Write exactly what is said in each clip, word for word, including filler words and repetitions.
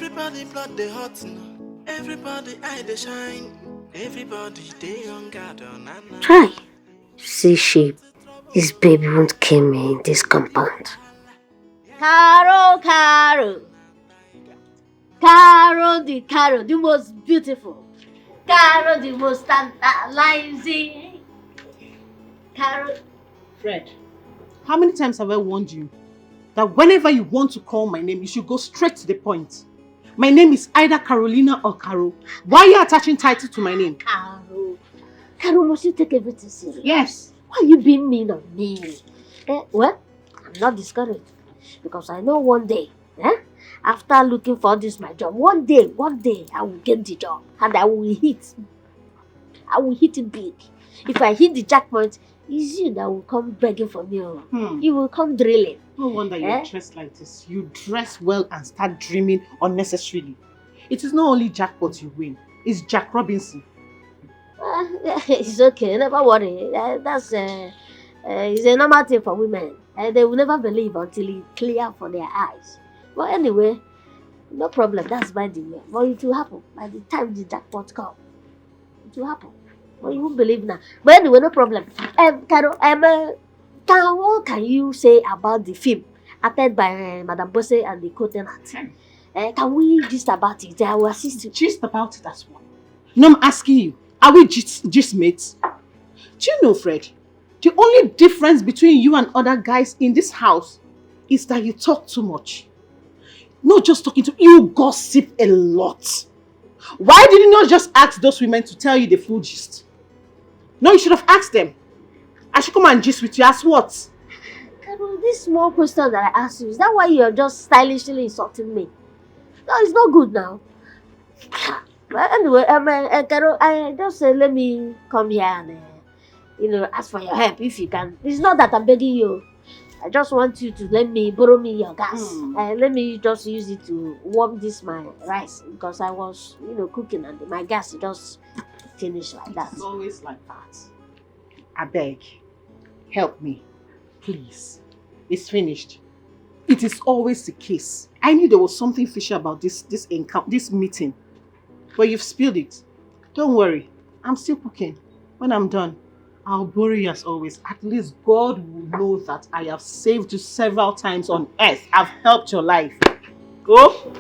Everybody blood dey hot now. Everybody eye dey shine. Everybody dey on guard on and on. Try. See shape. This baby won't kill me in this compound. Caro, Caro. Caro the Caro, the most beautiful. Caro the most tantalizing. Caro. Fred, how many times have I warned you that whenever you want to call my name, you should go straight to the point? My name is either Carolina or Caro. Why are you attaching title to my name? Caro. Caro, must you take everything serious? Yes. Why are you being mean on me? Eh, well, I'm not discouraged because I know one day, eh, after looking for this my job, one day, one day I will get the job and I will hit. I will hit it big. If I hit the jackpot, it's you that will come begging for me. Oh. Hmm. You will come drilling. No wonder you're Eh? dressed like this. You dress well and start dreaming unnecessarily. It is not only jackpot you win, it's Jack Robinson. Uh, it's okay, never worry. Uh, that's uh, uh, it's a normal thing for women. Uh, they will never believe until it clear for their eyes. But anyway, no problem. That's by the way. But it will happen by the time the jackpot come. It will happen. But you won't believe now. But anyway, no problem. Um, Caro, um, uh, can, what can you say about the film acted by uh, Madam Bose and the co-tenant? Uh, can we gist about it? I will assist you. Gist about it as well. No, I'm asking you, are we gist, gist mates? Do you know, Fred? The only difference between you and other guys in this house is that you talk too much. Not just talking to you, gossip a lot. Why did you not just ask those women to tell you the full gist? No, you should have asked them. I should come and gist with you. Ask what? Carol, this small question that I asked you, is that why you're just stylishly insulting me? No, it's not good now. But anyway, um, uh, uh, Carol, I just say let me come here and uh, you know ask for your help if you can. It's not that I'm begging you. I just want you to let me borrow me your gas. Hmm. Uh, let me just use it to warm this my rice because I was, you know, cooking and my gas just finished like that. It's always like that. I beg, help me, please. It's finished. It is always the case. I knew there was something fishy about this this encounter, this meeting, but you've spilled it. Don't worry, I'm still cooking. When I'm done, I'll bury you as always. At least God will know that I have saved you several times on earth. I've helped your life. Go.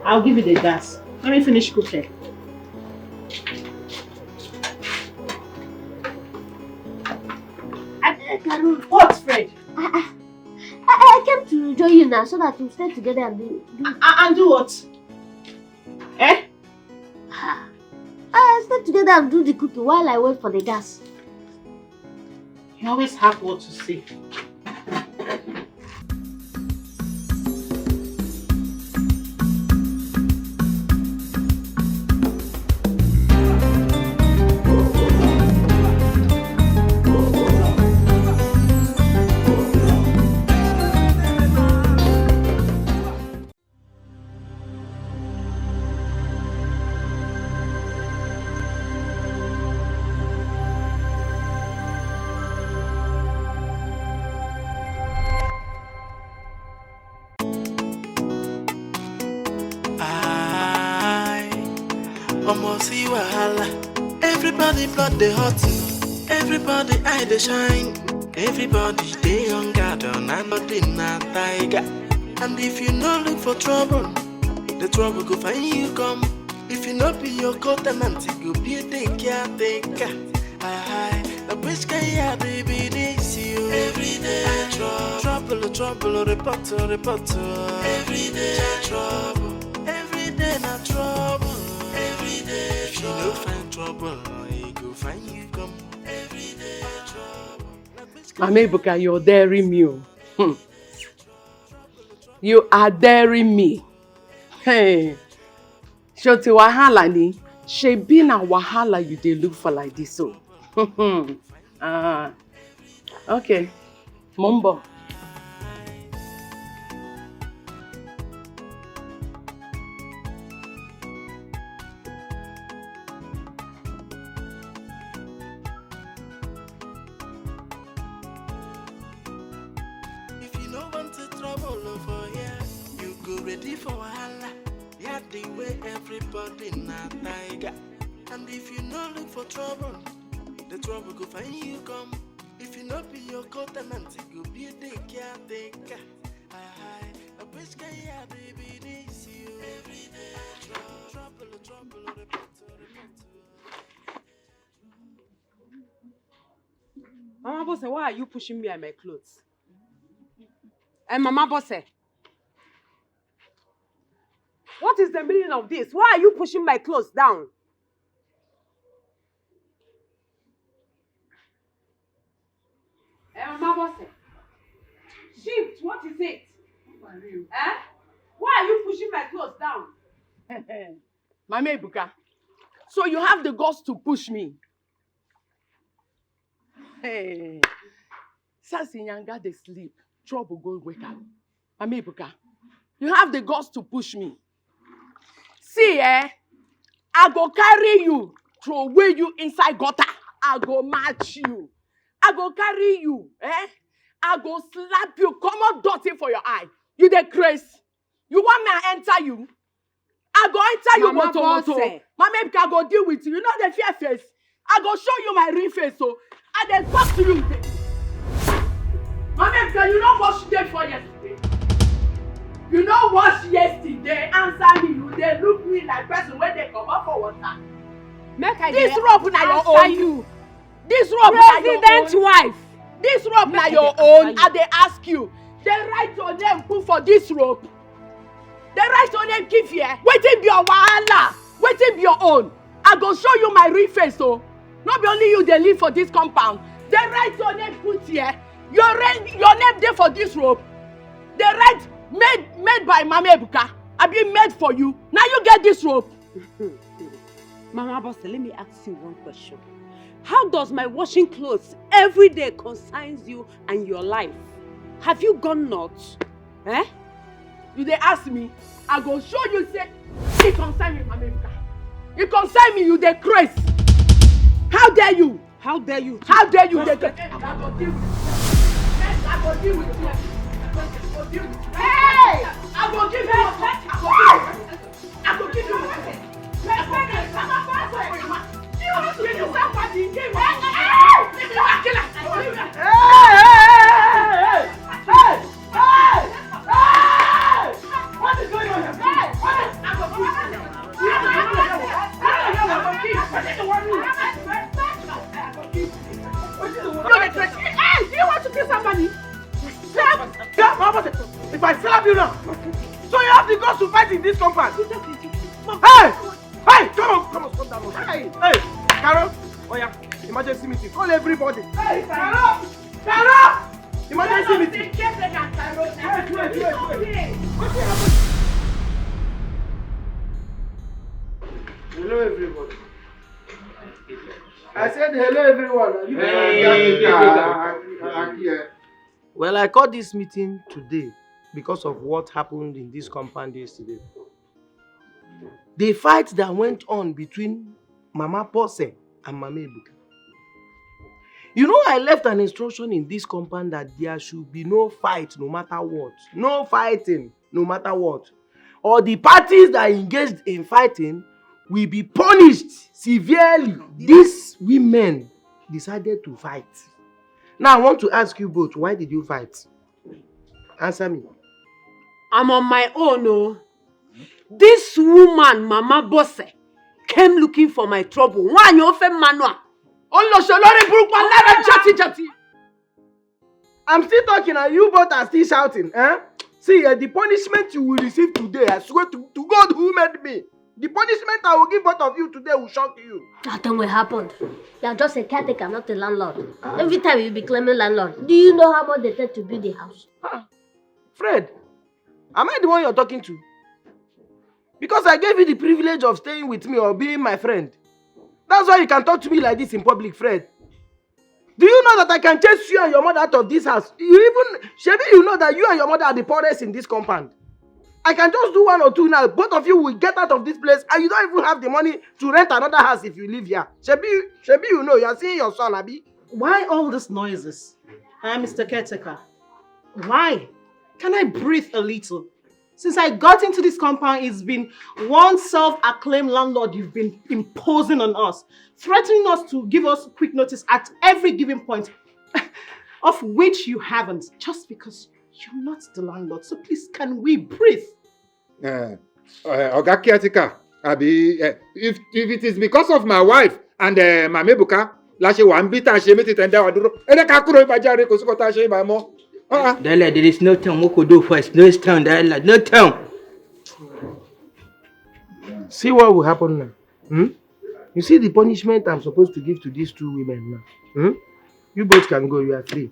I'll give you the gas. Let me finish cooking. I, I, Carol. What, Fred? I, I, I, I came to join you now so that we stay together and do. do Uh, and do what? Eh? Ah, I stay together and do the cooking while I wait for the gas. You always have what to say. I almost see wahala. Everybody blood dey hot, everybody eye dey shine, everybody dey on guard, and nothing na tiger. And if you no look for trouble, the trouble go find you come. If you no be your co-tenant, you go be the caretaker. Aye, na which kind yard dey be this you? Every day I trouble, trouble, trouble, report, report. Every day I trouble, every day na trouble. Every day if you no find trouble, e go find you come. Every day I trouble. Mama Ebuka, you're daring me. Oh. Hmm. You are daring me. Hey. Shoti wahala ni. Shebi na wahala you dey look for like this so. Ah. Okay. Mumbo. If you no want to trouble for here, you go ready for wahala. Yeah, Where everybody na tiger. And if you no look for trouble, the trouble go find you come. If you no be your coat and it go be the caretaker. I, I wish can ya baby this you. Every day trouble, trouble, trouble, report, report. Mama Bose, why are you pushing me and my clothes? And Mama Bose, what is the meaning of this? Why are you pushing my clothes down? Eh, Mama Bose, shift, what is it? Eh? Why are you pushing my clothes down? Mama Ebuka, so you have the guts to push me? Hey, since Inyanga dey sleep, trouble go wake am. Mama Ebuka, you have the guts to push me. See, eh? I go carry you, throw away you inside gutter. I go match you. I go carry you, eh? I go slap you, come out dirty for your eye. You dey craze? You want me I enter you? I go enter you, Mama moto moto. Bose. Mama Ebuka go deal with you. You know the fear face. I go show you my real face, so I dey talk to you. Mama Ebuka, you no wash day for yesterday. You no wash yesterday. Answer me. You dey look me like person wey dey comot for water. Make I This dey rope na your answer own. You. This rope na your President own. Wife. This rope na Make I your dey own. answer I dey ask you. They write your name put for this rope. They write your name give here. Wetin be your wahala? Wetin be your own? I go show you my real face o. No be only you dey live for this compound. They write your name put here. Your re- your name dey for this rope. They write made made by Mama Ebuka. Abi made for you. Na you get this rope. Mama Bose, let me ask you one question. How does my washing clothes every day concerns you and your life? Have you gone nuts? Eh? You dey ask me? I go show you say e concern me, Mama Ebuka. E concern me, you dey craze. How dare you? How dare you? How dare you dey craze? I go deal with you. I go deal with you. I go deal with you. Hey! I go give you. I go give you. I go give you. If I slap you now, so you have the guts to fight in this compound. Hey! Hey! Come on, come on, stop that one. Hey! Hey! Carol, oh yeah, emergency meeting. Call everybody. Hey, Carol! Carol! Emergency meeting. Wait, wait, wait, wait. Wetin happen? Hello, everybody. I said hello, everyone. Are you Hey, guys? Well, I called this meeting today because of what happened in this compound yesterday. The fight that went on between Mama Bose and Mama Ebuka. You know, I left an instruction in this compound that there should be no fight no matter what. No fighting no matter what. Or the parties that engaged in fighting will be punished severely. These women decided to fight. Now, I want to ask you both, why did you fight? Answer me. I'm on my own, oh. This woman, Mama Bose, came looking for my trouble. Nwaanyị ofe mmanụ a. Olosho lórí burúkú alára jati jati. I'm still talking and you both are still shouting, eh? See, eh, the punishment you will receive today, I swear to, to God who made me, the punishment I will give both of you today will shock you. Nothing will happen. You are just a caretaker, not a landlord. Every time you be claiming landlord, do you know how much they take to build the house? Ah, Fred, am I the one you're talking to? Because I gave you the privilege of staying with me or being my friend. That's why you can talk to me like this in public, Fred. Do you know that I can chase you and your mother out of this house? You even, Shebi, you know that you and your mother are the poorest in this compound. I can just do one or two now. Both of you will get out of this place and you don't even have the money to rent another house if you live here. Shebi, Shebi, you know, you are seeing your son, Abi. Why all these noises? Huh, Mister Caretaker? Why? Can I breathe a little? Since I got into this compound, it's been one self-acclaimed landlord you've been imposing on us, threatening us to give us quick notice at every given point, of which you haven't, just because you're not the landlord. So please, can we breathe? Uh, uh, Oga caretaker, abi, uh, if if it is because of my wife and uh, Mama Ebuka la ṣe wà ń bí tá a ṣe mí ti tẹ̀ ń dá wa dúró, ẹ jẹ́ ká kúrò ibà járe, kò sí kò tá a ṣe ibà mọ́. Uh-uh. Dala, there is no time. What could do first? No time, Dala, no time. See what will happen now. Hmm? You see the punishment I'm supposed to give to these two women now. Hmm? You both can go. You are free.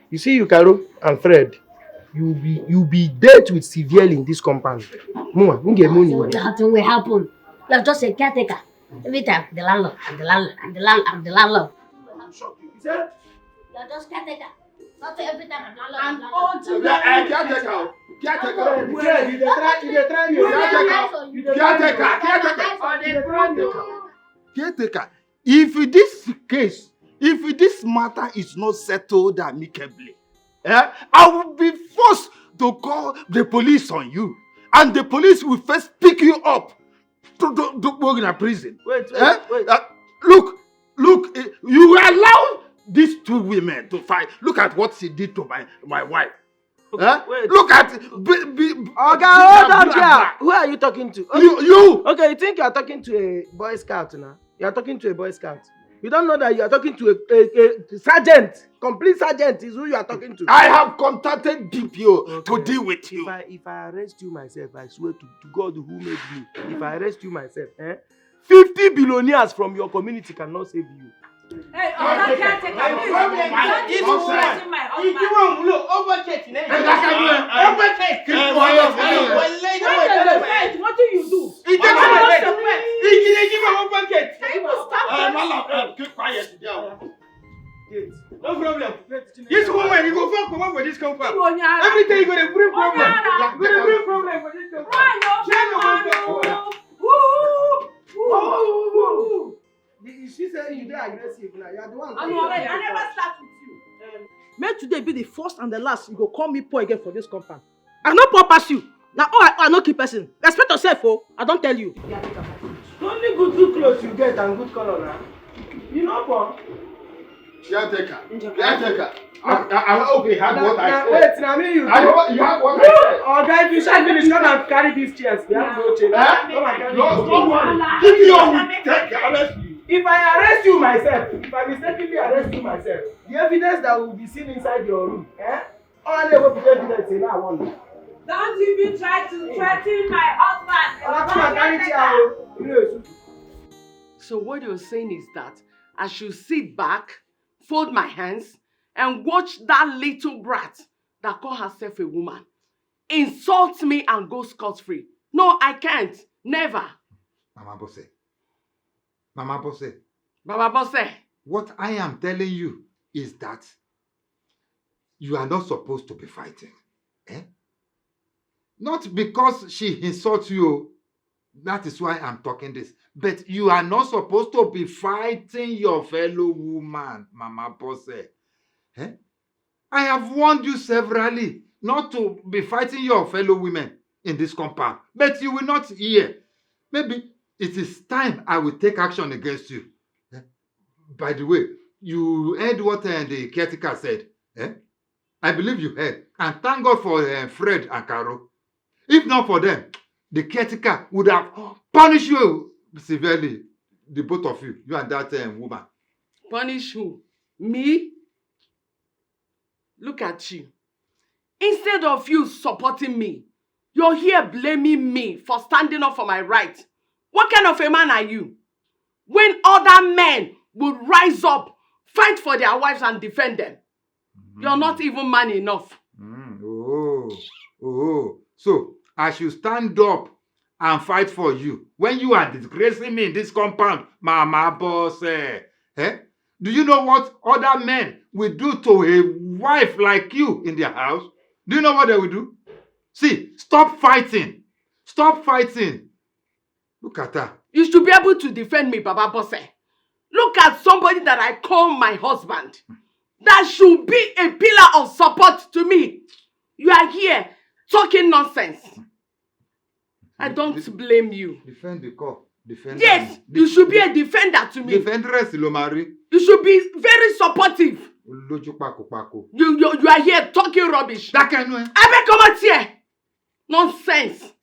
You see, you, Caro and Fred, you be you be dealt with severely in this compound. Mwa, nge money. So that thing will happen. You're just a caretaker. Every time, the landlord, and the landlord, and the landlord, and the landlord. I'm shocked. You said You're just caretaker. Not every time, I'm landlord. And I'm landlord. all the caretaker. Caretaker. You dey try, you dey try me. Caretaker. Caretaker. Caretaker. Caretaker. Caretaker. If this case, if this matter is not settled amicably, eh, I will be forced to call the police on you, and the police will first pick you up to to to go in a prison. Wait, wait, Eh? wait. Uh, look, look, look. Eh, you allow these two women to fight. Look at what she did to my my wife. Eh? Wait. Look at be, be, Oga, hold on there. Who are you talking to? Okay. You, you. Okay, you think you are talking to a Boy Scout now? You are talking to a Boy Scout. You don't know that you are talking to a, a, a sergeant. Complete sergeant is who you are talking to. I have contacted D P O Okay. to deal with If you. I if I arrest you myself, I swear to, to God who made me. If I arrest you myself, eh? Fifty billionaires from your community cannot save you. Hey, Oga caretaker, please. Don't you threaten my husband. Ẹ dákẹ́ dúró. Ẹ dákẹ́ dúró. What do you do? Ẹ dákẹ́ dúró. What do you do? Ẹ dákẹ́ dúró. Can you stop Uh, that? Malam, uh, keep quiet there. No problem. This woman, you go fuck come up for this compound. Onyara. Every day you go dey bring problem. Onyara. You go dey bring problem for this compound. Why you Shame man? your mouth. Woo! Woo! You see, say you dey aggressive now. You are the one. I know, I never start with you. May today be the first and the last you go call me poor again for this compound. I no poor pass you. Now, oh, I, I no keep person. Respect yourself, oh. I don't tell you. Only good good clothes you get and good color now. You know, poor. Caretaker. Caretaker. I, I, I hope you had what I Now, said. wait, now me you I do. hope you had what I said. Oga, if you shall finish, come and carry these chairs. We have no change. Eh? Come and carry No, these no chairs. worry. Give me your wig. Take it. Arrest me. If I arrest you myself, if I mistakenly arrest you myself, the evidence that will be seen inside your room, eh? All the way to evidence in that one. Don't even try to threaten my husband. Oga, come and carry chair, oh. You know, So what you're saying is that I should sit back, fold my hands, and watch that little brat that call herself a woman insult me and go scot-free? No, I can't. Never. Mama Bose. Mama Bose. Baba Bose. What I am telling you is that you are not supposed to be fighting. Eh? Not because she insults you, that is why I'm talking this. But you are not supposed to be fighting your fellow woman, Mama Bose. Eh? I have warned you severally not to be fighting your fellow women in this compound, but you will not hear. Maybe it is time I will take action against you. Eh? By the way, you heard what uh, the caretaker said. Eh? I believe you heard. And thank God for uh, Fred and Carol. If not for them, the caretaker would have punished you severely, the both of you, you and that um, woman. Punish who? Me? Look at you. Instead of you supporting me, you're here blaming me for standing up for my right. What kind of a man are you? When other men will rise up, fight for their wives and defend them, you're not even man enough. Mm, oh, oh. So I should stand up and fight for you when you are disgracing me in this compound, Mama Boss. Eh? Eh? Do you know what other men will do to a wife like you in their house? Do you know what they will do? See, stop fighting. Stop fighting. Look at her. You should be able to defend me, Baba Bose. Look at somebody that I call my husband. That should be a pillar of support to me. You are here talking nonsense. I don't blame you. Defend the call. Defend Yes, you should be a defender to me. Defendress ló máa rí. You should be very supportive. Olójú pakopako. You, you, you are here talking rubbish. Dákẹ́ ẹnu ẹ. Abeg, comot here. Nonsense.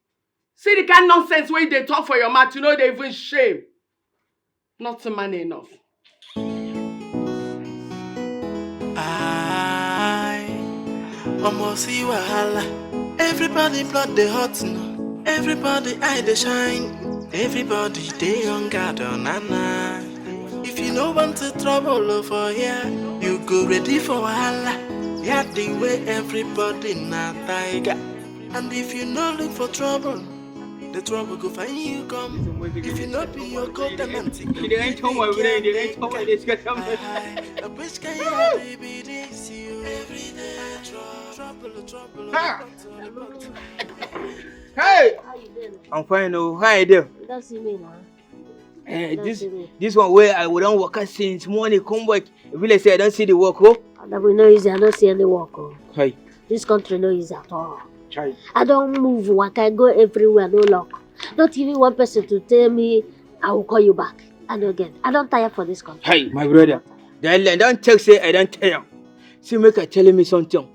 See the kind nonsense wey you dey talk for your mouth, you no dey even shame. Not man enough. I almost see wahala. Everybody blood dey hot now. Everybody eye dey shine. Everybody dey on guard, oh nana. If you no want to trouble oh, for here, you go ready for wahala. Yeah, the way everybody na tiger. And if you no look for trouble, the trouble go find you come. If you no be your coat and anti, you dey enter my brain, you dey enter my discussion. Which kind of baby this you every day? Trouble, trouble, trouble. Hey! I'm fine, oh. How you doing? You don't see me now. Eh, this this one where I would don't work since morning come back. If you say I don't see the work, oh. That we no easy, I don't see any work. Oh. Hey. This country no easy at all. Chai. I don't move, work, I go everywhere, no luck. Not even one person to tell me I will call you back. I don't get. I don't tire for this country. Hey, my brother. Then don't take say I don't tell you. See, make I tell me something.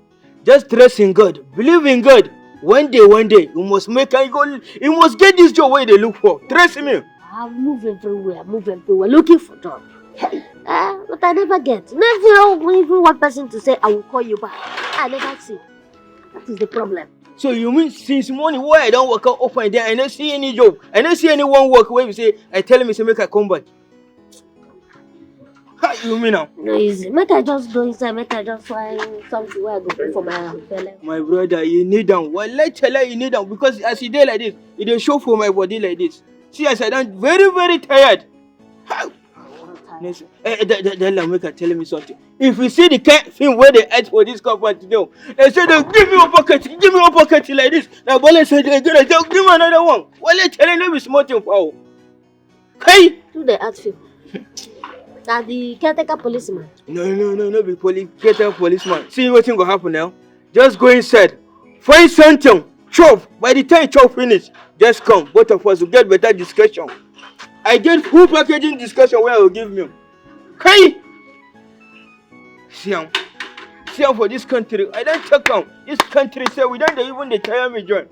Just trust in God. Believe in God. One day, one day, you must make I go. You must get this job where they look for. Trust me. I move everywhere, move everywhere, looking for job. Eh, but I never get. Never even one person to say I will call you back. I never see. That is the problem. So you mean since morning where I don't work out up and down, I don't see any job. I don't see anyone work where you say I tell me to make I come back. How you mean now? No easy. Make I just go inside. Make I just find something where I go put for my belly. My brother, you need them. Well, let's tell you, you need them because as you day like this, it dey show for my body like this. See, as I don't very very tired. How? Next, eh, eh, that, that, that lamb make I tell me something. If you see the kind thing where they add for this compound today, oh, they say they give me a bucket, give me a bucket like this. Now, Bole said they're gonna just give me another one. Well, let's tell you, no be small thing for. Hey! Who dey ask you? Na the caretaker policeman. No, no, no, no be poli caretaker policeman. See wetin go happen now. Just go inside. Find something. Chop. By the time you chop finish, just come. Both of us will get better discussion. I get full packaging discussion where I will give you. Hey! See am. See am for this country. I don't check am. This country say we don't dey even dey tire me join.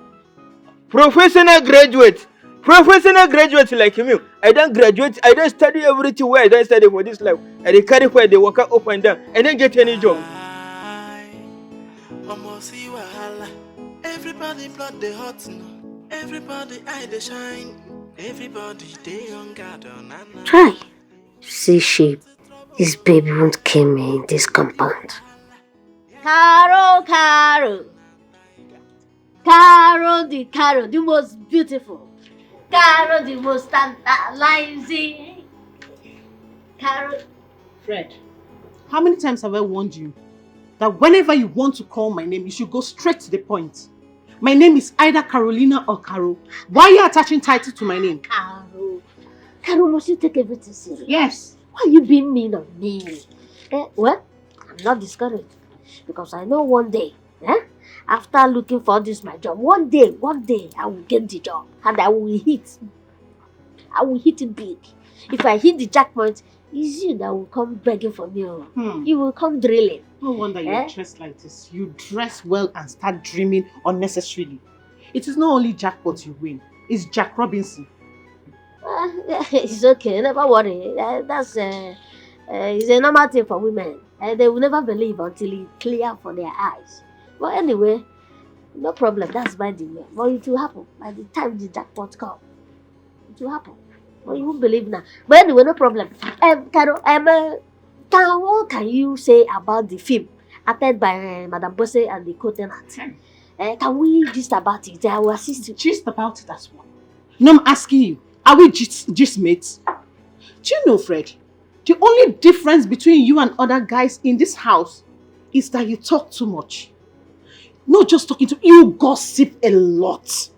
Professional graduate. Professional graduate like me. I don't graduate. I don't study everything where I don't study for this life. I dey carry where they work up and down. I don't get any job. Omo see wahala. Everybody blood dey hot now. Everybody eye dey shine. Everybody dey on guard, oh nana. Try. See sheep. This baby won't kill me in this compound. Carol, Carol. Carol the Carol, the most beautiful. Carol the most tantalizing. Carol. Fred, how many times have I warned you that whenever you want to call my name, you should go straight to the point? My name is either Carolina or Carol. Why are you attaching title to my name? Carol. Carol, must you take everything serious? Yes. Why are you being mean on me? Eh, well, I'm not discouraged because I know one day, eh, after looking for this my job, one day, one day I will get the job and I will hit. I will hit it big. If I hit the jackpot, it's you that will come begging for me. Oh. Hmm. You will come drilling. No wonder you Eh? Dress like this. You dress well and start dreaming unnecessarily. It is not only jackpot you win. It's Jack Robinson. Uh, it's okay, never worry. Uh, that's uh, uh, it's a normal thing for women. Uh, they will never believe until it clear for their eyes. But anyway, no problem. That's by the way. But it will happen by the time the jackpot come. It will happen. But you won't believe now. But anyway, no problem. Um, Carol, um, uh, can, what can you say about the film acted by uh, Madam Bose and the co-tenant? Uh, can we gist about it? I will assist you. Gist about it as well. No, I'm asking you, are we gist, gist mates? Do you know, Fred? The only difference between you and other guys in this house is that you talk too much. Not just talking to you, gossip a lot.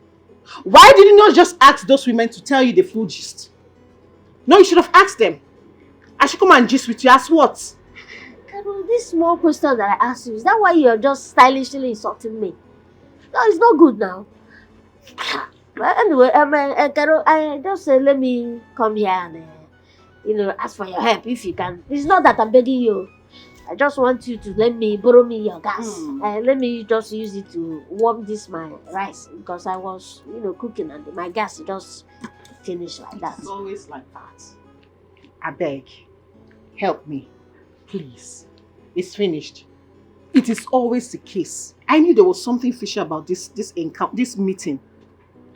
Why did you not just ask those women to tell you the full gist? No, you should have asked them. I should come and gist with you. As what? Carol, this small question that I asked you, is that why you're just stylishly insulting me? No, it's not good now. But anyway, um, uh, uh, Carol, I just say let me come here and, uh, you know, ask for your help if you can. It's not that I'm begging you. I just want you to let me borrow me your gas. Hmm. Uh, let me just use it to warm this my rice because I was, you know, cooking and my gas just finished like that. It's always like that. I beg, help me, please. It's finished. It is always the case. I knew there was something fishy about this this encounter, this meeting,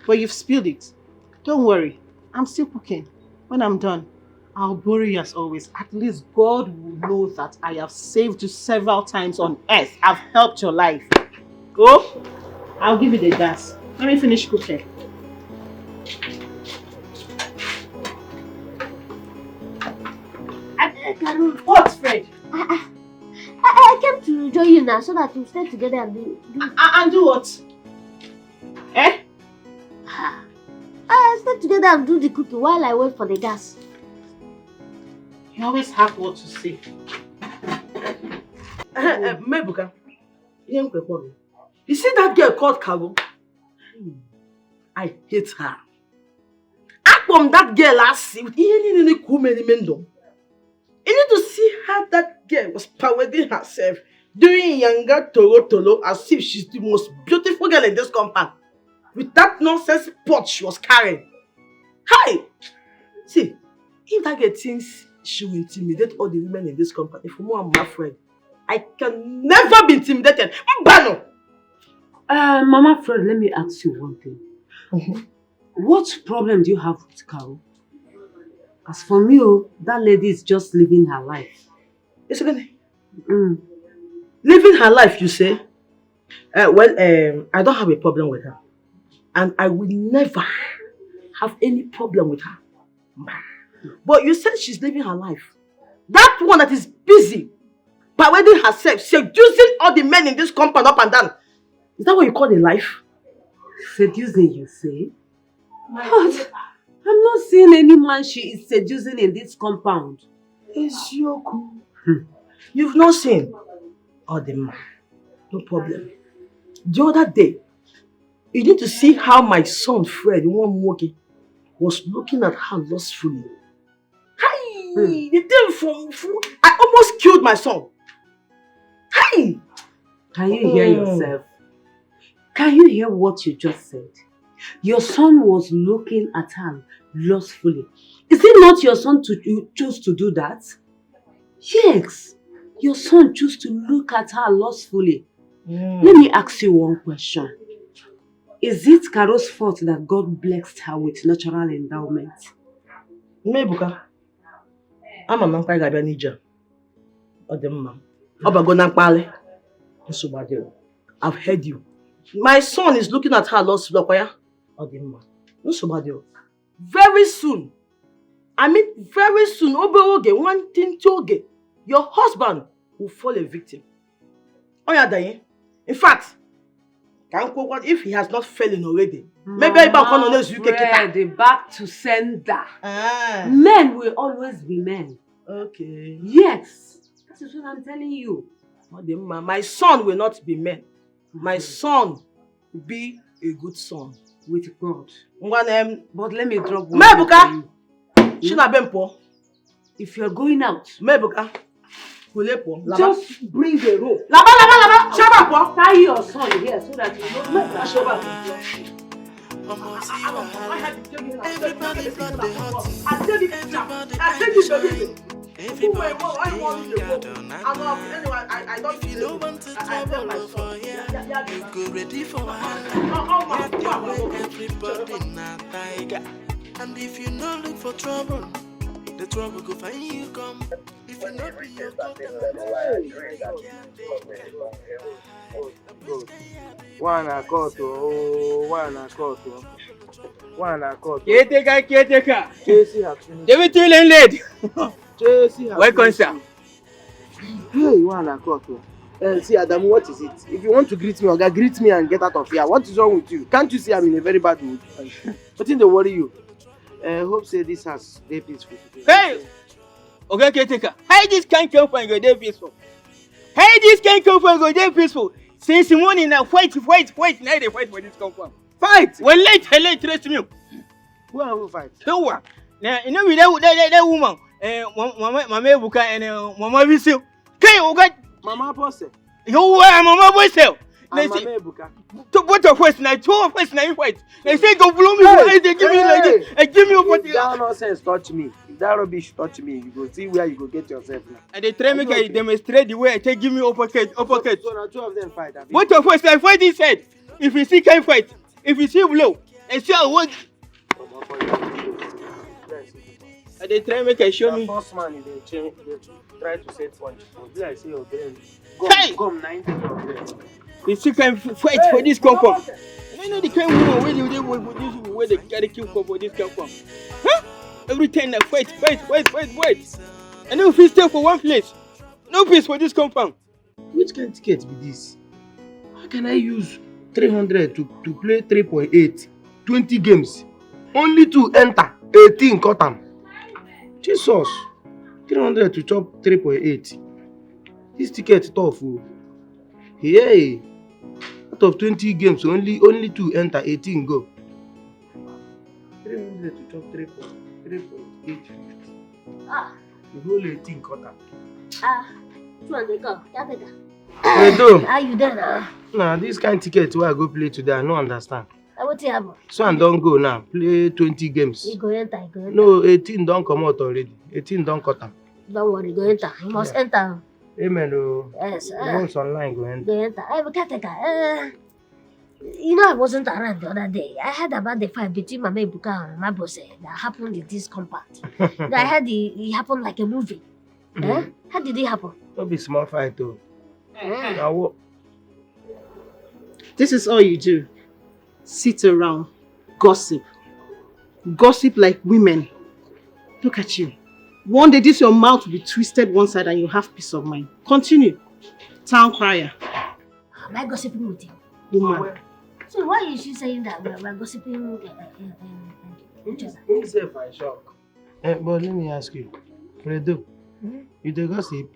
but you've spilled it. Don't worry, I'm still cooking. When I'm done, I'll bury you as always. At least God will know that I have saved you several times on earth. I've helped your life. Oh, I'll give you the gas. Let me finish cooking. I, I can. What, Fred? I, I, I I came to join you now so that we stay together and do. do A- and do what? Eh? Ah, I stay together and do the cooking while I wait for the gas. You always have what to say. Eh, eh, Mebuka, ihe m kwekwa gị. You see that girl called Carol? Hmm. I hate her. Akpọm that girl asị with ihe niile na-ekwu ume n'ime ndụ m. You need to see how that girl was parading herself, doing yanga toro toro as if she's the most beautiful girl in this compound with that nonsense pot she was carrying. Hi! See, if that girl thinks she will intimidate all the women in this compound, if you want my friend, I can never be intimidated. Mbano! Uh, Mama Fred, let me ask you one thing. What problem do you have with Carol? As for me, oh, that lady is just living her life. It's okay. Mm. Living her life, you say? Uh, well, um, I don't have a problem with her. And I will never have any problem with her. But you said she's living her life. That one that is busy parading herself, seducing all the men in this compound up and down. Is that what you call a life? Seducing, you say? But I'm not seeing any man she is seducing in this compound. Ezioku. Hmm. You've not seen? Oh, the man. No problem. The other day, you need to see how my son Fred Nwamuoke was looking at her lustfully. Hi! Hmm. The thing from, from I almost killed my son. Hi! Can you hear hmm. yourself? Can you hear what you just said? Your son was looking at her lustfully. Is it not your son to you chose to do that? Yes, your son chose to look at her lustfully. Mm. Let me ask you one question. Is it Karo's fault that God blessed her with natural endowment? Mebuka, ama m na mkpa ị ga-abịa n'ije a. Ọ dị mma. Ọ bago na mkpali. Nsogbu adịghị. I've heard you. My son is looking at her lustfully, ọkwa ya? Ọ dị mma. Nsogbu adịghị. Very soon, I mean very soon, obere oge, nwantịntị oge, your husband will fall a victim. Ọ ya danye. In fact, ka m kwuo, if he has not fallen already, maybe ebe akwa nọ na-ezu ike kịta. Fred, back to sender. Ah. Men will always be men. Okay. Yes, that is what I'm telling you. Ọ dị mma. My son will not be men. My son will be a good son. With God. Ngwa na em. But let me drop one. Mebuka! Si na be m pụọ. If you're going out, Mebuka, kulie pụọ. Laba. Just bring a rope. Laba, laba, laba. Shaba pụọ. Tie your son here so that you don't. Shaba pụọ. Everybody got the hot. Everybody got the hot. Everybody got the hot. If you don't want to trouble over here, you go ready for wahala. Everybody na tiger. And if you no look for trouble, the trouble go find you come. If you no be your God, then I tell you, you dey care. One accord, oh, one accord, oh. One accord. Caretaker, caretaker. Chasing her finish. David Tillen led. Chasing her Welcome, finish. Sir. Hey, one accord, oh. Uh, see, Adamu, what is it? If you want to greet me, Oga, greet me and get out of here. What is wrong with you? Can't you see I'm in a very bad mood? What thing dey worry you? Uh, hope say this has dey peaceful today. Hey! Okay, caretaker. How this kind come from go dey peaceful? How this kind come from go dey peaceful? Since morning na fight, fight, fight, na dey fight for this compound. Fight! Wallahi, wallahi, trust me. Who and who fight? Yawa. Na, you know, we that, that, that, that woman, eh, Mama, Mama Ebuka and, eh, Mama Visu. Hey, Oga. Mama Bose. Yawa, Mama Bose. And Mama Ebuka. To, what a first night, two first night fight. They say go blow me, hey, they give me like this. Hey. They give me opportunity. If that nonsense touch me, if that rubbish touch me, you go see where you go get yourself now. And they try make I demonstrate the way I take give me uppercut, uppercut. So, so now two of them fight, abi? What a first night fight inside. If you see can fight, if you see blow, I say I want. I dey try make I show me. First man, they change, they try to set point. Be like say your brain. Hey! Come, come, ninety. You still can f-, fight for this compound. You know the kind of woman wey dey, dey, wey, wey, this woman wey dey carry kill come for this compound. Huh? Every time na fight, fight, fight, fight, fight. I no fit stay for one place. No peace for this compound. Which kind ticket be this? How can I use three hundred to, to play three point eight, twenty games? Only two enter, eighteen cut am. Jesus, three hundred to chop three point eight. This ticket tough o. Hey, out of twenty games, only, only two enter, eighteen go. Three hundred to chop three point, three point eight. Ah. The whole eighteen cut am. Ah, two hundred go. Caretaker. Hey, do. How you there now? Nah, this kind ticket wey I go play today, I no understand. Na wetin happen? So I don go now, play twenty games. You go enter, you go enter. No, eighteen don comot already. Eighteen don cut am. Don't worry, go enter. You must enter. Amen o. Yes, the ones online go enter. Go enter. Hey, caretaker. Eh, you know, I wasn't around the other day. I heard about the fight between Mama Ebuka and Mama Bose that happened in this compound. I heard it, it happened like a movie. Eh? How did it happen? No be small fight o. Eh. Na wo- This is all you do. Sit around, gossip. Gossip like women. Look at you. One day this your mouth will be twisted one side and you have peace of mind. Continue. Town crier. Am I gossiping with you? Woman. So why is she saying that we're, we're gossiping, uh, uh, uh, uh, each other? Me sef, I shock. Eh, but let me ask you, Fredo, you dey gossip?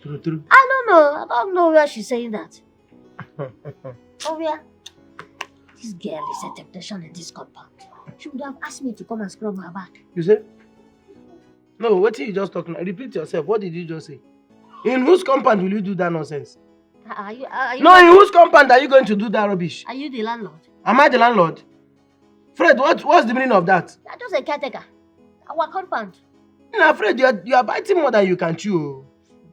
True, true. I don't know. I don't know where she's saying that. Oh, yeah. This girl is a temptation in this compound. She would have asked me to come and scrub her back. You say? No, wetin you just talk now? Repeat yourself. What did you just say? In whose compound will you do that nonsense? Are you, are you... No, in whose compound are you going to do that rubbish? Are you the landlord? Am I the landlord? Fred, what, what's the meaning of that? You're just a caretaker. Our compound. Nah, Fred, you are, you are biting more than you can chew.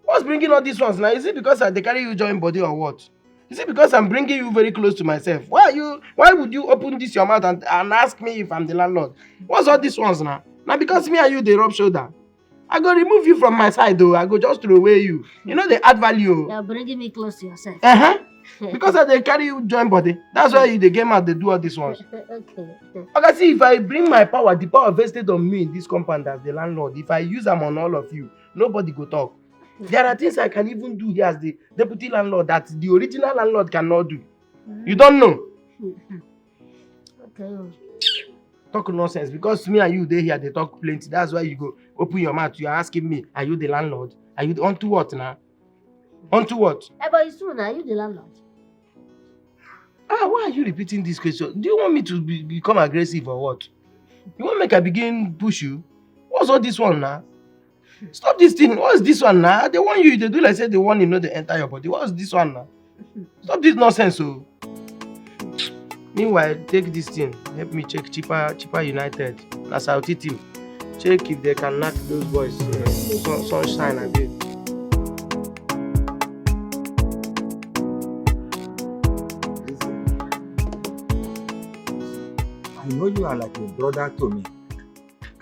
What's bringing all these ones now? Is it because I dey carry you join body or what? Is it because I'm bringing you very close to myself? Why are you, why would you open this your mouth and, and ask me if I'm the landlord? What's all these ones now? Now because me and you dey rub shoulder, I go remove you from my side o. I go just throw away you. You know they add value o. You're bringing me close to yourself. Uh-huh. Because I dey carry you join body. That's why you dey get mad, dey do all these ones. Okay. Okay, see, if I bring my power, the power vested on me in this compound as the landlord, if I use am on all of you, nobody go talk. There are things I can even do here as the deputy landlord that the original landlord cannot do. You don't know. Okay. Talk nonsense because me and you dey here, they talk plenty. That's why you go open your mouth. You are asking me, are you the landlord? Are you the, onto what now? Onto what? Eh, but it's true now. Are you the landlord? Ah, why are you repeating this question? Do you want me to be, become aggressive or what? You want make I begin push you? What's all this one now? Stop this thing. What's this one now? They want you, they do like say they want you know they enter your body. What's this one now? Stop this nonsense o. Meanwhile, take this thing. Help me check Chippa, Chippa United. Na Saudi team. Check if they can knock those boys. Uh, sun, sunshine, I beg. I know you are like a brother to me,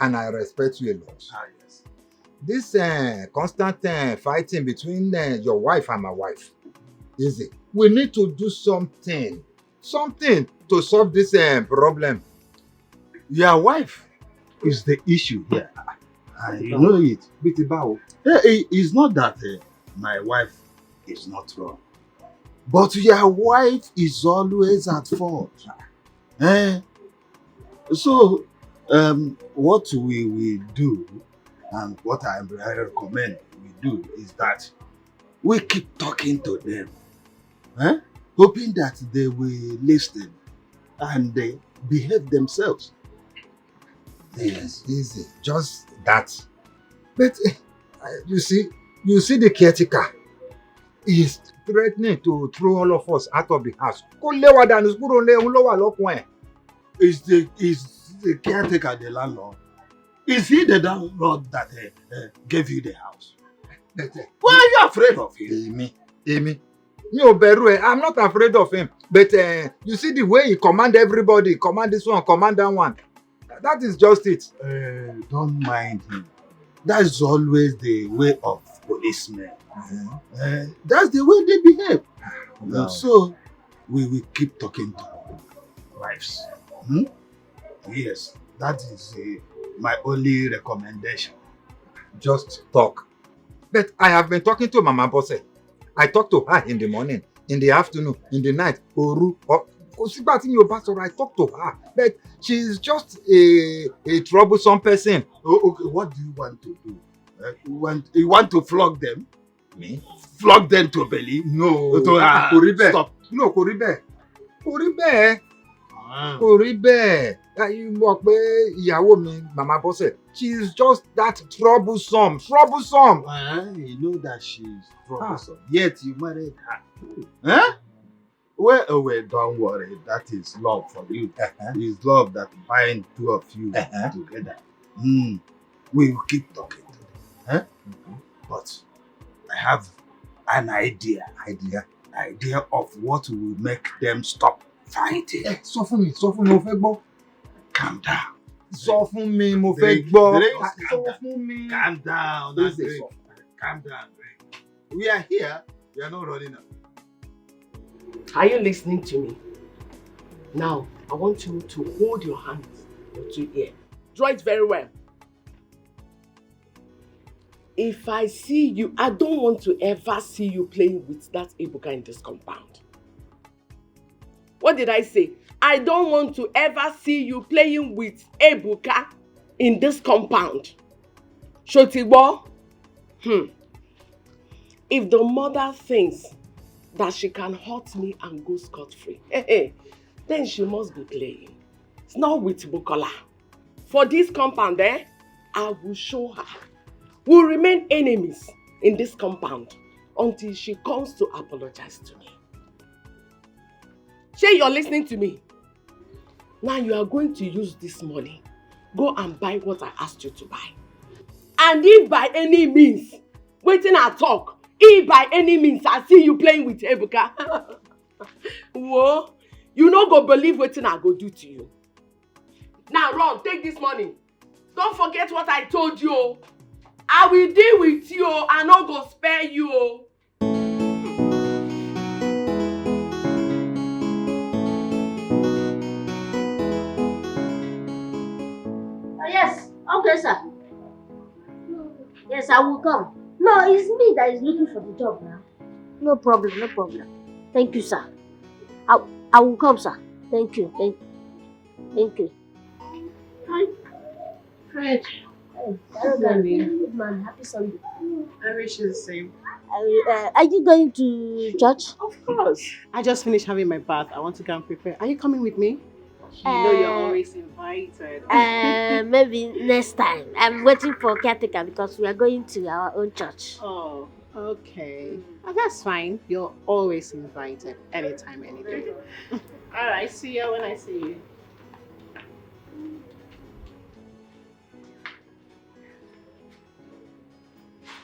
and I respect you a lot. Ah, yes. This uh, constant uh, fighting between uh, your wife and my wife, easy. We need to do something, something to solve this uh, problem. Your wife is the issue here. Ah, you know it. Biti báwo? Eh, eh, it's not that uh, my wife is not wrong, but your wife is always at fault. Eh? So, um, what we will do and what I, I recommend we do is that we keep talking to them. Eh? hoping that they will listen and they behave themselves. Yes, easy. Just that. But eh, you see, you see the caretaker is threatening to throw all of us out of the house. Kó lé wa dànù kúrò nílé, òun ló wà lọ́kàn ẹ̀. Is the is the caretaker the landlord? Is he the landlord that uh, uh, gave you the house? Why are you afraid of him? Èmi, èmi, mi ò bẹ̀rù ẹ̀. I'm not afraid of him. But uh, you see the way he command everybody, command this one, command that one. That is just it. Uh, don't mind him. That's always the way of policemen. Uh, that's the way they behave. And so we will keep talking to wives. Hmm? Yes, that is uh, my only recommendation. Just talk. But I have been talking to Mama Bose. I talk to her in the morning, in the afternoon, in the night, òru. Or kò sígbà tí mi ò bá sọ̀rọ̀, I talk to her. But she is just a a troublesome person. Oh, okay, what do you want to do? Uh, you want you want to flog them? Me? Flog them to belly? No, To, ah, kò rí bẹ́ẹ̀. Stop. No, kò rí bẹ́ẹ̀. Kò rí bẹ́ẹ̀. Ah. Kò rí bẹ́ẹ̀. Ẹ mọ̀ pé ìyàwó mi, Mama Bose, she is just that troublesome, troublesome. Uh, you know that she is troublesome. Yet you married her. Huh? Well, oh, well, don't worry. That is love for you. Uh-huh. It's love that binds two of you Uh-huh. together. Hmm. We will keep talking to them. Huh? But I have an idea. Idea. Idea of what will make them stop fighting. Ẹ sọ fún mi, sọ fún mi, mo fẹ́ gbọ́. Calm down. Sọ fún mi, mo fẹ́ Drink, gbọ́. drink, Ah, calm Sọ down. fún mi. Calm down. This Andrew. is Calm down. Andrew. We are here. We are not running away. Are you listening to me? Now, I want you to hold your hands, your two ears. Draw it very well. If I see you, I don't want to ever see you playing with that Ebuka in this compound. What did I say? I don't want to ever see you playing with Ebuka in this compound. Ṣó ti gbọ́? Hmm. If the mother thinks that she can hurt me and go scot-free, then she must be playing. It's not with Bukola. For this compound, eh, I will show her. We'll remain enemies in this compound until she comes to apologize to me. Shey, you're listening to me? Now you are going to use this money. Go and buy what I asked you to buy. And if by any means, wetin I talk, if by any means I see you playing with Ebuka, whoa, you no go believe wetin I go do to you. Now run, take this money. Don't forget what I told you o. I will deal with you o. I no go spare you o. Oh, yes, okay, sir. Yes, I will come. No, it's me that is looking for the job now. No problem, no problem. Thank you, sir. I, I will come, sir. Thank you, thank you, thank you. Hi. Fred. Hey, hello, darling. Good man. Happy Sunday. I wish you the same. Uh, uh, are you going to church? Of course. I just finished having my bath. I want to go and prepare. Are you coming with me? You know you're always invited. Uh, maybe next time. I'm waiting for caretaker because we are going to our own church. Oh, okay. Oh, that's fine. You're always invited. Anytime, any day. All right. See you when I see you.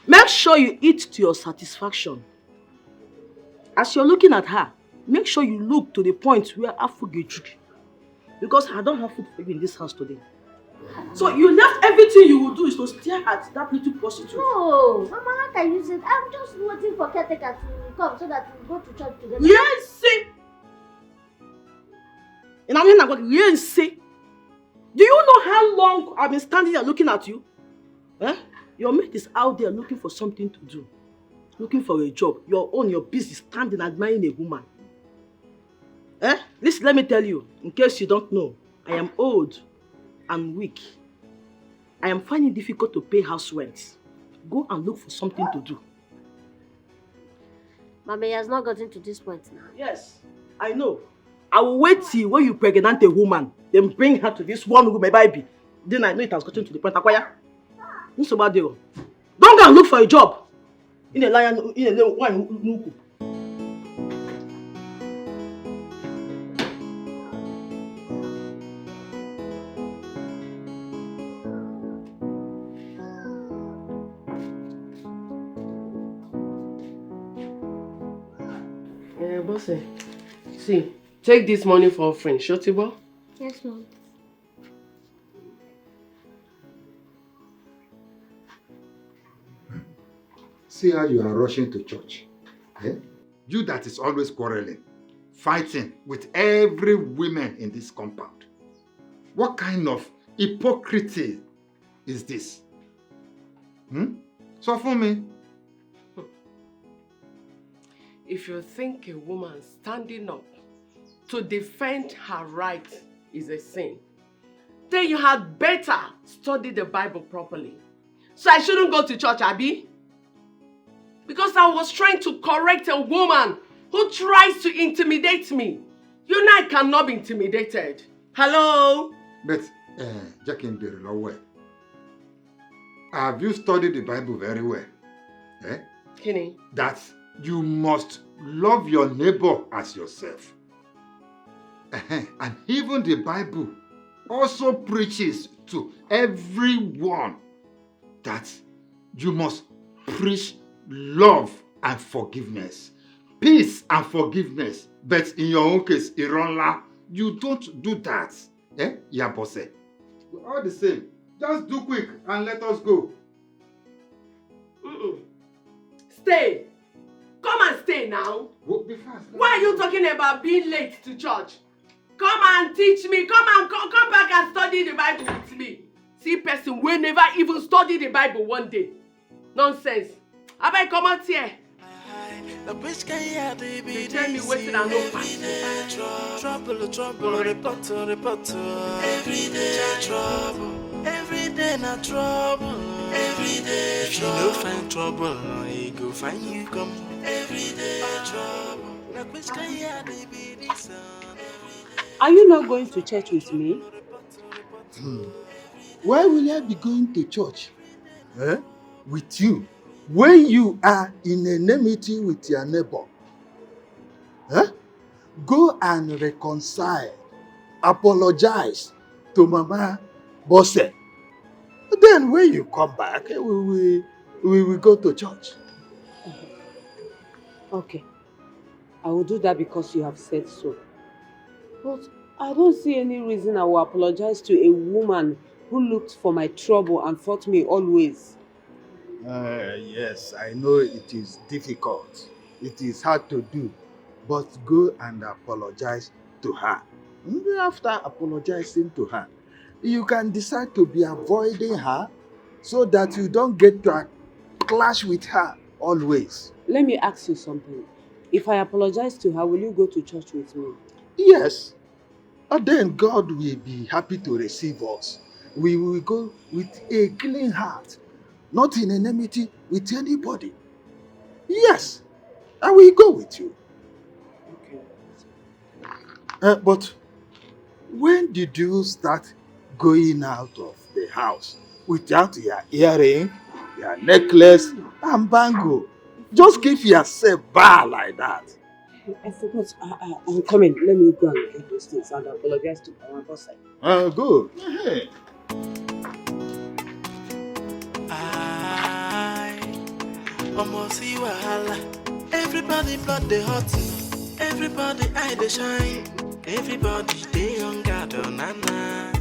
Make sure you eat to your satisfaction. As you're looking at her, make sure you look to the point where her food go chook. Because I don't have food for you in this house today. So you left everything you would do is to stare at that little prostitute. No, Mama, how can you say that? I'm just waiting for caretaker to come so that we go to church together. Yes, see. And I mean, I got yes, see. Do you know how long I've been standing here looking at you? Eh? Your mate is out there looking for something to do, looking for a job. Your own, you're busy standing admiring a woman. Eh? Listen, let me tell you, in case you don't know, I am old and weak. I am finding it difficult to pay house rent. Go and look for something to do. Mama, he has not gotten to this point now. Yes, I know. I will wait till when you pregnant a woman, then bring her to this one room, maybe. Then I know it has gotten to the point. Akwaya, nsogbu adịrọ. Don't go and look for a job. In a lion, in a lion, why nuku? Eh, boss, eh, see, take this money for offering, Shotibo. Yes, mom. See how you are rushing to church. Eh? You that is always quarreling, fighting with every women in this compound. What kind of hypocrisy is this? Hmm? So for me, if you think a woman standing up to defend her right is a sin, then you had better study the Bible properly. So I shouldn't go to church, Abby? Because I was trying to correct a woman who tries to intimidate me. You and I cannot be intimidated. Hello? But, uh, Jackie Lowe, have you studied the Bible very well? Eh? Kenny. That you must love your neighbor as yourself. Uh-huh. And even the Bible also preaches to everyone that you must preach love and forgiveness, peace and forgiveness. But in your own case, Ironla, you don't do that. Eh, Yabose? All the same, just do quick and let us go. Mm-mm. Stay. Come and stay now. Go, be fast. Why are you talking about being late to church? Come and teach me. Come and co- come back and study the Bible with me. See person wey never even study the Bible one day. Nonsense. Abeg comot here. Dey tell me wetin I no pass. Trouble, trouble, report, report. Everyday trouble. Everyday na trouble. Everyday trouble. If you no find trouble, e go find you come. Everyday trouble. Na which kind yard dey be this one? Are you not going to church with me? Why will I be going to church, eh, with you when you are in enmity with your neighbor? Eh? Go and reconcile, apologize to Mama Bose. Then when you come back, eh, we will we will go to church. Okay. I will do that because you have said so. But I don't see any reason I will apologize to a woman who looked for my trouble and fought me always. Uh, yes, I know it is difficult. It is hard to do, but go and apologize to her. And after apologizing to her, you can decide to be avoiding her so that you don't get to a clash with her always. Let me ask you something. If I apologize to her, will you go to church with me? Yes. And then God will be happy to receive us. We will go with a clean heart, not in enmity with anybody. Yes, I will go with you. Okay. Uh, but when did you start going out of the house without your earring, your necklace, and bangle? Just keep yourself bar like that. I forgot. I, I, I'm coming. Let me go and get those things and apologize to our boss. Uh, go. I almost see wahala. Everybody blood dey hot. Everybody eye dey shine. Everybody dey on guard, oh na na.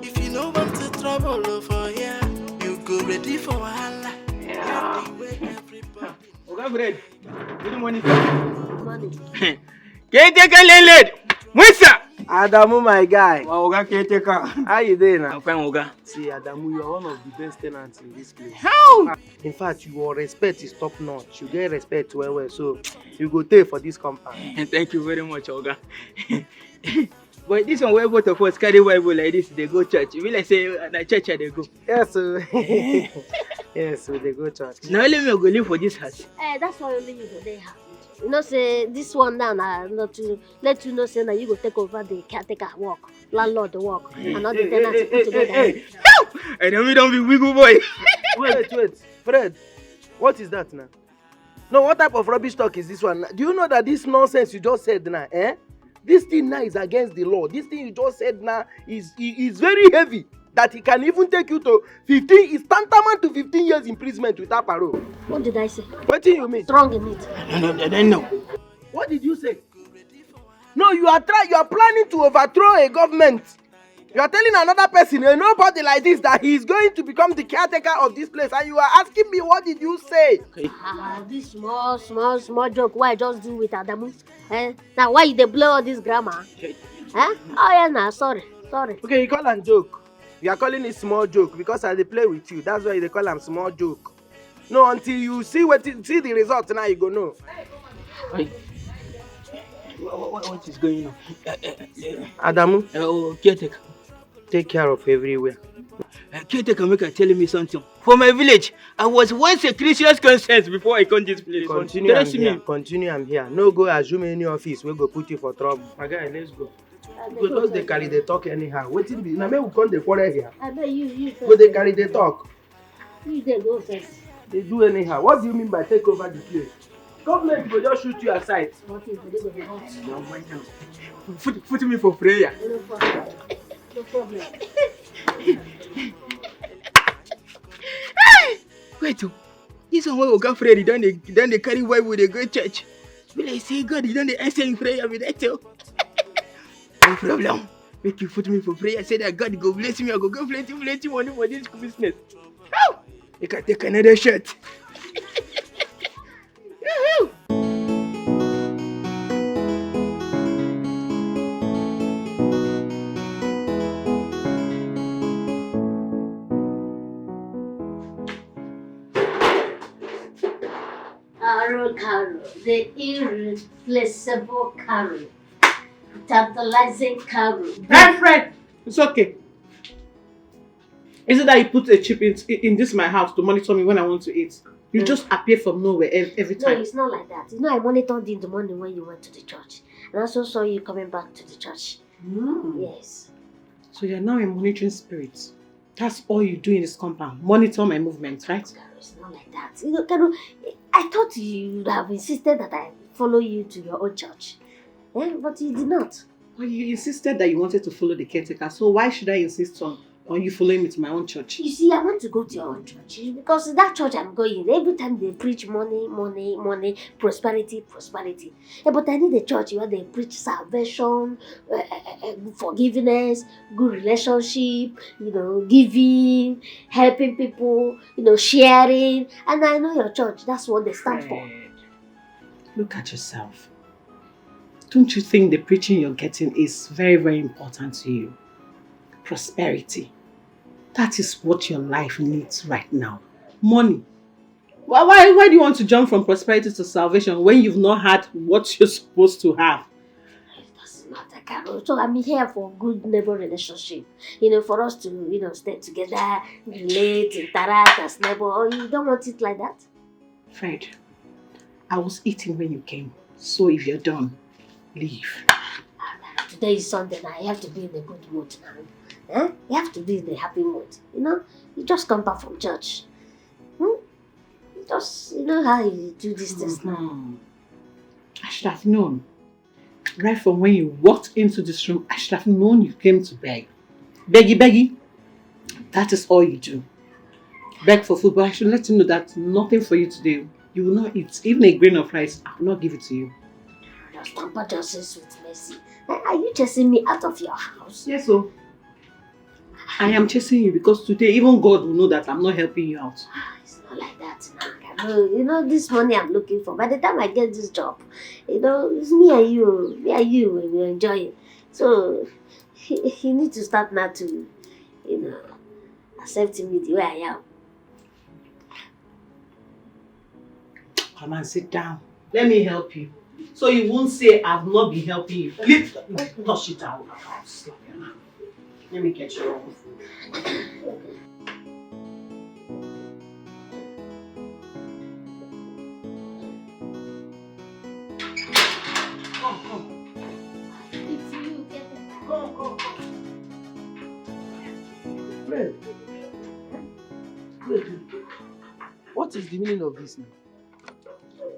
If you no want to trouble, oh, for here, you go ready for wahala. Yeah. Everybody. Oga Fred, good morning, sir. Good morning. Caretaker landlord, Musa. Adamu, my guy. Wow, Oga Caretaker. How you doing now? I'm fine, Oga. See, Adamu, you are one of the best tenants in this place. How? In fact, your respect is top notch. You get respect well, well. So, you go take for this compound. Thank you very much, Oga. But this one where both of us carry Bible like this, they go church. E be like say na church I dey go. Yes, so yes, so they go church. Now let me go live for this house. Eh, that's why only you go there. You know say this one now na not to let you know say na you go take over the caretaker work, landlord work, and all the Hey, tenants hey, put hey, hey, together. hey. Enemy don't be wiggle boy. Wait, wait, Fred, what is that now? No, what type of rubbish talk is this one? Do you know that this nonsense you just said now, eh? This thing now is against the law. This thing you just said now is is very heavy. That he can even take you to fifteen, is tantamount to fifteen years imprisonment without parole. What did I say? What do you mean? Strong in it. No, no, no, no, no. What did you say? No, you are try you are planning to overthrow a government. You are telling another person, a nobody like this, that he is going to become the caretaker of this place, and you are asking me, what did you say? Ah, this small, small, small joke wey I just do with Adamu. Eh? Now why you dey blow all this grammar? Eh? Oh yeah, now sorry, sorry. Okay, you call am joke. You are calling it small joke because I dey play with you. That's why you dey call am small joke. No, until you see what see the result now, you go know. Hey. What, what, what is going on? Uh, uh, uh, Adamu, uh, oh, caretaker. Take care of everywhere. Uh, caretaker, make I tell me something. For my village, I was once a Christian conscience before I come this place. Continue am Trust me. Here. Continue am here. No go assume any office wey go put you for trouble. My guy, let's go. You go just dey carry dey talk anyhow. Wetin be? Na make we come dey quarrel here. I bet you, you We go dey carry dey talk. You dey go first. Dey do anyhow. What do you mean by take over the place? Government go just shoot you aside. What is the go hot? Put, put me for prayer. No problem. No problem. Wait, oh. This one wey Oga Freddy don dey don dey carry Bible dey go church. Be like say God, he don dey answer him prayer be that, oh. No problem. Make you put me for prayer. Say that God go bless me. I go get plenty, plenty money for this business. Ow! Make I take another shot. Yahoo! Carol, Carol, the irreplaceable Carol, tantalizing Carol. Hey, Fred! It's okay. Is it that you put a chip in, in this my house to monitor me when I want to eat? You just appear from nowhere ev- every No, time. It's not like that. You know, I monitored you in the morning when you went to the church, and I also saw you coming back to the church. Yes. So you're now a monitoring spirit. That's all you do in this compound. Monitor my movements, right? It's not like that. You know, Carol, I thought you would have insisted that I follow you to your own church, eh? But you did not. Well, you insisted that you wanted to follow the caretaker, so why should I insist on, on you following me to my own church? You see, I want to go to your own church because that church I'm going, every time they preach money, money, money, prosperity, prosperity. Eh, but I need a church where they preach salvation, uh, uh, uh, forgiveness, good relationship, you know, giving, helping people, you know, sharing. And I know your church. That's what they stand for. Look at yourself. Don't you think the preaching you're getting is very, very important to you? Prosperity. That is what your life needs right now. Money. Why, why, why do you want to jump from prosperity to salvation when you've not had what you're supposed to have? Doesn't matter, Carol. So I'm here for good neighbor relationship. You know, for us to, you know, stay together, relate, interact as neighbor. Oh, you don't want it like that? Fred, I was eating when you came. So if you're done, leave. Today is Sunday now. You have to be in a good mood now. Eh? You have to be in a happy mood. You know, you just come back from church. Hmm? You just, you know how you do these things now. Hmm. I should have known. Right from when you walked into this room, I should have known you came to beg. Beggy, beggy. That is all you do. Beg for food, but I should let you know that nothing for you today. You will not eat. Even a grain of rice, I will not give it to you. Just Papa just says with mercy. Eh, are you chasing me out of your house? Yes, so I am chasing you because today even God will know that I'm not helping you out. Ah, it's not like that now. No, you know this money I'm looking for. By the time I get this job, you know, it's me and you, me and you we will enjoy it. So you need to start now to, you know, accept me the way I am. Come and sit down. Let me help you. So you won't say I've not been helping you. Please touch it out. I'll slap your hand. Let me get your own food. What is the meaning of this now?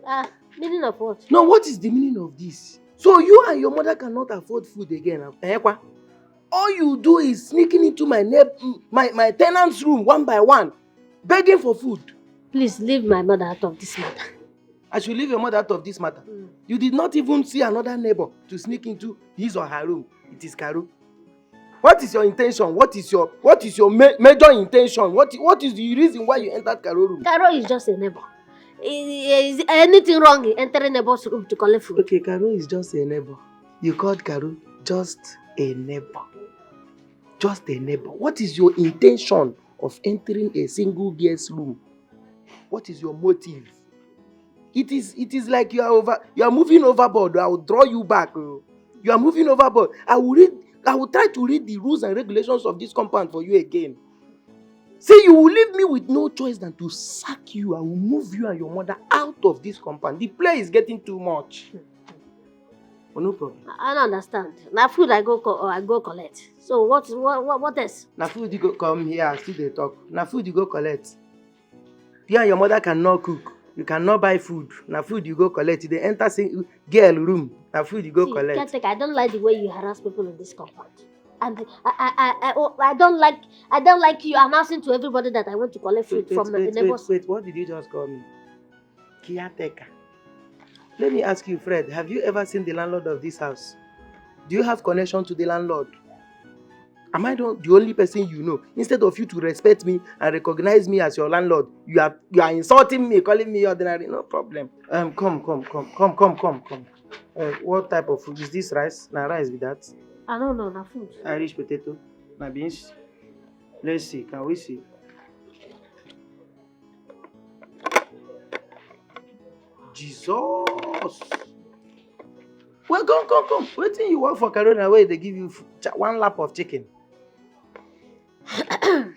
Ah, meaning of what? No, what is the meaning of this? So you and your mother cannot afford food again, eh, kwa? All you do is sneaking into my neb- my, my tenant's room one by one, begging for food. Please leave my mother out of this matter. I should leave your mother out of this matter. You did not even see another neighbor to sneak into his or her room. It is Caro. What is your intention? What is your what is your ma- major intention? What what is the reason why you entered Caro room? Caro is just a neighbor. Is anything wrong in entering neighbor's room to collect food? Okay, Caro is just a neighbor. You called Caro just a neighbor. Just a neighbor. What is your intention of entering a single girl's room? What is your motive? It is it is like you are over you are moving overboard. I will draw you back. Oh. You are moving overboard. I will read I will try to read the rules and regulations of this compound for you again. See, you will leave me with no choice than to sack you. I will move you and your mother out of this compound. The play is getting too much. But no problem. I don't understand. Na food I go co- I go collect. So what what what, what else? Na food you go come here, I still dey talk. Na food you go collect. You and your mother cannot cook. You cannot buy food. Na food you go collect. You dey enter sing- girl room. Na food you go See, collect. Caretaker, I don't like the way you harass people in this compound. And I, I, I, I, oh, I don't like I don't like you announcing to everybody that I went to collect food Wait, from wait, the neighbors. Wait, wait, what did you just call me? Caretaker. Let me ask you, Fred, have you ever seen the landlord of this house? Do you have connection to the landlord? Am I the the only person you know? Instead of you to respect me and recognize me as your landlord, you are you are insulting me, calling me ordinary. No problem. Um, come, come, come, come, come, come, come. Uh, what type of food is this? Rice? Na rice be that? I don't know, na food. Irish potato? Na beans? Let's see. Can we see? Jesus. Well, come, come, come. Wetin you work for Carona where they give you f- cha- one lap of chicken?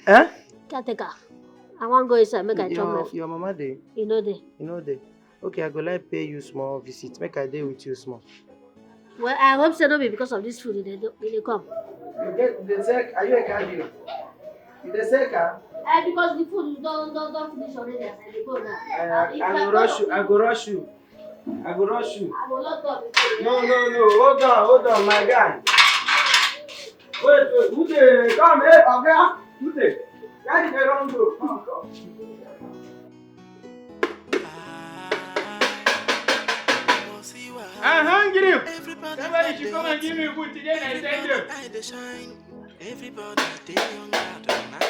Eh? Caretaker, I wan go inside make I chop my Your, food. Your mama dey? You know dey. You know dey. Okay, I go like pay you small visit. Make I dey with you small. Well, I hope say no be because of this food they do they come. You get the sec. Are you a cardio? You the sec, ah? Eh, because the food don don don finish already as I dey go now. I, I, I go rush you. I go rush you. I go rush you. I go lock up. No, no, no. Hold on, hold on, my guy. Wait, wait. Who dey come? Hey, Oga. Who dey? Why you dey run go? Come, come. I'm hungry. Somebody should come and give me food today and I send you. Everybody dey hungry, don't mind.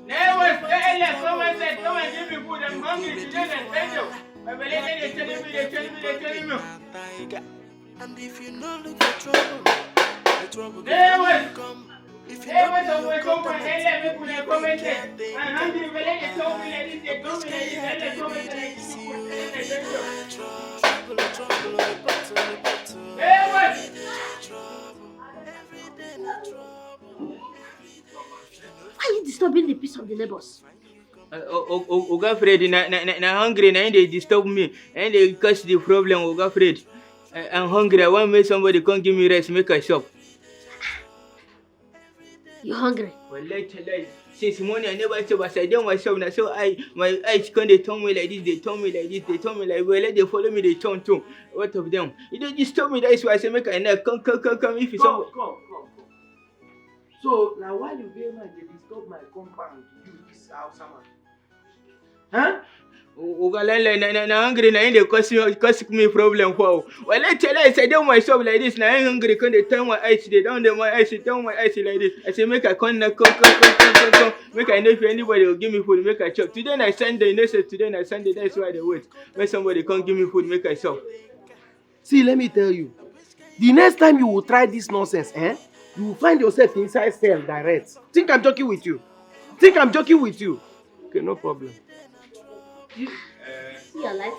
Neighbors, tell them, come and say, come and give me food. I'm hungry today and I send you. My belly dey tell me, dey tell me, dey tell me. And if you no look for trouble, the trouble go Neighbors, come. If you no look for trouble, the trouble go get. I'm hungry, belly dey tell me like this, dey tell me like this, tell them, come and say, give me food today and I send you. Trouble, trouble, trouble, trouble. Neighbors. Every day na trouble. Why are you disturbing the peace of the neighbors? Uh, o- o- o- Oga Fred, na, na, na, na hungry, na him dey disturb me. Na him dey cause the problem, Oga Fred. I, I'm hungry. I want make somebody come give me rice, make I chop. You hungry? Wallahi tallahi. Since morning I never chop. As I dey myself, na so I my eyes come dey turn me like this, dey turn me like this, dey turn me like well, dey follow me, dey turn too. What of them? E dey disturb me. That is why I say make I knock. Come, come, come, come. If you Come, some come, come, come. So now why you dey man dey disturb my compound? You this house man. Huh? Oga landlord, na, na, na hungry, na him dey cause me, cause me problem for. Well, I tell you, I say, down myself like this, na him hungry, come dey turn my eyes, dey down dey my eyes, dey down my eyes like this. I say, make I come now, come, come, come, come, come, come. Make I know if anybody will give me food, make I chop. Today na Sunday, you know say today na Sunday, that's why I dey wait. Make somebody come give me food, make I chop. See, let me tell you. The next time you will try this nonsense, eh? You will find yourself inside cell direct. Think I'm joking with you. Think I'm joking with you. Okay, no problem. See your life.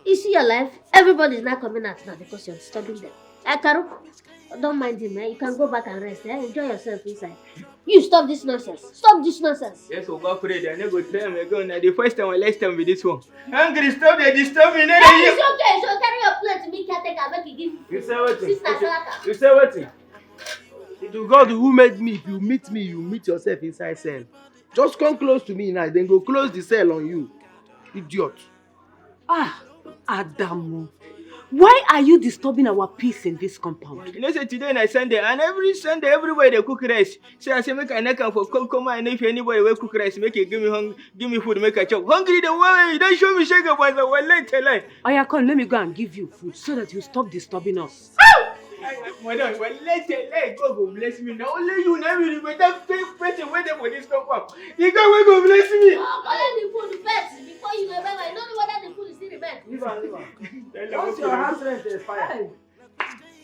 You see your life. Everybody is now coming out now because you're disturbing them. Akaru, don't mind him, eh? You can go back and rest, eh? Enjoy yourself inside. You stop this nonsense. Stop this nonsense. Yes, Oga Fred, I no go try am again. Na the first time and last time with this one. Hungry, stop dey disturb me. No, Hey, no, it's okay. So carry your plate, me caretaker, make you give me. You say what? Sister Salaka. You say what? To God who made me, if you meet me, you meet yourself inside cell. Just come close to me now, then go close the cell on you. Idiot. Ah, Adamu, why are you disturbing our peace in this compound? You know say today na Sunday, and every Sunday everywhere dey cook rice. So I say make I knock am for come come and if anybody wey cook rice make e give me hung give me food make I chop. Hungry the way you don show me shege boys na wallahi tallahi. Oya come, let me go and give you food so that you stop disturbing us. Madam, wallahi tallahi God go bless me. Na only you na be the better pe- person wey dey for this compound. The God wey go bless me. Collect the food first before you go buy. You no know whether the food is still remain. Leave am, leave am. Once your house rent expire,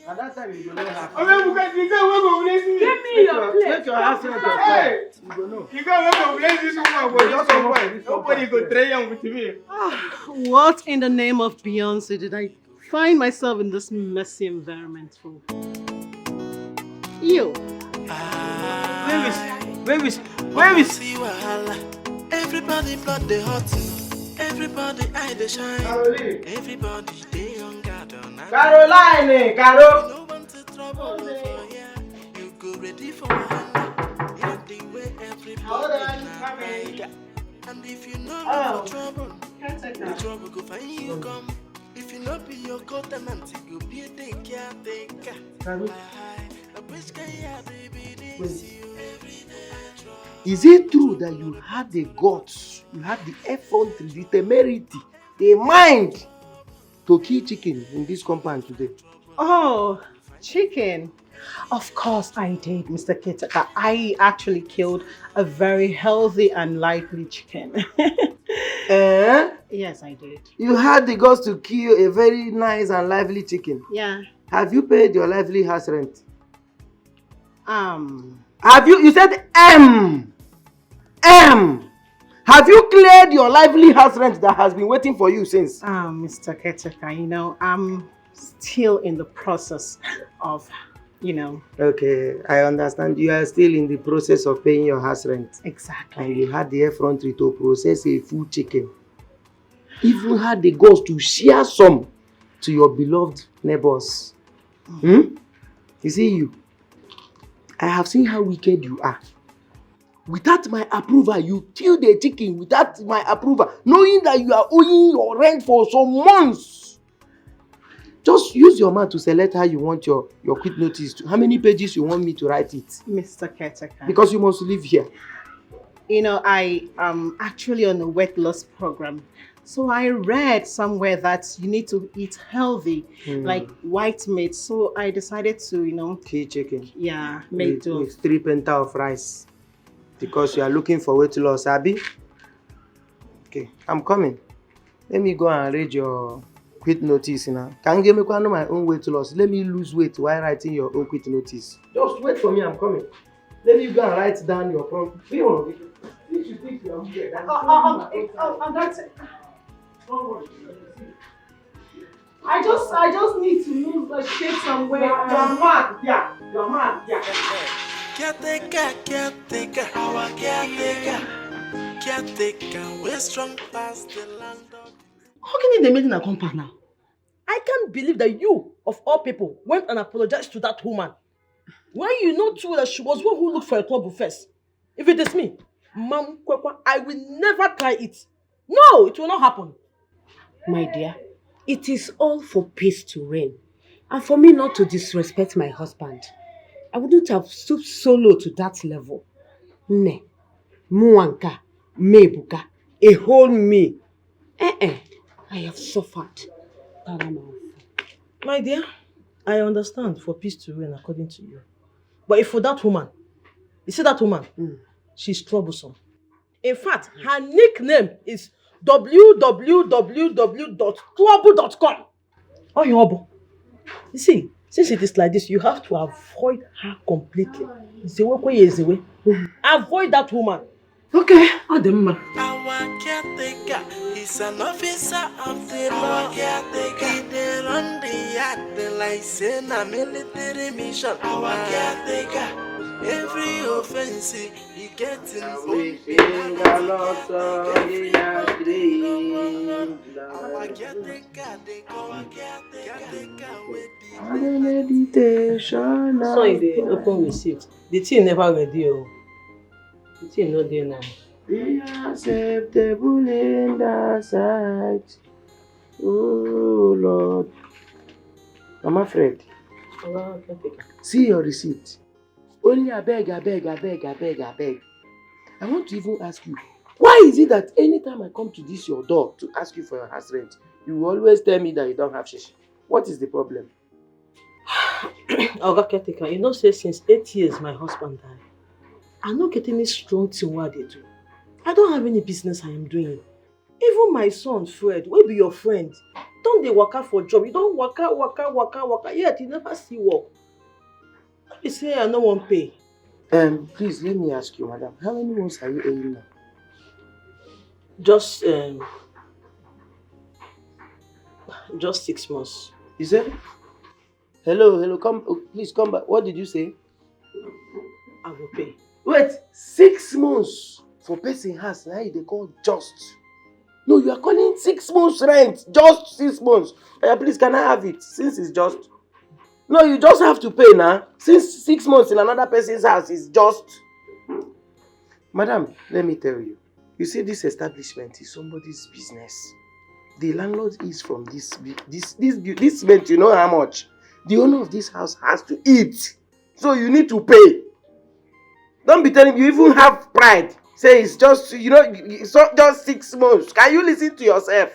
at that time you go know how. Oga Buka, the God wey go bless me. Give me your plate. Make your house rent expire. You go know. The God wey go bless this woman for this compound. Nobody go try am with me. What in the name of Beyonce did I find myself in this messy environment for? Ew. Where is, where is, where is? See wahala. Everybody blood dey hot. Everybody eye dey shine. Caroline. Everybody dey on guard. Oh, nah. Caroline, Caro. No want to trouble for here. You go ready for wahala. Not the way everybody na hide. And if you know oh. Trouble, the trouble go find you come. If you no be your co-tenant, you go be the caretaker. Is it true that you had the guts, you had the effrontery, the temerity, the mind to kill chicken in this compound today? Oh, chicken. Of course I did, Mister Kitaka. I actually killed a very healthy and lively chicken. Eh? Yes, I did. You had the guts to kill a very nice and lively chicken. Yeah. Have you paid your lively house rent? Um. Have you? You said M. M. Have you cleared your lively house rent that has been waiting for you since? Ah, Mister Ketchika, you know, I'm still in the process of, you know. Okay, I understand. You are still in the process of paying your house rent. Exactly. And you had the effrontery to process a full chicken. Even had the guts to share some to your beloved neighbors. Hmm? You see you. I have seen how wicked you are. Without my approval, you kill the chicken without my approval, knowing that you are owing your rent for some months. Just use your mouth to select how you want your, your quit notice to, how many pages you want me to write it. Mister Keteka. Because you must live here. You know, I am actually on a weight loss program. So I read somewhere that you need to eat healthy, mm. like white meat. So I decided to, you know, kill chicken. Yeah, make with, do. With three penta of rice. Because you are looking for weight loss, Abby. Okay, I'm coming. Let me go and read your quit notice now. Can you give me my own weight loss? Let me lose weight while writing your own quit notice. Just wait for me, I'm coming. Let me go and write down your problem. Be on. This is this your weird. Uh, uh, uh, uh, uh, that's it. Don't worry. I just, I just need to lose the shit somewhere. You're mad, yeah. You're mad, yeah. Caretaker, caretaker, our caretaker. Caretaker, we're strong past the landlord. How can they make a compound now? I can't believe that you, of all people, went and apologized to that woman. When you know too that she was one who looked for a trouble first. If it is me, Mam Kwekwa, I will never try it. No, it will not happen. My dear, it is all for peace to reign and for me not to disrespect my husband. I wouldn't have stooped so low to that level. Ne, Muanka, Mebuka, a whole me. Eh eh, I have suffered. My dear, I understand for peace to reign according to you. But if for that woman, you see that woman, mm. She's troublesome. In fact, her nickname is w w w dot trouble dot com. Oh, you see, since it is like this, you have to avoid her completely. Avoid that woman. Okay, ọ dị mma. Our caretaker is an officer of the law. Our caretaker. He dey run the yard like say na military mission. Our caretaker. Every offense, he gets in. We sing a love song in our dreams. Our caretaker, they call caretaker, with the meditation. So you dey open receipt. The thing never ready o. The thing no dey now. Be acceptable in the sight. Oh Lord. Mama Fred, see your receipt. Only abeg, abeg, abeg, abeg, abeg. I want to even ask you, why is it that anytime I come to this your door to ask you for your house rent, you always tell me that you don't have shishi? What is the problem? Oga caretaker, you know say since eight years my husband died, I no get any strong thing wey I dey do. I don't have any business I am doing. Even my son Fred, wey be your friend, don dey waka for job. You don waka, waka, waka, waka, yet you never see work. No be say I no wan pay. Um, please let me ask you, madam, how many months are you owing now? Just um, just six months. You said, hello, hello, come, oh, please come back. What did you say? I go pay. Wait, six months for person house, now you dey call just. No, you are calling six months rent, just six months. Oya, please, can I have it? Since it's just. No, you just have to pay now. Since six months in another person's house is just. Madam, let me tell you. You see, this establishment is somebody's business. The landlord is from this bu-, this this bu-, this cement. You know how much? The owner of this house has to eat, so you need to pay. Don't be telling, you even have pride. Say it's just, you know, it's not just six months. Can you listen to yourself?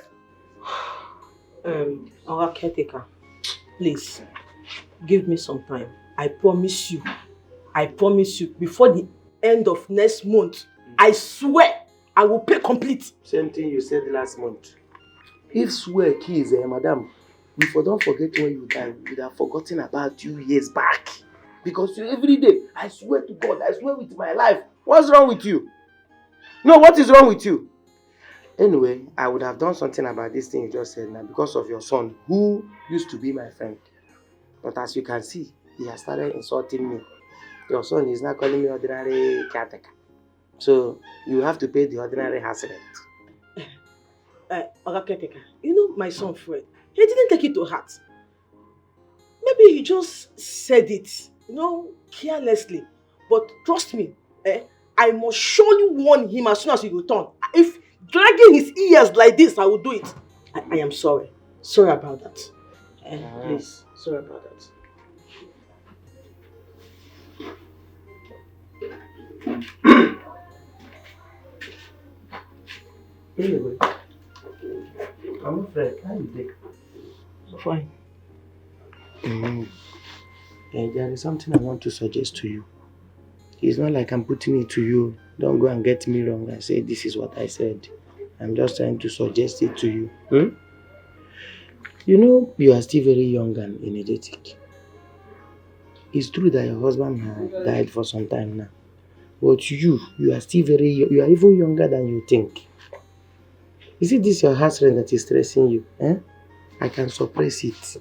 Um, our caretaker, please give me some time. I promise you, I promise you, before the end of next month, I swear I will pay complete. Same thing you said last month. If swear kill is, eh, madam, we for don forget when you die. We would have forgotten about you years back. Because you, every day, I swear to God, I swear with my life. What's wrong with you? No, what is wrong with you? Anyway, I would have done something about this thing you just said now because of your son, who used to be my friend. But as you can see, he has started insulting me. Your son is now calling me ordinary caretaker. So you have to pay the ordinary house rent. Uh, Oga caretaker, you know my son Fred. He didn't take it to heart. Maybe he just said it, you know, carelessly. But trust me, eh, I must surely warn him as soon as he return. If dragging his ears like this, I will do it. I, I am sorry. Sorry about that. Eh, please, sorry about that. Anyway, I'm afraid, how you take? Fine. Mm. Eh, there is something I want to suggest to you. It's not like I'm putting it to you. Don't go and get me wrong and say this is what I said. I'm just trying to suggest it to you. Hmm? You know, you are still very young and energetic. It's true that your husband had died for some time now. But you, you are still very yo-, you are even younger than you think. Is it this your house rent that is stressing you? Eh? I can suppress it.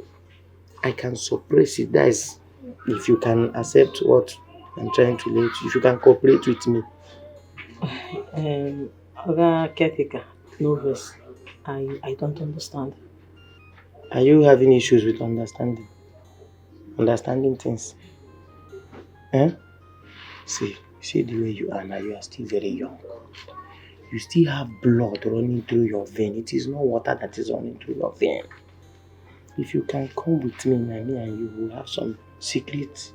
I can suppress it. That is, if you can accept what I'm trying to let you, if you can cooperate with me. Um, Oga caretaker, no vex. I, I don't understand. Are you having issues with understanding? Understanding things? Eh? See, see the way you are now, you are still very young. You still have blood running through your vein. It is not water that is running through your vein. If you can come with me, now me and you will have some secret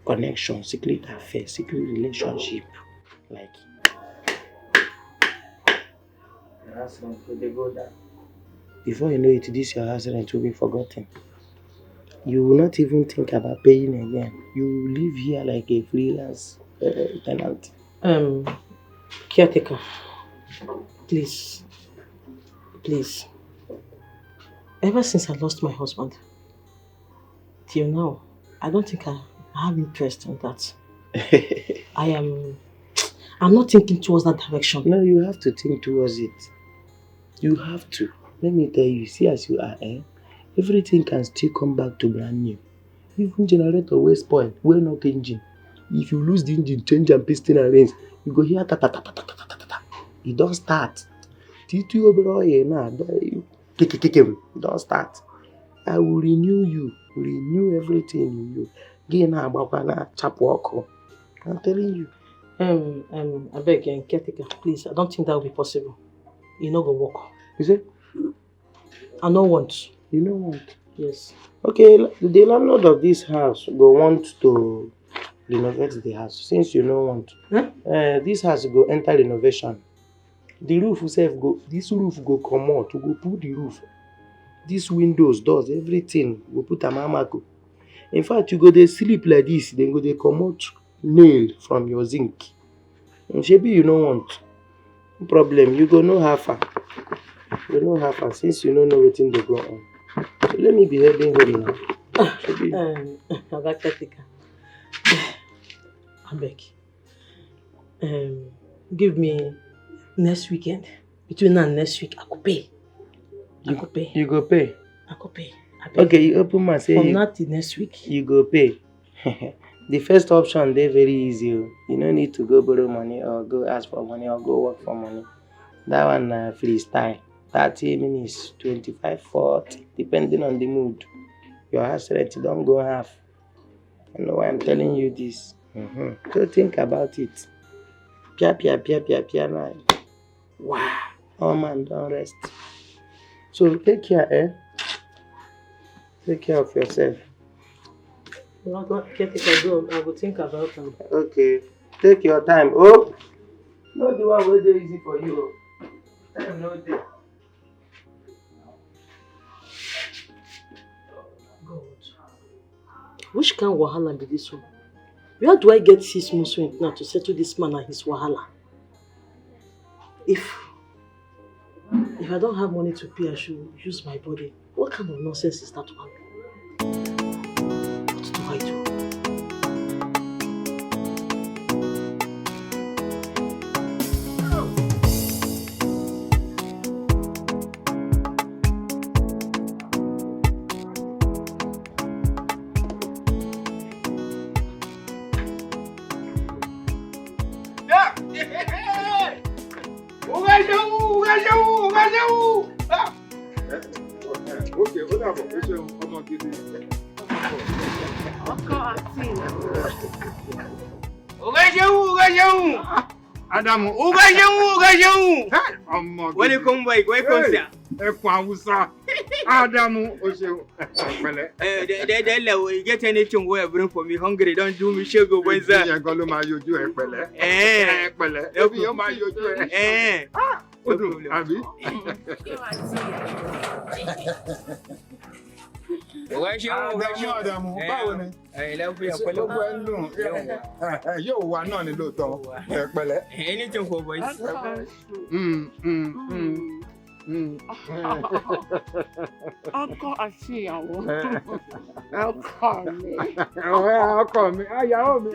connection, secret affair, secret relationship. Like, your house rent go dey go down. Before you know it, this your house rent will be forgotten. You will not even think about paying again. You will live here like a freelance, uh, tenant. Um, caretaker, please, please. Ever since I lost my husband, till now, I don't think I have interest in that. I am, I'm not thinking towards that direction. No, you have to think towards it. You have to. Let me tell you, see as you are, eh? Everything can still come back to brand new. Even generator wey spoil, wey knock engine, If you lose the engine, change and piston and rings, you go hear ta ta ta ta ta ta ta ta. E don start. Titi obere oil na don kikikikim don start. I will renew you, renew everything in you. Gị na-agbakwa na-achapụ ọkụ. I'm telling you. Um, um, abeg, um, caretaker, please. I don't think that will be possible. E no go work. You say? I no want. You no want? Yes. Okay, the landlord of this house go want to renovate the house since you no want. Huh? Uh, this house go enter renovation. The roof sef go, this roof go comot, we go put the roof. These windows, doors, everything, we go put am amako. In fact, you go dey sleep like this, then go dey comot nail from your zinc. Mm, shebi you no want. No problem, you go know how far. You go know how far since you no know wetin dey go on. So let me be heading home now. Shebi. Um, Oga caretaker, abeg, um, give me next weekend. Between now and next week, I go pay. I You, go pay. You go pay. I go pay. Abeg. Okay, you open mouth say from you, now till next week. You go pay. The first option dey very easy o. You no need to go borrow money or go ask for money or go work for money. That one na freestyle. Thirty minutes, twenty-five, forty, depending on the mood. Your house rent don go half. I know why I'm telling you this. Mm-hmm. So think about it. Pia, pia, pia, pia, pia, na. Wow. All man don rest. So take care, eh? Take care of yourself. Oga caretaker, go. I go think about am. Okay. Take your time. Oh, not the one wey dey easy for you o. Time no dey. God. Which kind wahala be this one? Where do I get six months rent now to settle this man and his wahala? If if I don't have money to pay, I should use my body. What kind of nonsense is that one? What do I do? Yeah. Oga Seun, Oga Seun, Oga Seun. Ah. Okay, ó dàbọ̀, ó ṣeun, ọmọ gidi. Ọkọ àti Oga Seun, Oga Seun. Adamu, Oga Seun, Oga Seun. Hey, ọmọ gidi. Welcome back, welcome, sir. Ẹkùn Hausa. Adamu, ó ṣeun. Pẹ̀lẹ́. Eh, de, de, de, le, you get anything wey I bring for me? Hungry don do me, shego boy, sir. Ìyẹn gan ló máa yọjú ẹ pẹ̀lẹ́. Eh. Ẹ pẹ̀lẹ́. Ebi yóò máa yọjú ẹ. Eh. Ah, ó dùn, àbí? Oga Seun, Oga Seun. Adamu, Adamu, báwo ni? Eh, lafiya, ṣé pẹ̀lẹ́. Gbogbo ẹ ń dùn? Yawwa. Eh, eh, yóò wà náà ni lóòótọ́. Yawwa. Ẹ pẹ̀lẹ́. Anything for boys. Mm, mm, mm, mm. Ọkọ àti ìyàwó. Eh. Ọkọ mi. Ọkọ mi. Ah, ìyàwó mi.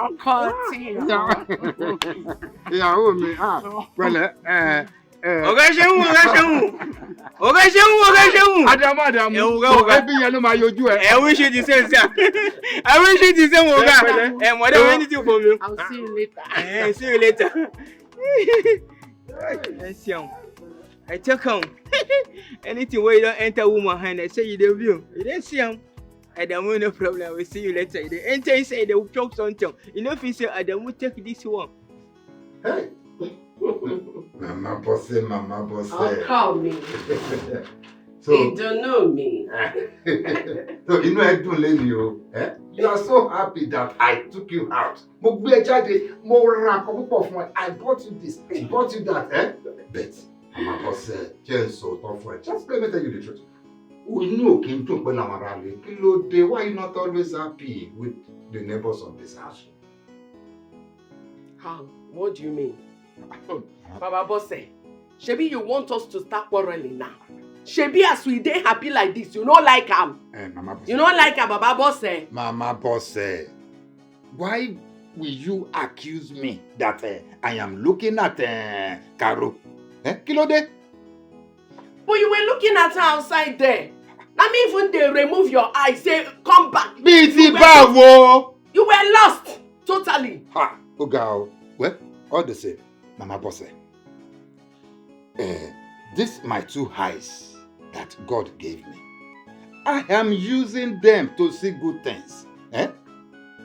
Ọkọ àti ìyàwó. Ìyàwó mi. Ah, pẹ̀lẹ́. Eh, eh. Oga Seun, Oga Seun. Oga Seun, Oga Seun. Adamu, Adamu. Eh, Oga, Oga. Ẹbí yẹn ló máa yọjú ẹ. I wish you the same, sir. I wish you the same, Oga. Ẹ pẹ̀lẹ́. Eh, madam, anything for me? I'll see you later. Eh, see you later. Ẹ ṣeun. I check am. Anything wey you don enter woman hand, I say you dey view. You dey see am. Adamu, no problem. We see you later. You dey enter inside, you dey chop something. You no fit say Adamu take this one. Hey. Mama Bosse, Mama Bosse. Ọkọ mi. So, ìdùnnú mi. So, inú ẹ dùn lẹ́nu o. Eh? You are so happy that I took you out. Mo gbé ẹ jáde, mo ra nǹkan púpọ̀ fún ẹ. I bought you this, I bought you that. Eh? But, Mama Bosse, jẹ́ n sọ òótọ́ fún ẹ. Just let me tell you the truth. Inú ò kí ń dùn pẹ̀lú àwọn ará ilé. Kí ló dé? Why you not always happy with the neighbors of this house? How? What do you mean? Baba Bosse, shebi you want us to start quarreling now? Shebi as we dey happy like this, you no like am? Eh, Mama Bosse. You no like am, Baba Bosse? Mama Bosse, why will you accuse me that, eh, I am looking at, eh, Caro? Eh, kí ló dé? But you were looking at her outside there. Na me even dey remove your eye, say, "Come back." Bíi ti báwo? You were lost. Totally. Ha! Oga o. Well, all the same, Mama Bose. Eh, this my two eyes that God gave me. I am using them to see good things. Eh?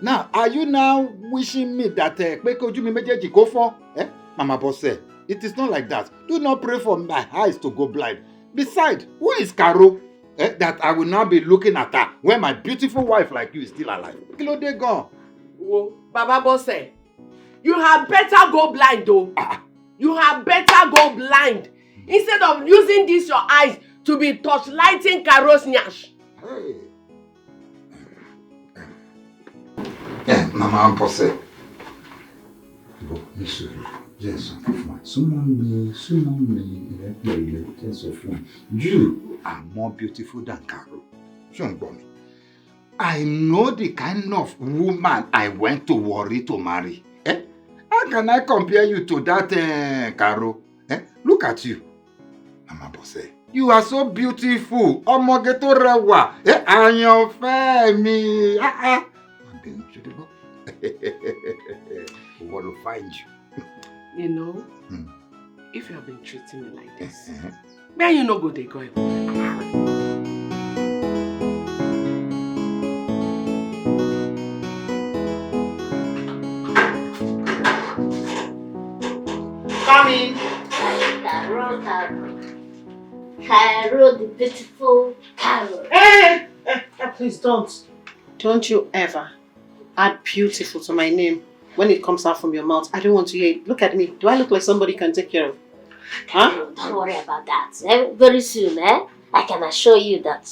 Now, are you now wishing me that eh, pé kí ojú mi méjèèjì kó fọ́? Eh? Mama Bose, it is not like that. Do not pray for my eyes to go blind. Besides, who is Caro? Eh? That I will now be looking at her when my beautiful wife like you is still alive. Kí ló dé gan? Wo, Baba Bose, you had better go blind o. You had better go blind instead of using this your eyes to be torchlighting Caro's nyash. Hey. Eh, Mama Bose. Bọ̀, ní sùúrù, jẹ́ n sọ nǹkan fún ẹ. Súnmọ́ mi, súnmọ́ mi, ìrẹ́pẹ̀lẹ́, jẹ́ n sọ fún ẹ. You are more beautiful than Caro. Ṣé ò ń gbọ́ mi? I know the kind of woman I went to Warri to marry. Eh? How can I compare you to that eh, Caro? Eh? Look at you. Mama Bose, you are so beautiful. Ọmọge tó rẹwà. Eh? Àyànfẹ́ mi. Ah, ah. Má bínú, ṣó ti gbọ́? Ìwọ ló fine jù. You know, if you have been treating me like this, then you no go dey go. Come in. Carol, Carol. Carol, the beautiful Carol. Eh, eh, eh, please don't. Don't you ever add beautiful to my name when it comes out from your mouth. I don't want to hear it. Look at me. Do I look like somebody you can take care of? Huh? Don't worry about that. Eh, very soon, eh, I can assure you that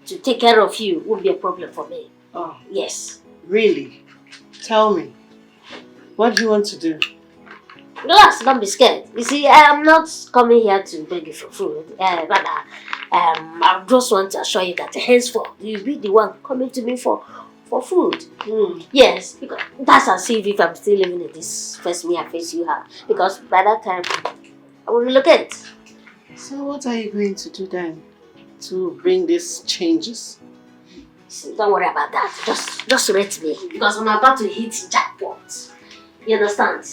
to take care of you won't be a problem for me. Oh, Yes. Really? Tell me. What do you want to do? Relax, don't be scared. You see, I am not coming here to beg you for food. Uh, rather, um, I just want to assure you that henceforth, you'll be the one coming to me for, for food. Hmm. Yes, because that's as if, if I'm still living in this first me I face you have. Because by that time, I will relocate. So what are you going to do then to bring these changes? See, don't worry about that. Just, just rate me because I'm about to hit jackpot. You understand?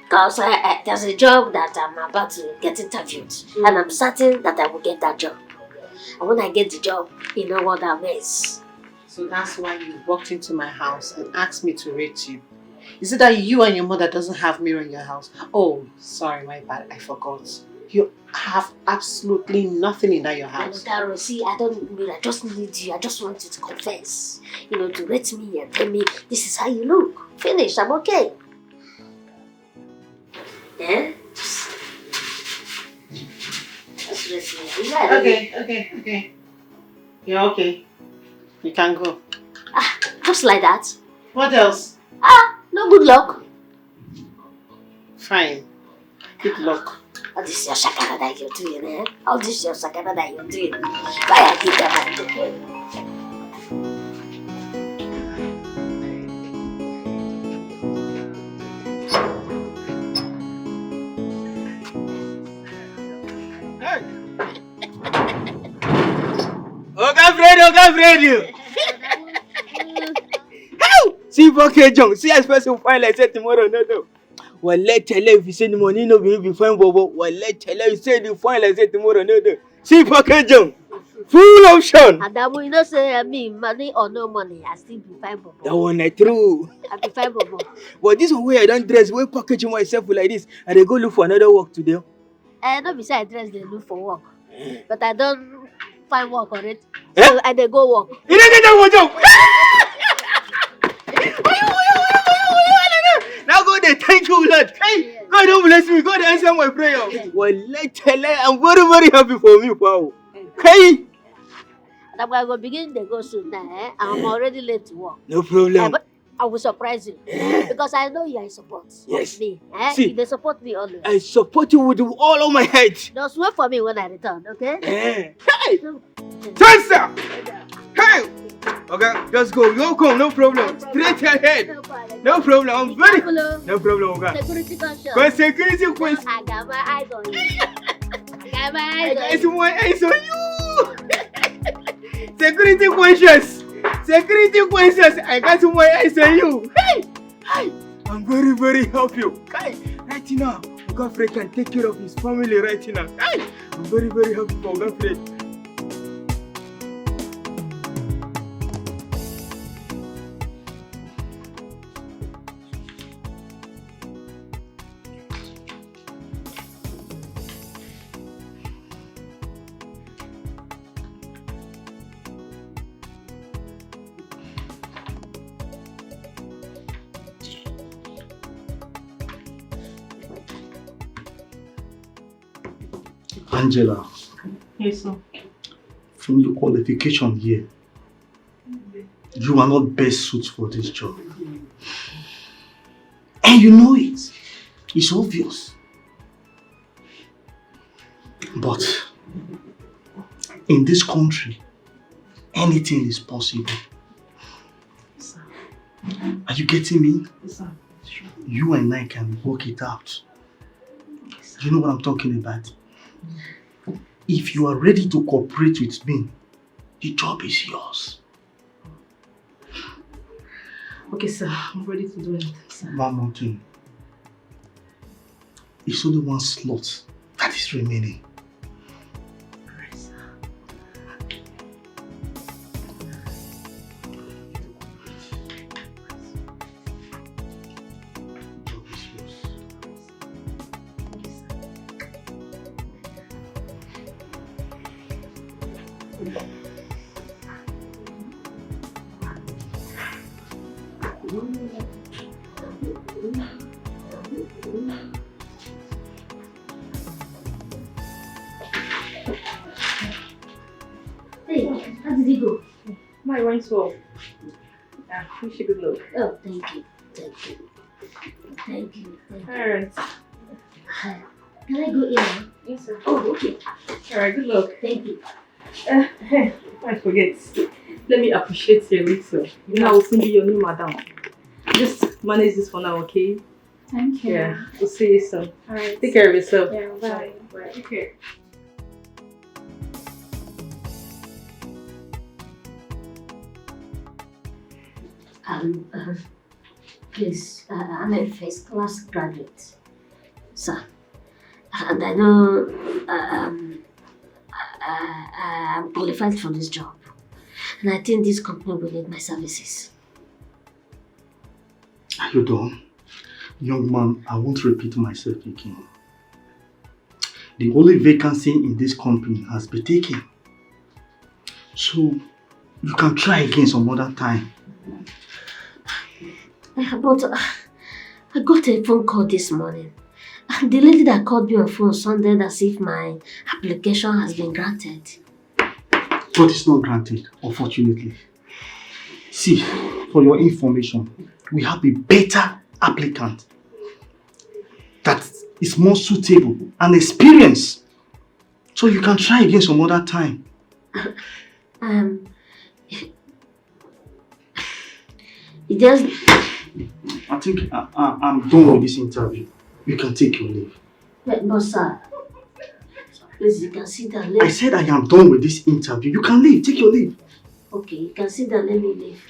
Because I, I, there's a job that I'm about to get interviewed, and I'm certain that I will get that job. And when I get the job, you know what that means. So that's why you walked into my house and asked me to rate you. Is it that you and your mother doesn't have mirror in your house? Oh, sorry, my bad. I forgot. You have absolutely nothing in that your house. Carol, see, I don't need mirror. I just need you. I just want you to confess. You know, to rate me and tell me this is how you look. Finish. I'm okay. Eh? Just, just rate me. You know I don't Okay, okay, okay. You're okay. You can go. Just like that. What else? Ah, no good luck. Fine. Good luck. All this your shakara that you're doing, eh? All this your shakara that you're doing. Why I give them all the Oga Fred, Oga Fred, you. How? See Pocket John, see as person fine like say tomorrow no do. Wallahi tallahi, if you send money, no be you be fine bobo. Wallahi tallahi, you say you fine like say tomorrow no do. See Pocket John, full option. Adamu, you know say I mean money or no money, I still be fine bobo. That one na true. I be fine bobo. But this one wey I don dress, wey package myself like this, I dey go look for another work today. Eh, no be say I dress dey look for work, but I don find work already. Eh? So I dey go work. You don't get that one job. Now God dey thank you, Lord. Hey, God don bless me. God answer my prayer. Wallahi tallahi, I'm very very happy for me, wow. Hey, That I go begin dey go soon now. Eh? I'm already late to work. No problem. Eh, but I will surprise you because I know you are in support Yes. of me. Eh? See. You dey support me always. I support you with all of my heart. Just wait for me when I return, okay? Eh. Hey, So, Spencer. Hey. Okay, just go. You come, no problem. Straight ahead. no problem. No problem. I'm very. Hello. No problem, okay. Security conscious. But security question. I got my eyes on you. I got my I eyes got on you. some more eyes on you. Security conscious. Security conscious. I got some more eyes on you. Hey. Kai, I'm very, very happy. Kai, right now, Oga Fred can take care of his family right now. Kai, I'm very, very happy for Oga Fred. Angela. Yes, sir. From your qualification here, you are not best suited for this job. And you know it. It's obvious. But in this country, anything is possible. Sir. Are you getting me? Yes, sir. Sure. You and I can work it out. Yes, sir. You know what I'm talking about? If you are ready to cooperate with me, the job is yours. Okay, sir. I'm ready to do it, sir. One more thing. It's only one slot that is remaining. All right, sir. Hey, how did it go? My went well. Ah, wish you good luck. Oh, thank you. Thank you. Thank you. Thank you. All right. Can I go in now? Yes, sir. Oh, okay. All right, good luck. Thank you. Uh, hey, before I forget, let me appreciate you a little. You know, I will soon be your new madam. Just manage this for now, okay? Thank you. Yeah, we'll see you soon. All right. Take care of yourself. Yeah, bye. Bye. Take care. Um, uh, please, uh, I'm a first class graduate, sir. And I know, uh, um, I, I, I'm qualified for this job. And I think this company will need my services. Are you done? Young man, I won't repeat myself again. The only vacancy in this company has been taken. So, you can try again some other time. Eh, but, uh, I got a phone call this morning. And the lady that called me on phone sounded as if my application has been granted. But it's not granted, unfortunately. See, for your information, we have a better applicant that is more suitable and experienced. So you can try again some other time. Um, it just I think I, I, I'm done with this interview. You can take your leave. But, but sir, please, you can sit down. I said I am done with this interview. You can leave. Take your leave. Okay, you can sit down. Let me leave.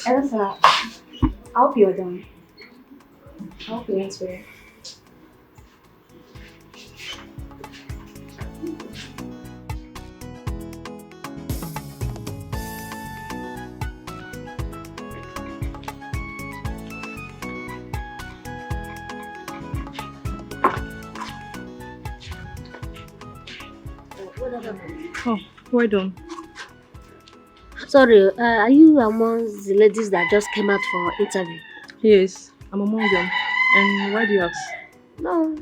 Hello, sir. I hope you're done. I hope you went well. Oh, well done. Sorry, uh, are you among the ladies that just came out for interview? Yes, I'm among them. And why do you ask? No,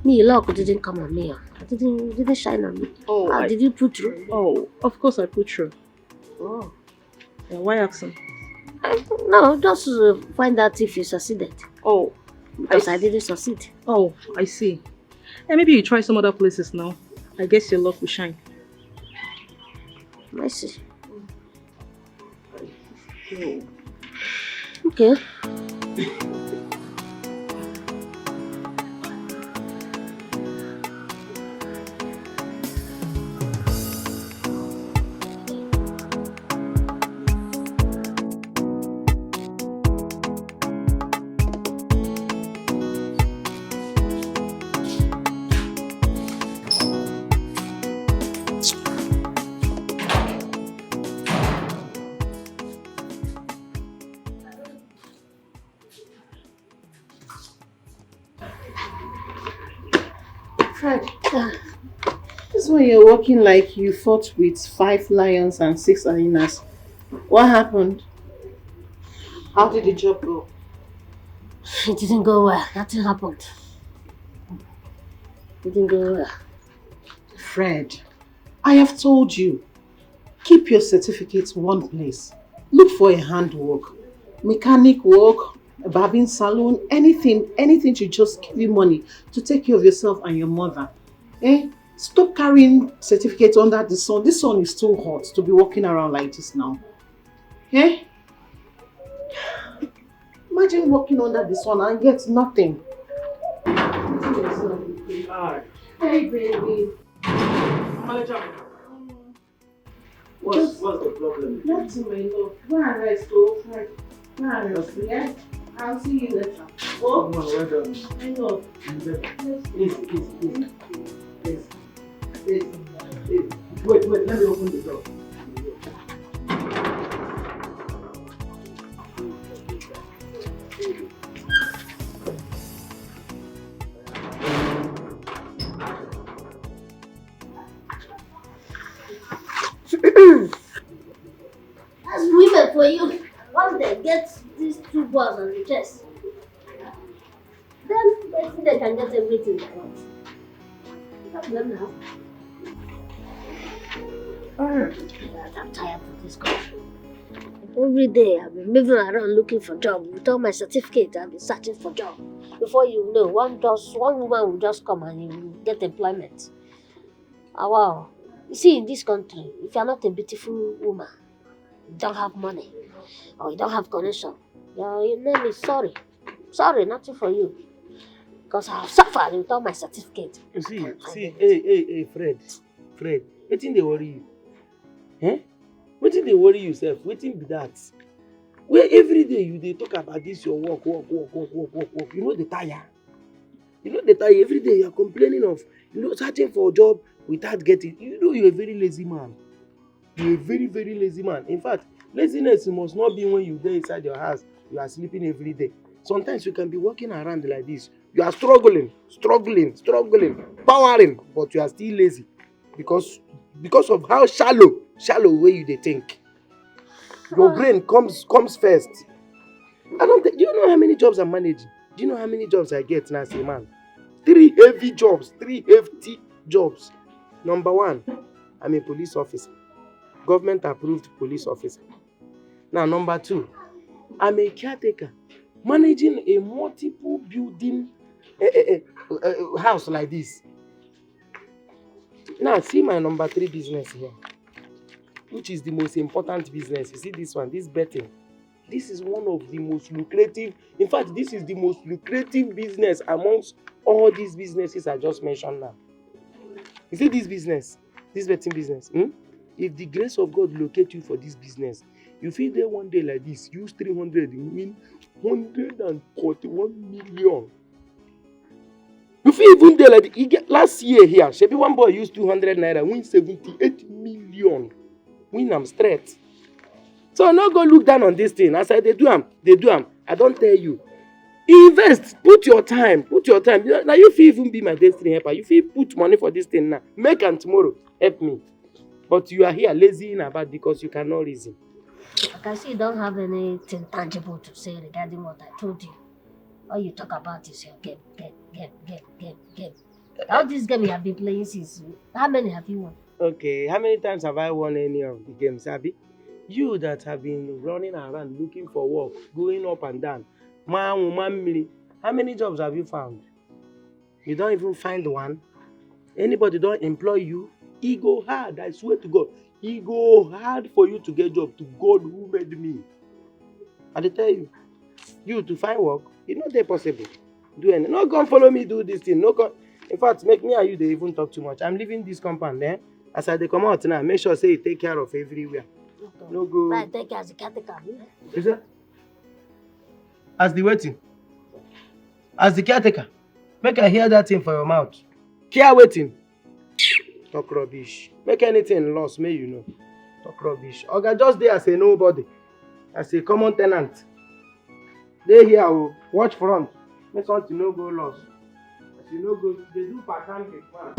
me, luck didn't come on me. Oh. I didn't, didn't shine on me. Oh, ah, I, did you put through? Oh, of course I put through. Oh. Yeah, why asking? Uh, no, just to find out if you succeeded. Oh, because I, I didn't succeed. Oh, I see. Yeah, maybe you try some other places now. I guess your luck will shine. I see. Okay. So you're working like you fought with five lions and six hyenas. What happened? How did the job go? It didn't go well. Nothing happened. It didn't go well. Fred, I have told you, keep your certificates one place. Look for a hand work, mechanic work, a barbing salon, anything, anything to just give you money to take care of yourself and your mother. Eh? Stop carrying certificates under the sun. This sun is too hot to be walking around like this now. Eh? Imagine walking under the sun and yet nothing. Hi. Hey, baby. Manager. What's, what's the problem? Nothing, my love. Go and rest, oh. Go and rest, yeah? I'll see you later. Oh, no, well done. My love. Easy, easy, easy. Easy. Easy. Easy. Wait, wait, let me open the door. As women for you, once they get these two balls on the chest, then they think they can get everything they want. Look at them now. I'm tired of this country. Every day I've been moving around looking for job. With all my certificate, I've been searching for job. Before you know, one just one woman will just come and you will get employment. Ah, wow. You see, in this country, if you're not a beautiful woman, you don't have money, or you don't have connection, your, your name is sorry. Sorry, nothing for you. Because I have suffered with all my certificate. You see, see, hey, hey, hey, Fred, Fred, wetin dey worry you? Eh? Wetin dey worry you sef? Wetin be that? Where every day you dey talk about this your work, work, work, work, work, work, work. You no dey tire. You no dey tire. Every day you are complaining of, you know, searching for a job without getting. You know you're a very lazy man. You're a very, very lazy man. In fact, laziness must not be when you dey inside your house, you are sleeping every day. Sometimes you can be walking around like this. You are struggling, struggling, struggling, powering, but you are still lazy because because of how shallow, shallow wey you dey think. Your brain comes comes first. I don't think, do you know how many jobs I'm managing? Do you know how many jobs I get now as a man? Three heavy jobs, three hefty jobs. Number one, I'm a police officer, government approved police officer. Now, number two, I'm a caretaker, managing a multiple building, eh, eh, eh, eh, house like this. Now, see my number three business here, which is the most important business. You see this one, this betting. This is one of the most lucrative. In fact, this is the most lucrative business amongst all these businesses I just mentioned now. You see this business, this betting business. Hmm? If the grace of God locate you for this business, you fit dey one day like this, use three hundred, win hundred and forty-one million. You fit even dey like the, e get last year here, shebi one boy use two hundred naira, win seventy-eight million, win am straight. So no go look down on this thing. As I dey do am, dey do am. I don tell you, invest, put your time, put your time. You know, na you fit even be my destiny helper. You fit put money for this thing now, make am tomorrow, help me. But you are here lazying about because you cannot reason. I can see you don't have anything tangible to say regarding what I told you. All you talk about is your game, game, game, game, game, game. All this game you have been playing since. How many have you won? Okay, how many times have I won any of the games, abi? You that have been running around looking for work, going up and down, man, woman, mini, how many jobs have you found? You don't even find one. Anybody don't employ you? E go hard, I swear to God. E go hard for you to get job, to God who made me. I dey tell you, you to find work, e no dey possible. Do any, no come follow me do this thing. No come. In fact, make me and you dey even talk too much. I'm leaving this compound, eh? As I dey comot now, make sure say you take care of everywhere. No go. But I take care as a caretaker. You say? As the wetin? As the caretaker, make I hear that thing for your mouth. Care wetin? Talk rubbish. Make anything loss, make you know. Talk rubbish. Oga just dey as a nobody, as a common tenant. Dey here o, watch front, make something no go loss. As you no go, dey do part time dey plan.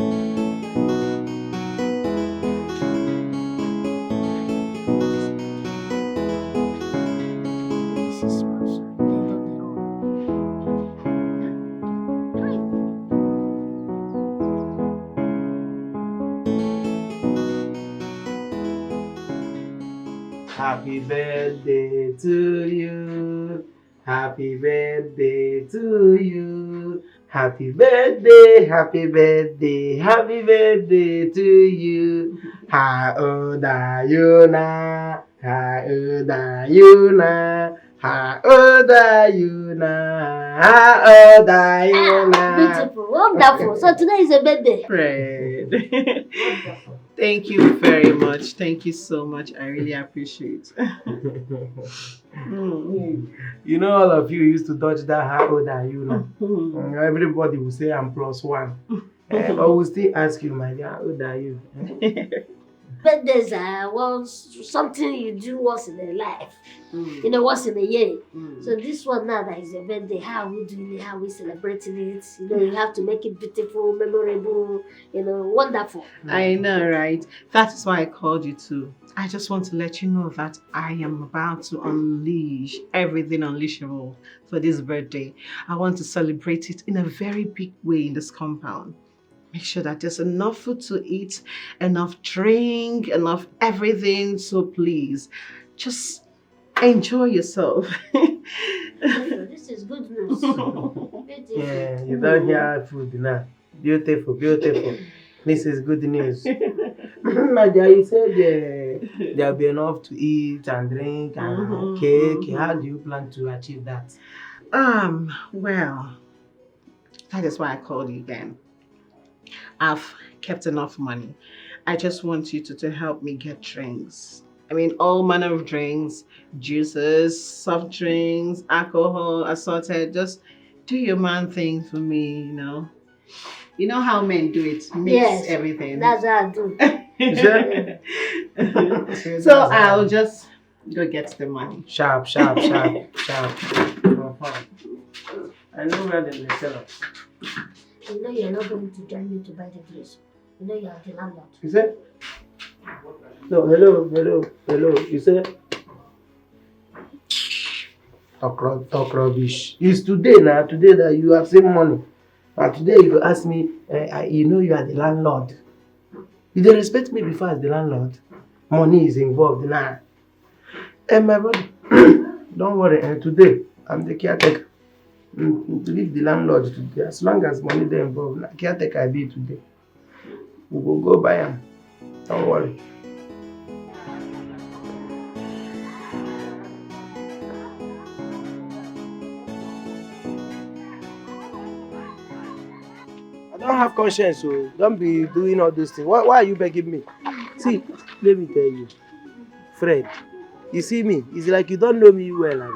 Happy birthday to you. Happy birthday to you. Happy birthday, happy birthday, happy birthday to you. How old are you now? How old are you now? How old are you now? How old are you now? Beautiful, wonderful. So today is a birthday. Fred. Thank you very much. Thank you so much. I really appreciate. Mm. You know, all of you used to dodge that. How old are you now? Mm, everybody will say, "I'm plus one." Eh, but we'll still ask you, "My dear, how old are you?" Birthdays are once, something you do once in a life, Mm. you know, once in a year. Mm. So this one now that is your birthday, how are we doing it? How are we celebrating it? You know, you have to make it beautiful, memorable, you know, wonderful. I know, right? That is why I called you too. I just want to let you know that I am about to unleash everything unleashable for this birthday. I want to celebrate it in a very big way in this compound. Make sure that there's enough food to eat, enough drink, enough everything. So please, just enjoy yourself. This is good news. Beautiful. Yeah, you don't hear food now. Beautiful, beautiful. This is good news. My dear, you said uh, there'll be enough to eat and drink and Mm-hmm, cake. mm-hmm. How do you plan to achieve that? Um, well, that is why I called you again. I've kept enough money. I just want you to, to help me get drinks. I mean, all manner of drinks, juices, soft drinks, alcohol, assorted. Just do your man thing for me, you know. You know how men do it, mix Yes, everything. That's how I do. Is that? So I'll just go get the money. Sharp, sharp, sharp, sharp. Confirm. I know where they dey sell am. You know you're not going to join me to buy the place. You know you are the landlord. You say? No, hello, hello, hello. You say? Talk, rub- talk rubbish. It's today now. Today that you have seen money. And today you go ask me, eh, I, you know you are the landlord. You dey respect me before as the landlord. Money is involved now. Eh, my brother, don't worry. Eh, today, I'm the caretaker. Mm, mm, leave the landlord today. As long as money dey involved, na caretaker I be today. We go go buy am. Don't worry. I don't have conscience, so don't be doing all those things. Why, why are you begging me? See, let me tell you, Fred, you see me, it's like you don't know me well, abi?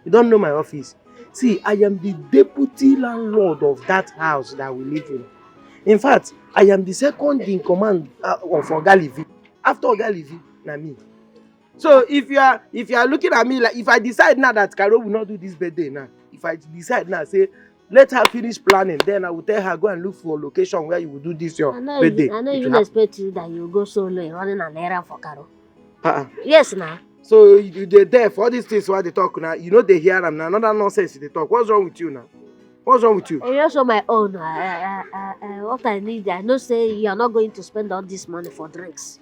You don't know my office. See, I am the deputy landlord of that house that we live in. In fact, I am the second in command uh, of Oga Levi. After Oga Levi, na me. So if you are if you are looking at me like, if I decide now that Carol will not do this birthday now, if I decide now say let her finish planning, then I will tell her go and look for location where you will do this your I know, birthday. I know It you will happen. Expect you that you go solo running an errand for Carol. Uh-uh. Yes, now. So you dey there for all these things wey I dey talk now. You no dey hear am now. Another nonsense you dey talk. What's wrong with you now? What's wrong with you? And also my own. Uh, uh, uh, uh, what I need, I know say you are not going to spend all this money for drinks.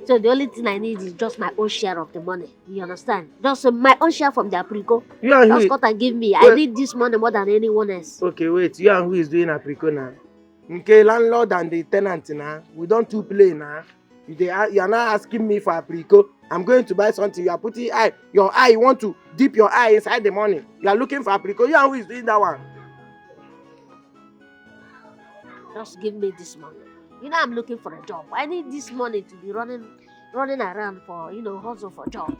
So the only thing I need is just my own share of the money. You understand? Just uh, my own share from the aprico. You and Just who? Cut and give me. I Well- need this money more than anyone else. Okay, wait. You and who is doing aprico now? Okay, landlord and the tenant now. We don't too play now. You dey a- you are now asking me for aprico. I'm going to buy something. You are putting eye your eye. You want to dip your eye inside the money. You are looking for aprico. You and who is doing that one? Just give me this money. You know I'm looking for a job. I need this money to be running, running around for you know hustle for job.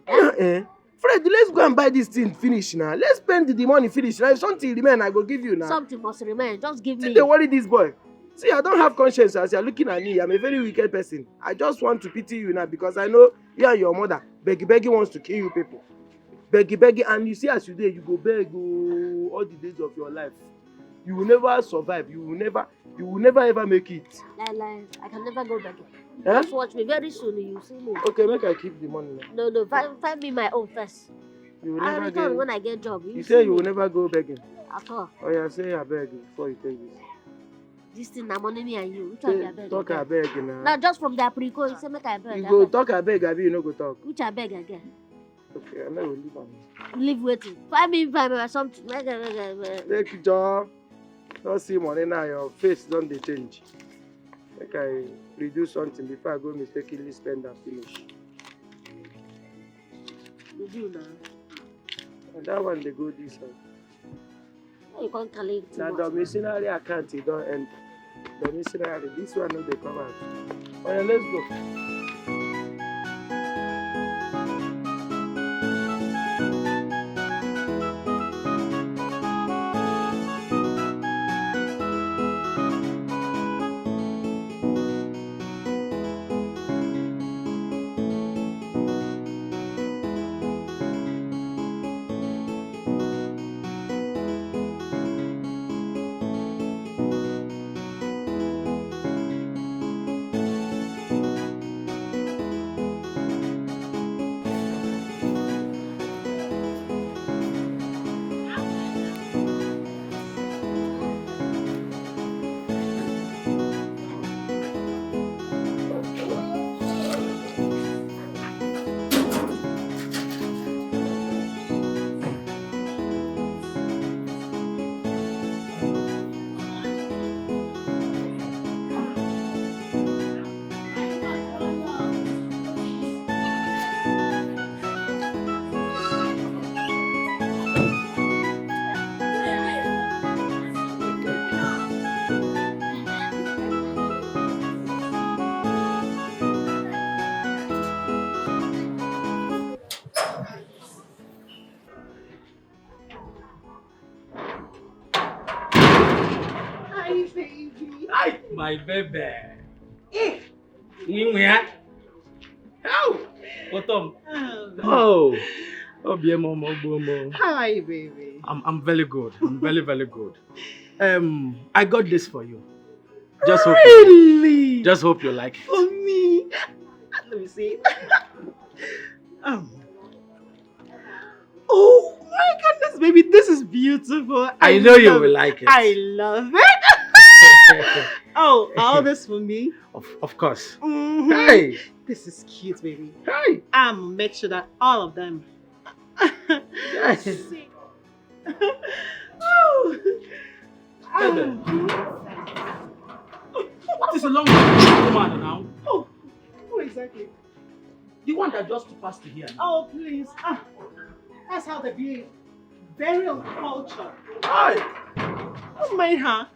Eh? Fred, let's go and buy this thing finish now. Let's spend the money finish now. If something remain, I go give you now. Something must remain. Just give Still me. They worry this boy. See, I don't have conscience as you're looking at me. I'm a very wicked person. I just want to pity you now because I know you and your mother. Beggy Beggy wants to kill you people. Beggy Beggy, and you see as you dey, you go beg oh, all the days of your life. You will never survive. You will never, you will never ever make it. Lie, lie. I can never go begging. Eh? Just watch me. Very soon you see me. Okay, make I keep the money now. No, no. Find, find me my own first. You will I never return get. When I get job. You You see say you me. Will never go begging. At all. Oh yeah, say I beg you before you take this. This thing na money me and you. Which one be abeg? Talk abeg na. Na just from the apricot, you say make I beg. You go talk abeg, abi you no go talk? Which abeg again? Okay, I no go leave am. Leave wetin? Find me five or something. Make I, make I, make I. Make John. Don see money now, your face don dey change. Make I reduce something before I go mistakenly spend am finish. You do now. And that one dey go this one. You can't collect too Na much. Domiciliary account e don enter. Domiciliary, this one no dey come out. Oya, let's go. Hi, baby. Hi, my baby. Eh. How? Otom. Oh. Obiemo Mobomo. How are you, baby? I'm I'm very good. I'm very very good. Um, I got this for you. Just hope. Really? You, just hope you like it. For me. Let me see. um. Oh my goodness, baby, this is beautiful. I, I know you will like it. I love it. Oh, all this for me? Of, of course. Mm-hmm. Hey! This is cute, baby. Hey! I'm gonna make sure that all of them. Yes. Oh. Baby. What is a long woman now? Oh, oh, exactly. The one that just passed here. Oh, please. Ah, that's how they behave. Very uncultured. Hi! Don't mind her.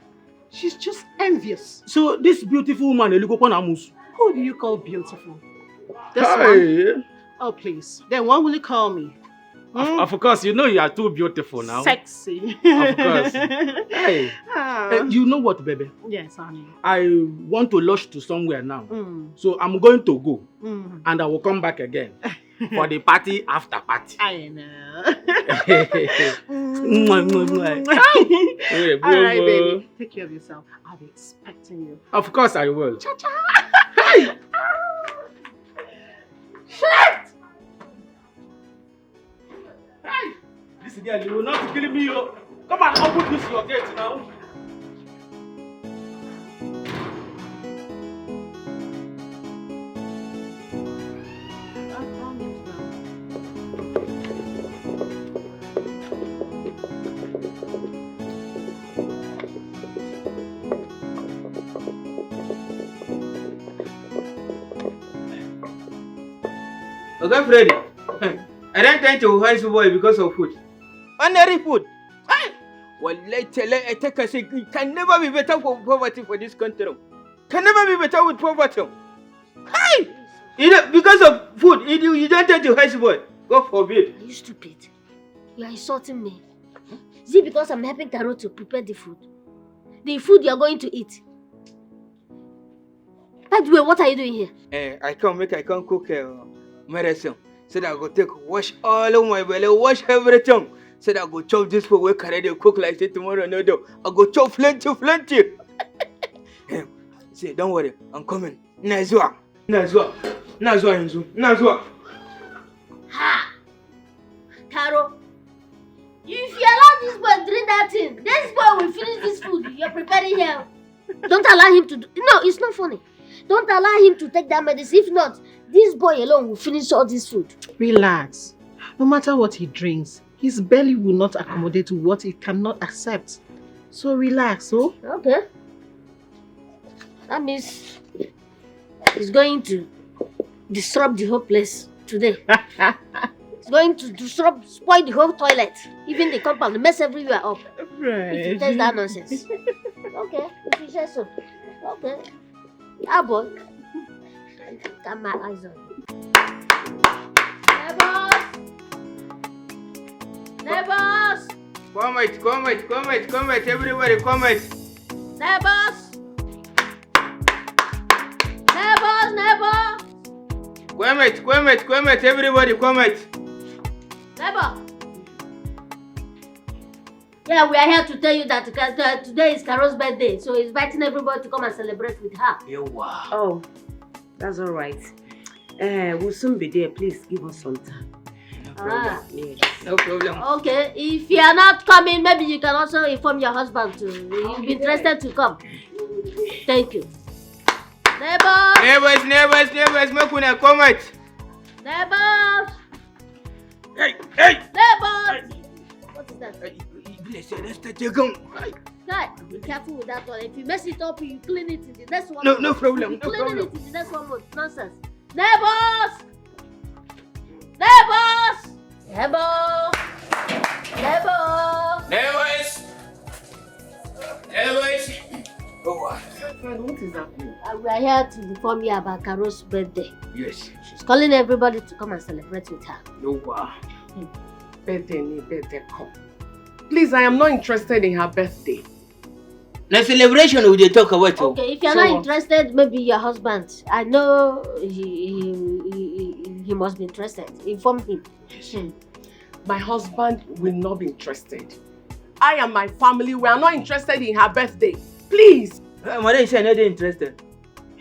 She's just envious. So this beautiful woman, Eluko Kwanamus. Who do you call beautiful? This one? Oh, please. Then what will you call me? Of, hmm? Of course, you know you are too beautiful now. Sexy. Of course. Hey. Ah. Uh, you know what, baby? Yes, honey. I want to rush to somewhere now. Mm. So I'm going to go. Mm. And I will come back again for the party after party. I know. All right, baby. Take care of yourself. I'll be expecting you. Of course I will. Cha-cha. Hey! Shit! Hey! This girl, you will not kill me, oh. Come and open this your gate now. Oga Freddy, I don turn to house boy because of food. Ordinary food. Hey! Wallahi, tell I take a sick. It can never be better for poverty for this country. Can never be better with poverty. Hey! You know, because of food, you, you don't take the house boy. God forbid. Are you stupid? You are insulting me. Is it because I'm helping Taro to prepare the food? The food you are going to eat. By the way, what are you doing here? Eh, I come make I come cook uh, medicine. So that I go take wash all of my belly, wash everything. So that I go chop this food wey carry dey cook like say tomorrow no dey. I go chop plenty, plenty. Eh, say, don't worry, I'm coming. Ina zuwa. Ina zuwa. Ina zuwa yanzu. Ina zuwa. Ha! Taro, if you allow this boy drink that thing, this boy will finish this food you're preparing here. Don't allow him to do. No, it's not funny. Don't allow him to take that medicine. If not, this boy alone will finish all this food. Relax. No matter what he drinks, his belly will not accommodate to what it cannot accept. So relax, oh. Okay. That means he's going to disrupt the whole place today. He's going to disrupt, spoil the whole toilet, even the compound, mess everywhere up. If he takes that nonsense. Okay, if you say so. Okay. Ah, boy. Got my eyes on you. Neighbors! Neighbors! Come out, come out, come out, come out, everybody come out. Neighbors! Neighbors, neighbors! Come out, come out, come out, everybody come out. Neighbor! Yeah, we are here to tell you that uh, today is Carol's birthday, so he's inviting everybody to come and celebrate with her. Yawa. Oh, that's all right. Uh, we'll soon be there. Please give us some time. No problem. Ah. Yes. No problem. Okay, if you are not coming, maybe you can also inform your husband to. He'll be interested to come. Thank you. Neighbors! Neighbors, neighbors, neighbors, make una come out. Neighbors! Hey, hey. Neighbors! What is that? Hey, you, you bless you, let's take you home. Hey. Guy, be careful with that one. If you mess it up, you clean it in the next one. No, month. No problem, You no clean problem. It in the next one month. Nonsense. Neighbors! Neighbors! Neighbors! Neighbors! Neighbors. Neighbors. Oh, wow. Friend, what is happening? Uh, we are here to inform you about Carol's birthday. Yes. She's calling everybody to come and celebrate with her. No, wow. Birthday, me birthday come. Please, I am not interested in her birthday. Na celebration we dey talk about. Oh. Okay, if you're So not what? Interested, maybe your husband. I know he, he, he, he must be interested. Inform him. My husband will not be interested. I and my family, we are not interested in her birthday. Please. Uh, Madam, you say I no dey interested.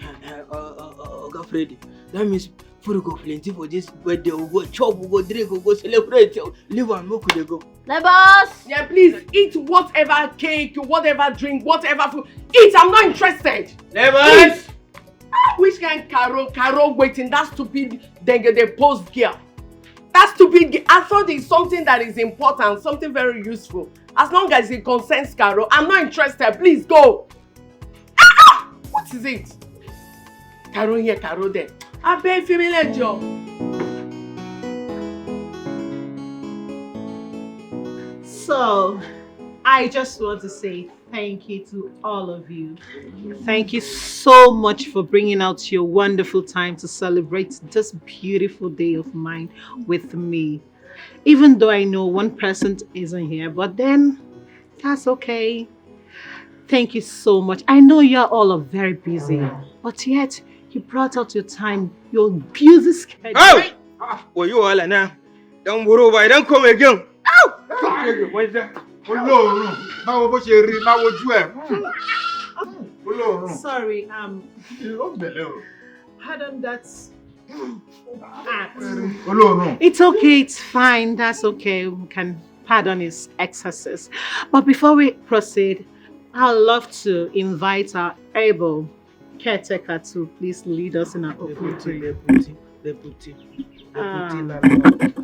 Uh, uh, uh, uh, Oga Freddy, that means food go plenty for this birthday. We go chop, we go drink, we go celebrate. Oh, leave am, make we dey go. Neighbors! Yeah, please eat whatever cake, whatever drink, whatever food. Eat, I'm not interested. Neighbors. Ah, which kind Carol, Carol waiting, that stupid dengede post girl. That stupid girl. I thought it's something that is important, something very useful. As long as it concerns Carol, I'm not interested. Please go. Ah, ah! What is it? Carol here, Carol there. I beg family job. So, I just want to say thank you to all of you. Thank you so much for bringing out your wonderful time to celebrate this beautiful day of mine with me. Even though I know one person isn't here, but then that's okay. Thank you so much. I know you're all are very busy, but yet you brought out your time, your busy schedule. Oh! Ah, were you all now? Don't worry, I don't come again. Olóòórùn, máa wo bó ṣe rí, máa wojú ẹ̀. Olóòórùn. Sorry, um, Ó bẹ̀rẹ̀ o. Pardon that act. Olóòórùn. It's okay, it's fine, that's okay. We can pardon his excesses. But before we proceed, I'd love to invite our able caretaker to please lead us in our opening prayer. Deputy, deputy, deputy Ah. landlord.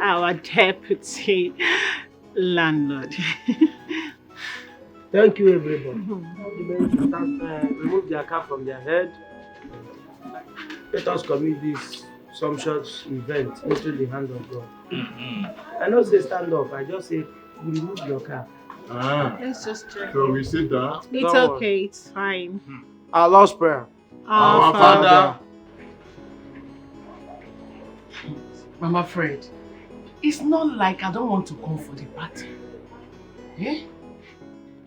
Our deputy landlord. Thank you, everybody. The men should start, uh, remove their cap from their head. Let us commit this sumptuous event into the hand of God. I no say stand up, I just say remove your cap. Ah, Let's just check. So we sit down. It's Don't okay, it's fine. Our Lord's Prayer. Our Father. Mama Fred, it's not like I don't want to come for the party. Eh?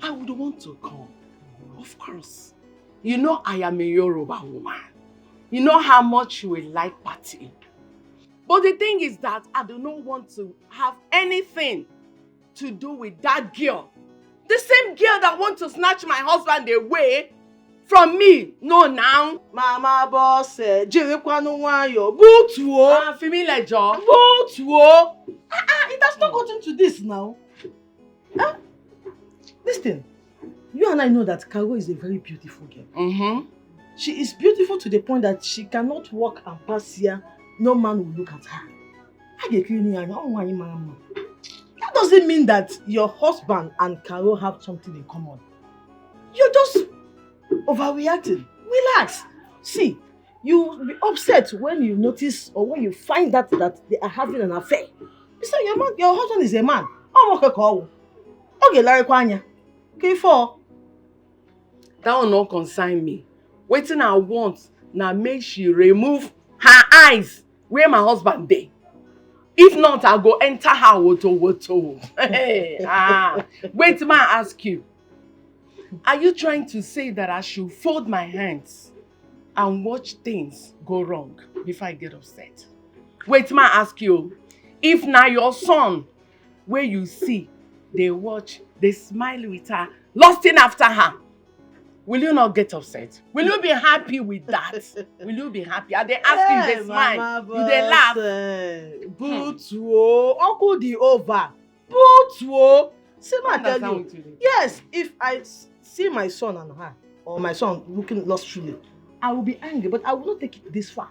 I would want to come. Of course. You know I am a Yoruba woman. You know how much we like party. But the thing is that I do not want to have anything to do with that girl. The same girl that want to snatch my husband away from me. No, now. Mama boss, eh, jirikwanụ nwayọ, butuo. Ah, Fimi Lejo. Butuo. Ah, ah, it has not gotten to this now. Huh? This thing. You and I know that Carol is a very beautiful girl. Mm-hmm. She is beautiful to the point that she cannot walk and pass here, no man will look at her. A ga-ekiri ya anya, ọ nwaanyị mara mma. That doesn't mean that your husband and Carol have something in common. You're just overreacting. Relax. See, you will be upset when you notice or when you find out that they are having an affair. Besides, your man, your husband is a man. Ọ nwoke ka ọ wụ. Ọ ga-elegharịkwa anya. Ka ife ọ. That one no concern me. Wetin I want na make she remove her eyes where my husband dey. If not, I go enter her woto woto. Ah, wait, ma ask you. Are you trying to say that I should fold my hands and watch things go wrong before I get upset? Wait, ma ask you. If na your son where you see, they watch, they smile with her, lusting after her, will you not get upset? Will you be happy with that? Will you be happy? Are they asking, hey, they smile? You they laugh? But oh, uncle the over. But oh, see, ma tell you. Yes, if I see my son and her, or my son looking lustfully, I will be angry, but I will not take it this far.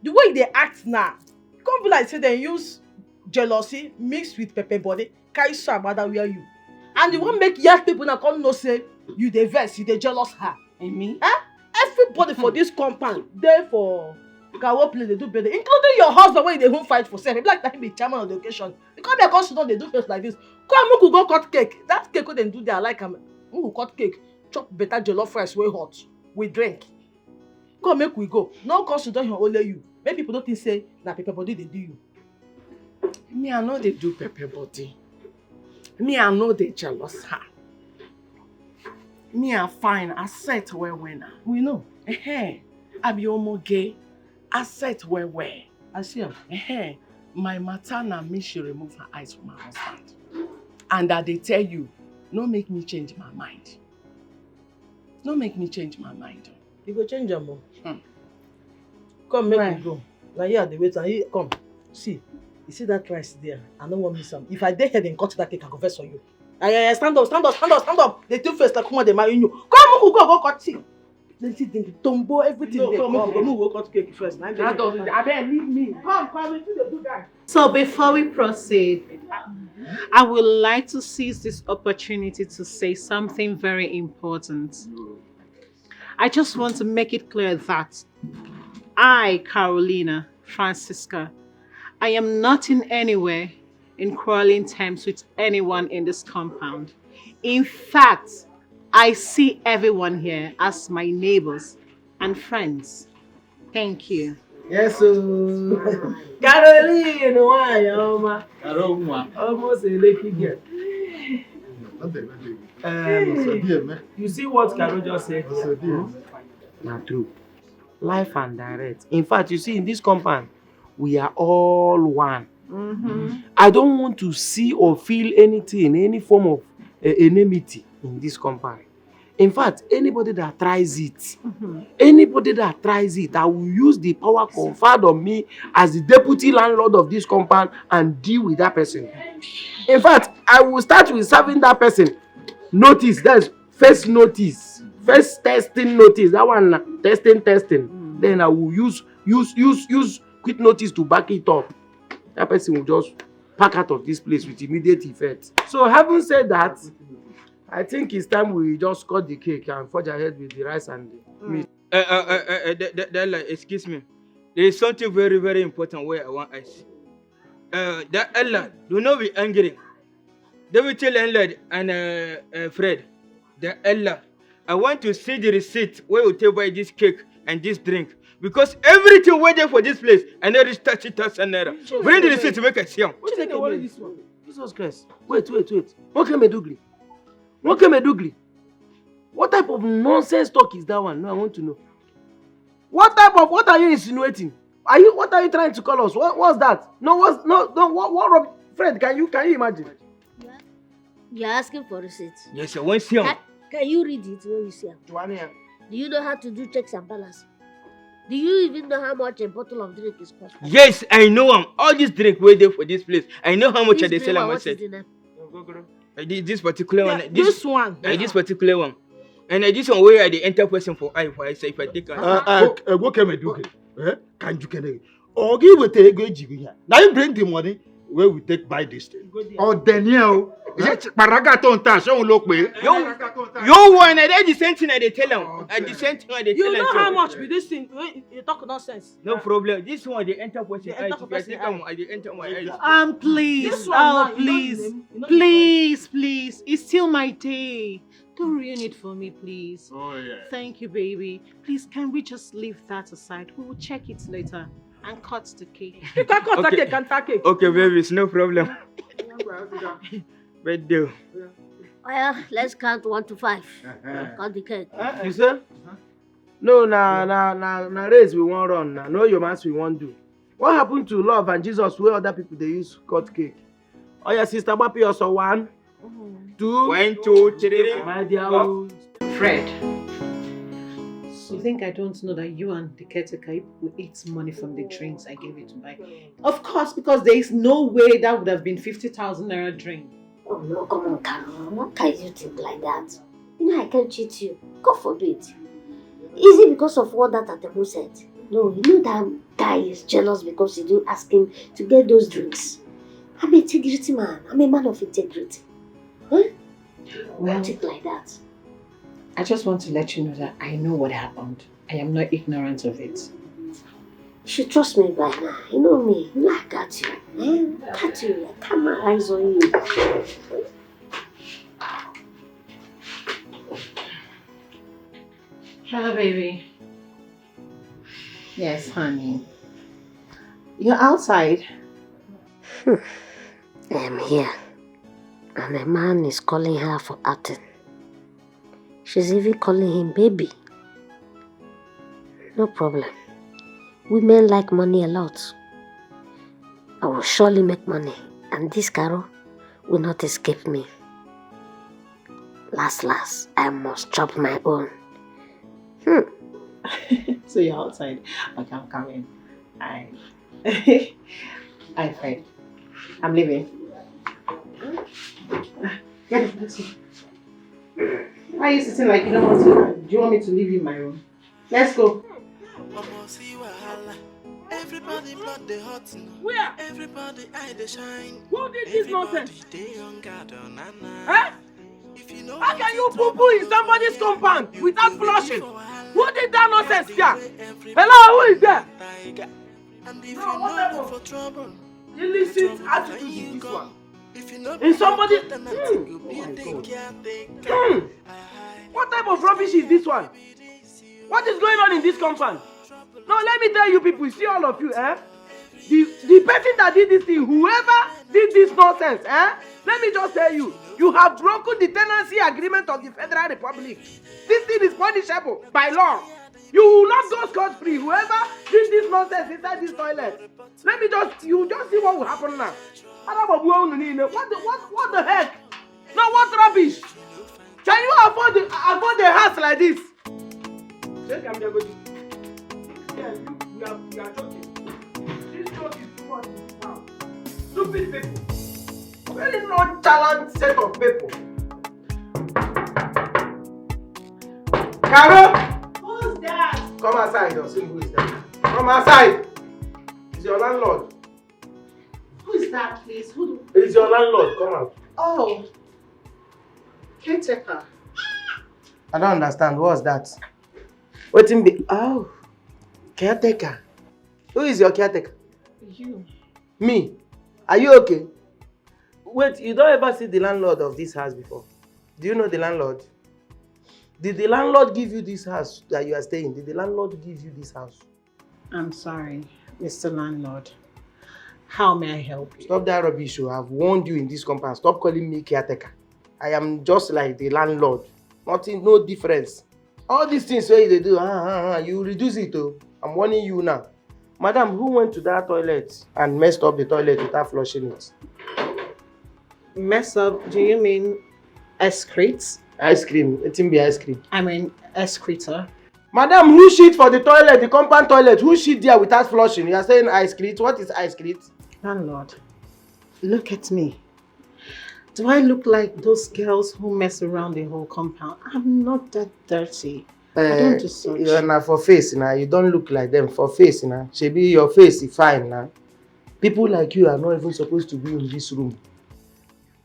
The way they act now, come be like say they use jealousy mixed with pepper body, carry some other where you. And you won't make young people now come no say you dey vex, you dey jealous her. And me? Eh? Everybody for this compound, they for Kawo play, they do better, including your husband when they won't fight for self. Like that he be chairman of the occasion. Because they come sit down, they do face like this. Come, we could go cut cake. That cake when they do, they are like, um, we could cut cake, chop better jollof rice, way hot, we drink. Come, make we go. No come sit down here, only you. Make people don't think say na pepper body they do you. Me, I know they do pepper body. Me, I know they jealous her. Me, I fine, I set where when. We know. Eh, I be omoge, I set where where. I see him. Eh, my matter na me she remove her eyes from my husband. And I dey tell you, no make me change my mind. No make me change my mind. You go change am o. Hmm. Come, make we go. Now here I dey wait and you come. See, you see that rice there? I no wan miss am. If I dey here, then cut that cake, I go vex for you. I, I, stand up, stand up, stand up, stand up. The two face like come on, they marry you. Come, make we go, go cut tea. Plenty thing, tombo, everything. No, come, make we go, make we go cut cake first. That doesn't. I beg, leave me. Come, come, make you dey do that. So before we proceed, I would like to seize this opportunity to say something very important. I just want to make it clear that I, Carolina Francisca, I am not in any way in quarreling terms with anyone in this compound. In fact, I see everyone here as my neighbors and friends. Thank you. Yes, sir. Caroline, why, Oma? Carol, almost a lucky girl. Um, you see what Carol just said? Not true. Life and direct. In fact, you see, in this compound, we are all one. Mm-hmm. I don't want to see or feel anything, any form of uh, enmity in this compound. In fact, anybody that tries it, mm-hmm, anybody that tries it, I will use the power conferred on me as the deputy landlord of this compound and deal with that person. In fact, I will start with serving that person notice. That's first notice, first testing notice. That one, testing, testing. Mm. Then I will use, use, use, use quick notice to back it up. That person will just pack out of this place with immediate effect. So, having said that, I think it's time we just cut the cake and forge ahead with the rice and the meat. Uh, uh, uh, uh, uh, the, the, the, like, excuse me. There is something very, very important where I want us. Uh, the Ella, do not be angry. They will tell Ella and uh, uh, Fred. The Ella, I want to see the receipt where you take buy this cake and this drink. Because everything waiting for this place, I never reach thirty thousand naira. Bring the receipt to make I see am. What is that? This one? Jesus Christ. Wait, wait, wait. What can I do? What can I do? What type of nonsense talk is that one? No, I want to know. What type of, what are you insinuating? Are you, what are you trying to call us? What, what's that? No, what's, no, no, what, what, Rob, Fred, can you, can you imagine? You're asking for receipt. Yes, sir. When see am. Can, can you read it when you see am? Joanna. Do you know how to do checks and balance? Do you even know how much a bottle of drink is cost? Yes, I know am. All this drink wey dey for this place, I know how much I dey sell am myself. Go, go, go. Like this, this particular one, Yeah, this, this one. Like this particular one. And like this one where I dey enter person for eye for eye, so if I take am. Uh, uh, uh, what can I do? Eh? Can you can Ogi weta ego ejigo ya. Now you bring the money where we take buy this thing. Oh, Daniel. Is it Paraga Tonta? Show look me. Yo, yo, one, and the same thing I dey tell am. And the same thing I dey tell You am. know So, how much be this thing? When you talk nonsense. No problem. This one dey enter person Dey eye. enter If I person take am, eye. I dey enter my eye. Um, please, This one oh, now, you don't please, name, you know the please, please. It's still my day. Don't ruin it for me, please. Oh yeah. Thank you, baby. Please, can we just leave that aside? We will check it later and cut the cake. You can cut Okay. Take and take. Okay, baby, it's no problem. But do. Well, let's count one to five. Count the cake. You say? No, na na na na race we wan run na. No romance we wan do. What happen to love and Jesus wey other people dey use cut cake? Oya, sister, gbape ọsọ, one, two. One, two, three. My dear, oh. Fred, you think I don't know that you and the caretaker will eat money from the drinks I gave you to buy? Of course, because there is no way that would have been fifty thousand naira drink. Oh no, come on, Carol. How can you think like that? You know I can't cheat you. God forbid. Is it because of what that Atemu said? No, you know that guy is jealous because you didn't ask him to get those drinks. I'm an integrity man. I'm a man of integrity. Huh? Well, Think like that. I just want to let you know that I know what happened. I am not ignorant of it. You should trust me by now. You know me. You know I got you. Eh? I got you. I got my eyes on you. Hello, baby. Yes, honey. You're outside. I am here. And a man is calling her for outing. She's even calling him baby. No problem. Women like money a lot. I will surely make money, and this Carol will not escape me. Last, last, I must chop my own. Hmm. So you're outside. Okay, I'm coming. I, I, Fred, I'm leaving. Get it, let's go. Why are you sitting like you don't want to? Do you want me to leave you in my room? Let's go. Omo, see wahala. Everybody blood dey hot now. Where? Everybody eye dey shine. Who did this nonsense? Everybody dey on guard, oh, na na. Huh? If you know How can you poo-poo in somebody's compound without flushing? Who did that nonsense there? Hello, who is there? Tiger. And if No, you what know happened? For trouble, Illicit trouble attitude can you is this come? One. If you know In somebody, tenant, hmm, you go be oh a my take God. care, take Hmm. care. What type of rubbish is this one? What is going on in this compound? No, let me tell you people, see all of you, eh? The, the person that did this thing, whoever did this nonsense, eh? Let me just tell you, you have broken the tenancy agreement of the Federal Republic. This thing is punishable by law. You will not go scot-free. Whoever did this nonsense inside this toilet, let me just, you just see what will happen now. What the, what, what, what the heck? No, what rubbish? Can you afford the, afford a house like this? Take am there, go do. Yeah, you, you are, you are joking. This joke is too much in this town. Stupid people. Very nonchalant set of people. Carol! Who's that? Come outside, or see who is that. Come outside. It's your landlord. Who is that, please? Who do... It's your landlord. Come out. Oh, caretaker. I don't understand. What's that? Wetin be? Oh, caretaker. Who is your caretaker? You. Me? Are you okay? Wait, you don't ever see the landlord of this house before? Do you know the landlord? Did the landlord give you this house that you are staying? Did the landlord give you this house? I'm sorry, Mister Landlord. How may I help you? Stop that rubbish. Oh. I've warned you in this compound. Stop calling me caretaker. I am just like the landlord. Nothing, no difference. All these things wey you dey do, ah, ah, ah, you reduce it. Oh. I'm warning you now. Madam, who went to that toilet and messed up the toilet without flushing it? Mess up? Do you mean excrete? Ice cream. Wetin be ice cream? I mean excreta. Madam, who shit for the toilet, the compound toilet? Who shit there without flushing? You are saying ice cream. What is ice cream? Landlord, look at me. Do I look like those girls who mess around the whole compound? I'm not that dirty. I don't do such. Na for face now. You don't look like them for face now. Shebi your face is fine now. People like you are not even supposed to be in this room.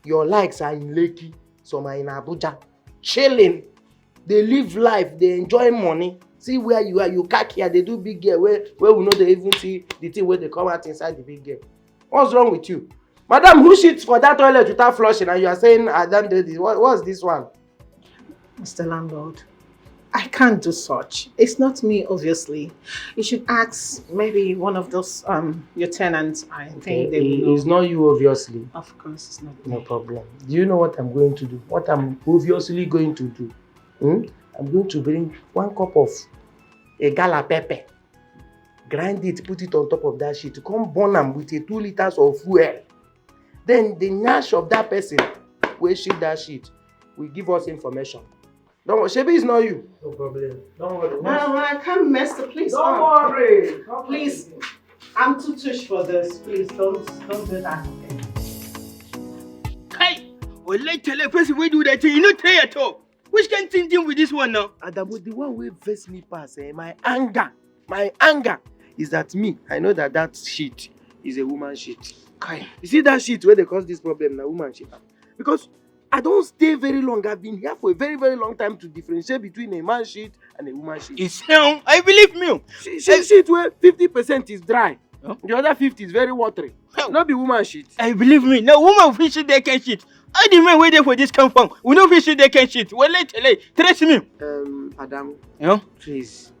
Your likes are in Lekki, some are in Abuja, chilling. They live life, they enjoy money. See where you are, you catch here, they do big girl where, where we know they even see the thing where they come out inside the big girl. What's wrong with you? Madam, who shits for that toilet without flushing and you are saying, "I don't do this"? What, what's this one? Mister Landlord, I can't do such. It's not me, obviously. You should ask maybe one of those um your tenants. I think they will know. It's not you, obviously. Of course, it's not No me. Problem. Do you know what I'm going to do? What I'm obviously going to do? Hmm? I'm going to bring one cup of a gala pepper, grind it, put it on top of that shit, come burn am with a two liters of fuel. Then the nyash of that person wey shit that shit will give us information. Don't worry, shebi it's not you. No problem. Don't worry. No, I can't mess the place Don't up. Worry. Please, I'm too tush for this. Please don't don't do that again. Kai! Wallahi tell person wey do that thing, you no try at all. Which kind thing thing with this one now? Adamu, the one wey vex me pass, eh, my anger, my anger is that me, I know that that shit is a woman shit. Kai. You see that shit where they cause this problem, na woman shit am. Because I don't stay very long. I've been here for a very, very long time to differentiate between a man shit and a woman shit. It's um, I believe me. She, she shit where fifty percent is dry. Huh? The other fifty is very watery. How? Not be woman shit. I believe me. No woman fit shit that kind shit. All the men wey dey for this compound, we no fit shit that kind shit. Wallahi tell, trust me. Um, Adam, Yeah? Please,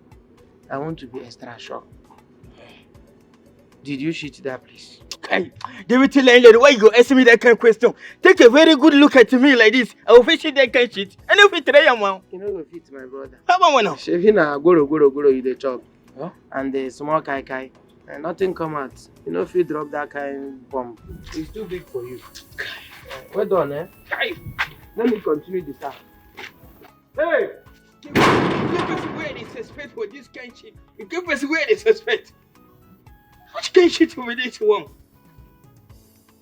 I want to be extra sure. Did you shit that place? Kai, David tell landlord, why you go ask me that kind of question? Take a very good look at me like this. I will fit shit that kind shit. I no fit try am now. You no go fit, my brother. How about one now? Shebi na goro goro goro you dey chop. Huh? And the small kai kai. And nothing come out. You no fit drop that kind bomb. It's too big for you. Well done, eh? Kai. Let me continue the song. Hey! You get person wey dey suspect for this kind shit. You get person wey dey suspect. Which kind shit be this one?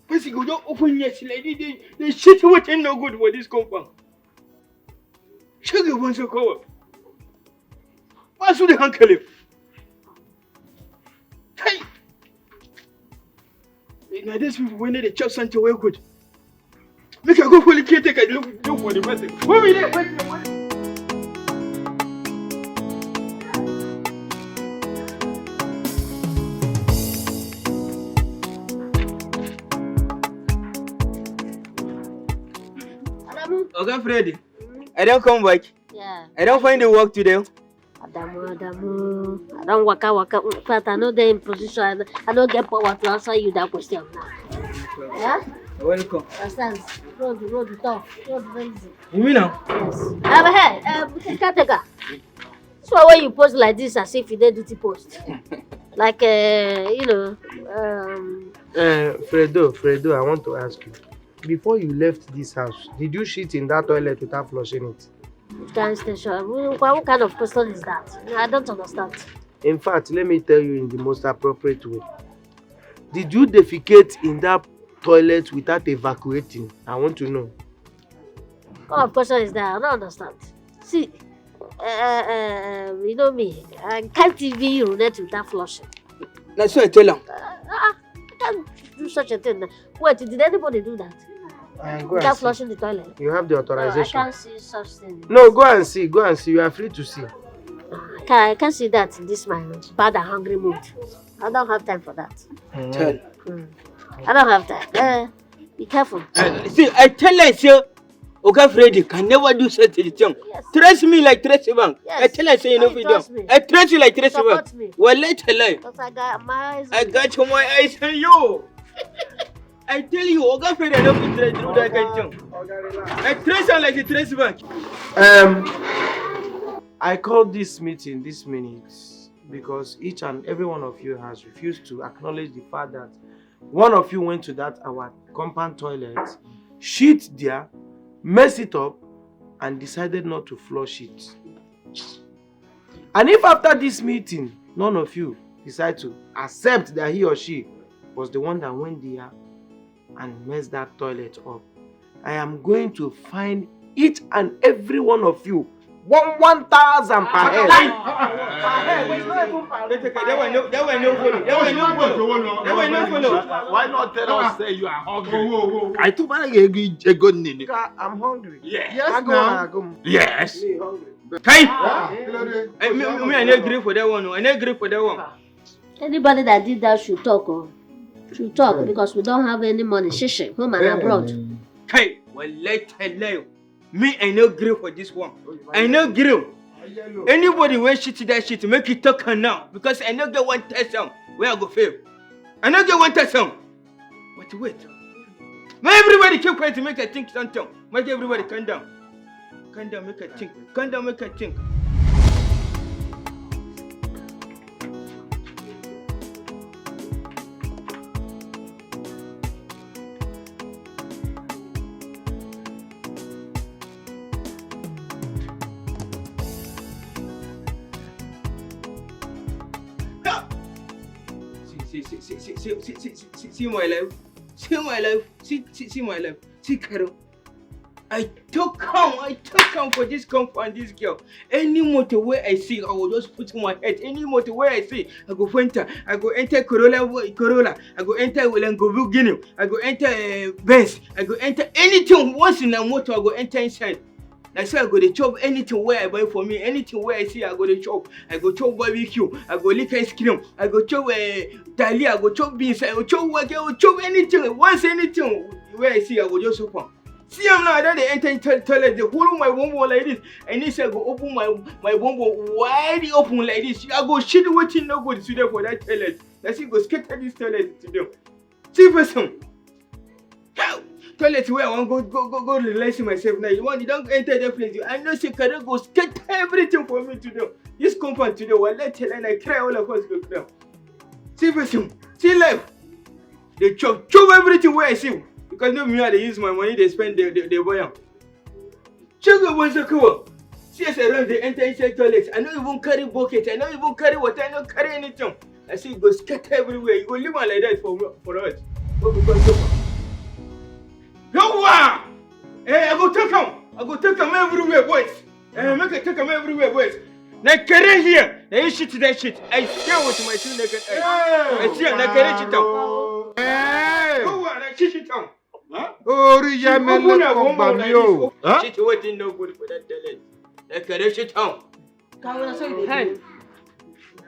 Person go just open yes like this, they, they shit wetin no good for this compound. Shege wan so cover. Ba su da hankali. Kai. Na these people wey no dey chop something wey good. Make I go for the caretaker look, look for the person. Who be there? Wait, wait, wait. Adamu. Oga Freddy, I don come back. Yeah. I don find the work today. Adamu, Adamu. I don waka waka. In fact, I no dey in position. I no, I no get power to answer you that question now. Yeah? Welcome. Understand? Road, road tough. Road very easy. You mean now? Yes. Um, hey, um, caretaker. This one wey you post like this as if you dey duty post. Like, uh, you know, um, Uh, Fredo, Fredo, I want to ask you. Before you left this house, did you shit in that toilet without flushing it? gas station. What, what kind of question is that? I don't understand. In fact, let me tell you in the most appropriate way. Did you defecate in that toilet without evacuating? I want to know. What kind of question is that? I don't understand. See, uh, uh, uh, you know me, I can't even urinate without flushing. Na so I tell am. Uh, uh, I can't do such a thing. Wait, did anybody do that? Uh, go Without and see. Flushing the toilet? You have the No, I authorization. Can't see such thing. No, go and see. Go and see. You are free to see. I can't, I can't see that in this my bad and hungry mood. I don't have time for that. Tell. Mm. I don't have time. Uh, be careful. Uh, see, I tell her, say, Oga Freddy can never do such a thing. Yes. Trust me like trust bank. Yes. I tell her, say, you know, Why you we trust don't. Me? I trust you like trust bank. Support me. Well, let her lie. Because I got my eyes. I got your my eyes on you. I tell you, Oga Freddy, I don't fit do that kind of thing. I trust her like a trust bank. Um, I called this meeting this minute because each and every one of you has refused to acknowledge the fact that one of you went to that our compound toilet, shit there, messed it up, and decided not to flush it. And if after this meeting, none of you decide to accept that he or she was the one that went there and messed that toilet up, I am going to find each and every one of you one one thousand per head. It's not even per room, per head. That one no, that one no follow. That one no follow. That one no follow. Why not tell us say you are hungry? I too bad ego nini. I'm hungry. Yes. Yes, now. Yes. Me hungry. Hey! Ah, kí ló dé? Eh, me, me, I no agree for that one. Oh. I no agree for that one. Anybody that did that should talk. Oh. Should talk because we don't have any money. Shishi, home and abroad. Hey, well, let tell you. Me, I no agree for this one. I no agree. Anybody wey shit that shit, make it talk am now because I no get one test am where I go fail. I no get one test am. But wait. Make everybody keep quiet, make I think something. Make everybody calm down. Calm down, make I think. Calm down, make I think. See, see, see, see, see, see, see, see, see, see my life. See my life. See, see, see my life. See Carol. I talk am, I talk am for this compound, this girl. Any motor where I see, I will just put my head. Any motor where I see, I go enter. I go enter Corolla, Corolla. I go enter Lamborghini. I go enter uh, Benz. I go enter anything. Once in a motor, I go enter inside. I say I go dey chop anything where I buy for me. Anything where I see, I go dey chop. I go chop barbecue. I go lick ice cream. I go chop uh, tali. I go chop beans. I go chop wake. I go chop anything. Once anything where I see, I go just chop am. See am now, I don dey enter to- toilet, dey hold my bum bum like this. I need say I go open my my bum bum wide open like this. I go shit wetin no good today for that toilet. Na see go scatter this toilet today. See person. How? Toilet where I wan go go go go relax myself now. You wan you don enter that place. I know say Kare go scatter everything for me today. This compound today, wallahi tell I cry all of us go cry. See person, see life. They chop, chop everything where I see. Because no be me, I dey use my money, they spend, they, they, they buy am. Check the ones that come. See as I run, they enter inside toilet. I no even carry bucket, I no even carry water, I no carry anything. I see you go scatter everywhere. You go leave am like that for for us. But because of Yawa! Eh, I go take am. I go take am everywhere, boys. Eh, make I take am everywhere, boys. Na Kare here. Na you shit that shit. I see am with my two naked eyes. I see am. Na Kare shit am. Hey! Go on, na shit shit am. Huh? Orí ya mẹ́lẹ̀ kan gbà mí o. Shit wetin no good for that toilet. Na Kare shit am. Hey.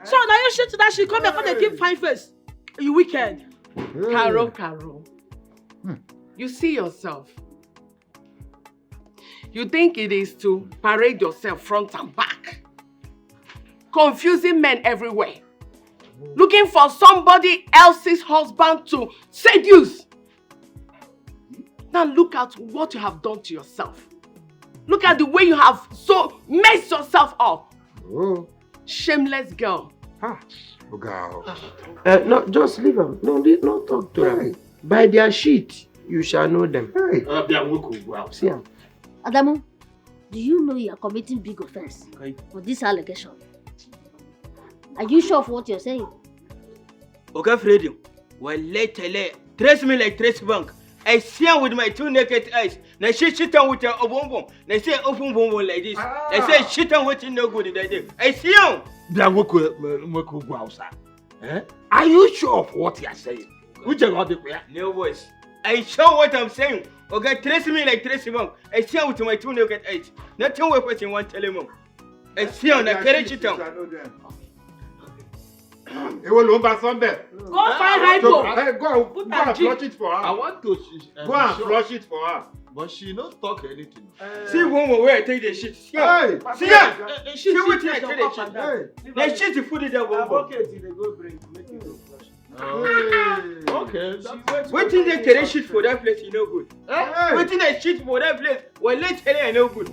So now you shit that shit come here, come dey keep fine face. You wicked. Carol, Carol. You see yourself. You think it is to parade yourself front and back, confusing men everywhere, looking for somebody else's husband to seduce. Now look at what you have done to yourself. Look at the way you have so messed yourself up. Oh. Shameless girl. Ah, Oga. Uh, no, just leave them. No, no talk to them. By their shit, you shall know them. Hey. See am. Adamu, do you know you are committing big offense for this allegation? Are you sure of what you're saying? Oga Freddy, wallahi tale, trace me like trace bank. I see am with my two naked eyes. Na she shit am with her obonbon. Na say open bonbon like this. Na say shit am wetin no good that day. I see am. Bia woko woko go outside. Eh? Are you sure of what you are saying? Uche go dey where? No boys. I sure what I'm saying. Oga trace me like trace bank. I see am with my two naked eyes. Nothing wey person wan tell him. I see am na Kare shit am. Èwo ló ń bá sọ́ńbẹ̀? Go find high go. Hey, go and, go and flush it for her. I want to. Go and flush it for her. But she no talk anything. See one one where I take the shit. See am. See am. See wetin I take the shit. The shit you put it there one one. Bucket you dey go bring make you go flush. Okay. Wetin dey Kare shit for that place, e no good. Wetin I shit for that place, wallahi tale I no good.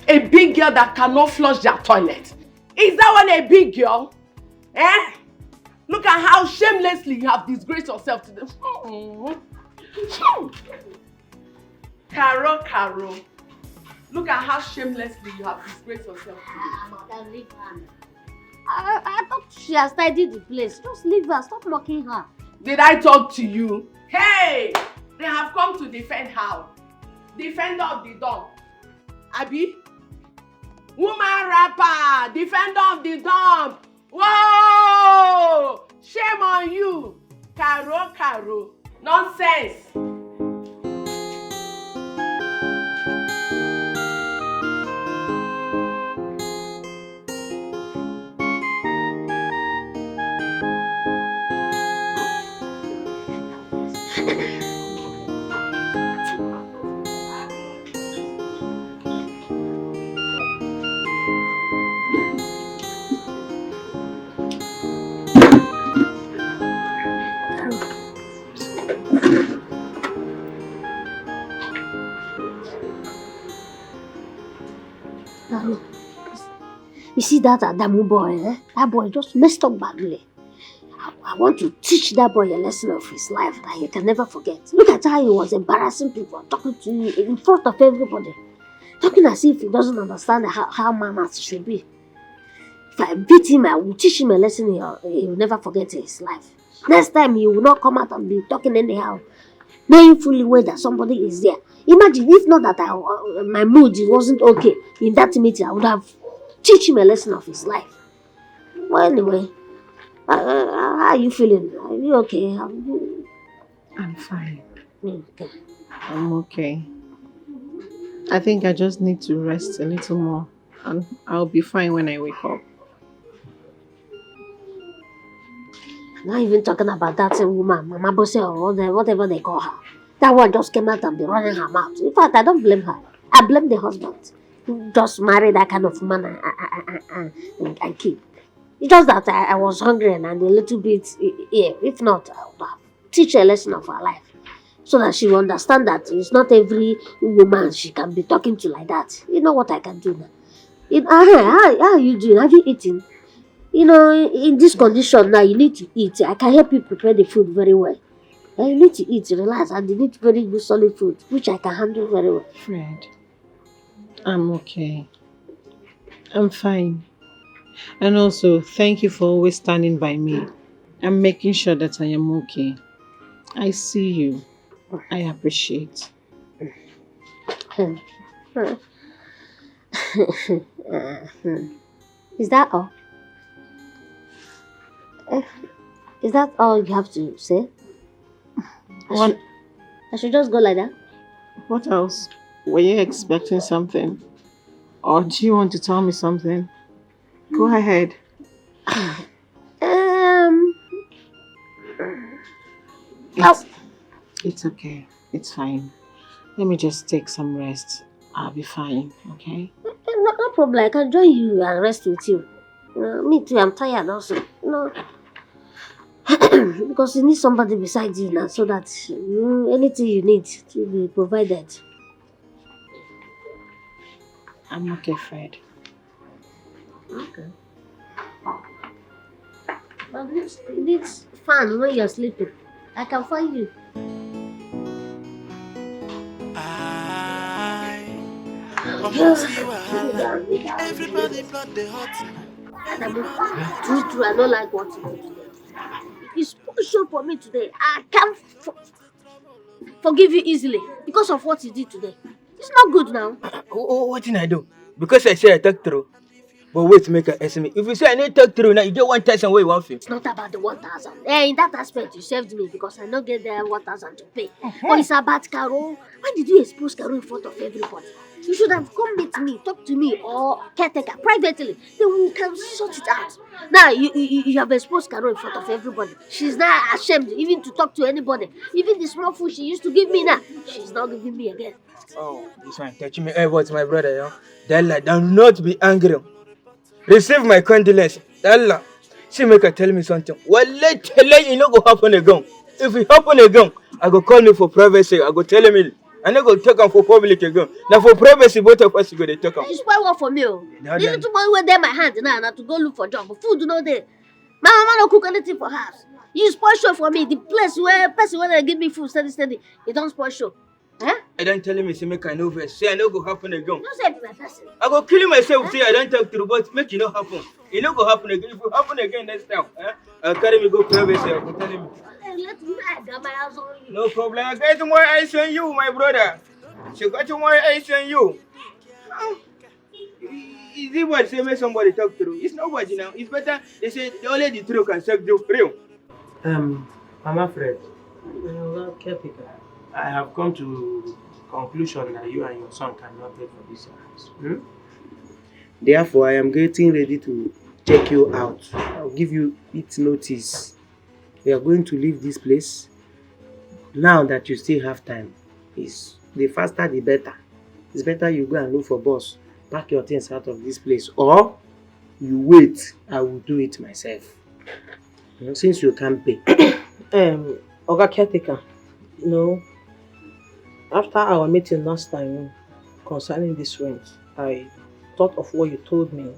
A big girl that cannot flush their toilet. Is that one a big girl? Eh? Look at how shamelessly you have disgraced yourself today. Carol, Carol. Look at how shamelessly you have disgraced yourself today. Ah, madam, leave her. I, I thought she has tidied the place. Just leave her. Stop mocking her. Did I talk to you? Hey! They have come to defend her. Defender of the dump. Abi? Woman rapper, defender of the dump. Whoa! Shame on you. Caro, caro. Nonsense. You see that Adamu boy, eh? That boy just messed up badly. I, I want to teach that boy a lesson of his life that he can never forget. Look at how he was embarrassing people, talking to you in front of everybody, talking as if he doesn't understand how, how manners should be. If I beat him, I will teach him a lesson he, he will never forget in his life. Next time, he will not come out and be talking anyhow, knowing fully well that somebody is there. Imagine if not that I, uh, my mood wasn't okay in that meeting, I would have teach him a lesson of his life. Well, anyway, uh, uh, how are you feeling? Are you okay? Are you... I'm fine. Okay. I'm okay. I think I just need to rest a little more, and I'll be fine when I wake up. I'm not even talking about that same woman, Mama Bose or whatever, whatever they call her. That one just came out and be running her mouth. In fact, I don't blame her. I blame the husband who just married that kind of woman and, and, and, and, and kid. It's just that I, I was hungry and, and a little bit i- here. If not, I would have teach a lesson of her life so that she will understand that it's not every woman she can be talking to like that. You know what I can do now? It, uh, how, how are you doing? Have you eaten? You know, in this condition now, you need to eat. I can help you prepare the food very well. And you need to eat, relax, and you need very good solid food, which I can handle very well. Fred, I'm okay. I'm fine. And also, thank you for always standing by me and making sure that I am okay. I see you. I appreciate. Hmm. Hmm. Uh, hmm. Is that all? Eh, is that all you have to say? I What, should, I should just go like that? what else? Were you expecting something? Or do you want to tell me something? Go ahead. Um, It's, it's okay. It's fine. Let me just take some rest. I'll be fine, okay? No, no problem. I can join you and rest with you. Uh, me too, I'm tired also. No. Because you need somebody beside you now so that you, anything you need to be provided. I'm okay, Fred. Okay. But this, this fan when you're sleeping, I can find you. I Omo see wahala. Everybody blood dey hot. True, true, I don't like what you do today. It's special for me today. I can't for, forgive you easily because of what you did today. It's not good now. Oh, oh, wetin I do? Because I say I talk true. But wait, make I ask me. If you say I no talk true now, you get one thousand wey you wan feel. It's not about the one thousand. Eh, in that aspect, you saved me because I no get the one thousand to pay. But it's about Carol. Why did you expose Carol in front of everybody? You should have come meet me, talk to me, or caretaker privately. Then we can sort it out. Now, you, you, you have exposed Carol in front of everybody. She's now ashamed even to talk to anybody. Even the small food she used to give me now, she's not giving me again. Oh, this one touch me. Hey, what's my brother, yo? Della, do not be angry. Receive my condolence. Della, see, make I tell me something. Wallahi, tell you, e no go happen again. If it happen again, I go call me for privacy. I go tell me. I no go talk am for public again. Na for privacy, both of us go dey talk am. You spoil work for me, oh. Now The then. Little money wey dey my hand now, na to go look for job. Food no dey. My mama no cook anything for house. You spoil show for me. The place where person wey dey give me food steady steady, e don spoil show. Eh? I don tell me say make I no vex. Say I no go happen again. No say be my person. I go kill myself say I don talk true, but make e no happen. E no go happen again. If e happen again next time, eh? I carry me go privacy. I go tell him. Let me, I got my eyes on you. No problem. I got more eyes on you, my brother. She got more eyes on you. Ah, is it what say make somebody talk true? It's nobody now. It's better they say the only the truth can set you free. Um, Mama Fred, uh, caretaker, I have come to conclusion that you and your son cannot pay for this house. Hmm? Therefore, I am getting ready to check you out. I'll give you it notice. We are going to leave this place now that you still have time. Is the faster the better. It's better you go and look for boss, pack your things out of this place, or you wait. I will do it myself. You know, since you can't pay. Um, Oga caretaker, you know, after our meeting last time concerning this rent, I thought of what you told me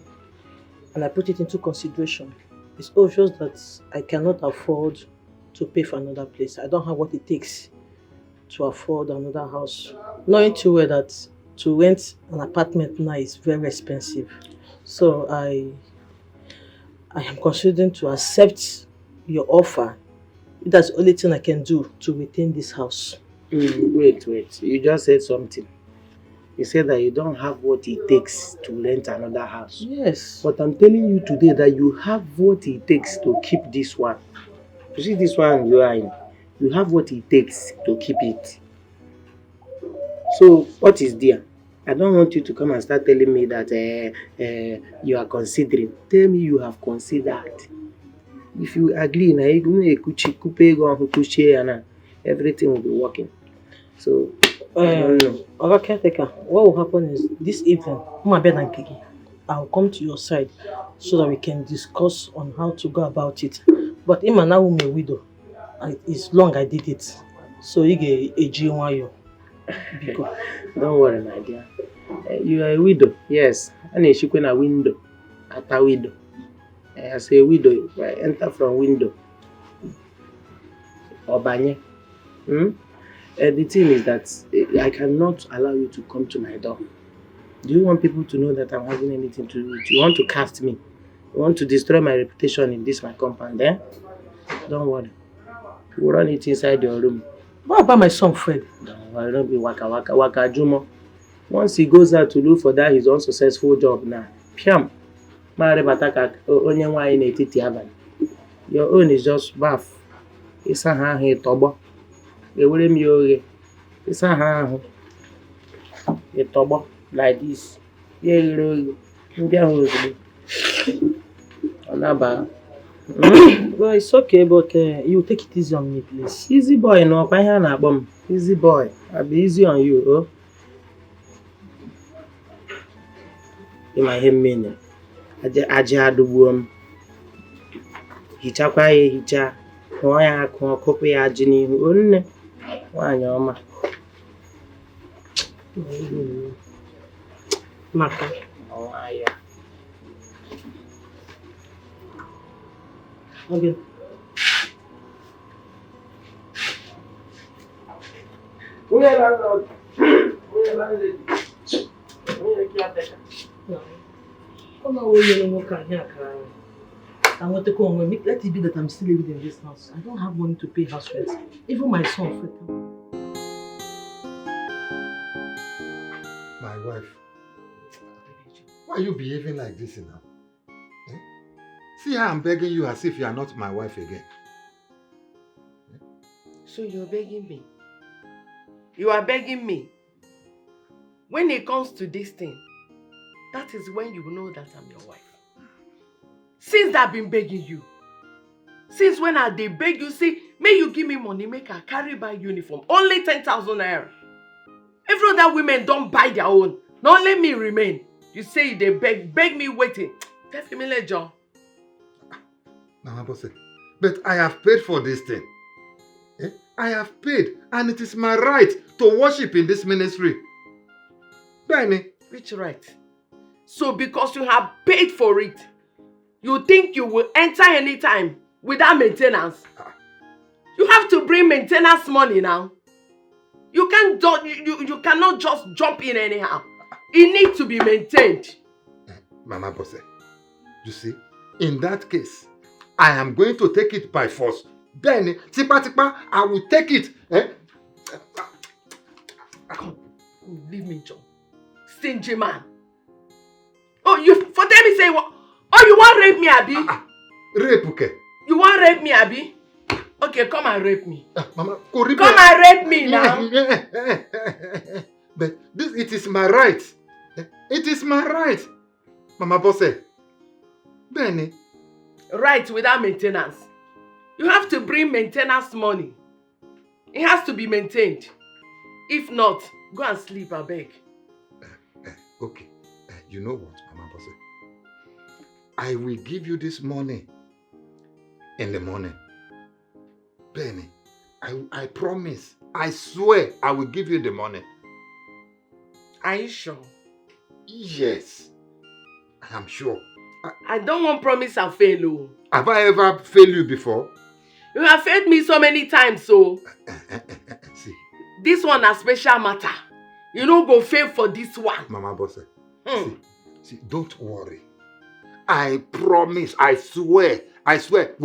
and I put it into consideration. It's obvious that I cannot afford to pay for another place. I don't have what it takes to afford another house. Knowing too well that to rent an apartment now is very expensive. So I I am considering to accept your offer. That's the only thing I can do to retain this house. Mm, wait, wait. You just said something. You said that you don't have what it takes to rent another house. Yes. But I'm telling you today that you have what it takes to keep this one. You see this one you are in, you have what it takes to keep it. So what is there? I don't want you to come and start telling me that uh, uh, you are considering. Tell me you have considered. If you agree, na ego na ekuchi kupe ego ahụ kuchie ya na everything will be working. So I don't know. Oga caretaker, what will happen is this evening, I'll come to your side so that we can discuss on how to go about it. But Ima now a widow. I, it's long I did it. So you get a G Y O. Biko. Don't worry, my dear. Eh, you are a widow, yes. A na-echikwe na window. Ata widow. Eh, as a widow, I enter from window. Obanye. Hmm? Eh, the thing is that eh, I cannot allow you to come to my door. Do you want people to know that I'm having anything to do with you? You want to cast me? You want to destroy my reputation in this my compound, eh? Don't worry. We'll run it inside your room. What about my son, Fred? Don't worry, don't be waka waka waka, Jumo. Once he goes out to look for that his unsuccessful job now, piam, marịbata ka o- onye nwaanyị n'etiti abalị. Your own is just bath. Ịsa ha ahụ ịtọgbọ. Ewere m ya oghe. Ịsa ha ahụ ịtọgbọ like this. Ya eghere oghe. Ndị ahụ ozugbo. Ọ naba. Well, it's okay, but uh, you take it easy on me, please. Easy boy, no, kwa ihe a na-akpọ m. Easy boy, I be easy on you, oh. Ịma ihe mmiri. Ajị ajị adụgbuo m. Hichakwa ya ehicha. Kụọ ya akụ, ọkụpụ ya ajị n'ihu. O nne, nwaanyị ọma. Maka. Ọ nwayọ. Oge. Onye landlord, onye landlady, onye caretaker. Ọ na-awụ onye nwoke anyị aka. I want to come with me. Let it be that I'm still living in this house. I don't have money to pay house rent. Even my son, Fred. My wife, why are you behaving like this now? Eh? See how I'm begging you as if you are not my wife again. So you're begging me? You are begging me? When it comes to this thing, that is when you will know that I'm your wife. Since I've been begging you, since when I dey beg you, say, may you give me money, make I carry buy uniform. Only ten thousand naira. Every other women don't buy their own. Not only me remain. You say they beg, beg me waiting. Tell me, John. Mama Bose, but I have paid for this thing. Eh? I have paid, and it is my right to worship in this ministry. Benny. Which right? So because you have paid for it, you think you will enter anytime without maintenance? Ah. You have to bring maintenance money now. You can't do, you, you, you cannot just jump in anyhow. It needs to be maintained. Mama Bose, you see, in that case, I am going to take it by force. Then, tipa tipa, I will take it. Eh? Come, leave me, John. Stingy man. Oh, you for tell me say what? Oh, you want rape me, Abi? Ah, ah, rape, okay. You want rape me, Abi? Okay, come and rape me. Ah, Mama, go rape Come me. and rape me now. But this, it is my right. It is my right. Mama Bose. Benny. Right without maintenance. You have to bring maintenance money. It has to be maintained. If not, go and sleep, I beg. Eh, okay. Eh, you know what, Mama Bose? I will give you this money in the morning. Benny, I, I promise, I swear I will give you the money. Are you sure? Yes, I am sure. I, I don't want promise and fail. Oh. Have I ever failed you before? You have failed me so many times, so. See. This one a special matter. You no go fail for this one. Mama Bose. Mm. See, see, don't worry. I promise, I swear, I swear.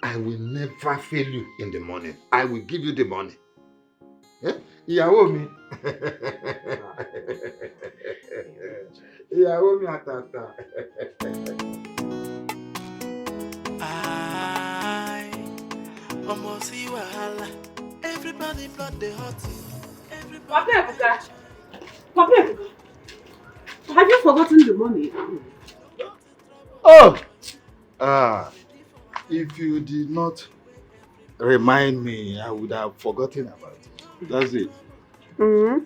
I will never fail you in the morning. I will give you the money. Eh? Ìyàwó mi. Ìyàwó mi àtàtà. I almost see wahala. Everybody blood the hot. Papa Ebuka. Papa Ebuka. Have you forgotten the money? Oh! Ah, if you did not remind me, I would have forgotten about it. That's it. Mm-hmm.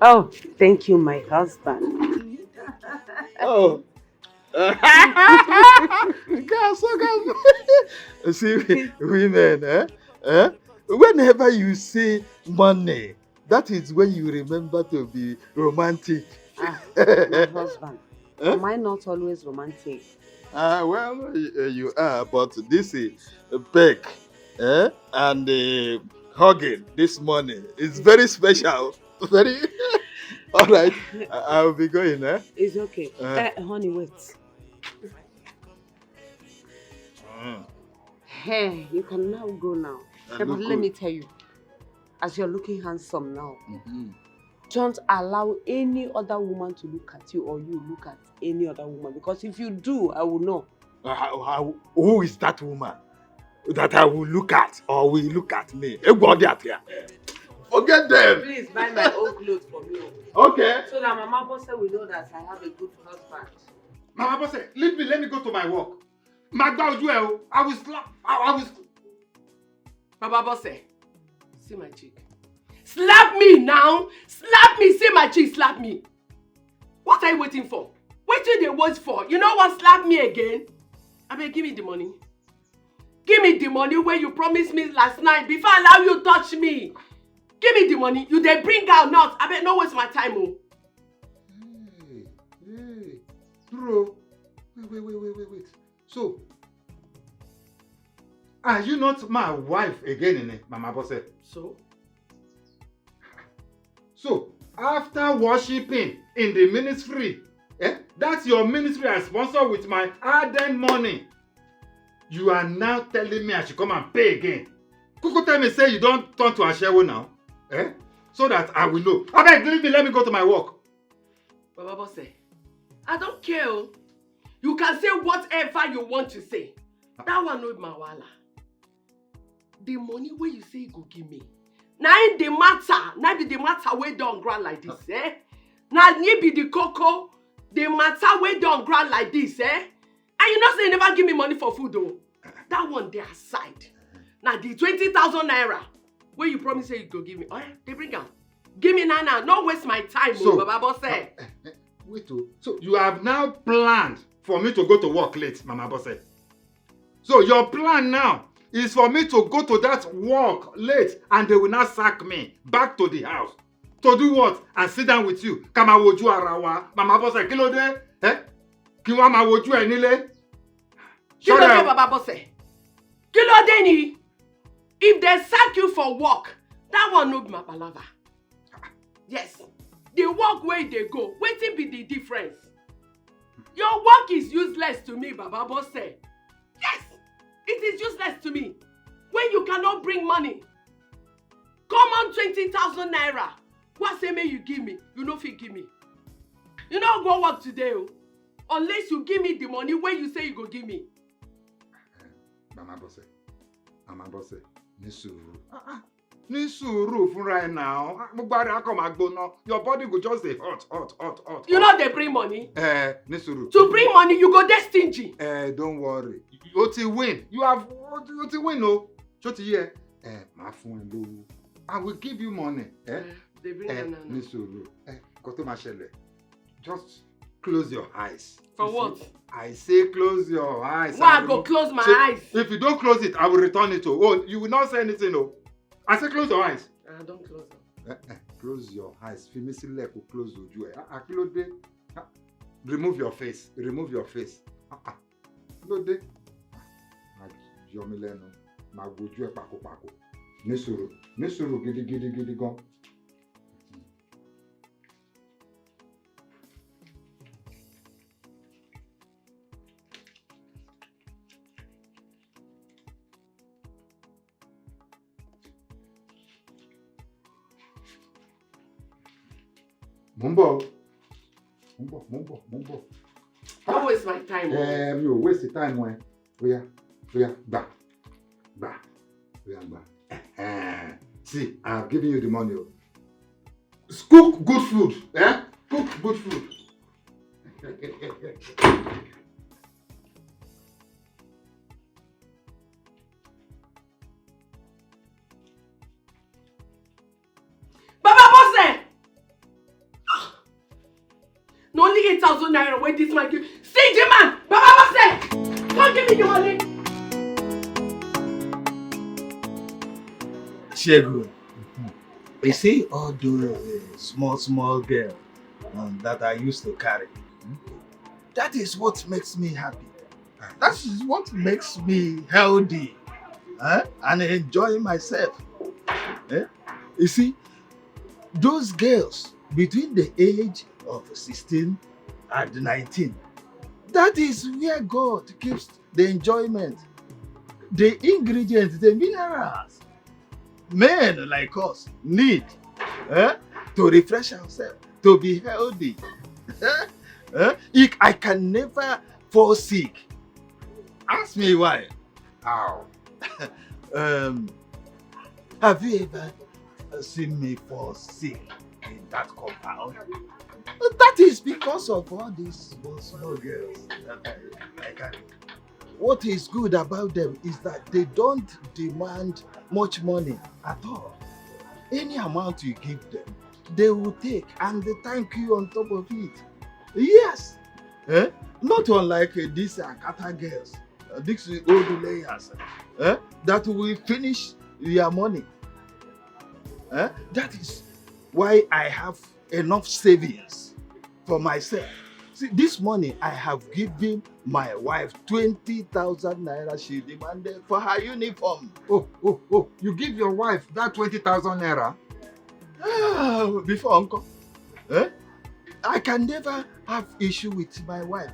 Oh, thank you, my husband. Oh. See, women, eh? Eh? Whenever you see money, that is when you remember to be romantic. Ah, my husband. Eh? Am I not always romantic? Ah, uh, well, you are, but this is uh, peck eh? And uh, hugging this morning is very special. Very. All right, I, I will be going. Eh? It's okay. Uh, uh, honey, wait. Mm. Hey, you can now go now. Hey, but let me tell you, as you're looking handsome now, mm-hmm. Don't allow any other woman to look at you or you look at any other woman, because if you do, I will know. Uh, how, how, who is that woman that I will look at or will look at me? Everybody out here. Forget them. Please buy my own clothes for me. Okay. So that Mama Bose will know that I have a good husband. Mama Bose, leave me. Let me go to my work. Magba ojú ẹ o. I will slap. I, I will. Baba Bose, see my cheek. Slap me now. Slap me. See my cheek. Slap me. What are you waiting for? What you dey wait for? You know what? Slap me again. I beg, give me the money. Give me the money where you promised me last night before I allow you touch me. Give me the money. You dey bring out not. I beg, no waste my time, oh. Hey, hey, bro. Wait, wait, wait, wait, wait, wait. So, are you not my wife again, Mama Bose? So? So, after worshiping in the ministry, eh, that's your ministry I sponsor with my hard-earned money. You are now telling me I should come and pay again. Kuku tell me say you don't turn to Ashewo now. Eh? So that I will know. I beg, leave me, let me go to my work. Baba Bose, I don't care. Oh. You can say whatever you want to say. That one no be my wahala. The money wey you say you go give me, na im the matter, na be the matter wey don ground like this, eh? Na im be the koko, the matter wey don ground like this, eh? And you know say you never give me money for food o. That one dey aside. Na the twenty thousand naira wey you promise say you go give me, oya, dey bring am. Give me now now. No waste my time o, Baba Bose. Wait o. So you have now planned for me to go to work late, Mama Bose? So your plan now is for me to go to that work late and they will not sack me back to the house. To do what? And sit down with you. Ká máa wojú ara wa. Mama Bose, kí ló dé? Eh? Kí wọ́n máa wojú ẹ nílé? Kí ló dé, Baba Bose? Kí ló dé ni? If they sack you for work, That one no be my palava. Yes, the work wey dey go, wetin be the difference? Your work is useless to me, Baba Bose. Yes, it is useless to me. When you cannot bring money, common twenty thousand naira, what say make you give me? You no fit give me. You no go work today o, unless you give me the money wey you say you go give me. Mama Bose, Mama Bose, ní sùúrù. Ah, ah. Ní sùúrù fúnra ẹ náà. Ah, gbogbo ara akọ máa gbóná. Your body go just dey hot, hot, hot, hot. You no dey bring money. Eh, ní sùúrù. To bring money, you go dey stingy. Eh, don't worry. O ti win. You have, o ti win o. Ṣó ti yẹ? Eh, màá fún ẹ lówó. I will give you money. Eh? Dey bring Eh, am now. Ní sùúrù. Eh, nǹkan tó máa ṣẹlẹ̀. Just close your eyes. For You see? What? I say close your eyes. Why I will go not- close my Say, eyes? If you don't close it, I will return it. Oh, oh, you will not say anything. Oh, I say close your eyes. I don close am. Eh, eh, close your eyes. Fi mí sílẹ̀ kó close ojú ẹ̀. Ah, ah, kí ló dé? Ah, remove your face. Remove your face. Ah, ah, kí ló dé? Máa yọ mí lẹ́nu. Máa wojú ẹ̀ pakopako. Ní sùúrù. Ní sùúrù gidigidi gidi gan. Mo ń bọ̀ o. Mo ń bọ̀, mo ń bọ̀, mo ń bọ̀. Don't waste my time. Ẹ mi ò waste time ẹ. Oya, oya, gbà, gbà, oya, gbà. Ẹhẹ́n. See, I have given you the money o. Cook good food, eh? Cook good food. Baba Bose! Ah! Na only eight thousand naira wey this man give. See the man! Baba Bose! Come give me the money! Shegun, you see all those uh, small, small girl um, that I used to carry. Hmm? That is what makes me happy. That is what makes me healthy, eh? And enjoy myself. Eh? You see, those girls between the age of sixteen and nineteen, that is where God keeps the enjoyment, the ingredients, the minerals men like us need, eh, to refresh ourselves, to be healthy. Eh? Eh? I, I can never fall sick. Ask me why. How? Um, have you ever seen me fall sick in that compound? That is because of all these small, small girls that I, I carry. What is good about them is that they don't demand much money at all. Any amount you give them, they will take and they thank you on top of it. Yes. Eh? Not unlike uh, these Akata girls, uh, these old layers, eh? That will finish your money. Eh? That is why I have enough savings for myself. See, this money I have given my wife twenty thousand naira she demanded for her uniform. Oh, oh, oh, you give your wife that twenty thousand naira? Ah, before, uncle, eh? I can never have issue with my wife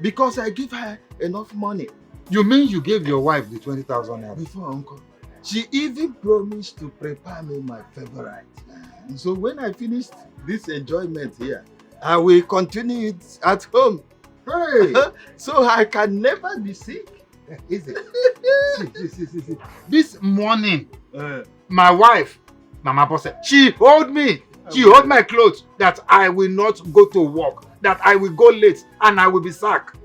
because I give her enough money. You mean you gave your wife the twenty thousand naira? Before, uncle, she even promised to prepare me my favorite. And so when I finish this enjoyment here, I will continue it at home. Hey! So I can never be sick. Easy. See, see, see, see, see. This morning, Uh, my wife, Mama Bose, she hold me. She hold my clothes that I will not go to work, that I will go late and I will be sacked.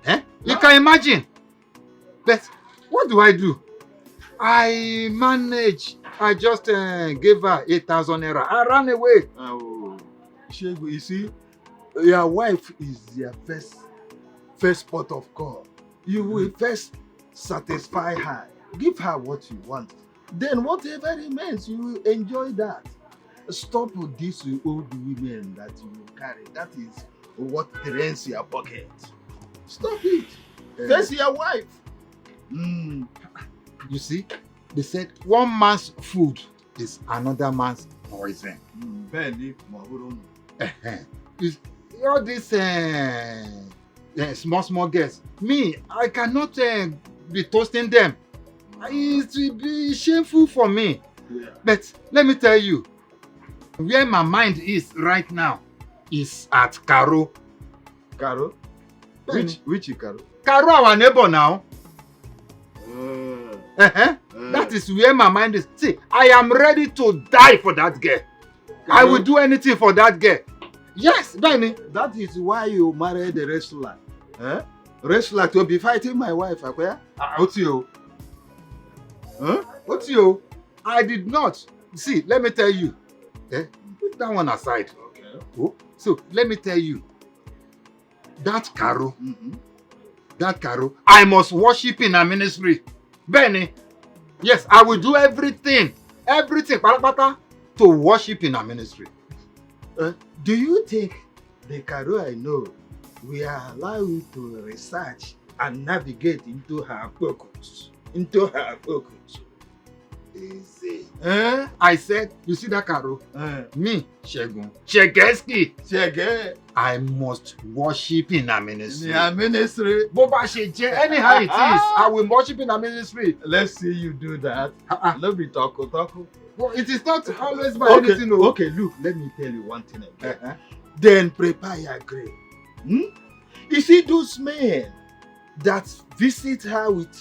Eh? You can imagine. But what do I do? I manage. I just uh, gave her eight thousand naira. I ran away. Oh, Shegun, you see, your wife is your first first port of call. You will first satisfy her, give her what you want. Then whatever remains, you will enjoy that. Stop with these old women that you carry. That is what drains your pocket. Stop it. Eh. Face your wife. Mm. You see, they said one man's food is another man's poison. Bẹ́ẹ̀ ni, mo búrò nù. Ehen. Is all these uh, uh, small small girls, me, I cannot uh, be toasting them. It will be shameful for me. But let me tell you, where my mind is right now is at Caro. Caro? Bẹ́ẹ̀ni. Which which Caro? Caro, our neighbor now. Uh, Uh-huh. That is where my mind is. See, I am ready to die for that girl. I will do anything for that girl. Yes, bẹ́ẹ̀ni. That is why you married the wrestler. Eh? Wrestler to be fighting my wife, Akoya. Ah, ó ti o. Huh? Ó ti o. I did not. See, let me tell you. Eh? Put that one aside. Okay. Oh, so let me tell you. That Caro, Mm-hmm. that Caro, I must worship in her ministry. Bẹ́ẹ̀ni, yes, I will do everything, everything, pátápátá, to worship in her ministry. Uh, do you think the Caro I know will allow you to research and navigate into her pockets? Into her pockets. Easy. Eh? I said, you see that Caro? Eh. Me, Segun Shegeski, Shege. I must worship in her ministry. Their ministry. Bó bá ṣe jẹ́, anyhow it is, I will worship in her ministry. Let's see you do that. Ah, ah. Let me talk, talk. Well, it is not always by Okay, anything. Oh. Okay, look, let me tell you one thing again. Uh-huh. Then prepare your grave. Hmm? You see those men that visit her with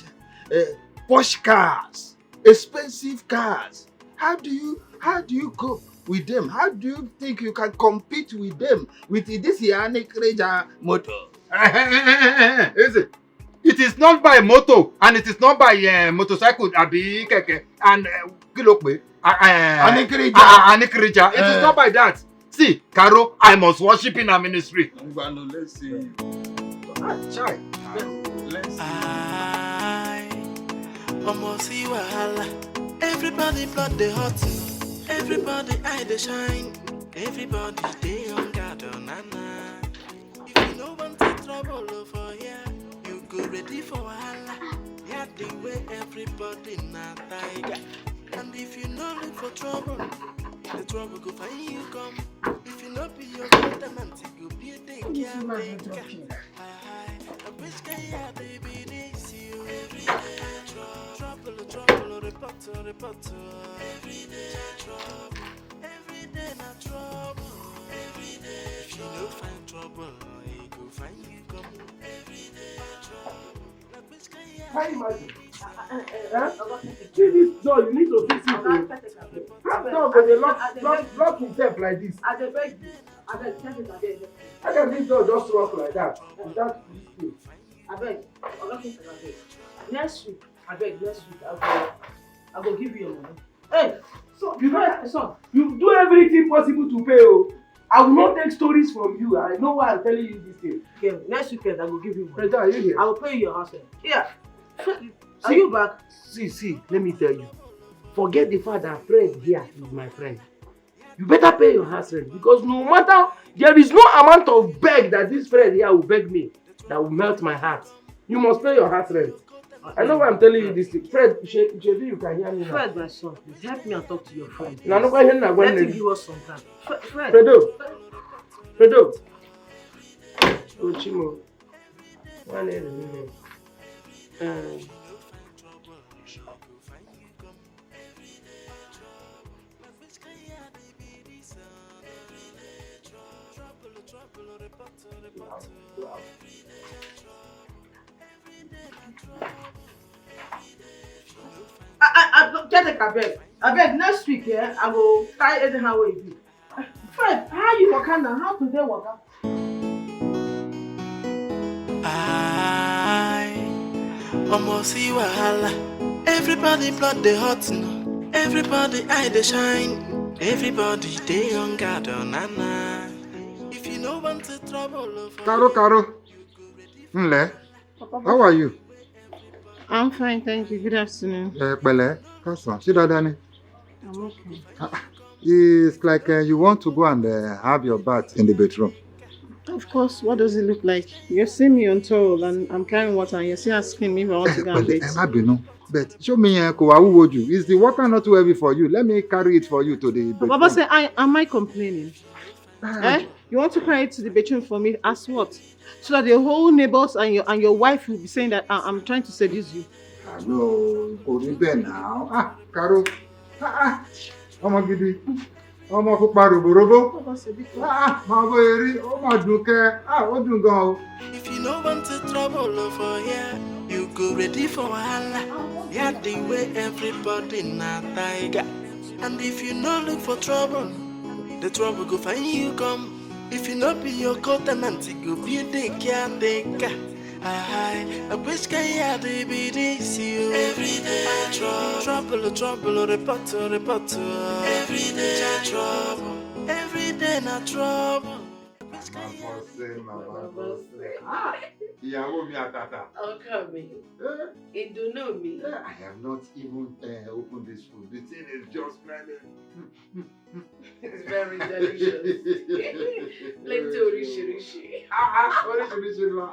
uh, posh cars, expensive cars. How do you how do you cope with them? How do you think you can compete with them with this Yannick Ranger motor? Is it? It is not by motor and it is not by uh, motorcycle, àbí kẹ̀kẹ́, and uh, kí ló pé? Uh, uh, Anikereja. Uh, uh, Anikereja. It is Eh. Not by that. See, Caro, I must worship in her ministry. Ngwanu, let's see. Ah, chai. Let's see. I almost see wahala. Everybody blood dey hot. Everybody eye dey shine. Everybody dey on guard, oh, na na. If you no want to trouble, oh, for here, you go ready for wahala. Yeah, the way everybody na tiger. And if you no look for trouble, the trouble go find you come. If you no be your brother, man, you go be a day caretaker. Which kind of baby this you? Everyday trouble, trouble, trouble, report, report. Everyday trouble, everyday na trouble. Everyday trouble. If you no find trouble, he go find you come. Everyday trouble. Can you imagine? Eh? See this door, you need to fix it. Oh. How door go dey lock, lock, lock himself like this? I dey beg, I beg, tell me, I beg. How can this door just lock like that without this thing? I beg, Oga Kingston, I beg. Next week, I beg, next week, I go, I go give you your money. Hey, so you know, son, you do everything possible to pay. Oh, I will not take stories from you. I know why I'm telling you this thing. Okay, next weekend I will give you money. Peter, are you here? I will pay you your house rent. Yeah. Are you back? See, see, let me tell you. Forget the fact that Fred here is my friend. You better pay your house rent because no matter, there is no amount of beg that this friend here will beg me that will melt my heart. You must pay your house rent. I know why I'm telling you this thing. Fred, She- Shebi, you can hear me now. Fred, my son, please help me and talk to your friend. Now, no, go ahead now, go ahead. Let him give us some time. Fre- Fred. Fredo. Fredo. Ochimo. One minute. Um, I, I, I, caretaker, abeg. Abeg, next week, eh, I go try anyhow wey e be. Fred, how you waka now? How today waka? I almost see wahala. Everybody blood dey hot now. Everybody eye dey shine. Everybody dey on guard, oh, na na. If you no want to trouble, oh, for Caro, Caro. Nle. How are you? I'm fine, thank you. Good afternoon. Ẹ pẹ̀lẹ́, káàsán. Ṣé dáadáa ni? I'm okay. It's like uh, you want to go and uh, have your bath in the bedroom. Of course, what does it look like? You're seeing me on towel and I'm carrying water and you're still asking me if I want to go and Pẹ̀lẹ́, bathe. ẹ má bínú. But show me, uh, kò wá wúwo jù. Is the water not too heavy for you? Let me carry it for you to the bedroom. Baba say, I, am I complaining? Eh? You want to carry it to the bedroom for me? As what? So that the whole neighbors and your and your wife will be saying that I, I'm trying to seduce you. Ah, no, kò rí bẹ́ẹ̀ náà. Ah, Karo. Ah, ah. Ọmọ gidi. Ọmọ pupa ròbòròbó. Ah, máa bó eré, ó máa dùn kẹ́. Ah, ó dùn gan o. If you no want to trouble for here, you go ready for wahala. Yeah, the way everybody na tiger. And if you no look for trouble, the trouble go find you come. If you no be your co-tenant, it go be the caretaker. I, I wish can hear the B D C. Every day trouble, trouble, trouble, report, report. Every day trouble, every day na trouble. Mama Bose, Mama Bose. Ah, ìyàwó mi àtàtà. Ọkọ mi. Eh? Ìdùnnú mi. Eh, I have not even uh, opened this food. The thing is just smelling. It's very delicious. Plenty oríṣiríṣi. Ah, ah, oríṣiríṣi lọ.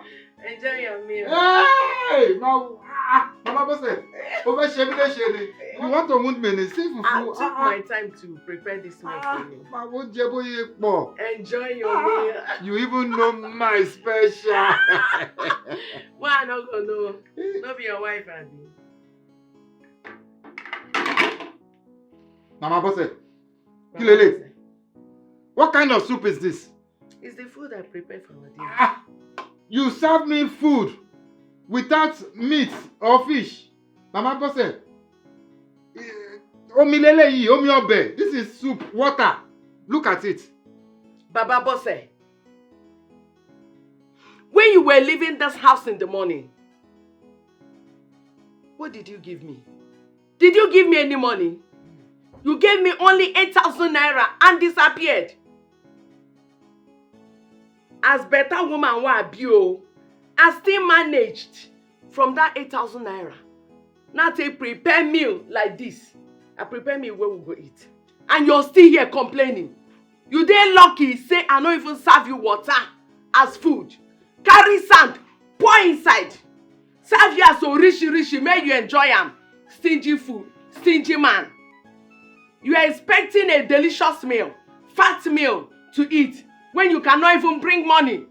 Enjoy your meal. Hey, ma, ah, Mama Bose, o fẹ́ ṣe mí léṣe ni. You want to wound me ni? See fufu. I took my time to prepare this meal for you. Ma, oúnjẹ bóyá pọ̀. Enjoy your meal. You even know my special. Why I no go know? No be your wife, abi? Mama Bose, kí lélẹ̀? What kind of soup is this? It's the food I prepare for our dinner. Ah, you serve me food without meat or fish. Mama Bose, eh, omi lélẹ̀ yìí, omi ọbẹ̀. This is soup, water. Look at it. Baba Bose, when you were leaving this house in the morning, what did you give me? Did you give me any money? You gave me only eight thousand naira and disappeared. As better woman wey I be o, I still managed from that eight thousand naira. Now take prepare meal like this. I prepare meal wey we go eat. And you're still here complaining. You dey lucky say I no even serve you water as food. Carry sand, pour inside. Serve you as oríṣiríṣi, make you enjoy am. Stingy fool, stingy man. You are expecting a delicious meal, fat meal to eat when you cannot even bring money.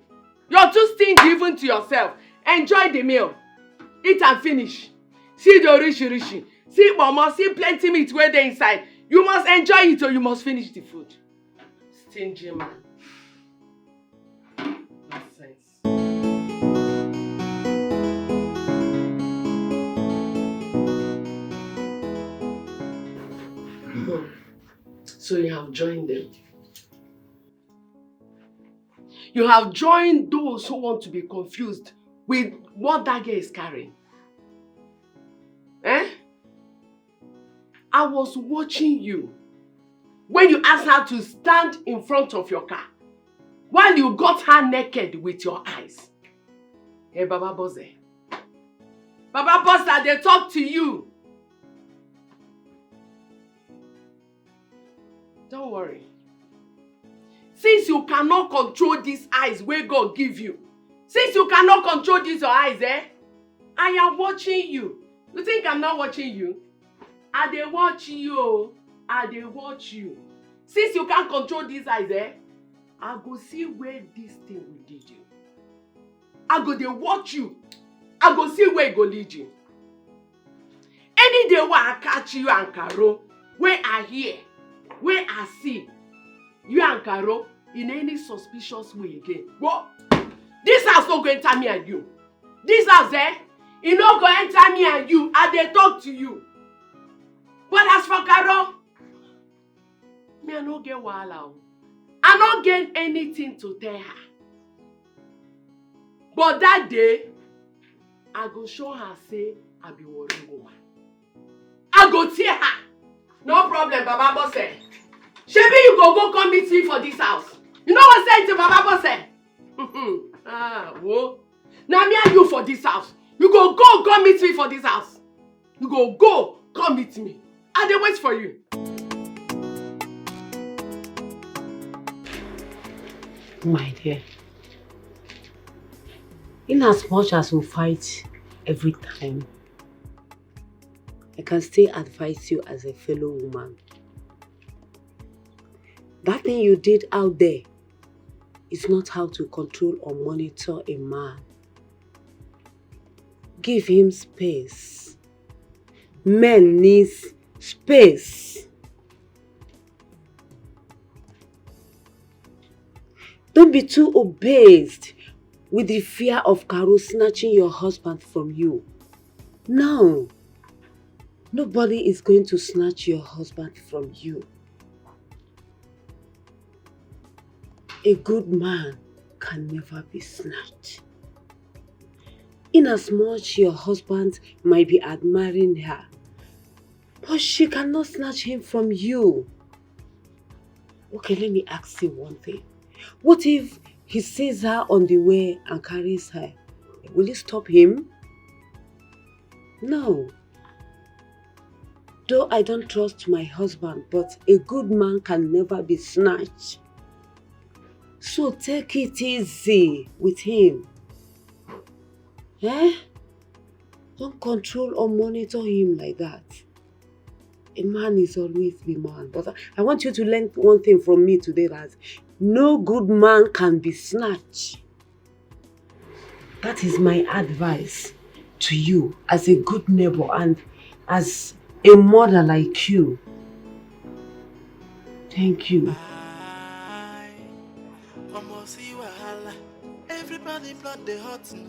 You're too stingy even to yourself. Enjoy the meal. Eat and finish. See the oríṣiríṣi. See pomo, see plenty meat wey dey inside. You must enjoy it or you must finish the food. Stingy man. Nonsense. So you have joined them. You have joined those who want to be confused with what that girl is carrying. Eh? I was watching you when you asked her to stand in front of your car while you got her naked with your eyes. Hey, Baba Bose. Baba Bose, I dey talk to you. Don't worry. Since you cannot control these eyes wey God give you, since you cannot control these your eyes, eh? I am watching you. You think I'm not watching you? I dey watch you o. I dey watch you. Since you can't control these eyes, eh? I go see where this thing will lead you. I go dey watch you. I go see where e go lead you. Any day wey I catch you and Karo, wey I hear, wey I see you and Karo in any suspicious way again, wo, this house no go enter me and you. This house, eh, e no go enter me and you. I dey talk to you. But as for Karo, me, I no get wahala o. I no get anything to tell her. But that day, I go show her say I be worry woman. I go tear her. No problem, Baba Bose. Shebi you go go come meet me for this house. You know what say to Baba Bose? Ah, wo. Na me and you for this house. You go go come meet me for this house. You go go come meet me. I dey wait for you. My dear, in as much as we fight every time, I can still advise you as a fellow woman. That thing you did out there is not how to control or monitor a man. Give him space. Men needs space. Don't be too obsessed with the fear of Caro snatching your husband from you. No, nobody is going to snatch your husband from you. A good man can never be snatched. In as much your husband might be admiring her, but she cannot snatch him from you. Okay, let me ask you one thing. What if he sees her on the way and carries her? Will you stop him? No. Though I don't trust my husband, but a good man can never be snatched. So take it easy with him. Eh? Don't control or monitor him like that. A man is always be man. But I, I want you to learn one thing from me today, that no good man can be snatched. That is my advice to you as a good neighbor and as a mother like you. Thank you. Omo, see wahala. Everybody blood dey hot now.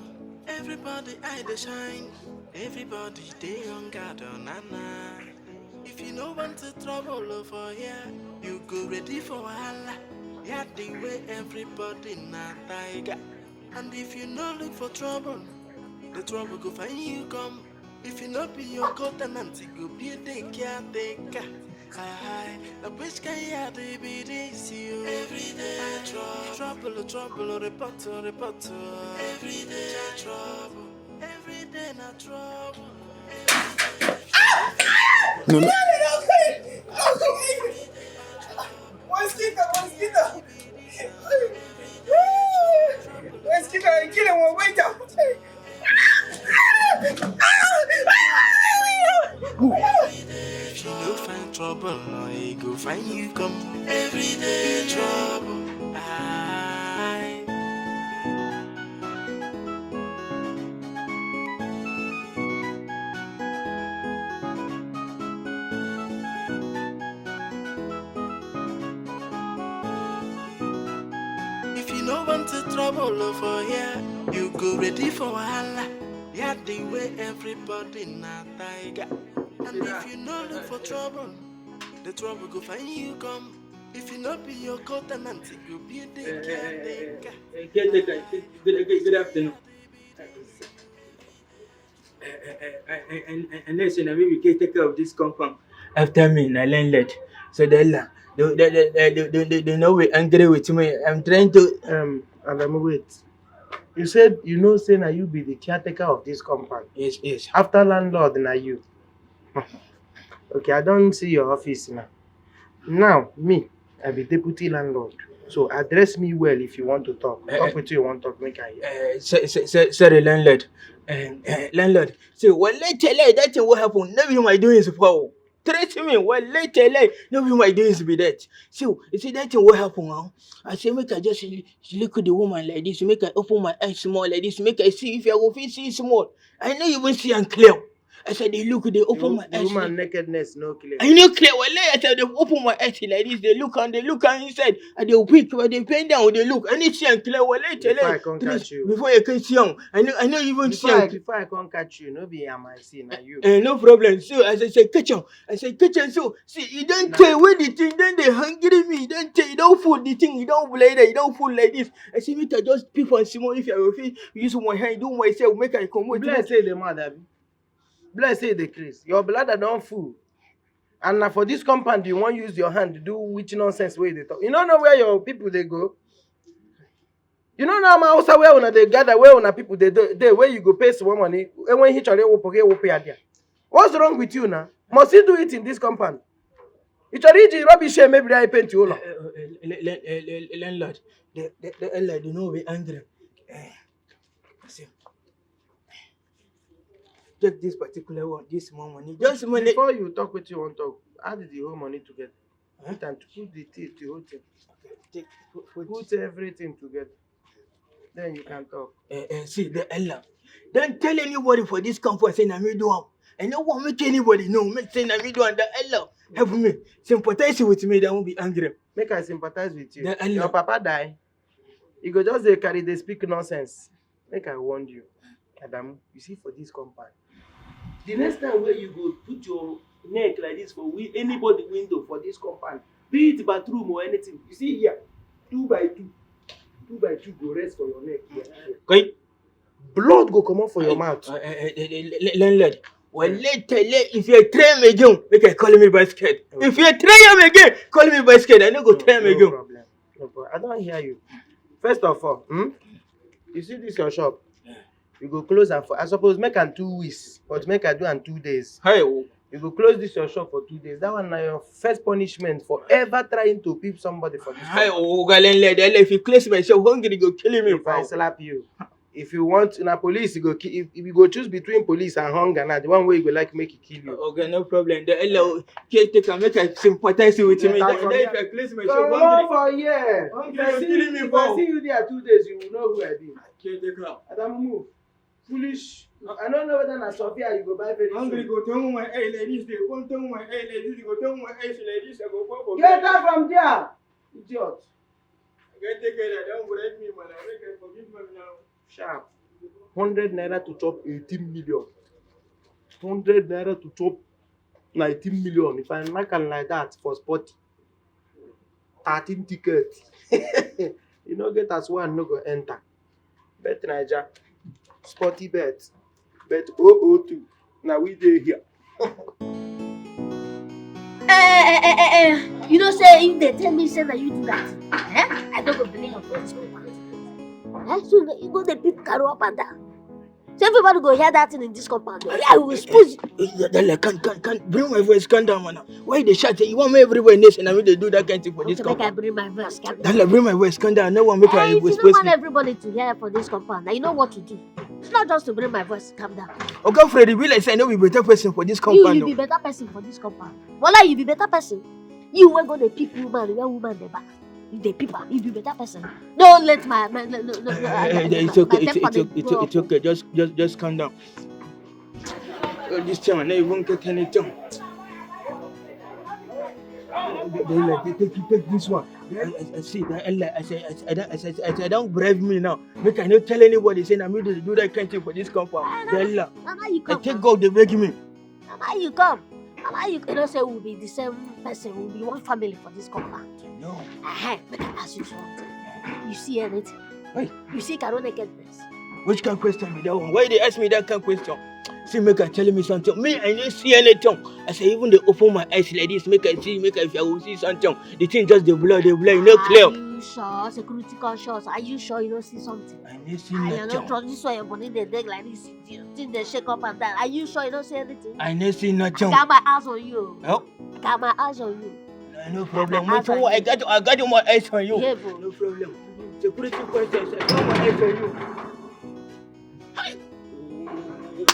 Everybody eye dey shine. Everybody dey on guard, oh, na na. If you no want to trouble, oh, for here, you go ready for wahala. Yeah, the way everybody na tiger. And if you no look for trouble, the trouble go find you come. If you no be your co tenant, you go be the caretaker. Aye, na which kind yard e be this you? Every day trouble, trouble, trouble, report, report. Every day trouble, every day na trouble. No, no. Mosquito, mosquito. Mosquito, kill him, wait up. If you no find trouble, no, he go find you come. Every day trouble. Aye. If you no want to trouble, oh, for here, you go ready for wahala. Yeah, the way everybody na tiger. And if you no look for trouble, the trouble go find you come. If you no be your co tenant, you go be the caretaker. Caretaker, good, good, good afternoon. And, and, and, and, and next thing, maybe caretaker of this compound. After me, na landlord. So the la, the, the, the, the, the, the, the no way angry with me. I'm trying to. Um, Adamu, wait. You said you know say na you be the caretaker of this compound. Yes, yes. After landlord, na you. Okay, I don't see your office now. Now, me, I be deputy landlord. So address me well if you want to talk. Eh, Talk eh. With you want talk, make I hear. Uh, so, so, so, sorry, landlord. Uh, uh, landlord, see, well, let tell you that thing what happened. No be my doings, before. Trust me, well, let tell you, no be my doings be that. So, you see that thing what happened, huh? I say, make I just l- look at the woman like this, make I open my eyes small like this, make I see if I go fit see small. I no even see and clear. I said, they look, they open The, my the eyes. woman nakedness no clear. I no clear, well, I said, they open my eyes like this, they look and they look and he said, and they weak, but they bend down, they look, and they see and clear, well, I tell Before I you, come please, catch you. Before you can see him, I no, I no even see Before I, him. Before I come catch you, no be am I see na you. Eh, no problem. So as I say, catch him. I say, catch him. So see, you don't tell when the thing, then they hungry me. You don't tell, you don't fool the thing, you don't play that, you don't fool like this. I say, make I just peep and see more if I will fit use my hand, do myself, make I come with Bless say the mad, abi. Bless say the craze. Your bladder don full. And na for this compound you wan use your hand do which nonsense wey you dey talk. You no know where your people dey go. You no know how Hausa where una dey gather, where una people dey do- dey, where you go pay small money. When he chọrọ ịwụpụ gị, ịwụpụ ya there. What's wrong with you now? Must you do it in this compound? You chọrọ iji rubbish here, maybe I paint you ụlọ. Landlord, the, the, the landlord, you know, be angry. Eh, see. Take this particular one, this small money. Just money. Before you talk wetin you wan talk, add the whole money together. Put am to put the thing, the whole thing. Okay, take, put, put. Put everything together. Then you can talk. Eh, eh, see, the Ella. Don't tell anybody for this compound say na me do am. I no wan make anybody know. Make say na me do am. The Ella, help me. Sympathize with me. That won't be angry. Make I sympathize with you. The Ella. Your papa die. You go just dey carry dey speak nonsense. Make I warn you. Adamu, you see for this compound, the next time wey you go put your neck like this for wi- anybody window for this compound, be it bathroom or anything, you see here, two by two, two by two go rest for your neck here. Okay. Blood go comot for your mouth. Uh, uh, uh, uh, landlord. Well, later, if you try me again, make I call me basket. If you try him again, call me basket. I no go try him No again. Problem. No problem. I don hear you. First of all, hmm? You see this your shop? You go close am for, I suppose make am two weeks, but make I do am two days. Hi, oh. You go close this your shop for two days. That one na your first punishment for ever trying to peep somebody for this Hi, compound. oh, oga landlord. If you close my shop, hungry go kill me. If I slap you, if you want na police, you go ki- if, if you go choose between police and hunger, na the one wey you go like make e kill you. Okay, no problem. The Ella, caretaker, make I sympathize with me. Come That, for that here. If I close my shop, Come hungry. For here. Hungry If I go see kill you, me, if bro. I see you there two days, you will know who I be. Caretaker. Adamu, move. Foolish. I don't know whether na Sophia you go buy very Hungry soon. Go turn my eye like this. They come turn my eye like this. They go turn my eyes like this. I go pop up. Get out from there, idiot. Get take care. Don't break me, man. I make I forgive me now. Sharp. Hundred naira to chop eighteen million. Hundred naira to chop nineteen million. If I knack am like that for sport, thirteen tickets. You no get as one no go enter. Bet Naija, Sporty Bet, Bet oh oh two. Now we dey here. Eh, eh, eh, eh, eh. You know say if they tell me say that you do that, eh? I don't go believe your friends. Eh? So you go the people carry up and down. So everybody go hear that thing in this compound. Yeah, I will expose you. Dala, can can can bring my voice, calm down, man. Why they shout? You want me everywhere nation? I mean they do that kind of thing for this Okay, make I compound. Bring my voice. Calm down. Dala, bring my voice, calm down. No one make Eh, I if you expose don't want me. Everybody to hear for this compound, now you know what to do. It's not just to bring my voice. Calm down. Okay, Freddy, be like say I no be better person for this You, compound. You be better person for this compound. Wala, you be better person. You wey go the people woman, where woman dey back. You dey peep am, you be better person. Don't let my my no no no no. Eh, eh, eh, it's okay, it's, it's, it's, it's okay. Just just just calm down. Oh, this thing, I never even get anything. They, they like, they take, take this one. I, I, I see that. I, I, I, I, I, don't, I, I, I don't bribe me now. Make I not tell anybody say na me do, do that kind thing for this compound. Bella, Mama, you I come. Take God they beg me. Mama, you come. Mama, you cannot say we'll be the same person. We'll be one family for this compound. No. Uh-huh. Make I ask you something. You see anything? Hey. You see Karone get this. Which kind of question be that one? Why they ask me that kind of question? See, make I tell me something. Me, I didn't see anything. I say, even they open my eyes like this, make I see, make I, if I will see something. The thing just the blood, the blood, you know, clear. Are you sure? Security conscious. Are you sure you don't see something? I didn't see I am nothing. Not trust this one. Your body they dig like this. You think they shake up and down. Are you sure you don't see anything? I didn't see nothing. Got my eyes on you. Oh, Got my eyes on you. No problem. Eyes Which one? on I you. Got, I got my eyes on you. Yeah, bro. No problem. Security questions. I got my eyes on you. Hi.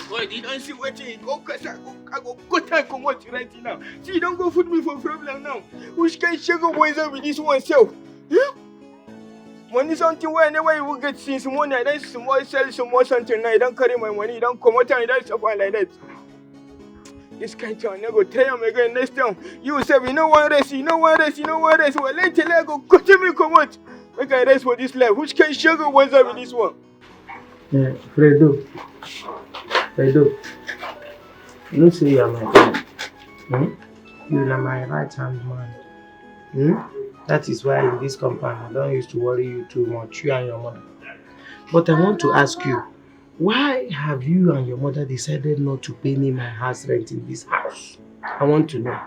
Boy, you don't see what you go, cause I go, I go, go time come out right now. See, you don't go put me for problem now. Which kind of sugar boys are with this one self? Huh? Money something where I never even get since morning. I don't small sell some more something now. You don't carry my money. You don't come out and you don't suffer like that. This kind of thing, I go tell him again next time. You say, you know one race, you know one race, you know one race. Well, let tell I go cut me come out. Make I race for this life. Which kind of sugar boys are with this one? Yeah, Fredo. Fredo. You know say you are my friend. Hmm? You are my right hand man. Hmm? That is why in this compound I don't used to worry you too much, you and your mother. But I want to ask you, why have you and your mother decided not to pay me my house rent in this house? I want to know.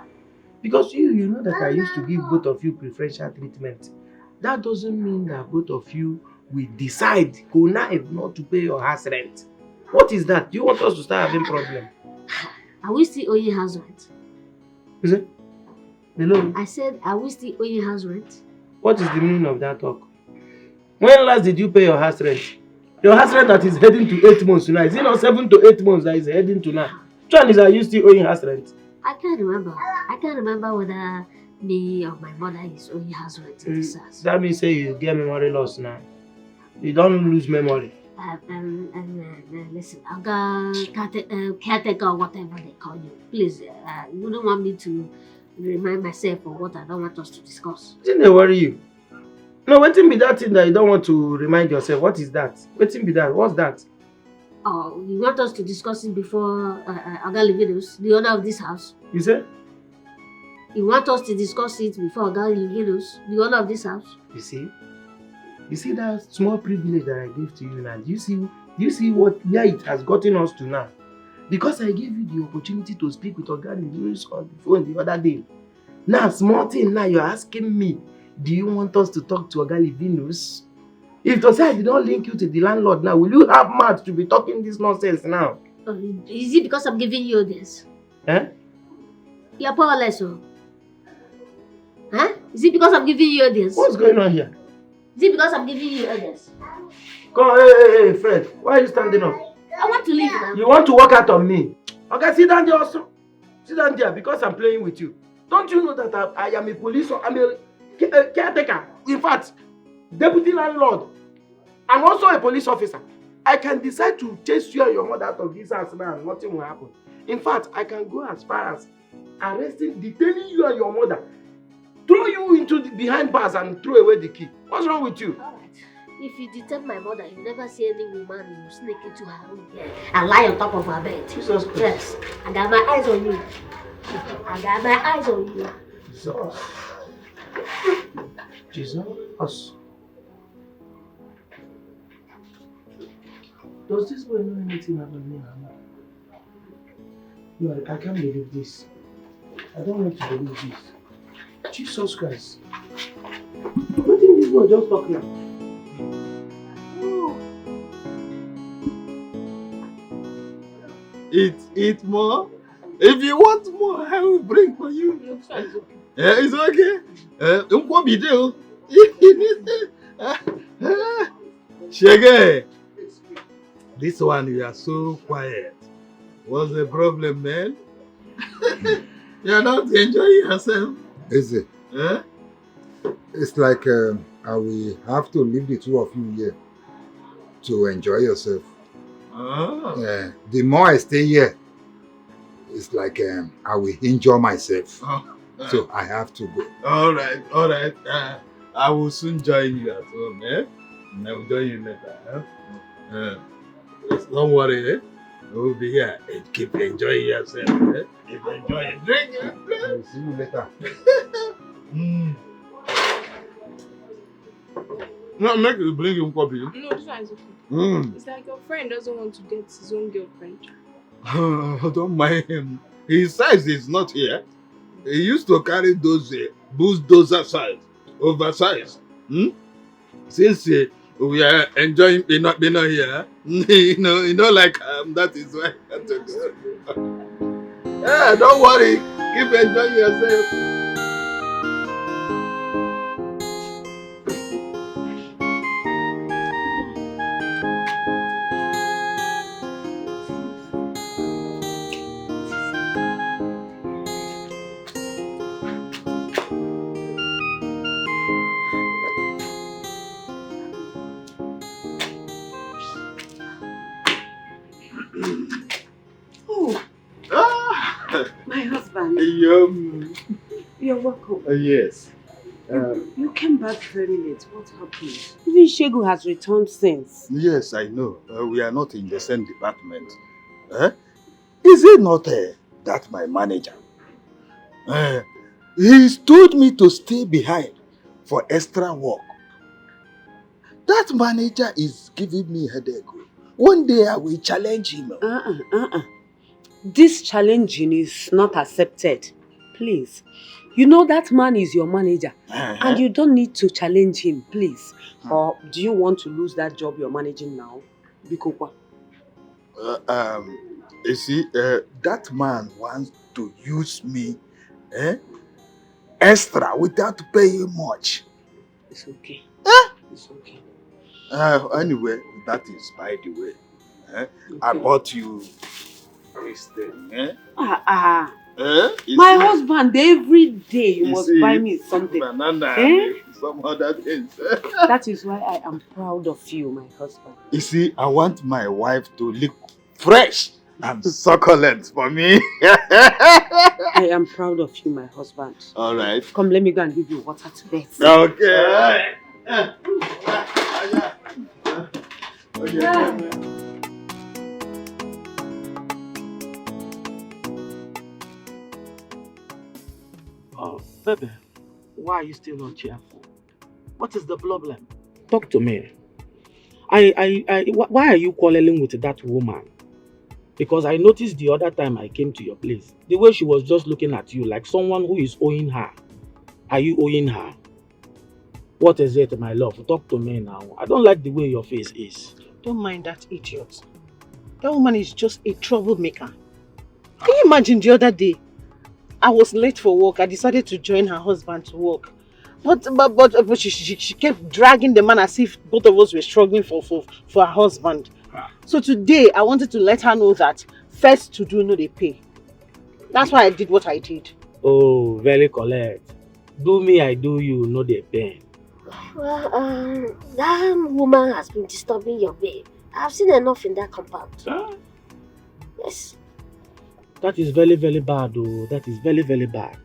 Because you, you know that I used to give both of you preferential treatment. That doesn't mean that both of you will decide go now not to pay your house rent. What is that? Do you want us to start having problem? Are we still owing house rent? Is it? Hello? I said, are we still owing house rent? What is the meaning of that talk? When last did you pay your house rent? Your house rent that is heading to eight months now. Is it not seven to eight months that is heading to now? Which one is, are you still owing house rent? I can't remember. I can't remember whether me or my mother is owing house rent in this house. That means say you get memory loss now. You don't lose memory. Um, um, um, uh, uh, listen, Oga carte- uh, caretaker or whatever they call you, please, uh, you wouldn't want me to remind myself of what I don't want us to discuss. Didn't they worry you? No, wetin be that thing that you don't want to remind yourself? What is that? Wetin be that? What's that? Oh, you want us to discuss it before uh, uh, Oga Livinus, the owner of this house? You say? You want us to discuss it before Oga Livinus, the owner of this house? You see? You see that small privilege that I gave to you now? Do you see? Do you see what, where it has gotten us to now? Because I gave you the opportunity to speak with Oga Livinus on the phone the other day. Now, small thing now, you're asking me, do you want us to talk to Oga Livinus? If to say I did not link you to the landlord now, will you have mouth to be talking this nonsense now? Uh, is it because I'm giving you this? Eh? You're powerless, oh. Huh? Is it because I'm giving you this? What's going on here? Is it because I'm giving you this? Come, hey, hey, hey, friend, why are you standing up? I want to leave now. You want to walk out on me? Okay, sit down there also. Sit down there because I'm playing with you. Don't you know that I, I am a police, I'm a, a caretaker? In fact, deputy landlord. I'm also a police officer. I can decide to chase you and your mother out of this house now and nothing will happen. In fact, I can go as far as arresting, detaining you and your mother, throw you into the behind bars and throw away the key. What's wrong with you? All right. If you detain my mother, you never see any woman you sneak into her room here and lie on top of her bed. Jesus Christ. Yes. I got my eyes on you. I got my eyes on you. Jesus. Jesus. Does this boy know anything about me and her mother? No, I, I can't believe this. I don't want to believe this. Jesus Christ. What did this boy just talk now? Eat, eat more. If you want more, I will bring for you. No, this one is okay. Yeah, it's okay. Uh, Nkwobi dey o. Shege. This one, you are so quiet. What's the problem, man? You are not enjoying yourself. Easy. Eh? It's like um, I will have to leave the two of you here to enjoy yourself. Ah. Uh, the more I stay here, it's like um, I will injure myself. Oh. So I have to go. All right, all right. Uh, I will soon join you at home, eh? I will join you later. Eh? Uh, don't worry, eh? We will be here. Eh, keep enjoying yourself, eh? Keep enjoying. Drink, eh? I will see you later. Mm. No, make you bring him copy. No, this one is okay. Mm. It's like your friend doesn't want to get his own girlfriend. Don't mind him. His size is not here. He used to carry those uh, bulldozer size, oversize. Hmm? Since uh, we are enjoying Pino Pino here, you know, you know, like um, that is why. Yeah, don't worry. Keep enjoying yourself. Oh, Ah, my husband. yum. You're welcome. Uh, yes. Uh, You came back very late. What happened? Even Shegu has returned since. Yes, I know. Uh, we are not in the same department. Eh? Is it not uh, that my manager? Uh, he told me to stay behind for extra work. That manager is giving me headache. One day I will challenge him. Uh-uh, uh-uh. This challenging is not accepted. Please. You know that man is your manager, Uh-huh. And you don't need to challenge him, please. Or do you want to lose that job you're managing now? Bikokwa. Uh, um, you see, uh, that man wants to use me eh, extra without paying much. It's okay. Eh? It's okay. Uh, anyway, that is by the way. Eh? I bought you this thing. Eh? Ah, ah. Eh? You My see? Husband, every day you, You must see? Buy me something. Banana Eh? And some other things. That is why I am proud of you, my husband. You see, I want my wife to look fresh and succulent for me. I am proud of you, my husband. All right. Come, let me go and give you water to bathe. Okay. Okay. Oh, baby, why are you still not cheerful? What is the problem? Talk to me. I, I, I, wh- why are you quarreling with that woman? Because I noticed the other time I came to your place, the way she was just looking at you like someone who is owing her. Are you owing her? What is it, my love? Talk to me now. I don't like the way your face is. Don't mind that idiot. That woman is just a troublemaker. Can you imagine the other day? I was late for work. I decided to join her husband to work. But but but, but she, she, she kept dragging the man as if both of us were struggling for, for, for her husband. So today, I wanted to let her know that first to do no dey pay. That's why I did what I did. Oh, very correct. Do me, I do you, no dey pain. Well, um, that woman has been disturbing your babe. I've seen enough in that compound. Yes. That is very, very bad, oh. That is very, very bad.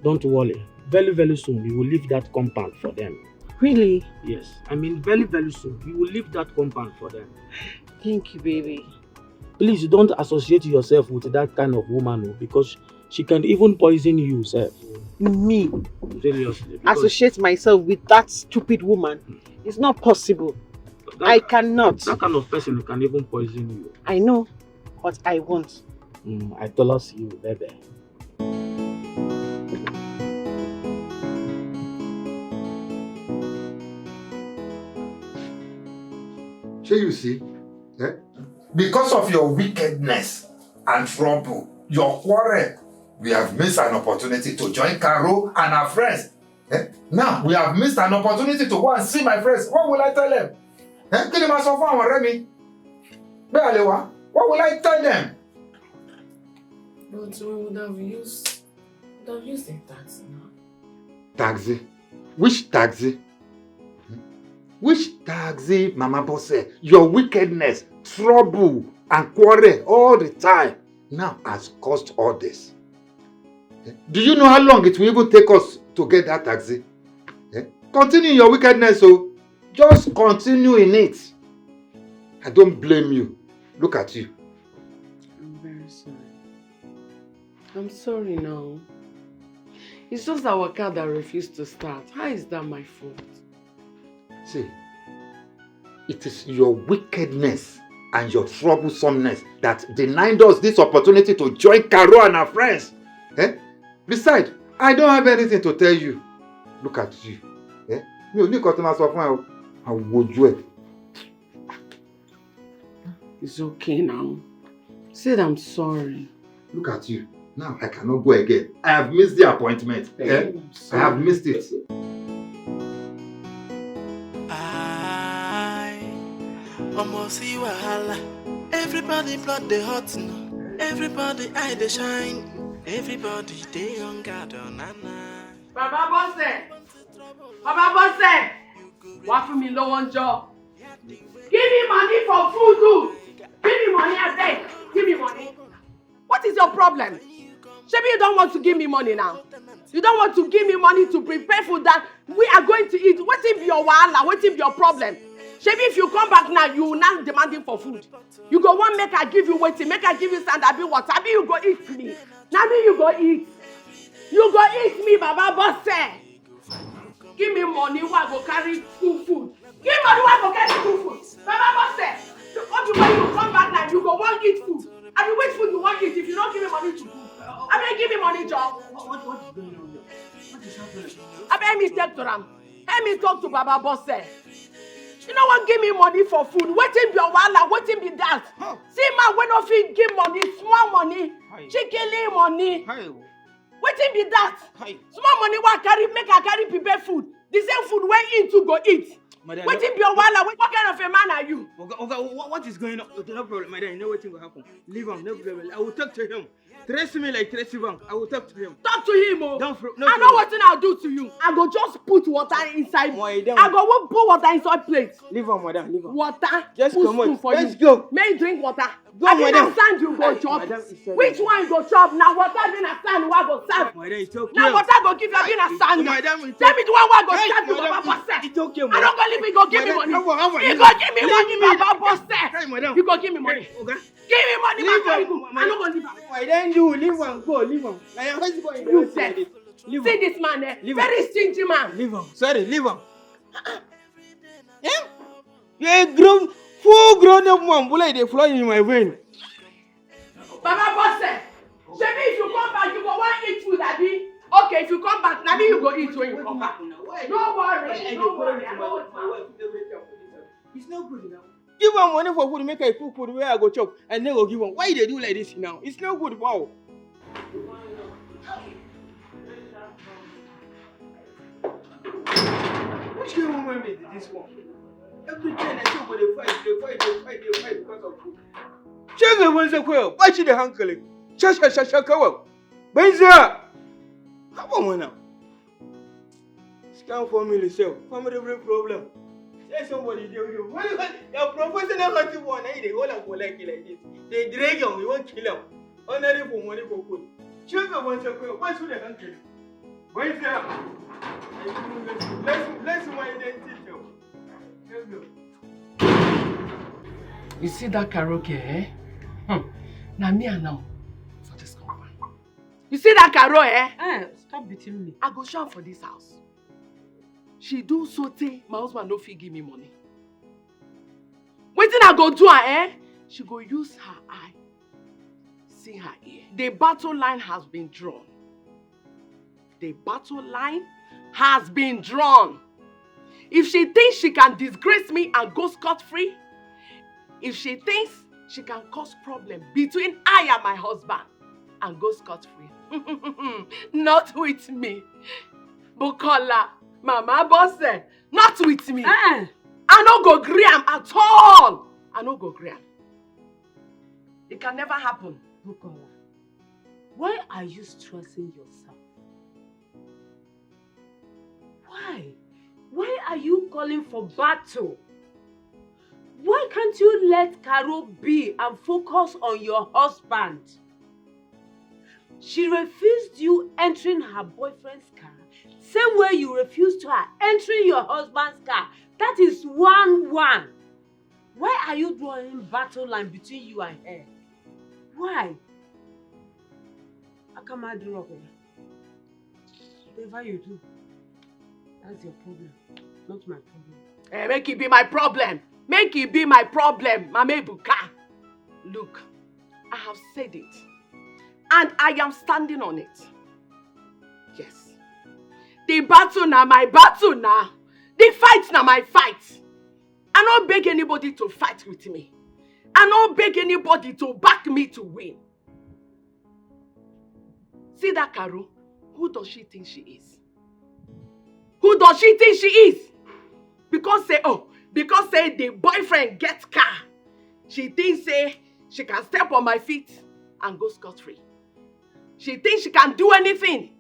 Don't worry. Very, very soon, we will leave that compound for them. Really? Yes. I mean, very, very soon, we will leave that compound for them. Thank you, baby. Please don't associate yourself with that kind of woman, oh, because she can even poison you, sir. Me Seriously. Because associate myself with that stupid woman. It's not possible. that, I cannot. That kind of person can even poison you. I know, but I won't. Mm, I tell us you, baby. Shey you see? Eh? Because of your wickedness and trouble, your quarrel, we have missed an opportunity to join Carol and her friends. Eh? Now, we have missed an opportunity to go and see my friends. What will I tell them? Eh? Kí ni màá sọ fún àwọn ọ̀rẹ́ mi? Bẹ́ẹ̀ lè wá. What will I tell them? But we would have used, would have used a taxi now. Taxi? Which taxi? Which taxi, Mama Bose? Your wickedness, trouble, and quarrel all the time now has caused all this. Do you know how long it will even take us to get that taxi? Eh? Continue your wickedness, oh. Just continue in it. I don't blame you. Look at you. I'm very sorry. I'm sorry now. It's just our car that refused to start. How is that my fault? See, it is your wickedness and your troublesomeness that denied us this opportunity to join Carol and her friends. Eh? Besides, I don't have anything to tell you. Look at you. Eh? Mi ò ní nǹkan tí màá sọ fún ẹ o. Àwòjú ẹ. It's okay now. Said I'm sorry. Look at you. Now I cannot go again. I have missed the appointment. Eh? I have missed it. I almost see wahala. Everybody blood dey hot now. Everybody eye dey shine. Everybody dey on guard, oh, na na. Baba Bose! Baba Bose! Wá fún mi lówó oúnjẹ. Give me money for food too. Give me money, abeg. Give me money. What is your problem? Shebi you don't want to give me money now? You don't want to give me money to prepare food that we are going to eat. Wetin be your wahala? Wetin be your problem? Shebi if you come back now, you now demanding for food. You go wan make I give you wetin? Make I give you sand, abi what? Abi you go eat me? Na me you go eat. You go eat me, Baba Bose. Give me money wey I go carry cook food. Give money wey I go carry cook food. Baba Bose, the only way you come back now, you go wan eat food. Abi which food you wan eat if you no give me money to cook? Abi give me money, joor. What, what, what is going on here? What is happening? Abi help me talk to am. Help me talk to Baba Bose. You no wan give me money for food. Wetin be your wahala? Wetin be that? See man wey no fit give money, small money, chikili money. Wetin be that? Small money wey I carry, make I carry prepare food. The same food wey eat you go eat. Madam, wetin be your wahala? What kind of a man are you? Oga, Oga, what is going on? Okay, no problem, madam. You know wetin go happen. Leave am, no problem. I will talk to him. Trace me like Tracy Bank. I will talk to him. Talk to him o. Don't fro- no I know problem. Wetin I'll do to you. I go just put water inside. Omo, you don't. I go wan put water inside plate. Leave am, madam. Leave am. Water. Just put come spoon out. For let's you. Go. Make you drink water. Go, abi madam. Na sand you go chop. Madam, it's okay. Which one you go chop? Na water be na sand wey go serve. Madam, it's okay. Na water go give you abi na sand. Madam, it's okay. Tell me the one wey go serve you, madam, Baba Boss. It's okay, madam. I no go leave you, go give me money. Madam, come on, come on. You go give me money, Baba Boss. Hey, madam. You go give me money. Hey, Oga. Give me money, leave my am, go. I no go leave am. I don't do, leave am, go, leave am. Na your husband. You sef. Leave am. See this man there. Leave am. Very stingy man. Leave am. Sorry, leave am. Eh? You're a grown, full grown up man. Bullet dey flow in my vein. Baba Boss, shebi if you come back, you go wan eat food, abi? Okay, if you come back, na me you go eat when you come back. No worry, no worry. I no want. It's not good now. Give am money for food, make I cook food wey I go chop, and then go give am. Why you dey do like this now? It's not good, wow. Which kind of woman be this one? Every time I say we dey fight, dey fight, dey fight, dey fight because of food. Shege banza kawai, ba shi da hankali. Sha, sha, sha, sha kawai. Banza! Haba mana. Scam family sef, family bring problem. Say somebody dey with you. What you want? Your professional hunting one, na you dey hold am for leg like this. Dey drag am, you wan kill am. Ordinary for money for food. Shege banza kawai, ba shi da hankali. Banza! Let's, let's, let's, let's, let's, let's, You see that karaoke, eh? Hmm. Na me and am for this compound. You see that Caro, eh? Eh, stop beating me. I go shout for this house. She do so tey, my husband no fit give me money. Wetin I go do her, eh? She go use her eye, see her ear. The battle line has been drawn. The battle line has been drawn. If she thinks she can disgrace me and go scot-free, if she thinks she can cause problem between I and my husband and go scot-free, not with me. Bukola, Mama Boss, not with me. Eh. I no go gree am at all. I no go gree am. It can never happen. Bukola, why are you stressing yourself? Why? Why are you calling for battle? Why can't you let Caro be and focus on your husband? She refused you entering her boyfriend's car, same way you refused her entering your husband's car. That is one one. Why are you drawing battle line between you and her? Why? Akamadu Rokoya. Whatever you do, that's your problem, not my problem. Eh, make it be my problem. Make it be my problem, Mama Ebuka. Look, I have said it, and I am standing on it. Yes. The battle na my battle na. The fight na my fight. I no beg anybody to fight with me. I no beg anybody to back me to win. See that Caro? Who does she think she is? Who does she think she is? Because say, oh, because say the boyfriend gets car, she thinks say she can step on my feet and go scot-free. She thinks she can do anything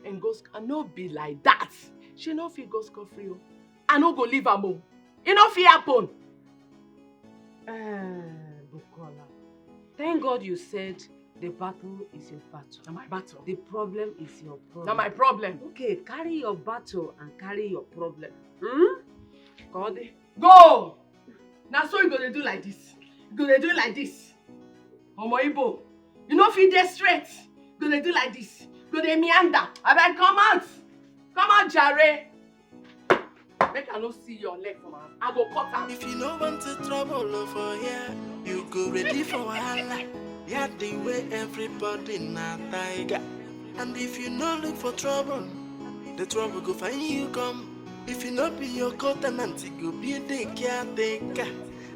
and go sc- and no be like that. She no fit go scot-free o. I no go leave am o. E no fit happen. Eh, Bukola, thank God you said the battle is your battle. Na my battle. The problem is your problem. Na my problem. Okay, carry your battle and carry your problem. Hmm? Kode. Go! Na so you go dey do like this. You go dey do like this. Omo Igbo, you no fit dey straight. You go dey do like this. You go dey meander. Abeg, come out. Come out, jare. Make I no see your leg for my house. I go cut am. If you no want to trouble for here, you go ready for wahala. Yeah, the way everybody na tiger. And if you no look for trouble, the trouble go find you come. If you no be your co-tenant, you go be the caretaker.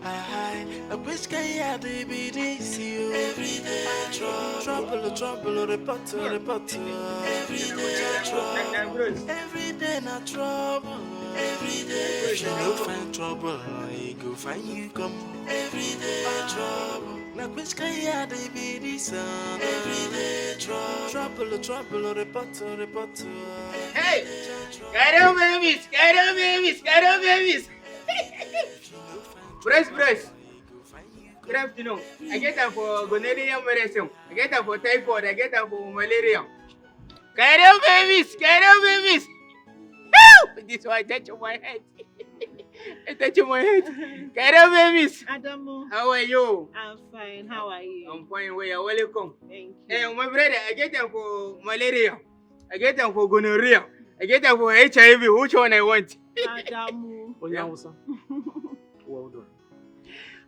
I, I wish can you be this you. Every day trouble, trouble, trouble, report, report. Every day trouble, every day na trouble. If you no find trouble, I go find you come. Everyday trouble. Na which kind yard dey be this one? Everyday trouble. Trouble, trouble, report, report. Hey! Carry on, babies! Carry on, babies! Carry on, babies! Brace, brace! Good afternoon. I get am for gonorrhea medicine. I get am for typhoid. I get am for malaria. Carry on, babies! Carry on, babies! Woo! This one touch my head. It touch my head. Carry on, babies! Adamu, how are you? I'm fine. How are you? I'm fine. Well, you're welcome. Thank you. Hey, my brother, I get am for malaria. I get am for gonorrhea. I get am for H I V. Which one I want? Adamu. Onye Hausa. Well done.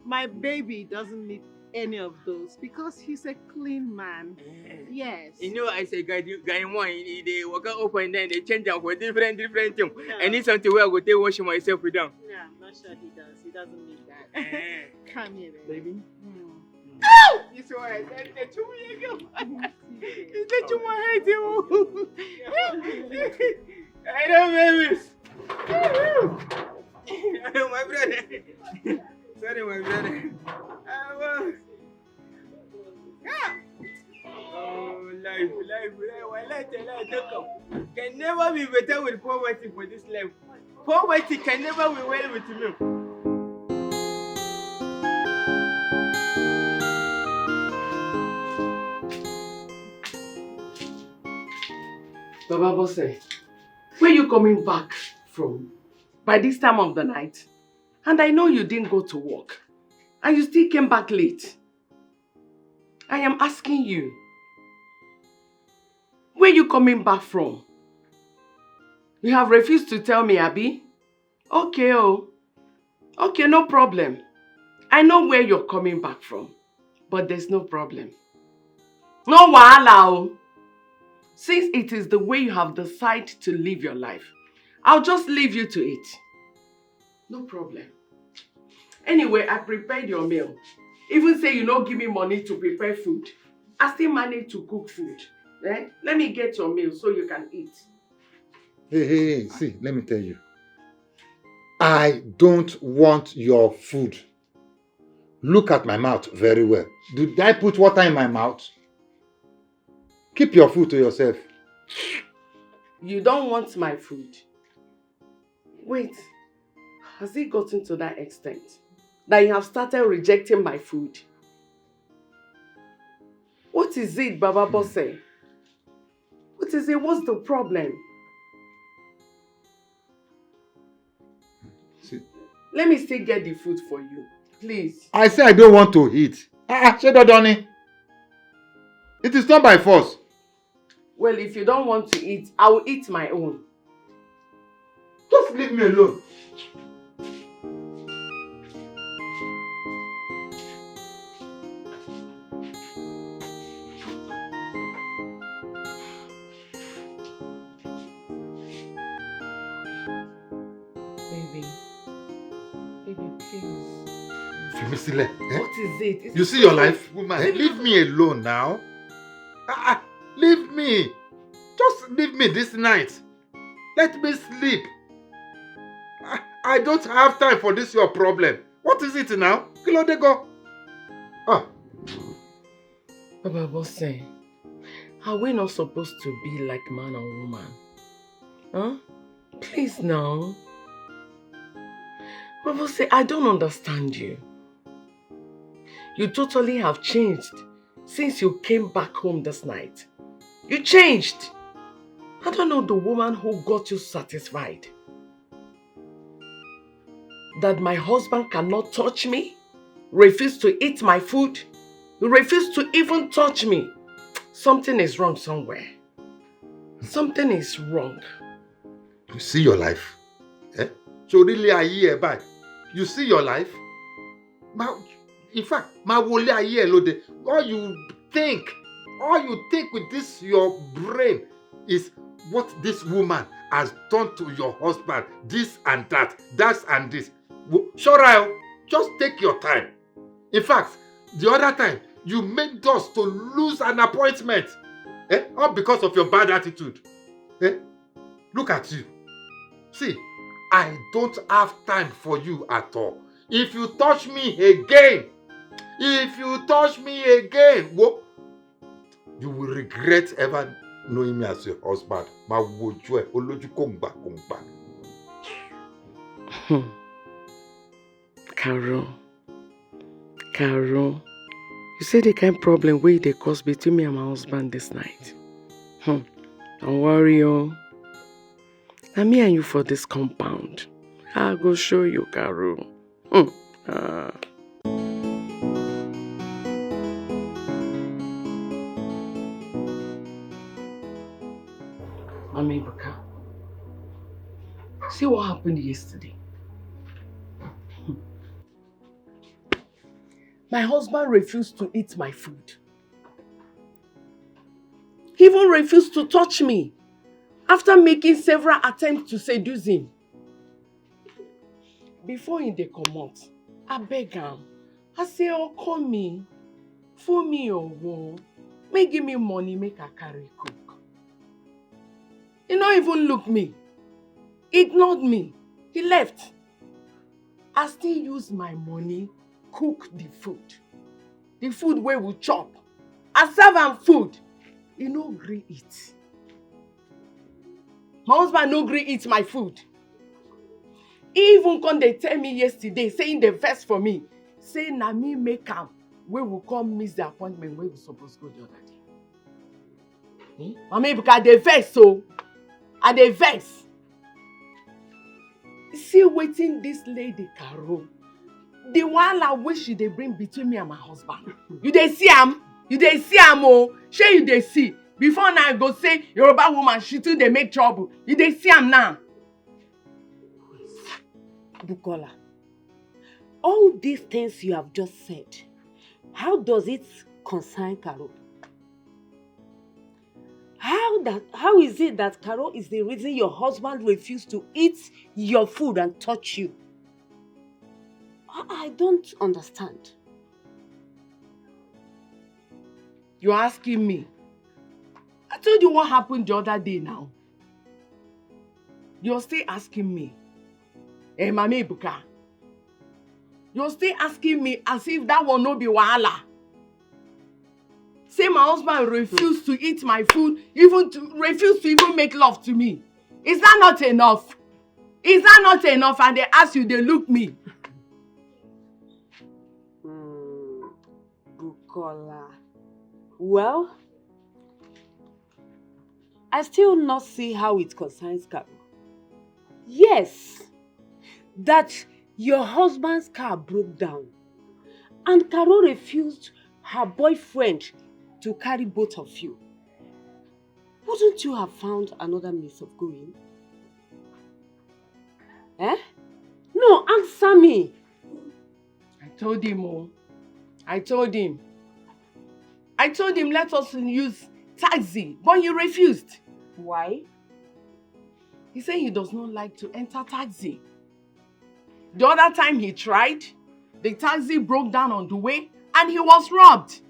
My baby doesn't need any of those because he's a clean man. Eh. Yes. You know, I say, guy, you- guy, one, he, he dey waka up and down, they change am for different, different thing. Yeah. I need something where I go take wash myself with them. Yeah, I'm not sure he does. He doesn't need that. Eh. Come here, baby. Baby. Mm. This one, I said, the two year girl. It's the two my head, you. I don't, baby. My brother. Sorry, my brother. Ah, well. Ah! Oh, life, life, life. Wallahi, tallahi, no come. Can never be better with poverty for this life. Poverty can never be well with me. Baba Bose, where you coming back from by this time of the night? And I know you didn't go to work. And you still came back late. I am asking you, where you coming back from? You have refused to tell me, Abi? Okay, oh. Okay, no problem. I know where you're coming back from, but there's no problem. No wahala, oh. Since it is the way you have decided to live your life, I'll just leave you to it. No problem. Anyway, I prepared your meal. Even say you no give me money to prepare food, I still manage to cook food. Eh? Let me get your meal so you can eat. Hey, hey, hey, see, let me tell you. I don't want your food. Look at my mouth very well. Did I put water in my mouth? Keep your food to yourself. You don't want my food? Wait, has it gotten to that extent that you have started rejecting my food? What is it, Baba Bose? What is it? What's the problem? See. Let me still get the food for you, please. I say I don't want to eat. Ah, ah, ṣé dandan ni? It is not by force. Well, if you don't want to eat, I will eat my own. Just leave me alone. Baby, baby, please. Fi mí sílẹ̀, eh? What is it? Is You it see your life? Woman, leave me alone now. Ah, ah, leave me. Just leave me this night. Let me sleep. I, I don't have time for this your problem. What is it now? Kí ló dé gan? Ah. Baba Bose, are we not supposed to be like man and woman? Huh? Please now. Baba Bose, I don't understand you. You totally have changed since you came back home this night. You changed. I don't know the woman who got you satisfied. That my husband cannot touch me, refuse to eat my food, refuse to even touch me. Something is wrong somewhere. Something is wrong. You see your life? Eh? So really, I hear by. You see your life? Ma, in fact, ma wole ayé ẹ lóde. All you think, all you think with this your brain is what this woman has done to your husband, this and that, that and this. Wo- Ṣọ́ra ẹ o, just take your time. In fact, the other time, you made us to lose an appointment. Eh? All because of your bad attitude. Eh? Look at you. See, I don't have time for you at all. If you touch me again, if you touch me again, wo, you will regret ever knowing me as your husband. Ma wojú ẹ, olójú kòǹgbà kòǹgbà. Hmm. Carol. Carol. You see the kind problem wey dey cause between me and my husband this night. Hmm. Don't worry, oh. Na me and you for this compound. I go show you, Carol. Hmm. Ah. Mama Ebuka, see what happened yesterday. My husband refused to eat my food. He even refused to touch me after making several attempts to seduce him. Before he dey comot, I beg am. I say, "Ọkọ mi, fún mi owó, make give me money, make I carry cook." He no even look me. He ignored me. He left. I still use my money cook the food. The food wey we chop. I serve am food. He no gree eat. My husband no gree eat my food. He even come dey tell me yesterday, say he dey vex for me. Say na me make am wey we come miss the appointment wey we suppose go the other day. Hmm? Mama Ebuka, I dey vex o. I dey vex. See wetin this lady Carol, the wahala wey she dey bring between me and my husband. You dey see am? You dey see am o? Shey you dey see? Before now, I go say Yoruba woman, she too dey make trouble. You dey see am now? Bukola, all these things you have just said, how does it concern Carol? How that how is it that Carol is the reason your husband refused to eat your food and touch you? I, I don't understand. You're asking me? I told you what happened the other day now. You're still asking me? Eh, Mama Ebuka? You're still asking me as if that one no be wahala. Say my husband refused to eat my food, even to refuse to even make love to me. Is that not enough? Is that not enough? And they ask you, they look me. Mm, Bukola. Well, I still not see how it concerns Carol. Yes, that your husband's car broke down and Carol refused her boyfriend to carry both of you. Wouldn't you have found another means of going? Eh? No, answer me. I told him, oh. I told him. I told him, "Let us use taxi," but he refused. Why? He said he does not like to enter taxi. The other time he tried, the taxi broke down on the way and he was robbed.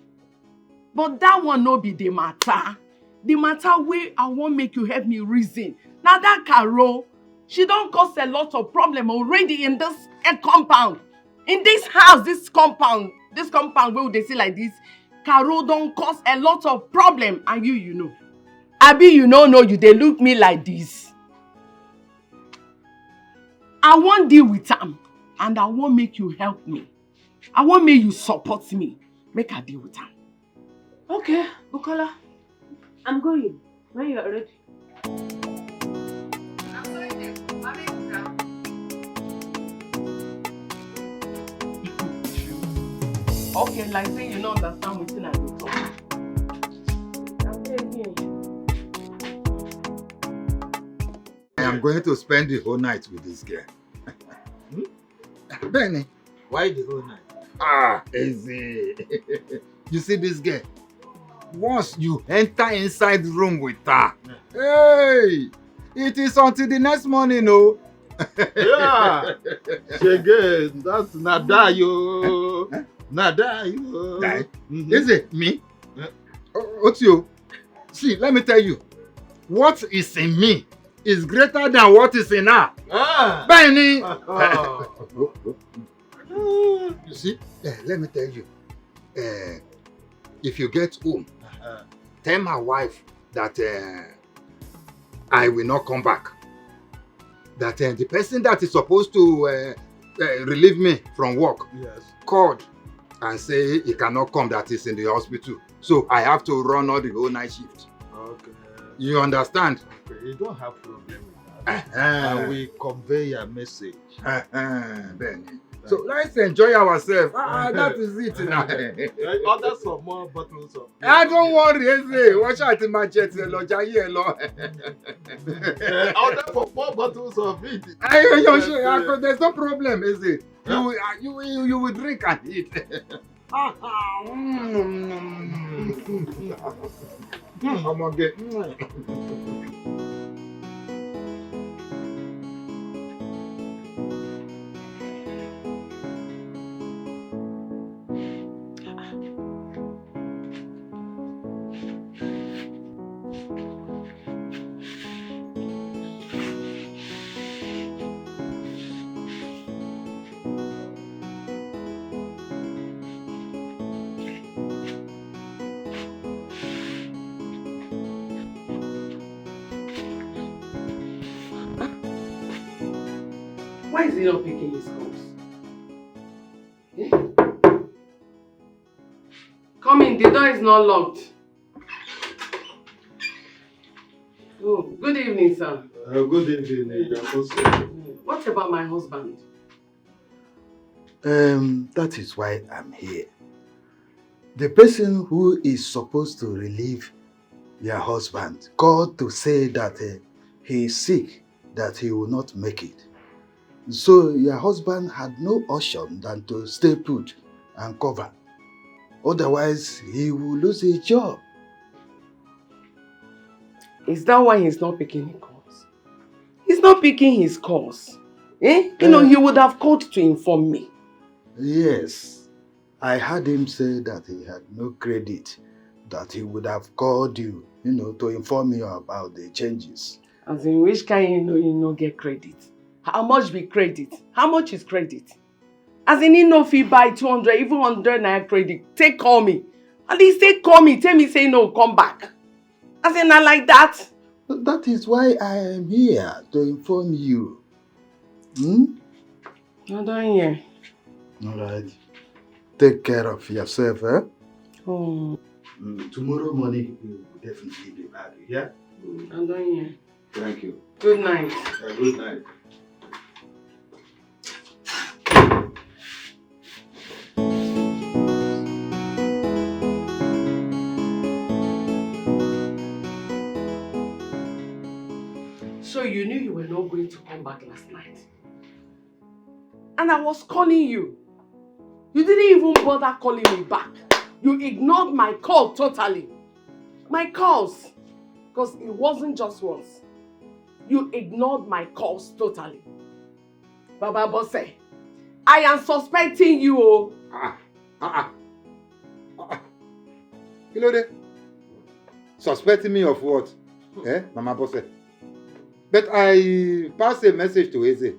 But that one no be the matter. The matter wey I wan make you help me reason. Na that Carol, she don cause a lot of problem already in this, eh, compound. In this house, this compound, this compound wey we dey see like this, Carol don cause a lot of problem, and you, you know. Abi you no know, you dey look me like this. I wan deal with am, and I wan make you help me. I wan make you support me. Make I deal with am. Okay, Bukola, I'm going when you are ready. Okay, like say you no understand wetin I dey talk. I'm begging. I am going to spend the whole night with this girl. Hmm? Bẹ́ẹ̀ni. Why the whole night? Ah, easy. You see this girl? Once you enter inside room with her, hey, it is until the next morning, oh. Yeah. Shege, that's na die o. Na die o. Die? Mm-hmm. Is it me? What's you? See, let me tell you. What is in me is greater than what is in her. Bẹ́ẹ̀ ni. Ah. You see, eh, let me tell you, eh, if you get home, Uh-huh. tell my wife that eh, I will not come back. That eh, the person that is supposed to eh, eh, relieve me from work Yes. called and say he cannot come, that is in the hospital. So I have to run all the whole night shift. Okay. You understand? Okay. You don't have problem with that. I Uh-huh. Will convey your message. Uh-huh. Bẹ́ẹ̀ ni. So let's enjoy ourselves. Ah, that is it now. Eh, Order some more bottles of beer. I don't worry, Eze. Watch out in my jet. Lọ jayé ẹ lọ. Eh, Order for more bottles of it. I, you, you, you, there's no problem, Eze. You, will- you, you, you will drink and eat. Ọmọge. Why is he not picking his calls? Eh? Come in, the door is not locked. Oh, good evening, sir. Uh, good evening, Doctor. What about my husband? Um, that is why I'm here. The person who is supposed to relieve your husband called to say that uh, he is sick, that he will not make it. So your husband had no option than to stay put and cover. Otherwise, he will lose his job. Is that why he's not picking his calls? He's not picking his calls. Eh? You know, Eh. He would have called to inform me. Yes, I heard him say that he had no credit, that he would have called you, you know, to inform you about the changes. As in, which kind you know you no get credit? How much be credit? How much is credit? As in, he no fit buy two hundred, even hundred naira credit. Take call me. At least take call me. Tell me say no, come back. As in, not like that. That is why I am here to inform you. Hmm? I don't hear. All right. Take care of yourself, eh? Oh, Mm, tomorrow morning, you will definitely be back, yeah? I don't hear. Thank you. Good night. Uh, good night. So you knew you were not going to come back last night. And I was calling you. You didn't even bother calling me back. You ignored my call totally. My calls. Because it wasn't just once. You ignored my calls totally. Baba Bose, I am suspecting you. Oh. Ah, ah, ah. Ah, ah. Kí ló dé? Suspecting me of what? Eh, Mama Bose? But I passed a message to Eze.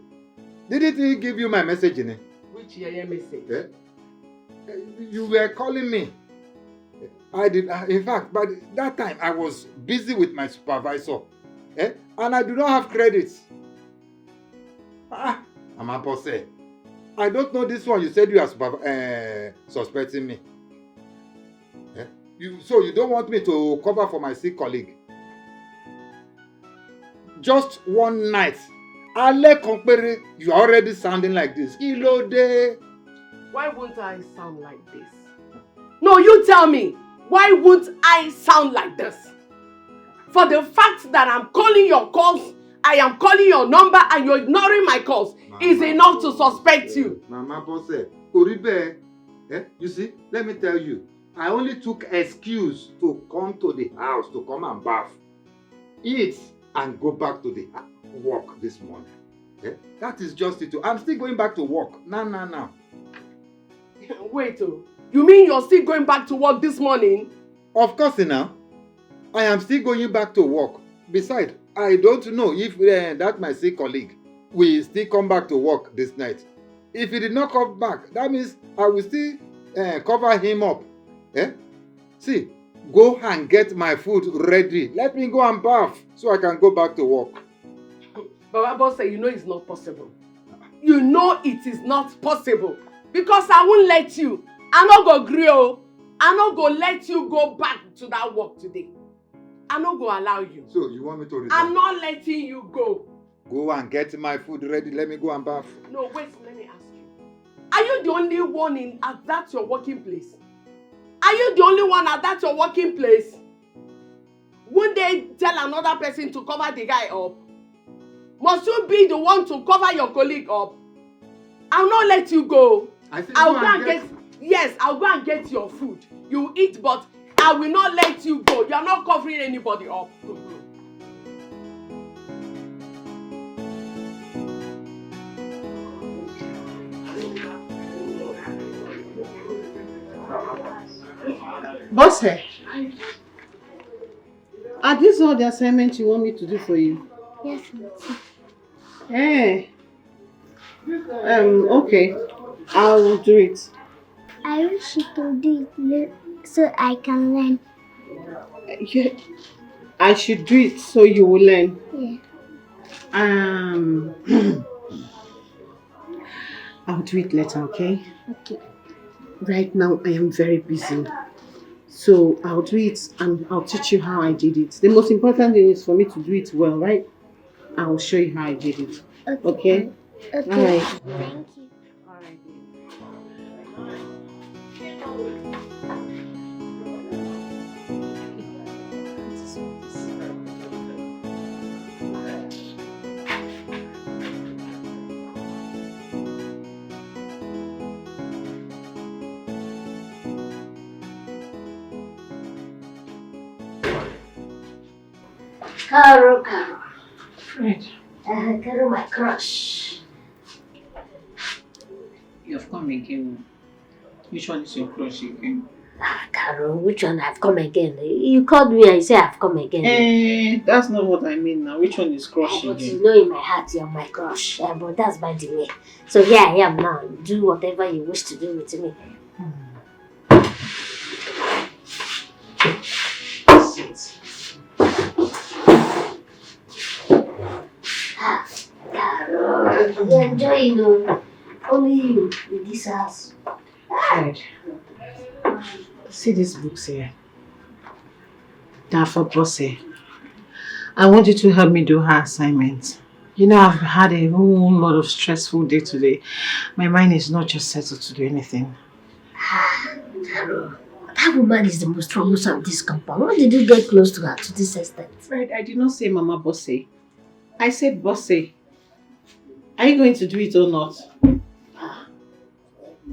Didn't he give you my message, ni? Which yeye message? Eh? You were calling me. I did. Uh, in fact, by that time, I was busy with my supervisor. Eh? And I do not have credit. Ah, Mama Bose. I don't know this one. You said you are supervi- uh, suspecting me. Eh? You, so you don't want me to cover for my sick colleague? Just one night. Alẹ́ kan péré, you are already sounding like this. Kí ló dé? Why won't I sound like this? No, you tell me. Why won't I sound like this? For the fact that I'm calling your calls, I am calling your number and you're ignoring my calls is enough to suspect you. Mama Bose, kò rí bẹ́ẹ̀. Eh? You see, let me tell you, I only took excuse to come to the house to come and bath, eat, and go back to the work this morning. Eh? That is just it. I'm still going back to work. Now, now, now. Wait, oh, you mean you're still going back to work this morning? Of course, now. I am still going back to work. Besides, I don't know if uh, that my sick colleague will still come back to work this night. If he did not come back, that means I will still uh, cover him up. Eh? See, go and get my food ready. Let me go and bath so I can go back to work. Baba Boss say you know it's not possible. You know it is not possible because I won't let you. I no go gree o. I no go let you go back to that work today. I no go allow you. So you want me to resign? I'm not letting you go. Go and get my food ready. Let me go and bath. No, wait, let me ask you. Are you the only one in at that your working place? Are you the only one at that your working place? Won't they tell another person to cover the guy up? Must you be the one to cover your colleague up? I'll not let you go. I said I'll go go and and get yes, I'll go and get your food. You eat, but I will not let you go. You are not covering anybody up. Boss, eh? Are these all the assignments you want me to do for you? Yes, auntie. Eh. Um, okay. I will do it. I wish you to do it le- so I can learn. Yeah. I should do it so you will learn. Yeah. Um, I'll do it later, okay? Okay. Right now, I am very busy. So I'll do it and I'll teach you how I did it. The most important thing is for me to do it well, right? I will show you how I did it. Okay. Okay? Okay. All right. Thank you. Carol, Carol. Fred. Uh, Carol, my crush. You have come again. Which one is your crush again? Ah, Carol, which one? I've come again. You called me and you say I've come again. Eh, that's not what I mean now. Which one is crush But again? You know in my heart you're my crush. Uh, but that's by the way. So here I am now. Do whatever you wish to do with me. Ah, Carol, you're enjoying, oh. Only you in this house. Fred, see these books here. They're for Bosse. I want you to help me do her assignment. You know, I've had a whole lot of stressful day today. My mind is not just settled to do anything. Carol, that woman is the most troublesome in this compound. Why did you get close to her to this extent? Fred, I did not say Mama Bosse. I said Bosse. Are you going to do it or not?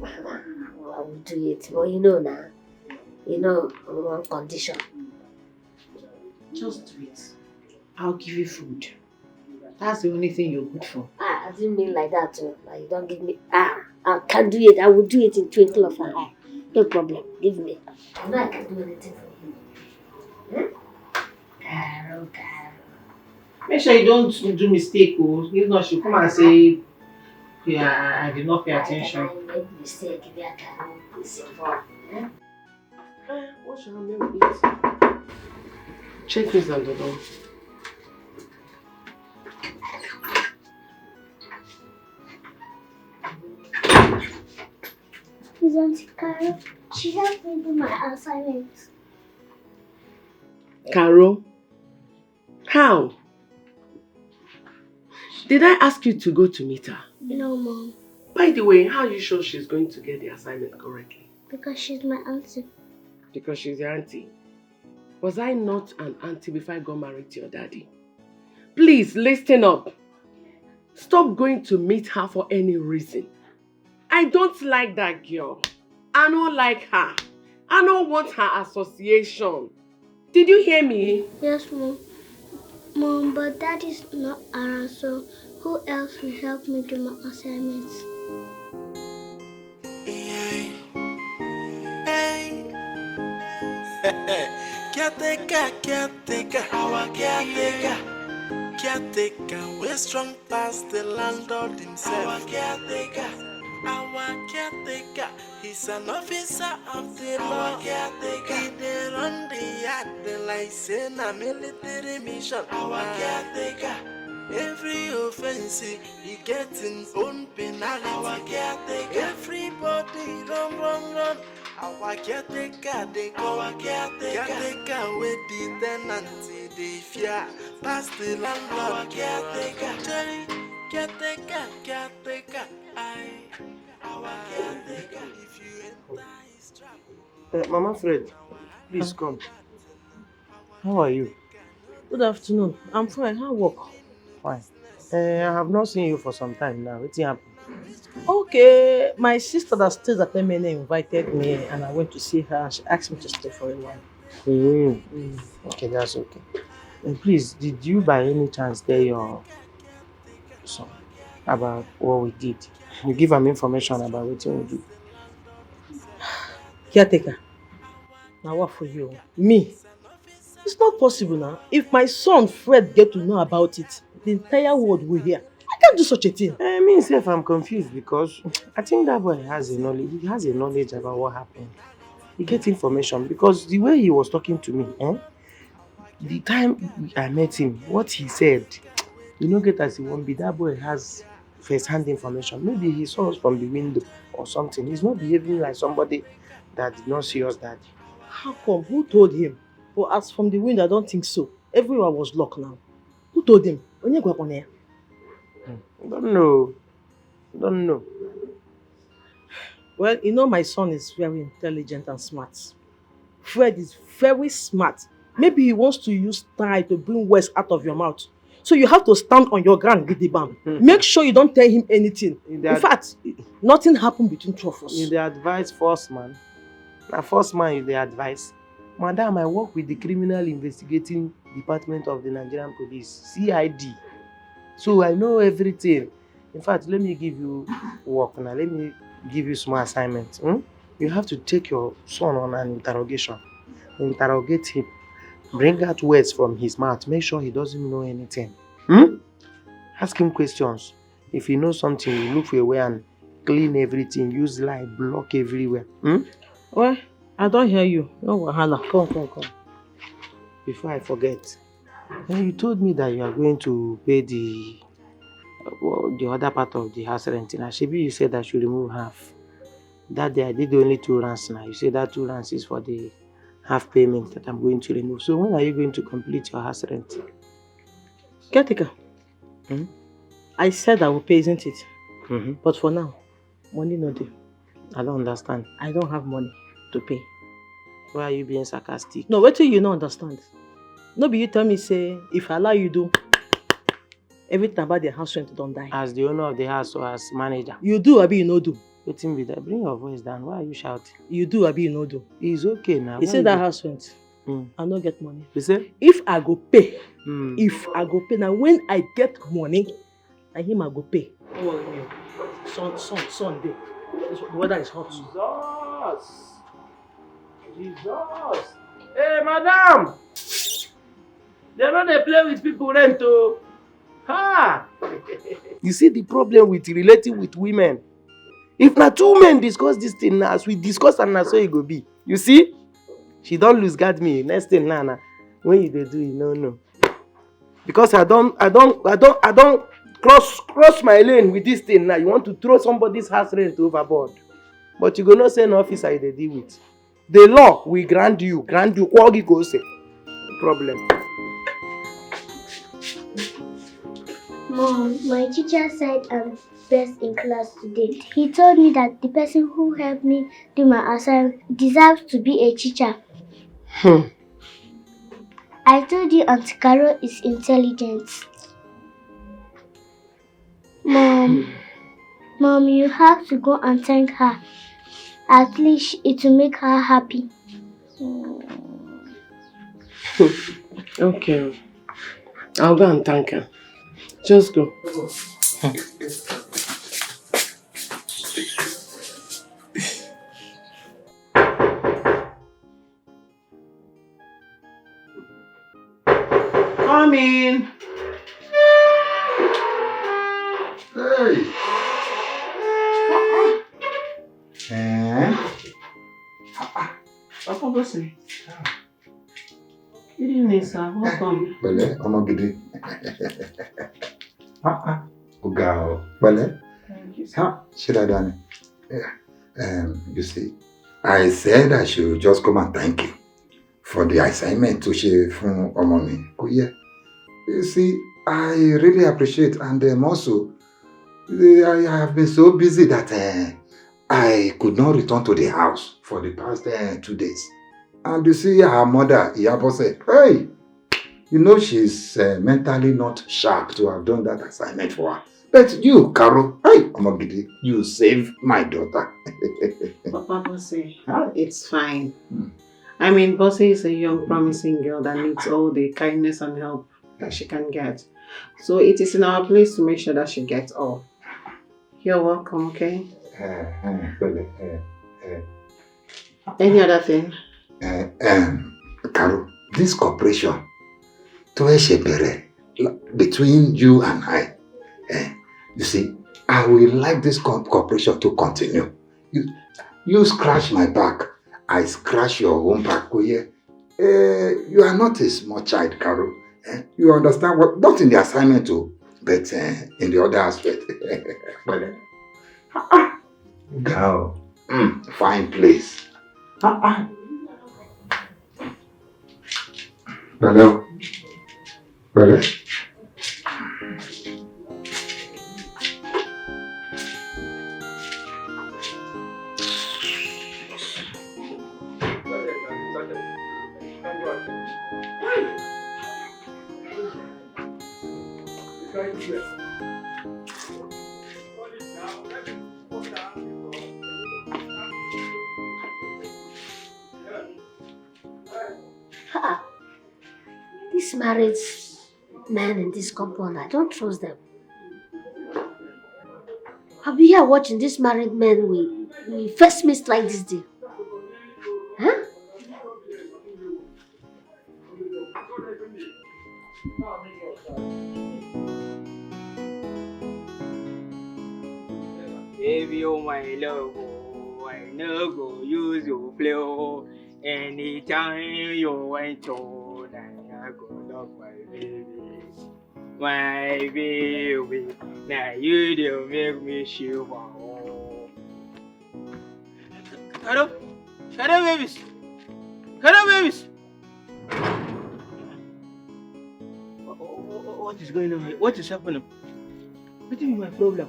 I will do it, but you know now, you know, on one condition. Just do it. I'll give you food. That's the only thing you're good for. Ah, I didn't mean like that too. Like, you don't give me. Ah, I can do it. I will do it in twinkle of an eye. No problem. Give me. I know I can do anything for you. Hmm? Carol, Carol. Make sure you don't do mistake, oh. If not, she'll come and say, yeah, I did not pay attention. I make mistake. Give me a Carol. It's a fun. Hmm? Eh, what shall I make we eat? Check this and the door. Is Auntie Carol? She helped me do my assignment. Carol, how? Did I ask you to go to meet her? No, Mom. By the way, how are you sure she's going to get the assignment correctly? Because she's my auntie. Because she's your auntie. Was I not an auntie before I got married to your daddy? Please, listen up. Stop going to meet her for any reason. I don't like that girl. I don't like her. I don't want her association. Did you hear me? Yes, Mom. Mom, but Daddy's not around, so who else will help me do my assignments? Caretaker, caretaker, our caretaker. Caretaker, wey strong pass the landlord himself. Our caretaker, our caretaker, he's an officer of the law. Our caretaker, he dey run the yard like say na military mission. Our caretaker, every offense he get him own penalty. Our caretaker, everybody run, run, run. Our caretaker dey come. Our caretaker, caretaker wey the tenant dey fear pass the landlord. Our caretaker, Jerry, caretaker, caretaker, I. Our caretaker, if you enter his trap. Uh, Mama Fred, please come. How are you? Good afternoon. I'm fine. How work? Fine. Uh, I have not seen you for some time now. Wetin happen? Okay, my sister that stays at M N A invited me and I went to see her. She asked me to stay for a while. Mm. Mm. Okay, that's okay. And please, did you by any chance tell your son about what we did? You give am information about wetin we do? Caretaker, na what for you? Me? It's not possible now. If my son Fred get to know about it, the entire world will hear. I can't do such a thing. I mean, sef, I'm confused because I think that boy has a knowledge. He has a knowledge about what happened. He get information because the way he was talking to me, eh? The time I met him, what he said, you know, get as he won't be. That boy has first-hand information. Maybe he saw us from the window or something. He's not behaving like somebody that did not see us that day. How come? Who told him? But as from the window, I don't think so. Everywhere was locked now. Who told him? Onye gwakwana ya? Hmm. I don't know. I don't know. Well, you know my son is very intelligent and smart. Fred is very smart. Maybe he wants to use style to bring words out of your mouth. So you have to stand on your ground, Gidibam. Make sure you don't tell him anything. In In that fact, nothing happened between two of us. You dey advise first man. Na first man you dey advise. Madam, I work with the Criminal Investigating Department of the Nigerian Police, C I D. So I know everything. In fact, let me give you work now. Let me give you small assignment. Hmm? You have to take your son on an interrogation. Interrogate him. Bring out words from his mouth. Make sure he doesn't know anything. Hmm? Ask him questions. If you know something, you look for a way and clean everything. Use lie, block everywhere. Hmm? Well, I don't hear you. No wahala. Come, come, come. Before I forget, eh, you told me that you are going to pay the, uh, the other part of the house rent. Now, shebi you said I should remove half. That day I did only two rounds now. You said that two rounds is for the half payment that I'm going to remove. So when are you going to complete your house rent? Caretaker, Hmm? I said I will pay, isn't it? Mm-hmm. But for now, money no dey. I don't understand. I don't have money to pay. Why are you being sarcastic? No, wetin you no understand? No be you tell me say if I allow you do, everything about the house rent don die. As the owner of the house or as manager? You do, abi you no do? Wetin be that? Bring your voice down. Why are you shouting? You do, abi you no do? It's okay now. You say that house rent. Mm. I no get money. You say? If I go pay, Mm. if I go pay, now when I get money, na him I go pay. No worry me. Sun, sun, sun dey. This, the weather is hot. Jesus! Jesus! Hey, madam! They no dey play with people rent o. Ha! You see the problem with relating with women. If na two men discuss this thing now, as we discuss am na so e go be. You see? She don lose guard me. Next thing now, na when you dey do, you no know. Because I don, I don, I don, I don cross, cross my lane with this thing now. You want to throw somebody's house rent overboard. But you go know say na officer you dey deal with. The law will grant you, grant you, kwuo gị ka o si. Problem. Mom, my teacher said I'm best in class today. He told me that the person who helped me do my assignment deserves to be a teacher. Hmm. I told you Auntie Carol is intelligent. Mom, Mom, you have to go and thank her. At least it will make her happy. Okay. I'll go and thank her. Just go. Come in. Eh? Ah, ah. Papa Bossy. Good evening, sir. Welcome. Pẹ̀lẹ́, ọmọ gidi. Ah, ah. Ó ga o. Pẹ̀lẹ́. Thank you, sir. Ah, ṣé dáadáa ni? Yeah. Um, you see, I said I should just come and thank you for the assignment tó ṣe fún ọmọ mi. Kò yẹ. You see, I really appreciate, and um, also, eh, I have been so busy that uh, I could not return to the house for the past uh, two days. And you see, her mother, Iyabose, hey, you know she's uh, mentally not sharp to have done that assignment for her. But you, Carol, hey, ọmọ gidi, you saved my daughter. Papa Bossy, it's fine. Hmm. I mean, Bossy is a young, promising girl that needs all the kindness and help that she can get. So it is in our place to make sure that she gets all. You're welcome, okay? Eh, eh, pẹ̀lẹ́, eh, eh. Any other thing? Eh, um, Carol, this cooperation tó ẹ ṣe bẹ̀rẹ̀ between you and I, eh, you see, I will like this co- cooperation to continue. You, you scratch my back, I scratch your own back. Kò yẹ. Eh, you are not a small child, Carol. Eh, you understand what? Not in the assignment, oh, but uh, in the other aspect. Pẹ̀lẹ́. Ah, ah. Girl. Mm, fine place. Ah, ah. Pẹ̀lẹ́ o. Pẹ̀lẹ́. Ha! This married man in this compound, I don't trust them. I'll be here watching this married man we we first meet like this day. Huh? Baby, oh my love, oh, I no go use you play, oh. Anytime you want to, I go love my baby. My baby, now you dey make me shiver, oh. Hello? Hello, babies. Hello, babies. Wha- wha- wha- What is going on here? What is happening? What is my problem?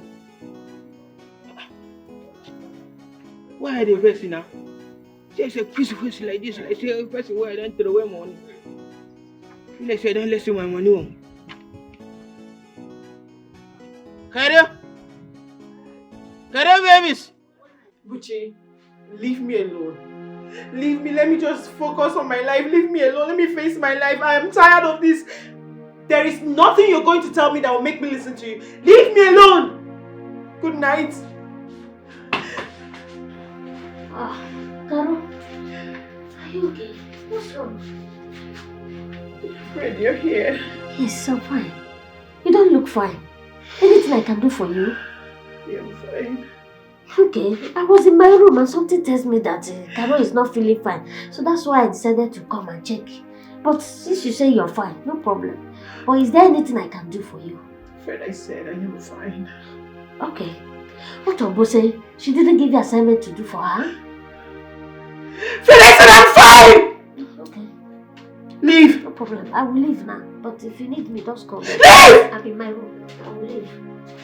Why are they facing now? Say it's a piece of face like this, like say a person where I don't throw away money. Like say I don't listen my money home. Kare? Kare, babies? Buchi, leave me alone. Leave me. Let me just focus on my life. Leave me alone. Let me face my life. I am tired of this. There is nothing you're going to tell me that will make me listen to you. Leave me alone. Good night. Ah, Carol, are you okay? What's wrong? Fred, you're here. Yes, I'm fine. You don't look fine. Anything I can do for you? Yeah, I'm fine. Okay, I was in my room and something tells me that uh, Carol is not feeling fine. So that's why I decided to come and check. But since you say you're fine, no problem. But is there anything I can do for you? Fred, I said I am fine. Okay. What of Bose? She didn't give you assignment to do for her? Fred, I said I'm fine! Okay. Leave! No problem. I will leave now. But if you need me, just call me. Leave! I'm in my room. I will leave.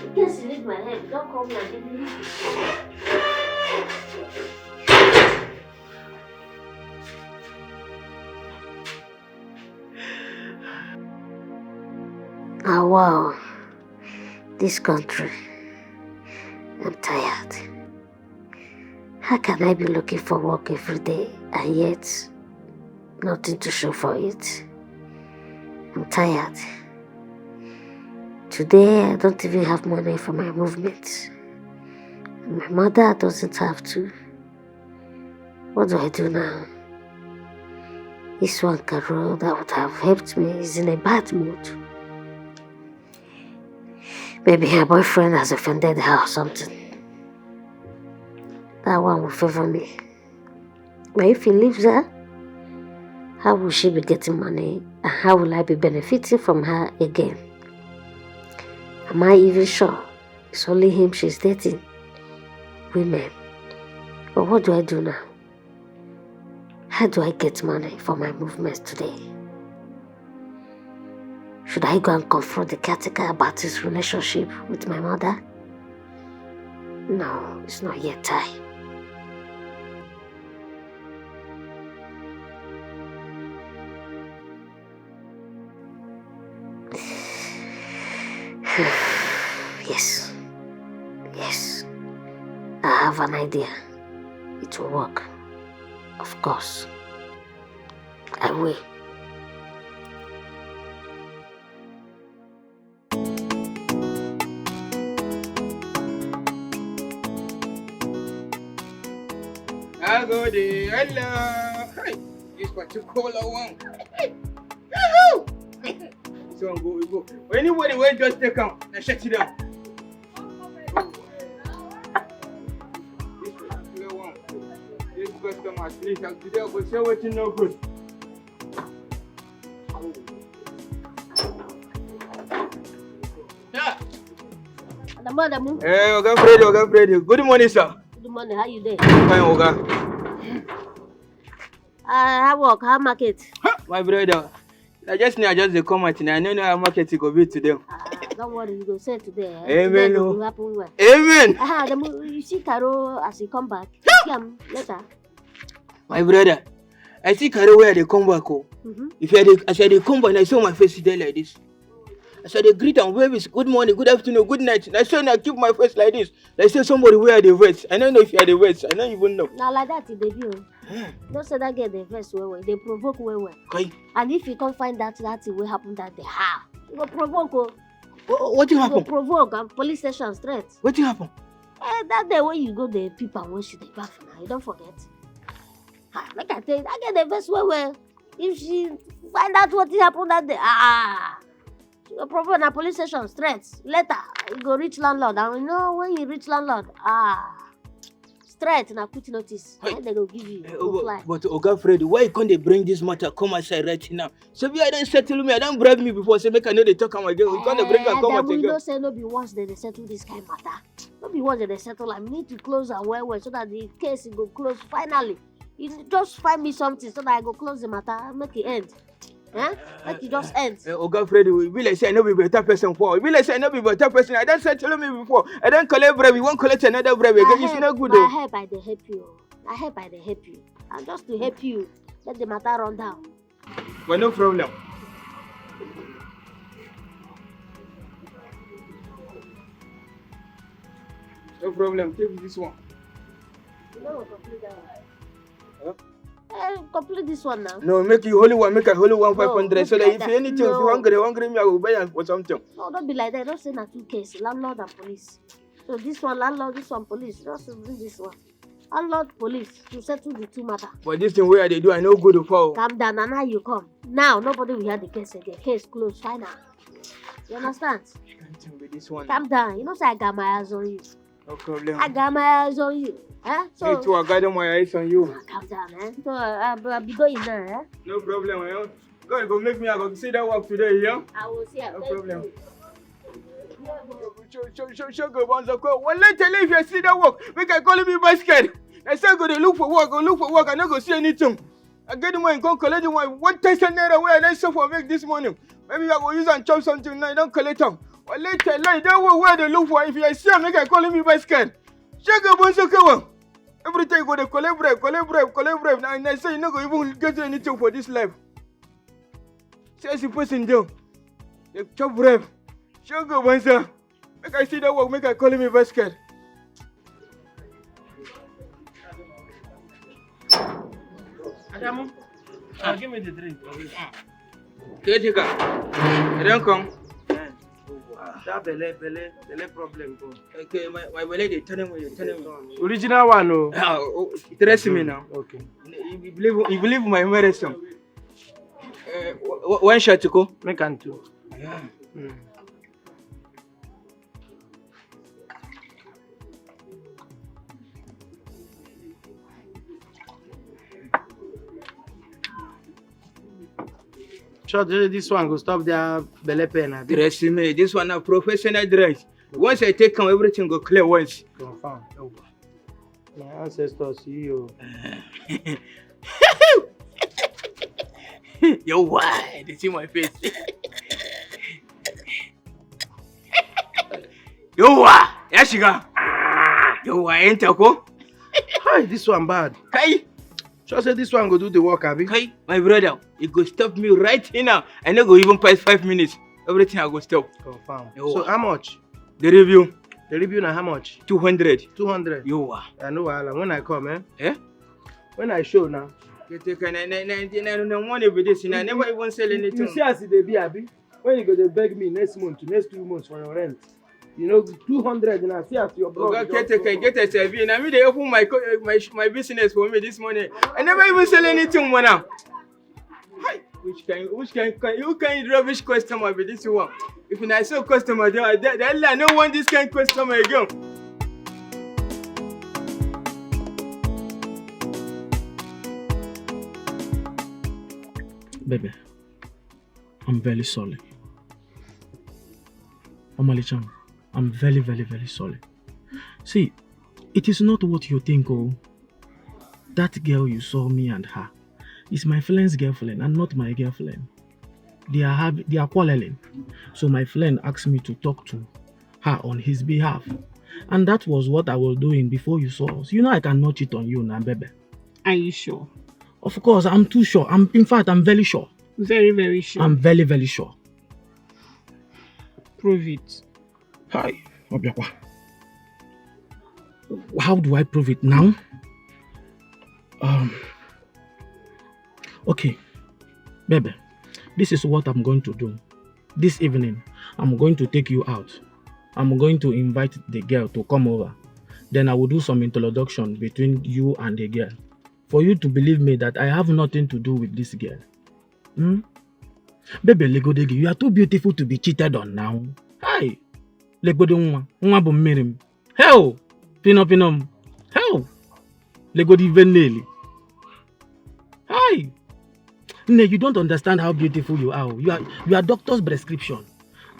In case you need my help, don't call me and give me. Ah, wow. This country. I'm tired. How can I be looking for work every day and yet nothing to show for it? I'm tired. Today, I don't even have money for my movement. And my mother doesn't have to. What do I do now? This one Carol that would have helped me is in a bad mood. Maybe her boyfriend has offended her or something. That one will favor me. But if he leaves her, how will she be getting money? And how will I be benefiting from her again? Am I even sure it's only him she's dating? Women. But what do I do now? How do I get money for my movements today? Should I go and confront the caretaker about his relationship with my mother? No, it's not yet time. Yes. Yes. I have an idea. It will work. Of course. I will. I go the hello. Hey, this particular one. This one go, go. Anybody wey just take am, na shut it down. This particular one. This customer, please, today I go say wetin no good. Yeah. Adamu, Adamu. Eh, Oga Freddy, Oga Freddy. Good morning, sir. Good morning. How you dey? Fine, Oga. Uh, how work? How market? Ha! My brother, I just know I just dey come out now. I no know how market go be today. Ah, don't worry, you go sell today. Eh? Amen. Today go happen well. Amen. Ah, Adamu, you see Carol as he come back. See am later. My brother, I see Carol where I dey come back. Oh. Mm-hmm. If I dey, as I dey come back, I saw my face today like this. As I dey greet am, wave is good morning, good afternoon, good night. I saw I keep my face like this. Like say somebody where I dey vex. I don't know if you are the vex. I don't even know. Na like that e dey be o. Hmm. Don't say that girl dey vex well well. Dey provoke well well. Okay. And if you come find that that thing wey happen that day, ha, you go provoke o. What, what you happen? Go provoke and police station straight. What you happen? Eh, that day when you go dey peep and when she dey back for now, you don't forget. Ha, like I tell you, that girl dey vex well well. If she find out what happened that day, ah, she go provoke na police station straight. Later, you go reach landlord, and you know when you reach landlord, ah, straight na quit notice. Hey. Then they go give you. Eh, go oh, fly. But Oga Freddy, why you come dey bring this matter come outside right now? So be I don't settle me, I don't bribe me before, say make I know they talk am again. We come dey bring am come out again. You know say no be once they dey settle this kind matter. No be once they dey settle am. Need to close am well well so that the case go close finally. You just find me something so that I go close the matter, make it end. Eh? Make it just end. Eh, Oga Freddy, we be like say I no be better person for. We be like say I no be better person. I don't settle me before. I don't collect bribe. You won't collect another bribe again. It's not good. My help, I dey help you. I help, I dey help you. I'm just to help you. Let the matter run down. But no problem. No problem. Take this one. You know, complete that one. Huh? Eh, complete this one now. No, make you holy one, make a holy one five hundred. No, so that if anything, if you hungry, hungry me, I will buy am for something. No, don't be like that. Don't say na two case, landlord and police. So this one landlord, this one police. Just bring this one. Landlord, police to settle the two matter. But this thing where they do, I know good for. Calm down, and now you come. Now nobody will hear the case again. Case closed, final. You understand? Can't tell me this one. Calm down. You know say I got my eyes on you. No problem. I got my eyes on you. Eh? So me too, I got my eyes on you. Ah, calm down, eh? So I, I, I be going now, eh? No problem, eh? God go make me, I go see that work today, yeah? I will see. No problem. Show, show, show, show, go bounce up. Well, let tell if you see that work, make I call me basket. I say go dey look for work, go look for work. I no go see anything. I get the money, go collect the money. One thousand naira where I don't suffer make this morning. Maybe I go use and chop something now. I don't collect them. Well, let tell like that work where they look for. If you see, make I call me basket. Check up on so. Every time you go dey collect bribe, collect bribe, collect bribe. Now I say you no go even get anything for this life. See as the person do. They chop bribe. Sure go answer. Make I see that work, make I call me basket. Adamu, ah, give me the drink. Caretaker, you don't come. Eh, that belle, belle, belle problem go. Okay, my, my belle, they tell me, they tell me. Original one, no. Ah, oh, trust me now. Okay. You believe, you believe my medicine. Eh, wh- wh- one shot to go. Make am two. Yeah. Mm. Mm. Sure, this one go stop their belle pain, abi? Trust me, this one na professional dress. Once I take am, everything go clear once. Confirm. My ancestors see you. Yo, why? They see my face. Yo, why? Ya shiga. Yo, why? Enter ko? Hi, this one bad. Kai, Sure say this one go do the work, abi? Kai, my brother, you go stop me right here now. I no go even pass five minutes. Everything I go stop. Confirm. Yo. So how much? The review, The review na how much? two hundred. Two hundred. Yo, why? I know wahala. When I come, eh? Eh? When I show now. You take a na na na na na money with this. I never even sell anything. You see as e dey be, abi? When you go dey beg me next month, next two months for your rent. You know, two hundred now. See as your bro. Oga caretaker, get a service. Na me dey open my co- my sh- my business for me this morning. I never even sell anything, man. Hi, which kind which kind kind you kind rubbish customer be this one? If na so customer dey, I dey- I no want this kind customer again. Baby, I'm very sorry. Omalicham, I'm very, very, very sorry. See, it is not what you think, oh. That girl you saw me and her is my friend's girlfriend and not my girlfriend. They are having, they are quarreling. So my friend asked me to talk to her on his behalf. And that was what I was doing before you saw us. You know I cannot cheat on you now, baby. Are you sure? Of course, I'm too sure. I'm in fact, I'm very sure. Very, very sure. I'm very, very sure. Prove it. Hi, Obiakwa. How do I prove it now? Um. Okay, baby, this is what I'm going to do. This evening, I'm going to take you out. I'm going to invite the girl to come over. Then I will do some introduction between you and the girl. For you to believe me that I have nothing to do with this girl. Hmm? Baby, Legodegi, you are too beautiful to be cheated on now. Hi! Legodo nwa, nwa bụ mmiri m. Hell! Pino pino m. Hell! Legodi ive neli. Hi! Nne, you don't understand how beautiful you are. You are you are doctor's prescription.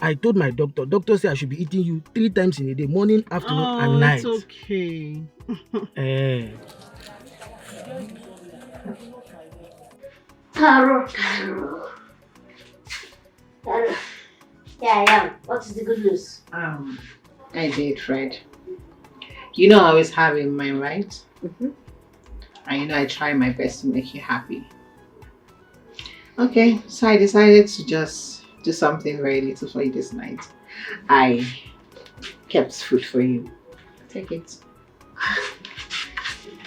I told my doctor. Doctor said I should be eating you three times in a day, morning, afternoon, Oh, and night. It's okay. Eh. Carol, Carol. Carol. Yeah, I am. What is the good news? Um, I did, Fred. You know I always have you in mind, right? Mhm. And you know I try my best to make you happy. Okay, so I decided to just do something very little for you this night. I kept food for you. Take it.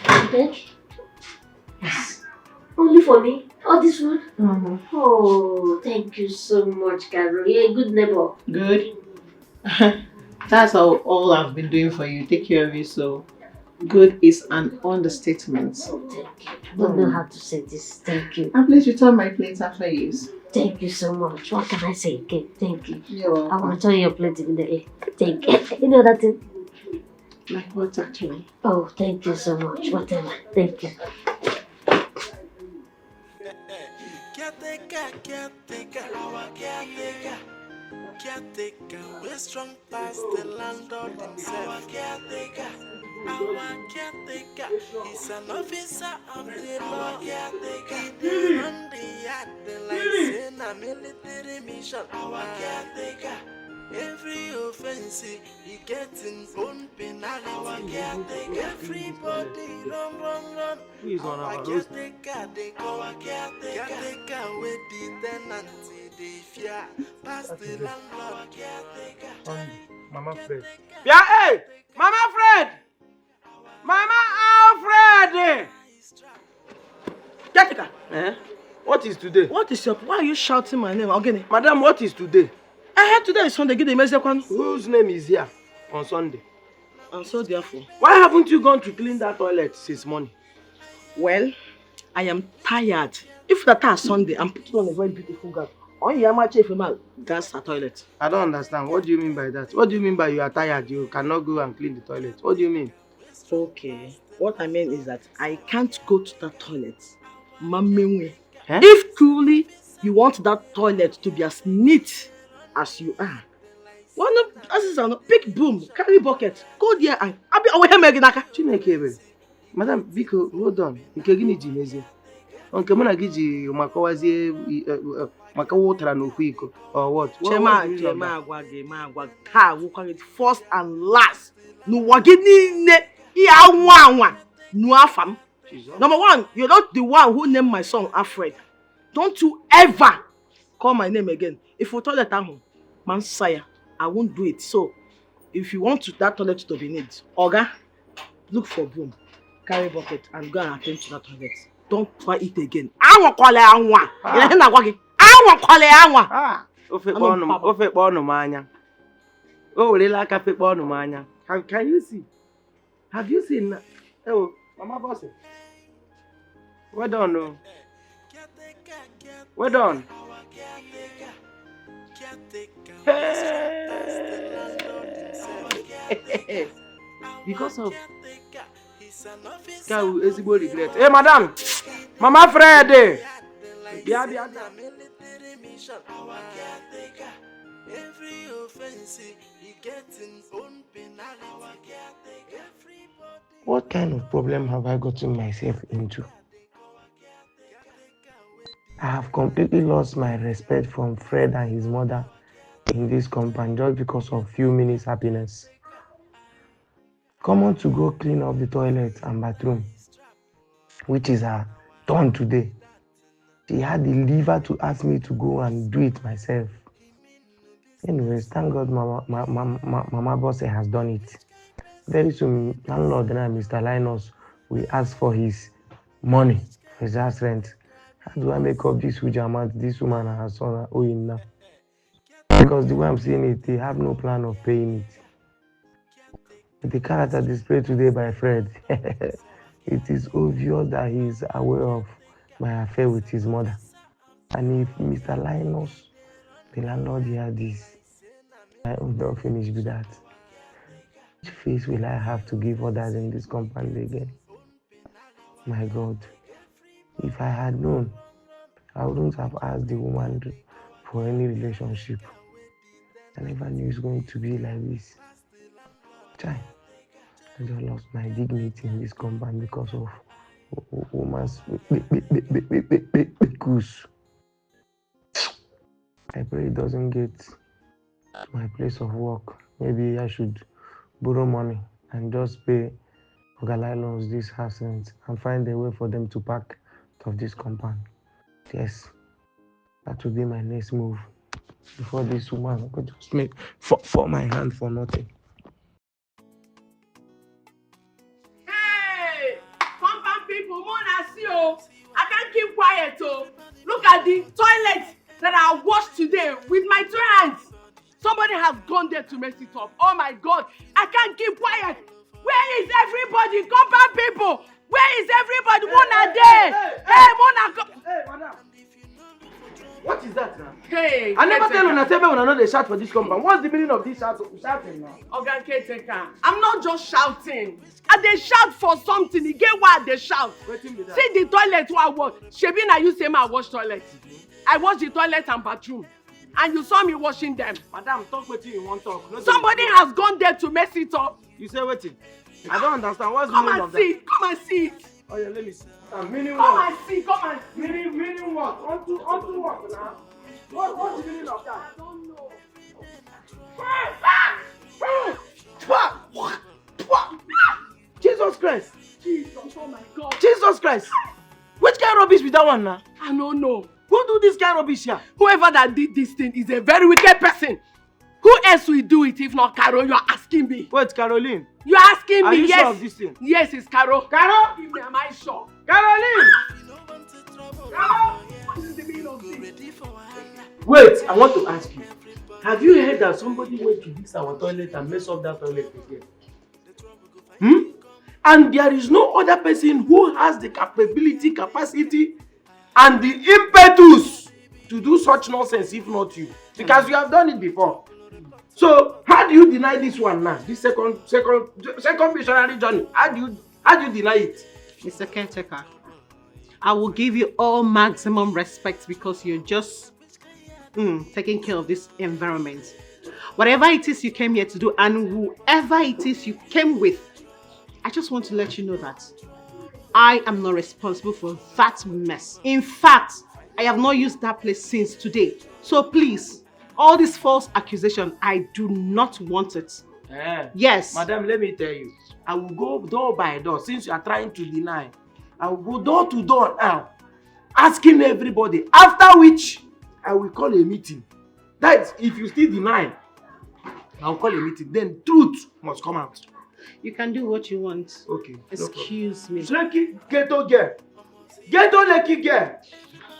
Okay. Only for me? All this food? Mm-hmm. Oh, thank you so much, Carol. You're a good neighbor. Good. That's all, all I've been doing for you. Take care of you. So good is an understatement. Oh, thank you. I don't know how to say this. Thank you. And please return my plates after use. Thank you so much. What can I say again? Thank you. You're I will welcome. Return your plate immediately. Thank you. You know that thing? Like what, actually? Oh, thank you so much. Whatever. Thank you. Caretaker, caretaker, our caretaker. Caretaker, we strong pass the landlord himself. Our caretaker, our caretaker is an officer of the law. He dey run the yard like say na military mission. Our caretaker, every offense he get him own penalty. Our caretaker, everybody run, run, run. Who is on our road? Caretaker dey go, our caretaker. Caretaker wey the tenant dey fear. Pass the landlord, caretaker. Um, Mama Fred. Yeah, hey! Mama Fred! Mama Alfred! Caretaker! Eh? What is today? What is up? Why are you shouting my name, Ogene? Madam, what is today? Eh, today is Sunday. Give the message one. Whose name is here on Sunday? And so therefore. Why haven't you gone to clean that toilet since morning? Well, I am tired. If that are Sunday, I'm putting on a very beautiful gown. On your match if man gas a toilet. I don't understand. What do you mean by that? What do you mean by you are tired? You cannot go and clean the toilet. What do you mean? Okay. What I mean is that I can't go to that toilet. Mamenwe. Eh? If truly You want that toilet to be as neat as you are. Well, no, as is no, pick broom, carry bucket, go there and abi owe him again aka. Chineke ebe. Madam, biko, hold on. Nke gịnị ji mezie? Nke mụ na gị ji maka wazie, eh, eh, maka wụtara n'okwu iko, or what? What, Chema, what's the meaning of Chema that? agwa gị, ma agwa gị. Taa wụkwa gị first and last. N'ụwa gị niile, ihe anwa anwa, nụ afa m. Jesus. Number one, you're not the one who named my son Alfred. Don't you ever call my name again. If you toilet ahụ, man saya, I won't do it. So, if you want to, that toilet to be neat, oga, look for broom, carry bucket, and go and attend to that toilet. Don't try it again. Anwakwala anwa. Ah. Ị na-agwa gị, anwakwala anwa. Ah, ofe kpọọ ọnụ m, ofe kpọọ ọnụ m anya. O werela aka fekpọọ ọnụ m anya. Can, can you see? Have you seen na? Ewo, Mama Bossy. Well done, no. Well done. Hey. Because of ka ezigbo regret. Hey, madam. Mama Fred. Bịa, bịa, bịa. What kind of problem have I gotten myself into? I have completely lost my respect from Fred and his mother in this compound just because of few minutes happiness. Common to go clean up the toilet and bathroom, which is her turn today. She had the liver to ask me to go and do it myself. Anyways, thank God Mama, Ma- Ma- Ma- Mama Bosse has done it. Very soon, landlord and Mister Linus will ask for his money, for his house rent. How do I make up this huge amount this woman and her son are owing now? Because the way I'm seeing it, they have no plan of paying it. With the character displayed today by Fred, it is obvious that he is aware of my affair with his mother. And if Mister Linus, the landlord here, this, my own don't finish with that. Which face will I have to give others in this compound again? My God, if I had known, I wouldn't have asked the woman for any relationship. I never knew it's going to be like this. Chai, I just lost my dignity in this compound because of wo- wo- woman's goose. I pray it doesn't get to my place of work. Maybe I should borrow money and just pay Oga Linus this house rent and find a way for them to pack out of this compound. Yes, that will be my next move before this woman go just make fall, fall my hand for nothing. Hey, compound people, Mona see o. I can't keep quiet o. Look at the toilet that I washed today with my two hands. Somebody has gone there to mess it up. Oh my God, I can't keep quiet. Where is everybody? Compound people, where is everybody? Mona there. Hey, Mona, come. Hey, madam. What is that now? Hey, I never tell una say make una no dey shout for this compound. What's the meaning of this shout, shouting now? Oga caretaker, I'm not just shouting. I dey shout for something. E get why I dey shout. Wetin be that? See the toilet wey I wash. Shebi na you say make I wash toilet. I wash the toilet and bathroom. And you saw me washing them. Madam, talk wetin you wan talk. No dey Somebody has gone there to mess it up. You say wetin? I don't understand. What's the meaning of that? Come and see. Come and see it. Oh yeah, let me see. Ah, meaning what? Come and see. Come and see. Meaning, meaning what? Unto, unto what now? What, what's the meaning of that? I don't know. Jesus Christ! Jesus, oh my God. Jesus Christ! Which kind of rubbish be that one now? I don't know. Who do this kind of rubbish here? Whoever that did this thing is a very wicked person. Who else will do it if not Carol? You are asking me. Wait, Caroline. You are asking me. Are you sure of this thing? Yes, it's Carol. Carol? Give me, am I sure? Caroline! Carol! What is the meaning of this? Wait, I want to ask you. Have you heard that somebody went to this our toilet and mess up that toilet again? Hmm? And there is no other person who has the capability, capacity, and the impetus to do such nonsense if not you. Because you have done it before. So how do you deny this one now? This second, second, second missionary journey. How do you, how do you deny it? Mister Caretaker, I will give you all maximum respect because you're just mm, taking care of this environment. Whatever it is you came here to do and whoever it is you came with, I just want to let you know that I am not responsible for that mess. In fact, I have not used that place since today. So please, all this false accusation, I do not want it. Eh, yes. Madam, let me tell you. I will go door by door since you are trying to deny. I will go door to door now, asking everybody. After which, I will call a meeting. That is, if you still deny, I will call a meeting. Then truth must come out. You can do what you want. Okay. No problem. Excuse me. Lekki ghetto girl. Ghetto Lekki girl.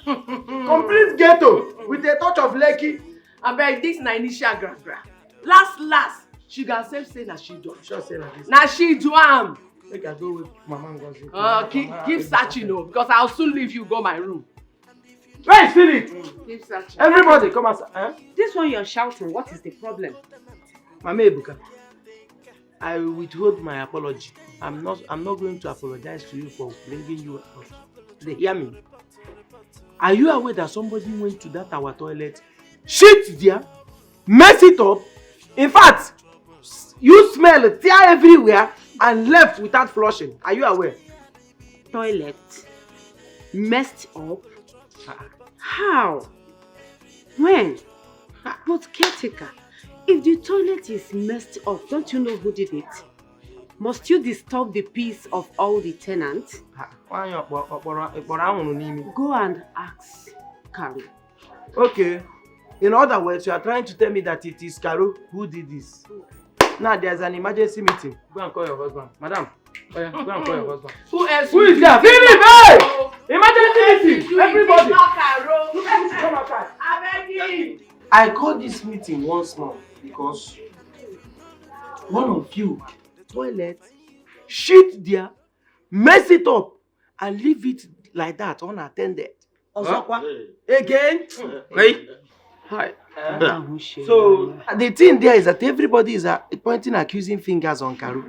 Complete ghetto with a touch of Lekki. Abeg, this na initial gra gra. Last last, she go accept say na she do am. Sure say na this. Na she do am. Make I go with Mama Ngozi. Uh, keep, keep searching o, because I'll soon leave you go my room. Where is Philip? Keep searching. Everybody come outside. Eh? This one you're shouting, what is the problem? Mama Ebuka, I withhold my apology. I'm not, I'm not going to apologize to you for bringing you out. They hear me. Are you aware that somebody went to that our toilet, shit there, mess it up? In fact, you smell, tear everywhere, and left without flushing. Are you aware? Toilet messed up? How? When? But caretaker, if the toilet is messed up, don't you know who did it? Must you disturb the peace of all the tenants? Ah, why you kpọ- kpọrọ- kpọrọ anwụrụ n'imi? Go and ask Carol. Okay. In other words, you are trying to tell me that it is Carol who did this. Now there's an emergency meeting. Go and call your husband. Madam, oh yeah, go and call your husband. Who else? Who is there? Philip, hey! Emergency meeting! Everybody! Come outside. I call this meeting once more because one of you, toilet, shit there, mess it up, and leave it like that unattended. Ọzọkwa. Again. Hey. Hi. So the thing there is that everybody is uh, pointing accusing fingers on Carol.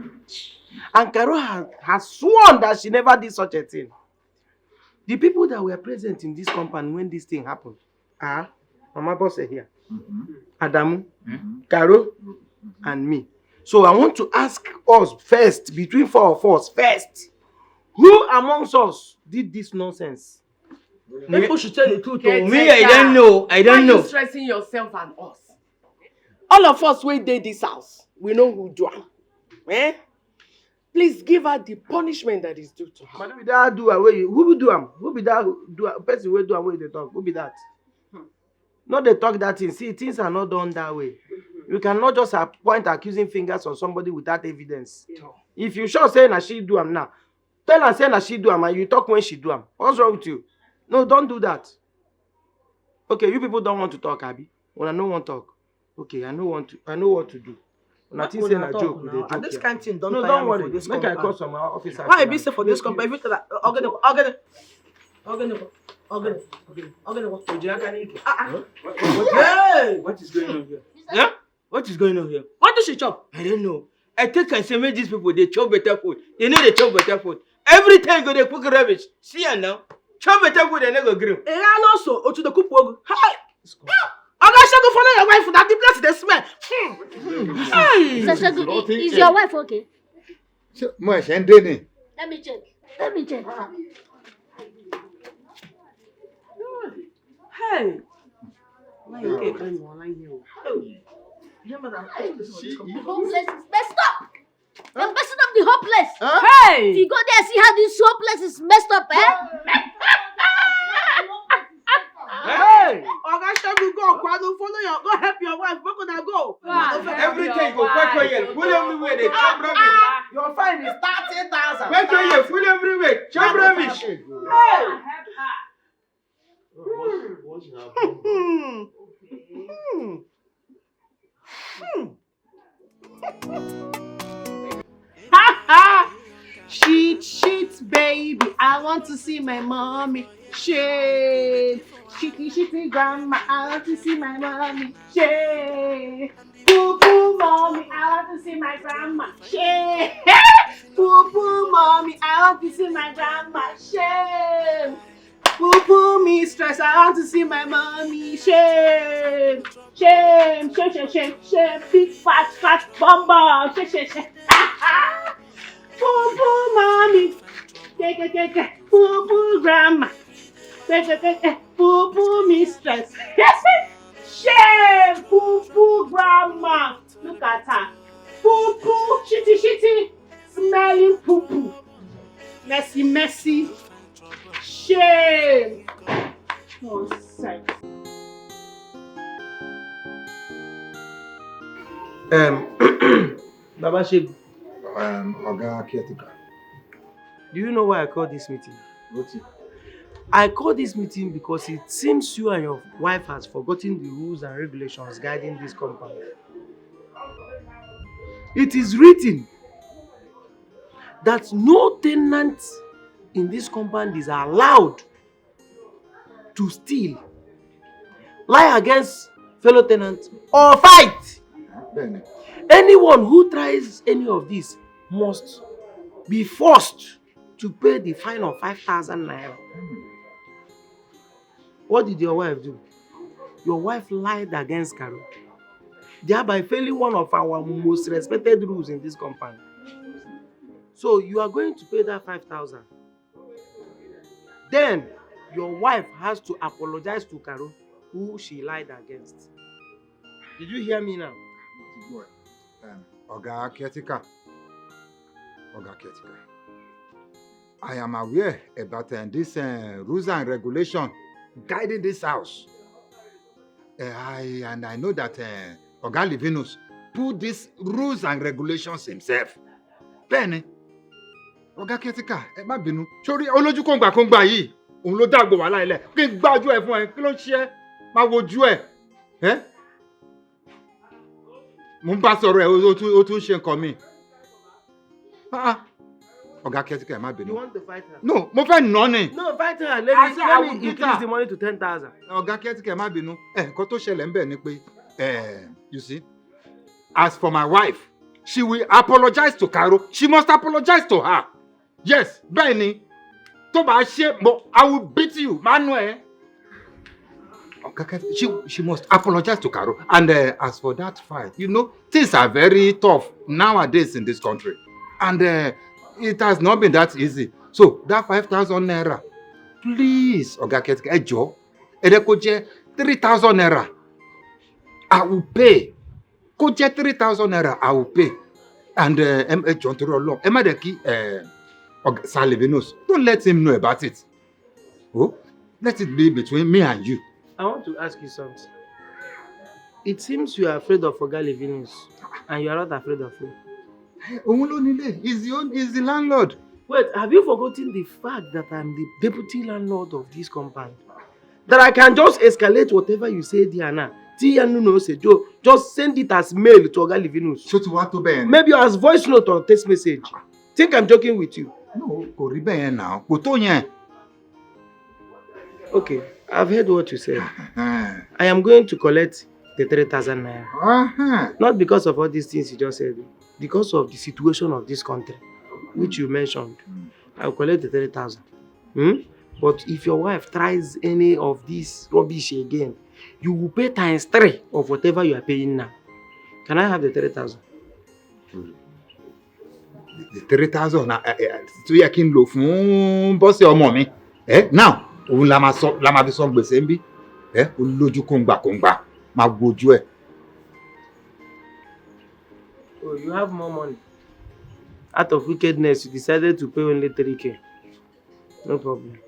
And Carol has, has sworn that she never did such a thing. The people that were present in this compound when this thing happened are Mama Bose here, Adamu, Carol, and me. So I want to ask us first, between four of us first, who amongst us did this nonsense? People should tell the truth. Oh. Me, I don't know. I don't know. Why you stressing yourself and us? All of us wey dey this house, we know who do am. Eh? Please give her the punishment that is due to her. But who be that do am wey you, who be do am? Who be that do am? Person wey do am wey dey talk? Who be that? No dey talk that thing. See, things are not done that way. You cannot just point accusing fingers on somebody without evidence. If you sure say na she do am now, tell am say na she do am and you talk when she do am. What's wrong with you? No, don't do that. Okay, you people don't want to talk, abi? Una no wan talk. Okay, I no want to. I know what to do. Una think say na joke we dey joke. This kind thing don tire me for this compound. No, don't worry. Make I call some officers. Why e be say for this compound, everything like, ogene, ogene, ogene, ogene, ogene, ogene, what? Ojiaka Nike. Ah, ah. Hey! What is going on here? Yeah? What is going on here? What do she chop? I don't know. I take and say make these people dey chop better food. They no dey chop better food. Every time go dey cook rubbish. See am now. Chop better food, they no go gree. Eh, and also, otu dey cook ogu. Hi! Oga Segun, follow your wife. That the place dey smell. Hmm. Hey! Mister Segun, i- is your wife okay? Ṣé mo ẹ̀ṣẹ̀ ń dé ni? Let me check. Let me check. Hey! Why you can't find one like you? Hey! Yeah, madam. The whole place is messed up. You're messing up the whole place. Huh? Hey! If you go there, see how this whole place is messed up, eh? Hey! Oga Segun, go, Kwano, follow your, go help your wife. Make una go. Everything go quick, quick, full everywhere. They chop rubbish. Your fine is thirty thousand. Quick, quick, full everywhere. Chop rubbish. Hey! Wash, wash her bum. Hmm. Hmm. Shit, shit, baby, I want to see my mommy. Shit, shitty, shitty, grandma, I want to see my mommy. Shit, poo poo, mommy, I want to see my grandma. Shit, poo poo, mommy, I want to see my grandma. Shit. First, I want to see my mommy. Shame, shame, shame, shame, shame, shame. Big fat, fat bum bum. Shame, shame, shame. Poo poo mommy. Ke, ke, ke, ke. Poo poo grandma. Ke, ke, ke, ke. Poo poo mistress. Shame. Poo poo grandma. Look at her. Poo poo. Shitty, shitty. Smelling poo poo. Messy, messy. Shame. Nonsense. Um, Baba Shegun, Um, Oga caretaker. Do you know why I called this meeting? Wetin? I called this meeting because it seems you and your wife has forgotten the rules and regulations guiding this compound. It is written that no tenant in this compound is allowed to steal, lie against fellow tenants, or fight. Bẹ́ẹ̀ni. Anyone who tries any of this must be forced to pay the fine of five thousand naira. What did your wife do? Your wife lied against Carol, thereby failing one of our most respected rules in this compound. So you are going to pay that five thousand. Then your wife has to apologize to Carol, who she lied against. Did you hear me now? Um, Oga caretaker. Oga caretaker. I am aware about uh, this uh, rules and regulation guiding this house. Uh, I and I know that uh, Oga Livinus put these rules and regulations himself. Bẹ́ẹ̀ni, Oga caretaker, ẹ má bínú. Sórí olójú kòǹgbà kòǹgbà yìí, òun ló dàgbò wàhálà ilẹ̀. Kí n gbá ojú ẹ fún ẹ, kí ló ń ṣe ẹ́? Máa wojú ẹ. Ẹ́? Mo ń bá sọ̀rọ̀ ẹ̀, o tún o tún ṣe nǹkan mi. Ah, ah. Ọ̀gá caretaker, ẹ má You bínú. Want to fight her? No, mo fẹ́ nà án ni. No, fight her. I Let me, say I let will me beat increase her. The money to ten thousand. Ọ̀gá caretaker, ẹ má bínú. Ẹ, nǹkan tó ṣẹlẹ̀ ń bẹ̀ ni pé, eh, you see, as for my wife, she will apologize to Carol. She must apologize to her. Yes, bẹ́ẹ̀ ni. Tó bá ṣe, mo, I will beat you. Má nù ẹ́. Ọ̀gá caretaker, she, she must apologize to Carol. And uh, as for that fight, you know, things are very tough nowadays in this country. And uh, it has not been that easy. So that five thousand naira, please, Ọ̀gá caretaker, ẹ jọ̀ọ́, ẹ jẹ́ kó jẹ́ three thousand naira. I will pay. Kó jẹ́ three thousand naira, I will pay. And uh, ẹ ẹ jọ̀ọ́ nítorí Ọlọ́run, ẹ má dẹ̀ kí uh, Ọ̀gá Sir Livinus, don't let him know about it. Oh, let it be between me and you. I want to ask you something. It seems you are afraid of Oga Livinus, and you are not afraid of me. Òun ló nílé, he's the own, he's the landlord. Wait, have you forgotten the fact that I'm the deputy landlord of this compound? That I can just escalate whatever you say there now. T N no say, Joe, just send it as mail to Oga Livinus. Ṣó ti wá tó bẹ́ẹ̀ ni? Maybe as voice note or text message. Think I'm joking with you. No, kò rí bẹ́ẹ̀ yẹn náà. Kò tó yẹn. Okay, I've heard what you said. Ẹ̀hẹ́n. I am going to collect the three thousand naira. Ẹ̀hẹ́n. Not because of all these things you just said, because of the situation of this country, which you mentioned. I will collect the three thousand. Hmm? But if your wife tries any of this rubbish again, you will pay times three of whatever you are paying now. Can I have the three thousand? The three thousand na ẹ ẹ tó yẹ kí n lò fún bọ́sẹ̀ ọmọ mi. Ẹ now òun la máa sọ la máa fi san gbèsè ń bí. Ẹ olójú kòǹgbà kòǹgbà máa wojú ẹ. Oh, you have more money. Out of wickedness, you decided to pay only three K. No problem.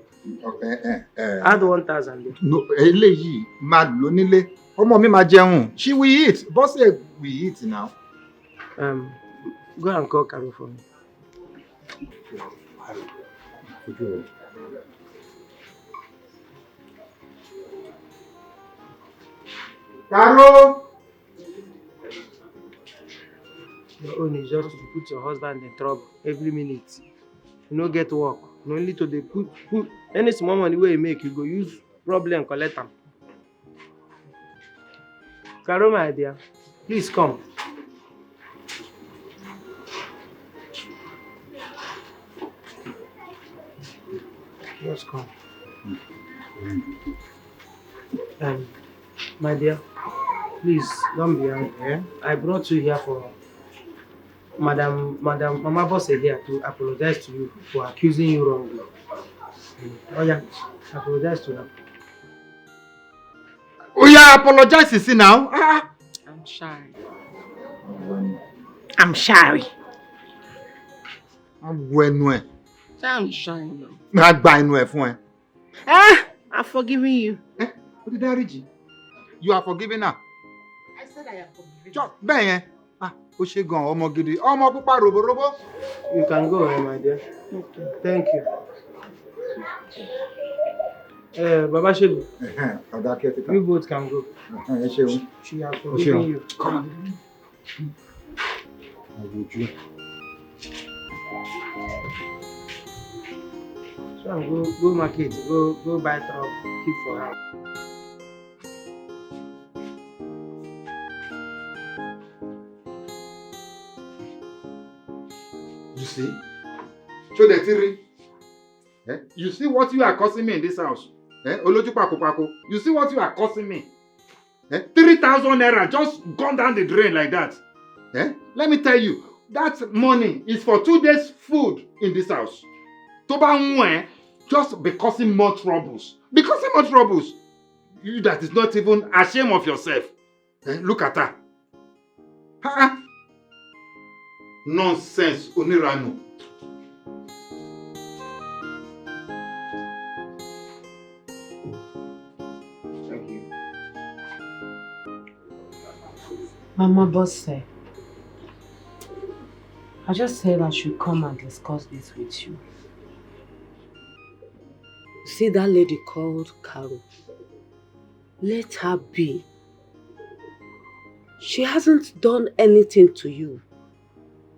Ẹ ẹ ẹ. Add one thousand there. No, eléyìí máa lò nílé. Ọmọ mi máa jẹun. She will eat. Bọ́sẹ̀ will eat now. Um, go and call Carol for me. Carol. Your own is just to put your husband in trouble every minute. You no get work. You only to dey put, put any small money wey you make, you go use problem collect am. Carol, my dear, please come. Just come. Um, my dear, please don't be angry. Eh? I brought you here for Madam, Madam Mama Boss here to apologize to you for accusing you wrongly. Oh yeah, apologize to her. Oh yeah, apologize, you see now. Ah, I'm shy. I'm shy. Agbo ẹnu ẹ. Say I'm shy now. Má gba ẹnu ẹ fún ẹ. Eh? I'm forgiving you. Ó ti dáríjì. You are forgiven now. I said I am forgiven. Jọ bẹ́ẹ̀ yẹn. Ah, ó ṣe gan ọmọ gidi. Ọmọ pupa ròbòròbó. You can go, eh, my dear. Thank you. Uh, Baba Shegun, Ọ̀gá kẹ́tíkà. You both can go. Ẹ ṣeun. She has forgiven you. Come on. Àwùjọ. So I'm go go market, go go buy crop, keep for house. You see? Show the theory. Eh? You see what you are causing me in this house? Eh? Olójú pakopako. You see what you are causing me? Eh? Three thousand naira just gone down the drain like that. Eh? Let me tell you, that money is for two days food in this house. Tó bá ń wọ̀n ẹ́, just be causing more troubles. Be causing more troubles. You that is not even ashamed of yourself. Eh? Look at her. Ha! Nonsense, oníranù. Thank you. Mama Boss, I just said I should come and discuss this with you. See that lady called Carol. Let her be. She hasn't done anything to you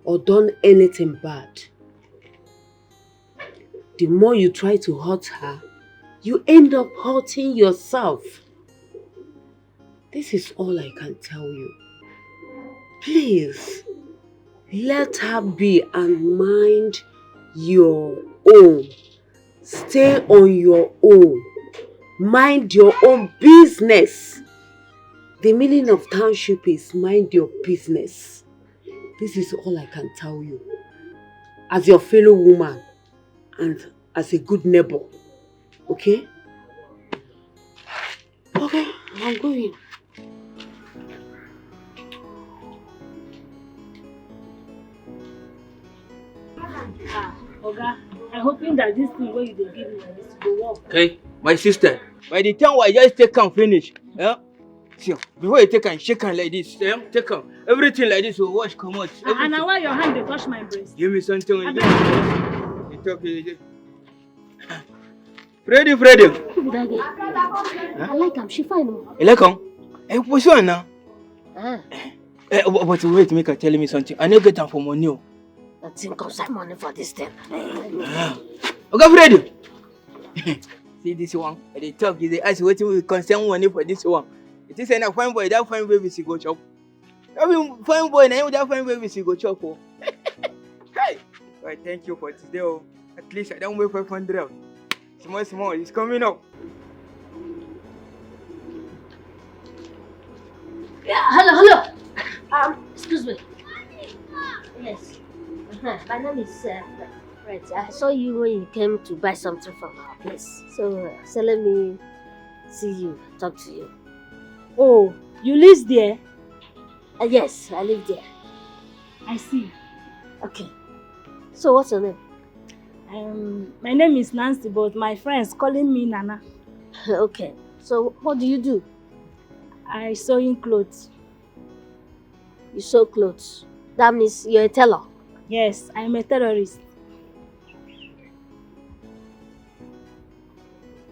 or done anything bad. The more you try to hurt her, you end up hurting yourself. This is all I can tell you. Please, let her be and mind your own. Stay on your own. Mind your own business. The meaning of township is mind your business. This is all I can tell you. As your fellow woman and as a good neighbor. Okay? Okay, I'm going. Ah, Oga, I'm hoping that this thing wey you dey give me like this go work. Okay, my sister. By the time I just take am finish, eh? See, before you take am, shake am like this, eh? Take am. Everything like this will wash comot. And, and na why your hand dey touch my breast? Give me something. Abeg. You talk. You, you. Freddy, Freddy. Look at that girl. I like am. She fine. Oh. You like am? Eh, what's on now? Ah, Eh, but, but wait, make I tell you something. I no get am for money. Oh. Nothing concern money for this thing. Oga Freddy. See this one. I dey talk. You dey ask wetin we concern money for this one. You think say na fine boy, that fine baby she go chop? That be fine boy, na him that fine baby she go chop. Oh. Hey, boy, thank you for today. Oh. At least I don't weigh five hundred. Small, small, it's coming up. Yeah, hello, hello. Um, excuse me. Yes. Uh-huh. My name is uh, Fred. I saw you when you came to buy something from our place. So, uh, so let me see you, talk to you. Oh, you live there? Uh, yes, I live there. I see. Okay. So what's your name? Um, my name is Nancy, but my friends calling me Nana. Okay. So what do you do? I sewing clothes. You sew clothes. That means you're a tailor. Yes, I'm a terrorist.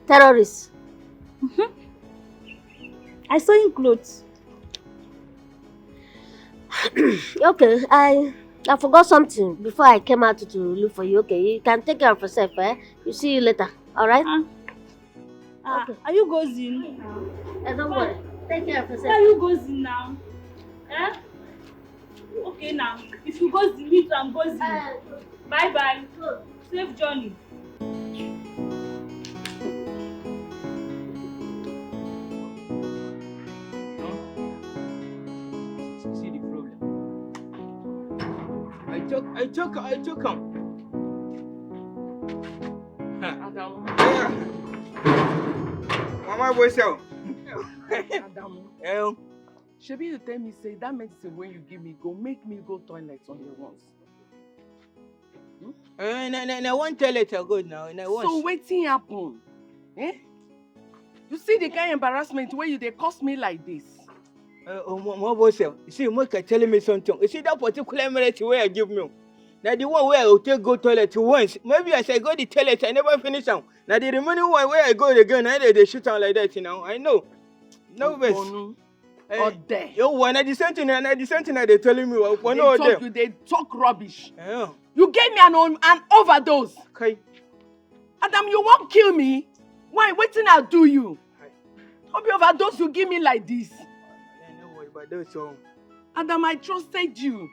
Terrorist. I sewing clothes. Okay, I I forgot something before I came out to look for you. Okay, you can take care of yourself, eh? You see you later, all right? Ah, ah, Okay. Are you gozing? Eh, don't worry. Take care of Are yourself. You gozing now? Eh? Okay now. If you gozing, me too, I'm gozing. Bye bye. Safe journey. I choke, I choke am. Adam. Yeah. Mama boy, so. Adam. Eh, Shebi you tell me say that medicine wey you give me go make me go toilet on the ones. Eh, na, na, na one toilet I go now. Na once. So wetin happen? Eh? You see the kind embarrassment wey you dey cause me like this? Uh, oh, mo, mo boss, eh, you see, make I tell me something. You see that particular medicine wey I give me? Na the one wey I go take go toilet once. Maybe as I go the toilet, I never finish am. Na the remaining one wey I go again, na dey dey shit am like that, you know. I know. No vex. Onu. Eh, Ode. Yo, one na the same thing, na the same thing na dey telling me. One Dey no talk, dey. You dey talk rubbish. Eh, You gave me an, an overdose. Kai. Adam, you wan kill me? Why? Wetin I do you? No be overdose you give me like this. Eh, no worry about that, so. Adam, I trusted you.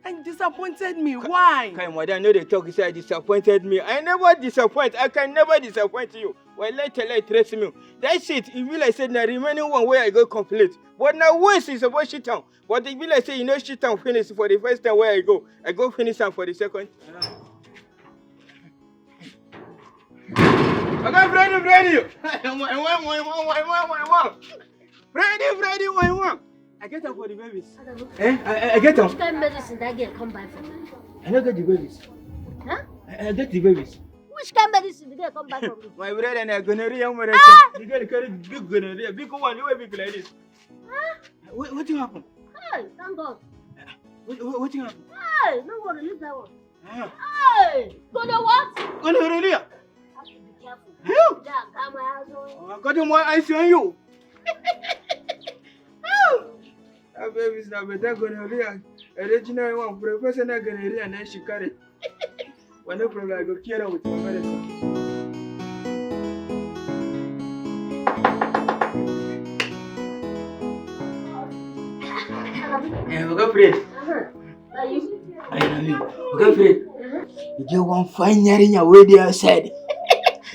And you disappointed me. Why? Kai, madam, no dey talk say I disappointed me. I never disappoint. I can never disappoint you. Well, let let trace me. That shit, e be like say na remaining one wey I go complete. But na once e suppose shit am. But e be like say you no shit am finish for the first time wey I go. I go finish am for the second. Oga Freddy, Freddy! Why, why, why, why, why, why, why, why? Freddy, Freddy, why, why? I get am for the babies. Eh? I, I, I get am. Which kind medicine that girl come buy for me? I no get the babies. Huh? I, I get the babies. Which kind medicine the girl come buy for me? My brother na gonorrhea, my Ah! The girl carry big gonorrhea, big one, wey big like this. What, wetin happen? Hey, thank God. What, what, wetin happen? Hey, no worry, leave that one. Ah, Hey, go the what? gonorrhea. Have to be careful. Help! Yeah, come my house. Oh. I got more eyes on you. That baby is not better gonorrhea. Original one, professional gonorrhea, and then she carry. But no problem, I go cure her with my medicine. Eh, we go pray. Uh-huh. Are you? I know you. We go pray. You get one fine yarinya wey dey outside.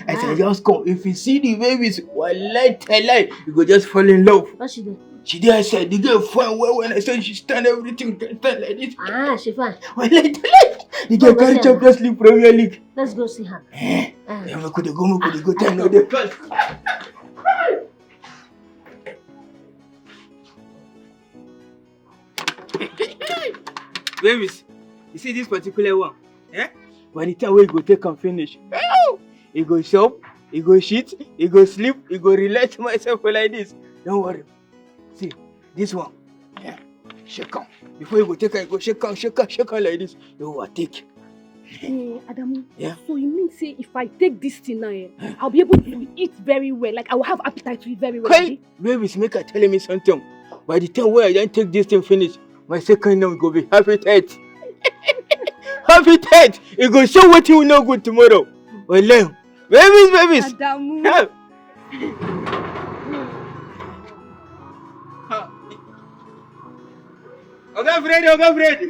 As I just come, if you see the babies, wallahi tallahi, you go just fall in love. What she do? She dey outside, the girl fine well well. I say she stand everything, stand like this. Ah, she fine. Wallahi tallahi, the girl Go carry sell. Champions League, Premier League. Let's go see her. Eh, Ah. eh, we could go, we could go, time no dey. Babies, you see this particular one? Eh? By the time we go take am finish, he go chop, he go shit, he go sleep, he go relax myself for like this. Don't worry. See, this one. Yeah. Shake am. Before you go take am, you go shake am, shake am, shake am like this. You overtake. Eh, Adamu, Yeah? So you mean say if I take this thing now, eh, I'll be able to eat very well. Like, I will have appetite to eat very well. Kai, Abi? Babies, make I tell me something. By the time wey I don take this thing finish, my second name go be happy tight. Happy tight. E go show wetin we no good tomorrow. Well, babies, babies. Adamu. Help. Oga Freddy, Oga Freddy.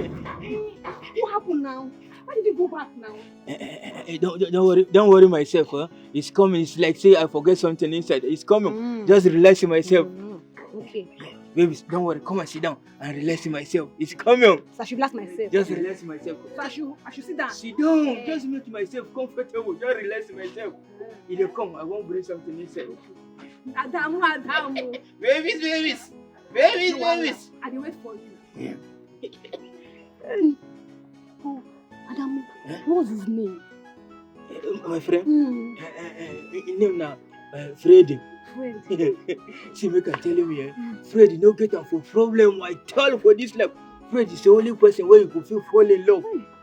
What happened now? Why did you go back now? Eh, eh, eh, eh, don't, don't, don't worry, don't worry myself. Huh? It's coming. It's like say I forget something inside. It's coming. Mm. Just relax myself. Mm, okay. Babies, don't worry. Come and sit down and relax myself. It's coming. So I should relax myself. Just relax myself. So I should, I should sit down. Sit down. Just make myself comfortable. Just relax myself. If they come, I won't bring something inside. Adamu, Adamu. Babies, babies. Babies, No wahala. Babies. I dey wait for you. Yeah. Oh, Adamu, Eh? What's his name? Eh, my friend. Hmm. Eh, eh, eh, his name na uh, Freddy. Freddy. See, make I tell you, eh? Freddy no get am for problem at all for this life. Freddy is the only person where you could feel fall in love.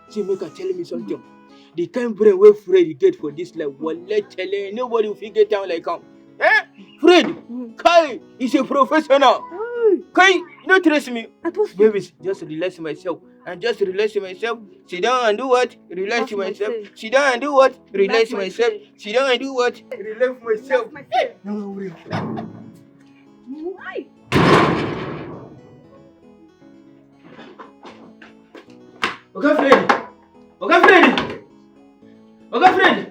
See, make I tell me something. The kind brain where Freddy get for this life, wallahi tell you, nobody will fit get down like him. Eh? Freddy, Hmm. Kai is a professional. Hey, Kai, no trust me. I trust you. Babies, just relax myself. And just relax myself. Sit down and do what? Relax Relax myself. myself. Sit down and do what? Relax Relax myself. myself. Sit down and do what? Relax myself. Relax myself. No worry. Why? Oga Freddy! Oga Freddy! Oga Freddy!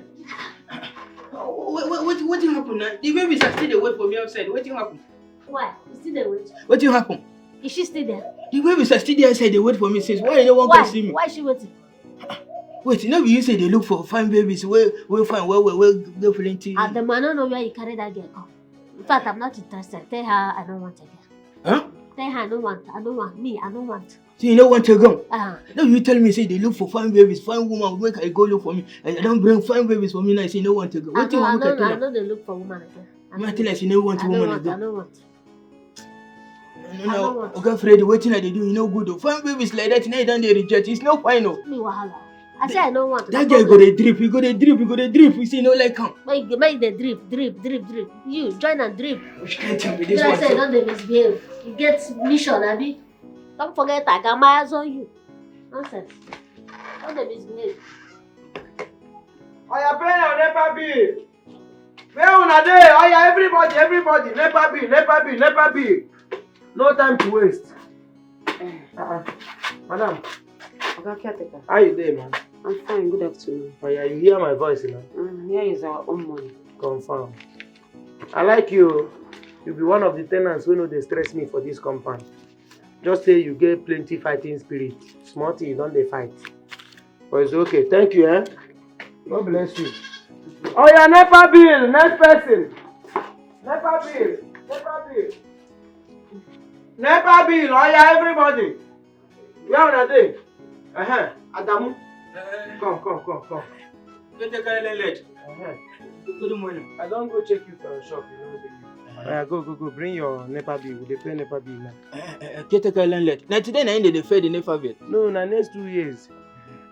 Wait, wait, wait, wetin happen now? The babies are still dey wait for me outside. Wetin happen? Why? You still dey wait? Wetin happen? Is she still there? The babies are still there outside dey wait for me since. Why you no wan come see me? Why is she waiting? Wait, you know you say they look for fine babies wey wey fine well well, wey get plenty. And the man, I don't know where you carry that girl come. In fact, I'm not interested. Tell her I don't want a girl. Huh? Tell her I don't want. I don't want. Me, I don't want. So you no want a girl? Ah. No, you tell me say they look for fine babies, fine woman. Make I go look for me. I, I don't bring fine babies for me now. Say you no want a girl. Wetin you want make I tell her? I know they look for woman again. Me, I tell her say you no want woman again. I don't want. No, no, no. Oga Freddy, wetin I dey do? You no good o. Fine babies like that, now you don dey reject. It's no fine o. Me wahala. I say I no want. That girl go dey drip, you go dey drip, you go dey drip. You say you no like am. Make you dey drip, drip, drip, drip. You join and drip. Which kind thing be this one? Like say you don dey misbehave. You get mission, abi? Don't forget, I got my eyes on you. Nonsense. Don't dey misbehave. Oya, pay your NEPA bill. Where una dey? Oya, everybody, everybody, NEPA bill, NEPA bill, NEPA bill. No time to waste. Uh-uh. Madam, Oga caretaker, how you dey, man? I'm fine. Good afternoon. Oya, you hear my voice now? Mm, here is our own money. Confirm. I like you. You be one of the tenants wey no dey stress me for this compound. Just say you get plenty fighting spirit. Small thing, you don dey fight. But it's okay. Thank you, eh? God bless you. Oya, NEPA bill, next person. NEPA bill, NEPA bill. NEPA bill, oya, everybody. Where una dey? Uh-huh. Adamu. Come, come, come, come. Get the car landlord. Uh-huh. Good morning. I don go check you for your shop, you know. Oya, go, go, go. Bring your NEPA bill. We dey pay NEPA bill now. Eh, eh, eh, caretaker landlord. Na today na him dey dey pay the NEPA bill. No, na next two years.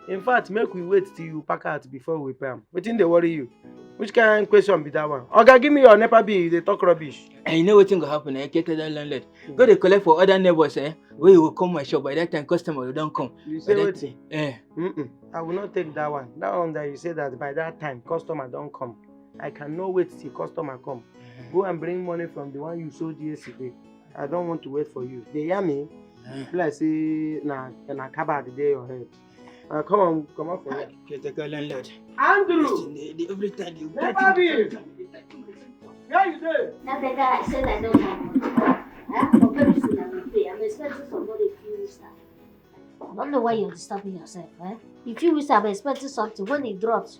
In fact, make we wait till you pack out before we pay am. Wetin dey worry you? Which kind question be that one? Oga, give me your NEPA bill, you dey talk rubbish. Eh, you know wetin go happen, eh, caretaker landlord? Go dey collect for other neighbors, eh? Wey you go come my shop, by that time customer go don come. You say wetin? Eh. Mm-mm. I will not take that one. That one that you say that by that time customer don come. I cannot wait till customer come. Go and bring money from the one you sold yesterday. I don't want to wait for you. Dey hear me? Eh. Be like say na na cupboard dey your head. Uh, come on, come on for here. Caretaker landlord. Andrew! Listen, the, the, every time you NEPA bill! Where you dey? That better I said I don't want. Eh? For very soon I will pay. I'm expecting somebody few weeks time. I don't know why you're disturbing yourself, eh? If you wish I'm expecting something, when it drops,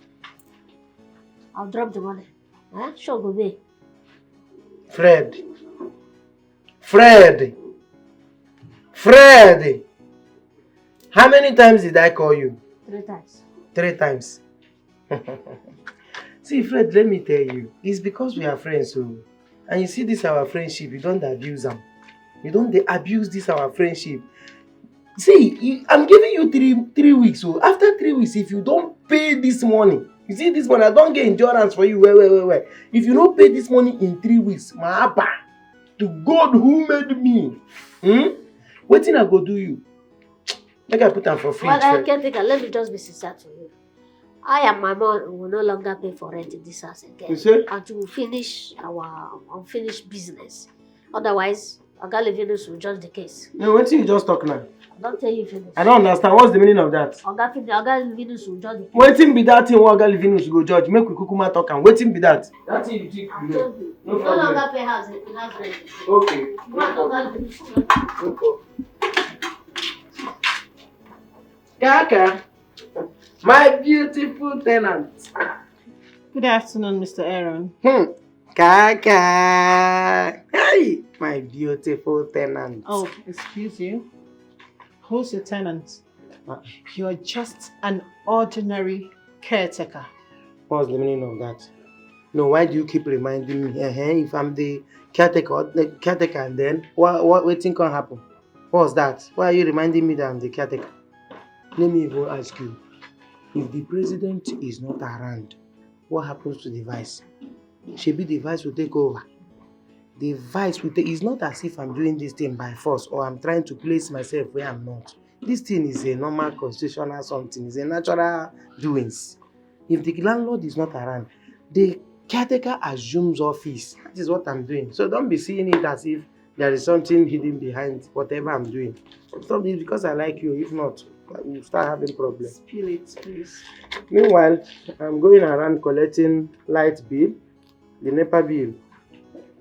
I'll drop the money. Eh? Sure go pay. Fred. Fred. Fred. How many times did I call you? Three times. Three times. See, Fred, let me tell you, it's because we are friends, so, and you see this our friendship, you don't abuse am. You don't dey abuse this our friendship. See, you, I'm giving you three three weeks. So after three weeks, if you don't pay this money, you see this money, I don't get endurance for you. Well, well, well, well. If you don't pay this money in three weeks, my abba, to God who made me, hmm? Wetin I go do you? Make I put am for fridge. Well, first. Caretaker, let me just be sincere to you. I and my mom will no longer pay for rent in this house again. You say? Until we finish our unfinished business. Otherwise, Oga Livinus will judge the case. No, wetin you just talk now? I don't tell you finish. I don't understand. What's the meaning of that? Oga Fin-, Oga Livinus will judge the case. Wetin be that thing wey Oga Livinus go judge? Make we kukuma talk am. Wetin be that? That thing you think. I told you. No problem. No longer pay house, house rent. Okay. Go and Oga Livinus. No problem. Kaka, my beautiful tenant. Good afternoon, Mister Aaron. Hmm. Kaka. Hey, my beautiful tenant. Oh, excuse you. Who's your tenant? Uh, You're just an ordinary caretaker. What's the meaning of that? No, why do you keep reminding me? Uh-huh, if I'm the caretaker, the caretaker, and then what, what, wetin can happen? What's that? Why are you reminding me that I'm the caretaker? Let me even ask you, if the president is not around, what happens to the vice? Shebi the vice will take over. The vice will take. It's not as if I'm doing this thing by force or I'm trying to place myself where I'm not. This thing is a normal constitutional something. It's a natural doings. If the landlord is not around, the caretaker assumes office. That is what I'm doing. So don't be seeing it as if there is something hidden behind whatever I'm doing. Something because I like you. If not, we start having problems. Spill it, please. Meanwhile, I'm going around collecting light bill, the NEPA bill.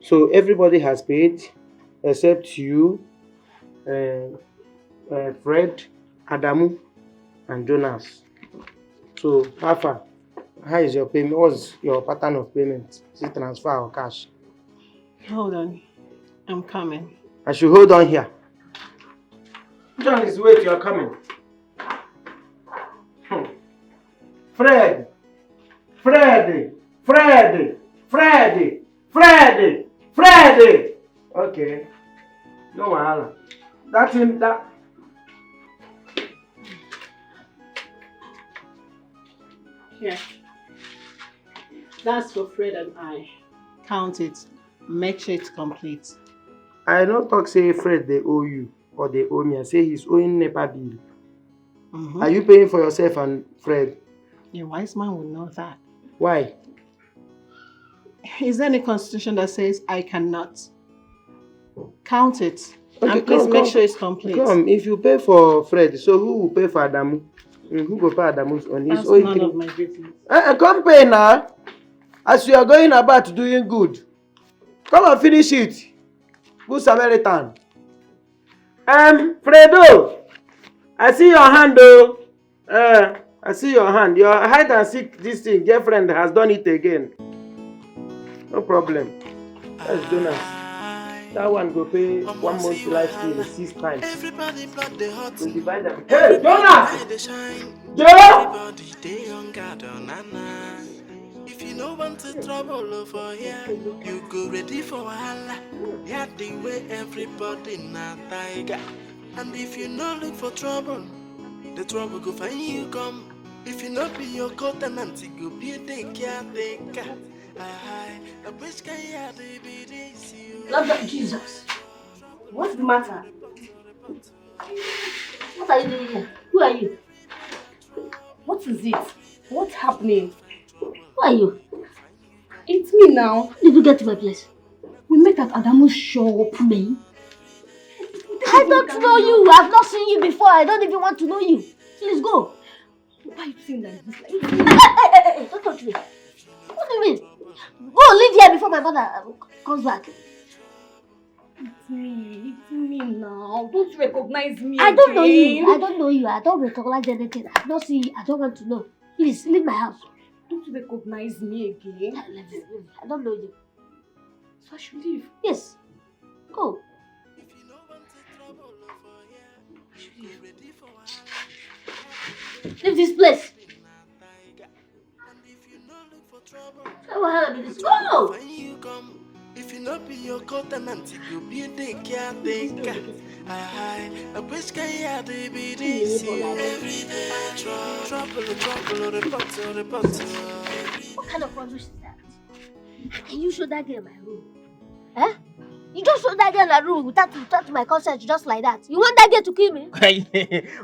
So everybody has paid except you, uh, uh, Fred, Adamu, and Jonas. So how far? How is your payment? What's your pattern of payment? Is it transfer or cash? Hold on. I'm coming. I should hold on here. Jonas, wait, you're coming. Hmm. Fred! Fred! Fred! Fred! Fred! Fred! Okay. No wahala. That thing, that Here. That's for Fred and I. Count it. Make sure it's complete. I no talk say Fred dey owe you or dey owe me. I say he's owing NEPA bill. Mhm. Are you paying for yourself and Fred? A wise man would know that. Why? Is there any constitution that says I cannot? Count it. Okay, And please come, make come, sure it's complete. Come, if you pay for Fred, so who will pay for Adamu? Mm, who go pay Adamu's on his That's own none three? Of my business. Eh, eh, come pay now. As you are going about doing good, come and finish it. Good Samaritan. Um, Fredo, I see your hand though. Uh, I see your hand. Your hide and seek this thing, girlfriend has done it again. No problem. That's Jonas. That one go pay one month life bill six times. Everybody blood dey hot. We divide them. Hey, Jonas! Eye dey shine. Joe! Everybody dey on guard, oh, na, na. If you no want to trouble, oh, for here, you go ready for wahala. Yeah, the way everybody na tiger. And if you no look for trouble, the trouble go find you come. If you no be your co-tenant, you go be the caretaker. I, I wish can hear the B D C. Lord of Jesus. What's the matter? What are you doing here? Who are you? What is it? What's happening? Who are you? It's me now. How did you get to my place? We met at Adamu's shop. Me? I don't know you. I've not seen you before. I don't even want to know you. Please go. Why are you saying like this? Like, hey, hey, hey, hey, don't touch me. What do you mean? Go, leave here before my mother uh, comes back. It's me. It's me now. Don't you recognize me? I don't know you. I don't know you. I don't recognize anything. I don't see you. I don't want to know. Please, leave my house. Don't you recognize me again? I don't know you. So I should leave? Yes. Go. I should leave. Leave this place. Say wahala be this. Go! If you no be your co-tenant, you go be the caretaker. I, I wish can hear the B D C. Every day trouble, trouble, trouble, report, report. What kind of rubbish is that? Can you show that girl my room? Eh? You just show that girl my room without, without my consent, just like that. You want that girl to kill me?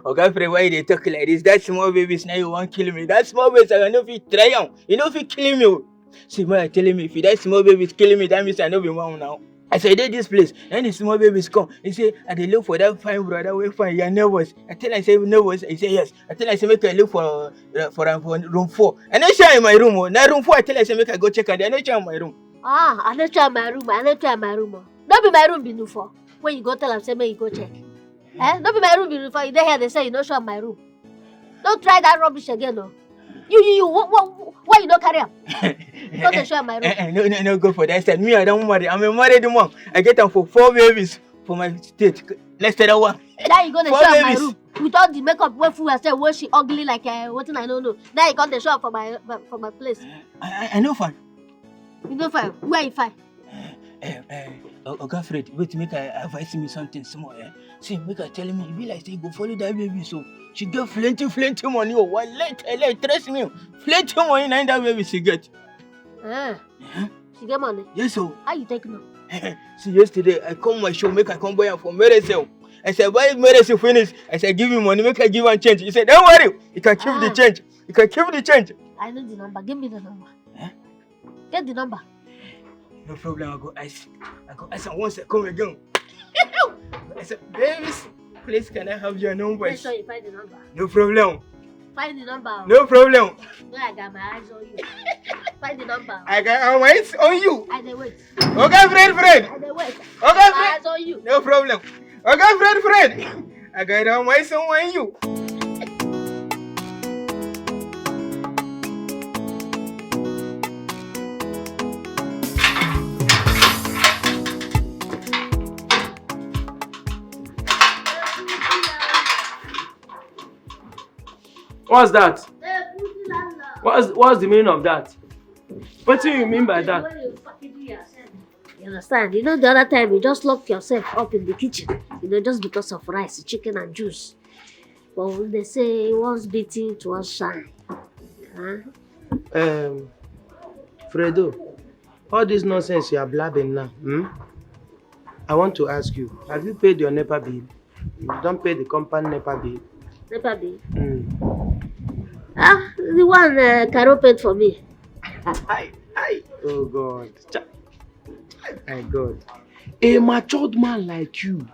Oga Fred, why you dey talk like this? That small baby now you wan kill me. That small baby, I no fit try am. You no fit kill me. Oh. See, man, telling me if that small baby is killing me, that means I no be man now. As I dey this place, and the small babies come. He say, I dey look for that fine brother wey fine, your neighbors. I tell am say neighbors. He say yes. I tell am say make I look for uh, for am for room four. I no show am my room. Oh. Na room four. I tell am say make I go check am. I no show am my room. Ah, I no show am my room. I no show am my room. Oh. No be my room be room four. When you go tell am say make you go check. Eh? No be my room be room four. You dey here dey say you no show am my room. Don't try that rubbish again, no. You, you, you, what, what, why you no carry am? Don't dey show am my room. Eh, eh, no, no, no, go for that side. Me, I don't marry. I'm a married man. I get am for four babies for my state. Let's say that one. Now you gonna show am my room with all the makeup wey full herself, wey she ugly like uh, wetin I no know. Now you come dey show am for my for my place. I, I, I no fine. You no fine. Where you fine? Eh, eh, Oga Fred, wait, make I advise me something small. Eh? See, make I tell me, e be like say you go follow that baby so. She get plenty, plenty money. Oh, one let, let, trust me, plenty money na that baby she get. Eh. She get money? Yes, so. How you take know? See, yesterday I come my show, make I come buy am for Mercy. I said, buy Mercy finish. I said, give me money, make I give am change. He said, don't worry, you can keep the change. You can keep the change. I know the number. Give me the number. Eh? Get the number. No problem, I go ice. I go ice and once I come again. I said, babies. Please, can I have your number? Make sure you find the number. No problem. Find the number. No problem. No, I got my eyes on you. Find the number. I got my eyes on you. I dey wait. Okay, friend, friend. I dey wait. Okay, friend. My eyes on you. No problem. Okay, friend, friend. I got my eyes on you. What's that? What's what's the meaning of that? What do you mean by that? You understand? You know, the other time you just locked yourself up in the kitchen, you know, just because of rice, chicken, and juice. But they say once bitten, twice shy. Huh? Um, Fredo, all this nonsense you are blabbing now, hmm? I want to ask you, have you paid your NEPA bill? You don't pay the compound NEPA bill? NEPA bill? Mm. Ah, the one uh, Caro paid for me. Hi, hi. Oh God. My God. A matured man like you,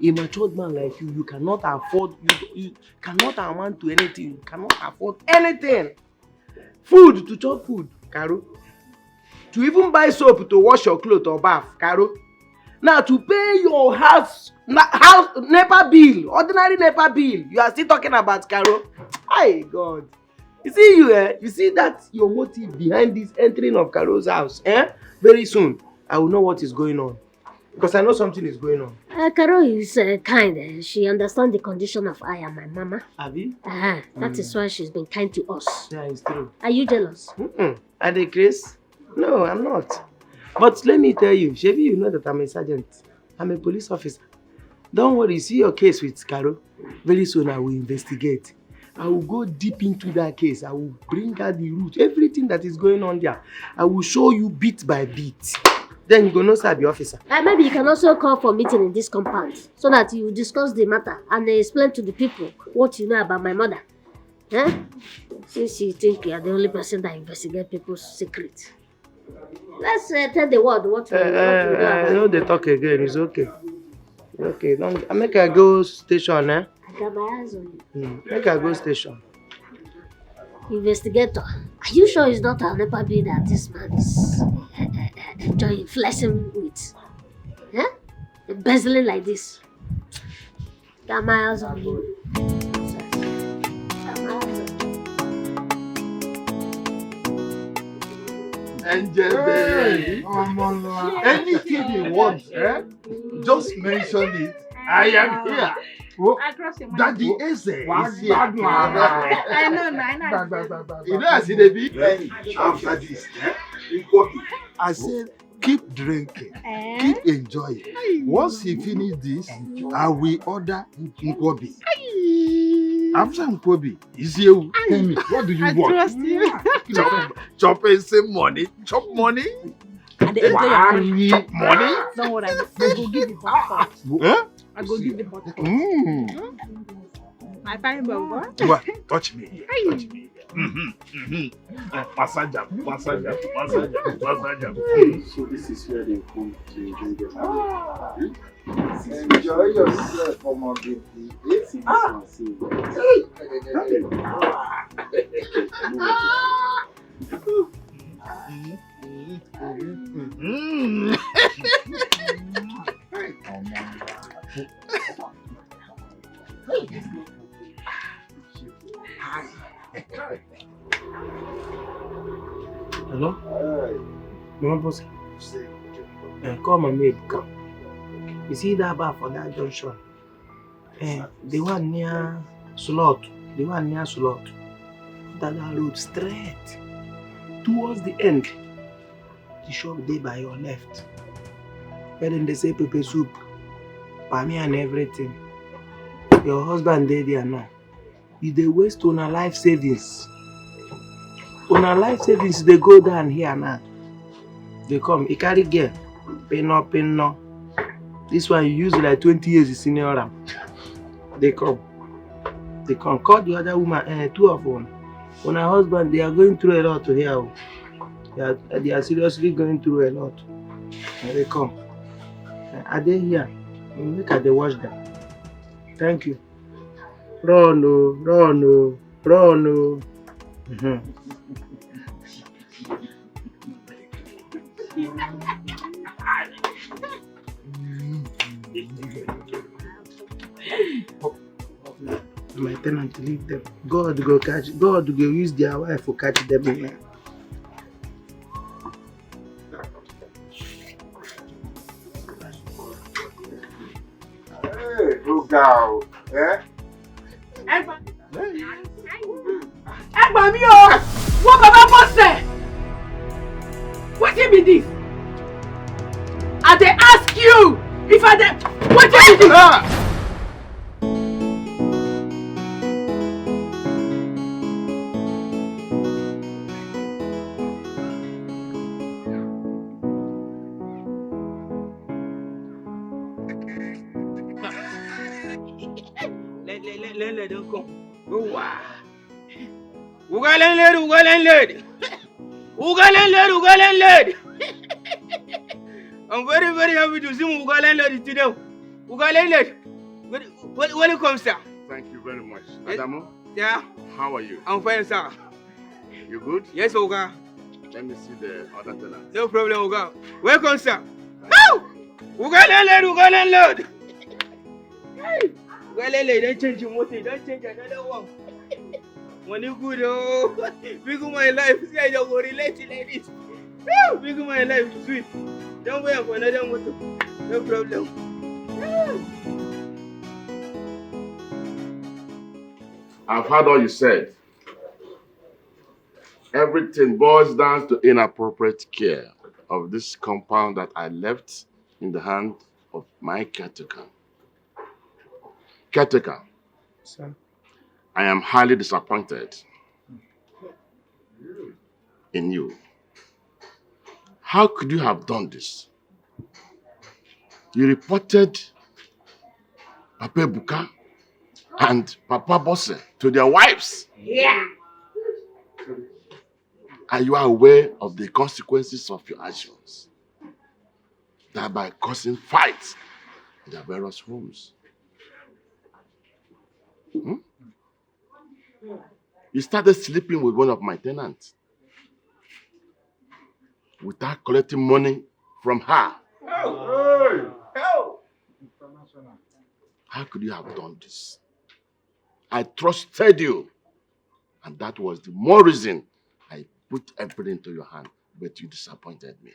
a matured man like you, you cannot afford, you, you cannot amount to anything, you cannot afford anything. Food to chop food, Caro. To even buy soap to wash your clothes or bath, Caro. Now to pay your house, na, house NEPA bill, ordinary NEPA bill, you are still talking about Caro. Hi God. You see you, eh? You see that your motive behind this entering of Caro's house, eh? Very soon, I will know what is going on. Because I know something is going on. Uh, Carol is uh, kind. Uh, she understands the condition of I and my mama. Abi? Uh, that mm. is why she's been kind to us. Yeah, it's true. Are you jealous? Mm-mm. Are they Chris? No, I'm not. But let me tell you, Shebi, you know that I'm a sergeant. I'm a police officer. Don't worry, see your case with Carol. Very soon I will investigate. I will go deep into that case. I will bring out the root, everything that is going on there. I will show you bit by bit. Then you go know say I be officer. Uh, maybe you can also call for meeting in this compound so that you discuss the matter and explain to the people what you know about my mother. Eh? Since you think you are the only person that investigate people's secrets. Let's uh, tell the world what we, uh, what we know. Uh, I know they talk again. It's okay. Okay, don't make I go station, eh? I got my eyes on you. Mm, make I go station. Investigator, are you sure it's not an NEPA bill that this man is uh, uh, enjoying, flexing with? Eh? Embezzling like this. Got my eyes on you. Angel, hey, anything you want, eh? Just mention it. I am here. Daddy Eze is here. I know, I know. You know, as it be. After this, eh? I said, keep drinking, eh? Keep enjoying. Once he finish this, I will order Nkwobi. After Nkwobi, is you. Tell me, what do you I want? Trust you. Chop, chop and save money. Chop money. I dey enjoy your money. Chop money. Don't worry, I go give the hot pot. Eh? I go give the hot pot. Mm. My fine boy. Touch me. Touch me. Mm-hmm. Mm-hmm. Massage up, massage up, massage up, massage up. So this is where they come to enjoy their money. Enjoy yourself, Omo baby. This is ah. Hey. Hello? Mama boss. Uh, call my maid come. You see that bar for that junction? Uh, the one near slot. The one near slot. That, that road straight. Towards the end. The shop dey by your left. Where dem dey sell pepper soup, pami and everything. Your husband dey there now. You dey waste una life savings. Una life savings dey go down here now. Dey come, e carry girl, pino pino. This one you use like twenty years, you senior am. Dey come. Dey come. Call the other woman, eh, two of una. Una husband, they are going through a lot here o. They are, they are seriously going through a lot. Dey come. I dey here. Make I dey watch them. Thank you. Run o, run o, run o. Mhm. My tenant leave them. God go catch, God go use their wife to catch them. Hey, go down. Eh? Ẹ gbà mí o! Wọ́n bàbá bọ́sẹ̀! Wetin be this? I dey ask you if I dey, wetin be this? Ah! Landlord don come. Oga landlord, oga landlord. Oga landlord, oga landlord. I'm very, very happy to see oga landlord today. Oga landlord, wel-, wel-, welcome, sir. Thank you very much. Eh, Adamu, yeah, how are you? I'm fine, sir. You good? Yes, oga. Let me see the other tenant. No problem, oga. Welcome, sir. Ow! Oga landlord, oga landlord. Hey! Oga landlord, don't change your motor, don't change another one. Money good, oh. Big my life, see, I don't go relate like this. Woo! Big my life, sweet. Don't wait for another motor. No problem. I've heard all you said. Everything boils down to inappropriate care of this compound that I left in the hand of my caretaker. Caretaker, sir, I am highly disappointed in you. How could you have done this? You reported Papa Ebuka and Papa Bose to their wives. Yeah. Are you aware of the consequences of your actions? Thereby causing fights in their various homes. Hmm? You started sleeping with one of my tenants without collecting money from her. Hey! How could you have done this? I trusted you, and that was the more reason I put everything into your hand, but you disappointed me.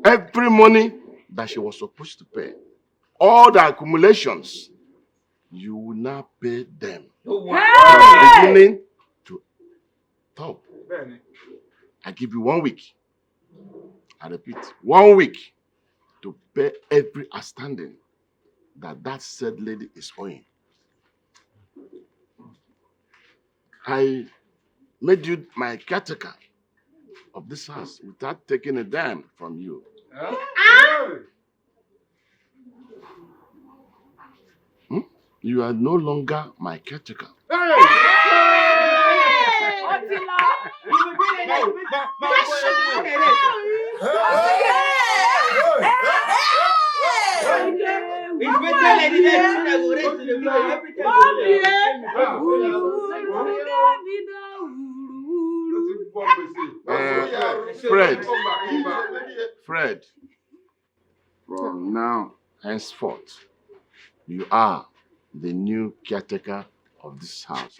Every money that she was supposed to pay, all the accumulations, you will now pay them. From beginning to top. I give you one week. I repeat, one week to pay every outstanding that that said lady is owing. I made you my caretaker of this house without taking a dime from you. Huh? Hmm? You are no longer my caretaker. Hey! Hey! It's better like that. Uh, Fred, Fred, from now henceforth, you are the new caretaker of this house.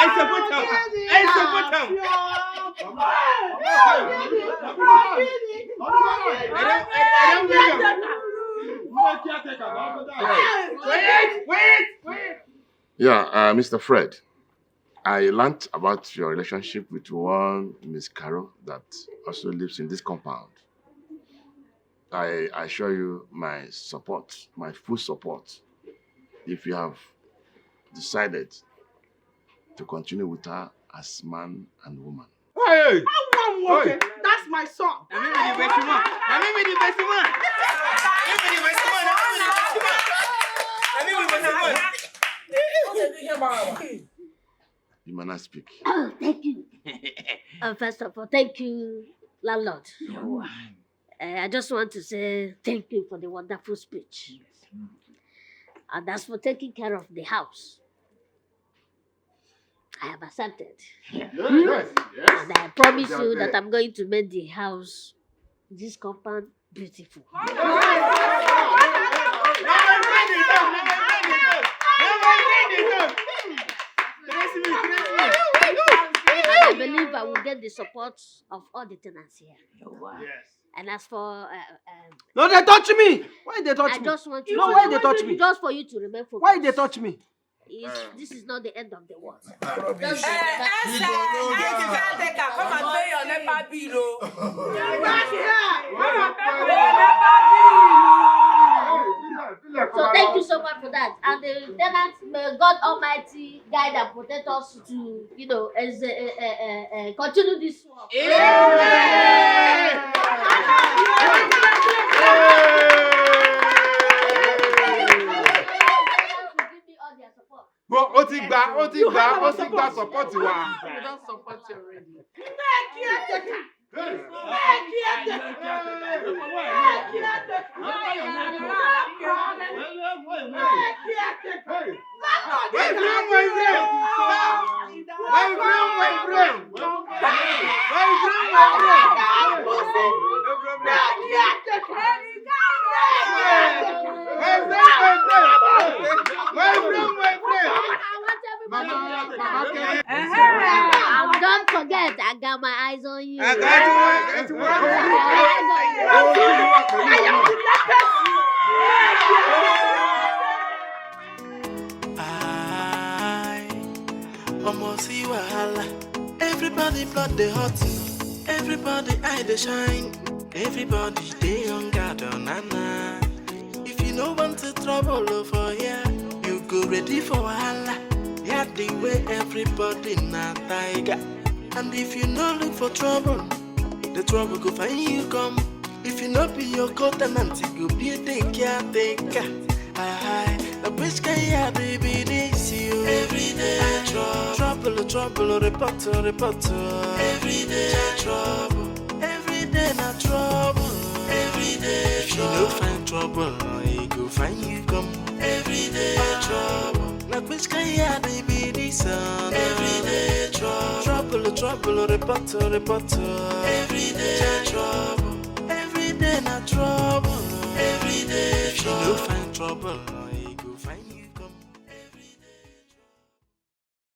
I support her. I support her. I don't, I, I don't believe her. Wait, wait, wait. Yeah, uh, Mister Fred, I learnt about your relationship with one Miss Carol that also lives in this compound. I assure you my support, my full support, if you have decided to continue with her as man and woman. Hey! That's my son. Na me be the best man. Na me be the best man. Na me be the best man. Na me be the best man. Na me be the best man. The man I speak. Oh, thank you. Uh, first of all, thank you, landlord. Uh, I just want to say thank you for the wonderful speech. And as for taking care of the house, I have accepted. Yes, yes. And I promise you that I'm going to make the house, this compound, beautiful. I believe I will get the support of all the tenants here. And as for uh, um, No, they touch me. Why they touch I me? Just want you No, to, why they touch me? Just for you to remain focused. Why they touch me? Is, this is not the end of the world. Eh, caretaker, come and pay your NEPA bill o. So thank you so much for that. And the tenants, may God Almighty guide and protect us to, you know, as, uh, uh, uh, uh, continue this work. But ó ti gba ó ti gba ó ti gba support wa. We don support you already. Hey! My friend, my friend! My friend, my friend! My friend, my friend! My friend, my friend! My friend, my friend! Mama, Mama, And don't forget, I got my eyes on you. I got you. I got you. I almost see wahala. Everybody blood dey hot. Everybody eye dey shine. Everybody dey on guard, oh, na na. If you no want to trouble, oh, for here, you go ready for wahala. Yeah, the way everybody na tiger. And if you no look for trouble, the trouble go find you come. If you no be your co-tenant, you go be the caretaker. Aye, na which kind yard dey be this you? Every day trouble, trouble, trouble, report, report. Every day trouble, every day na trouble. Every day if you no find trouble, e go find you come. Every day trouble. Na which kind yard dey be this one? Every day trouble, trouble, report, report. Every day trouble, every day na trouble. Every day if you no find trouble,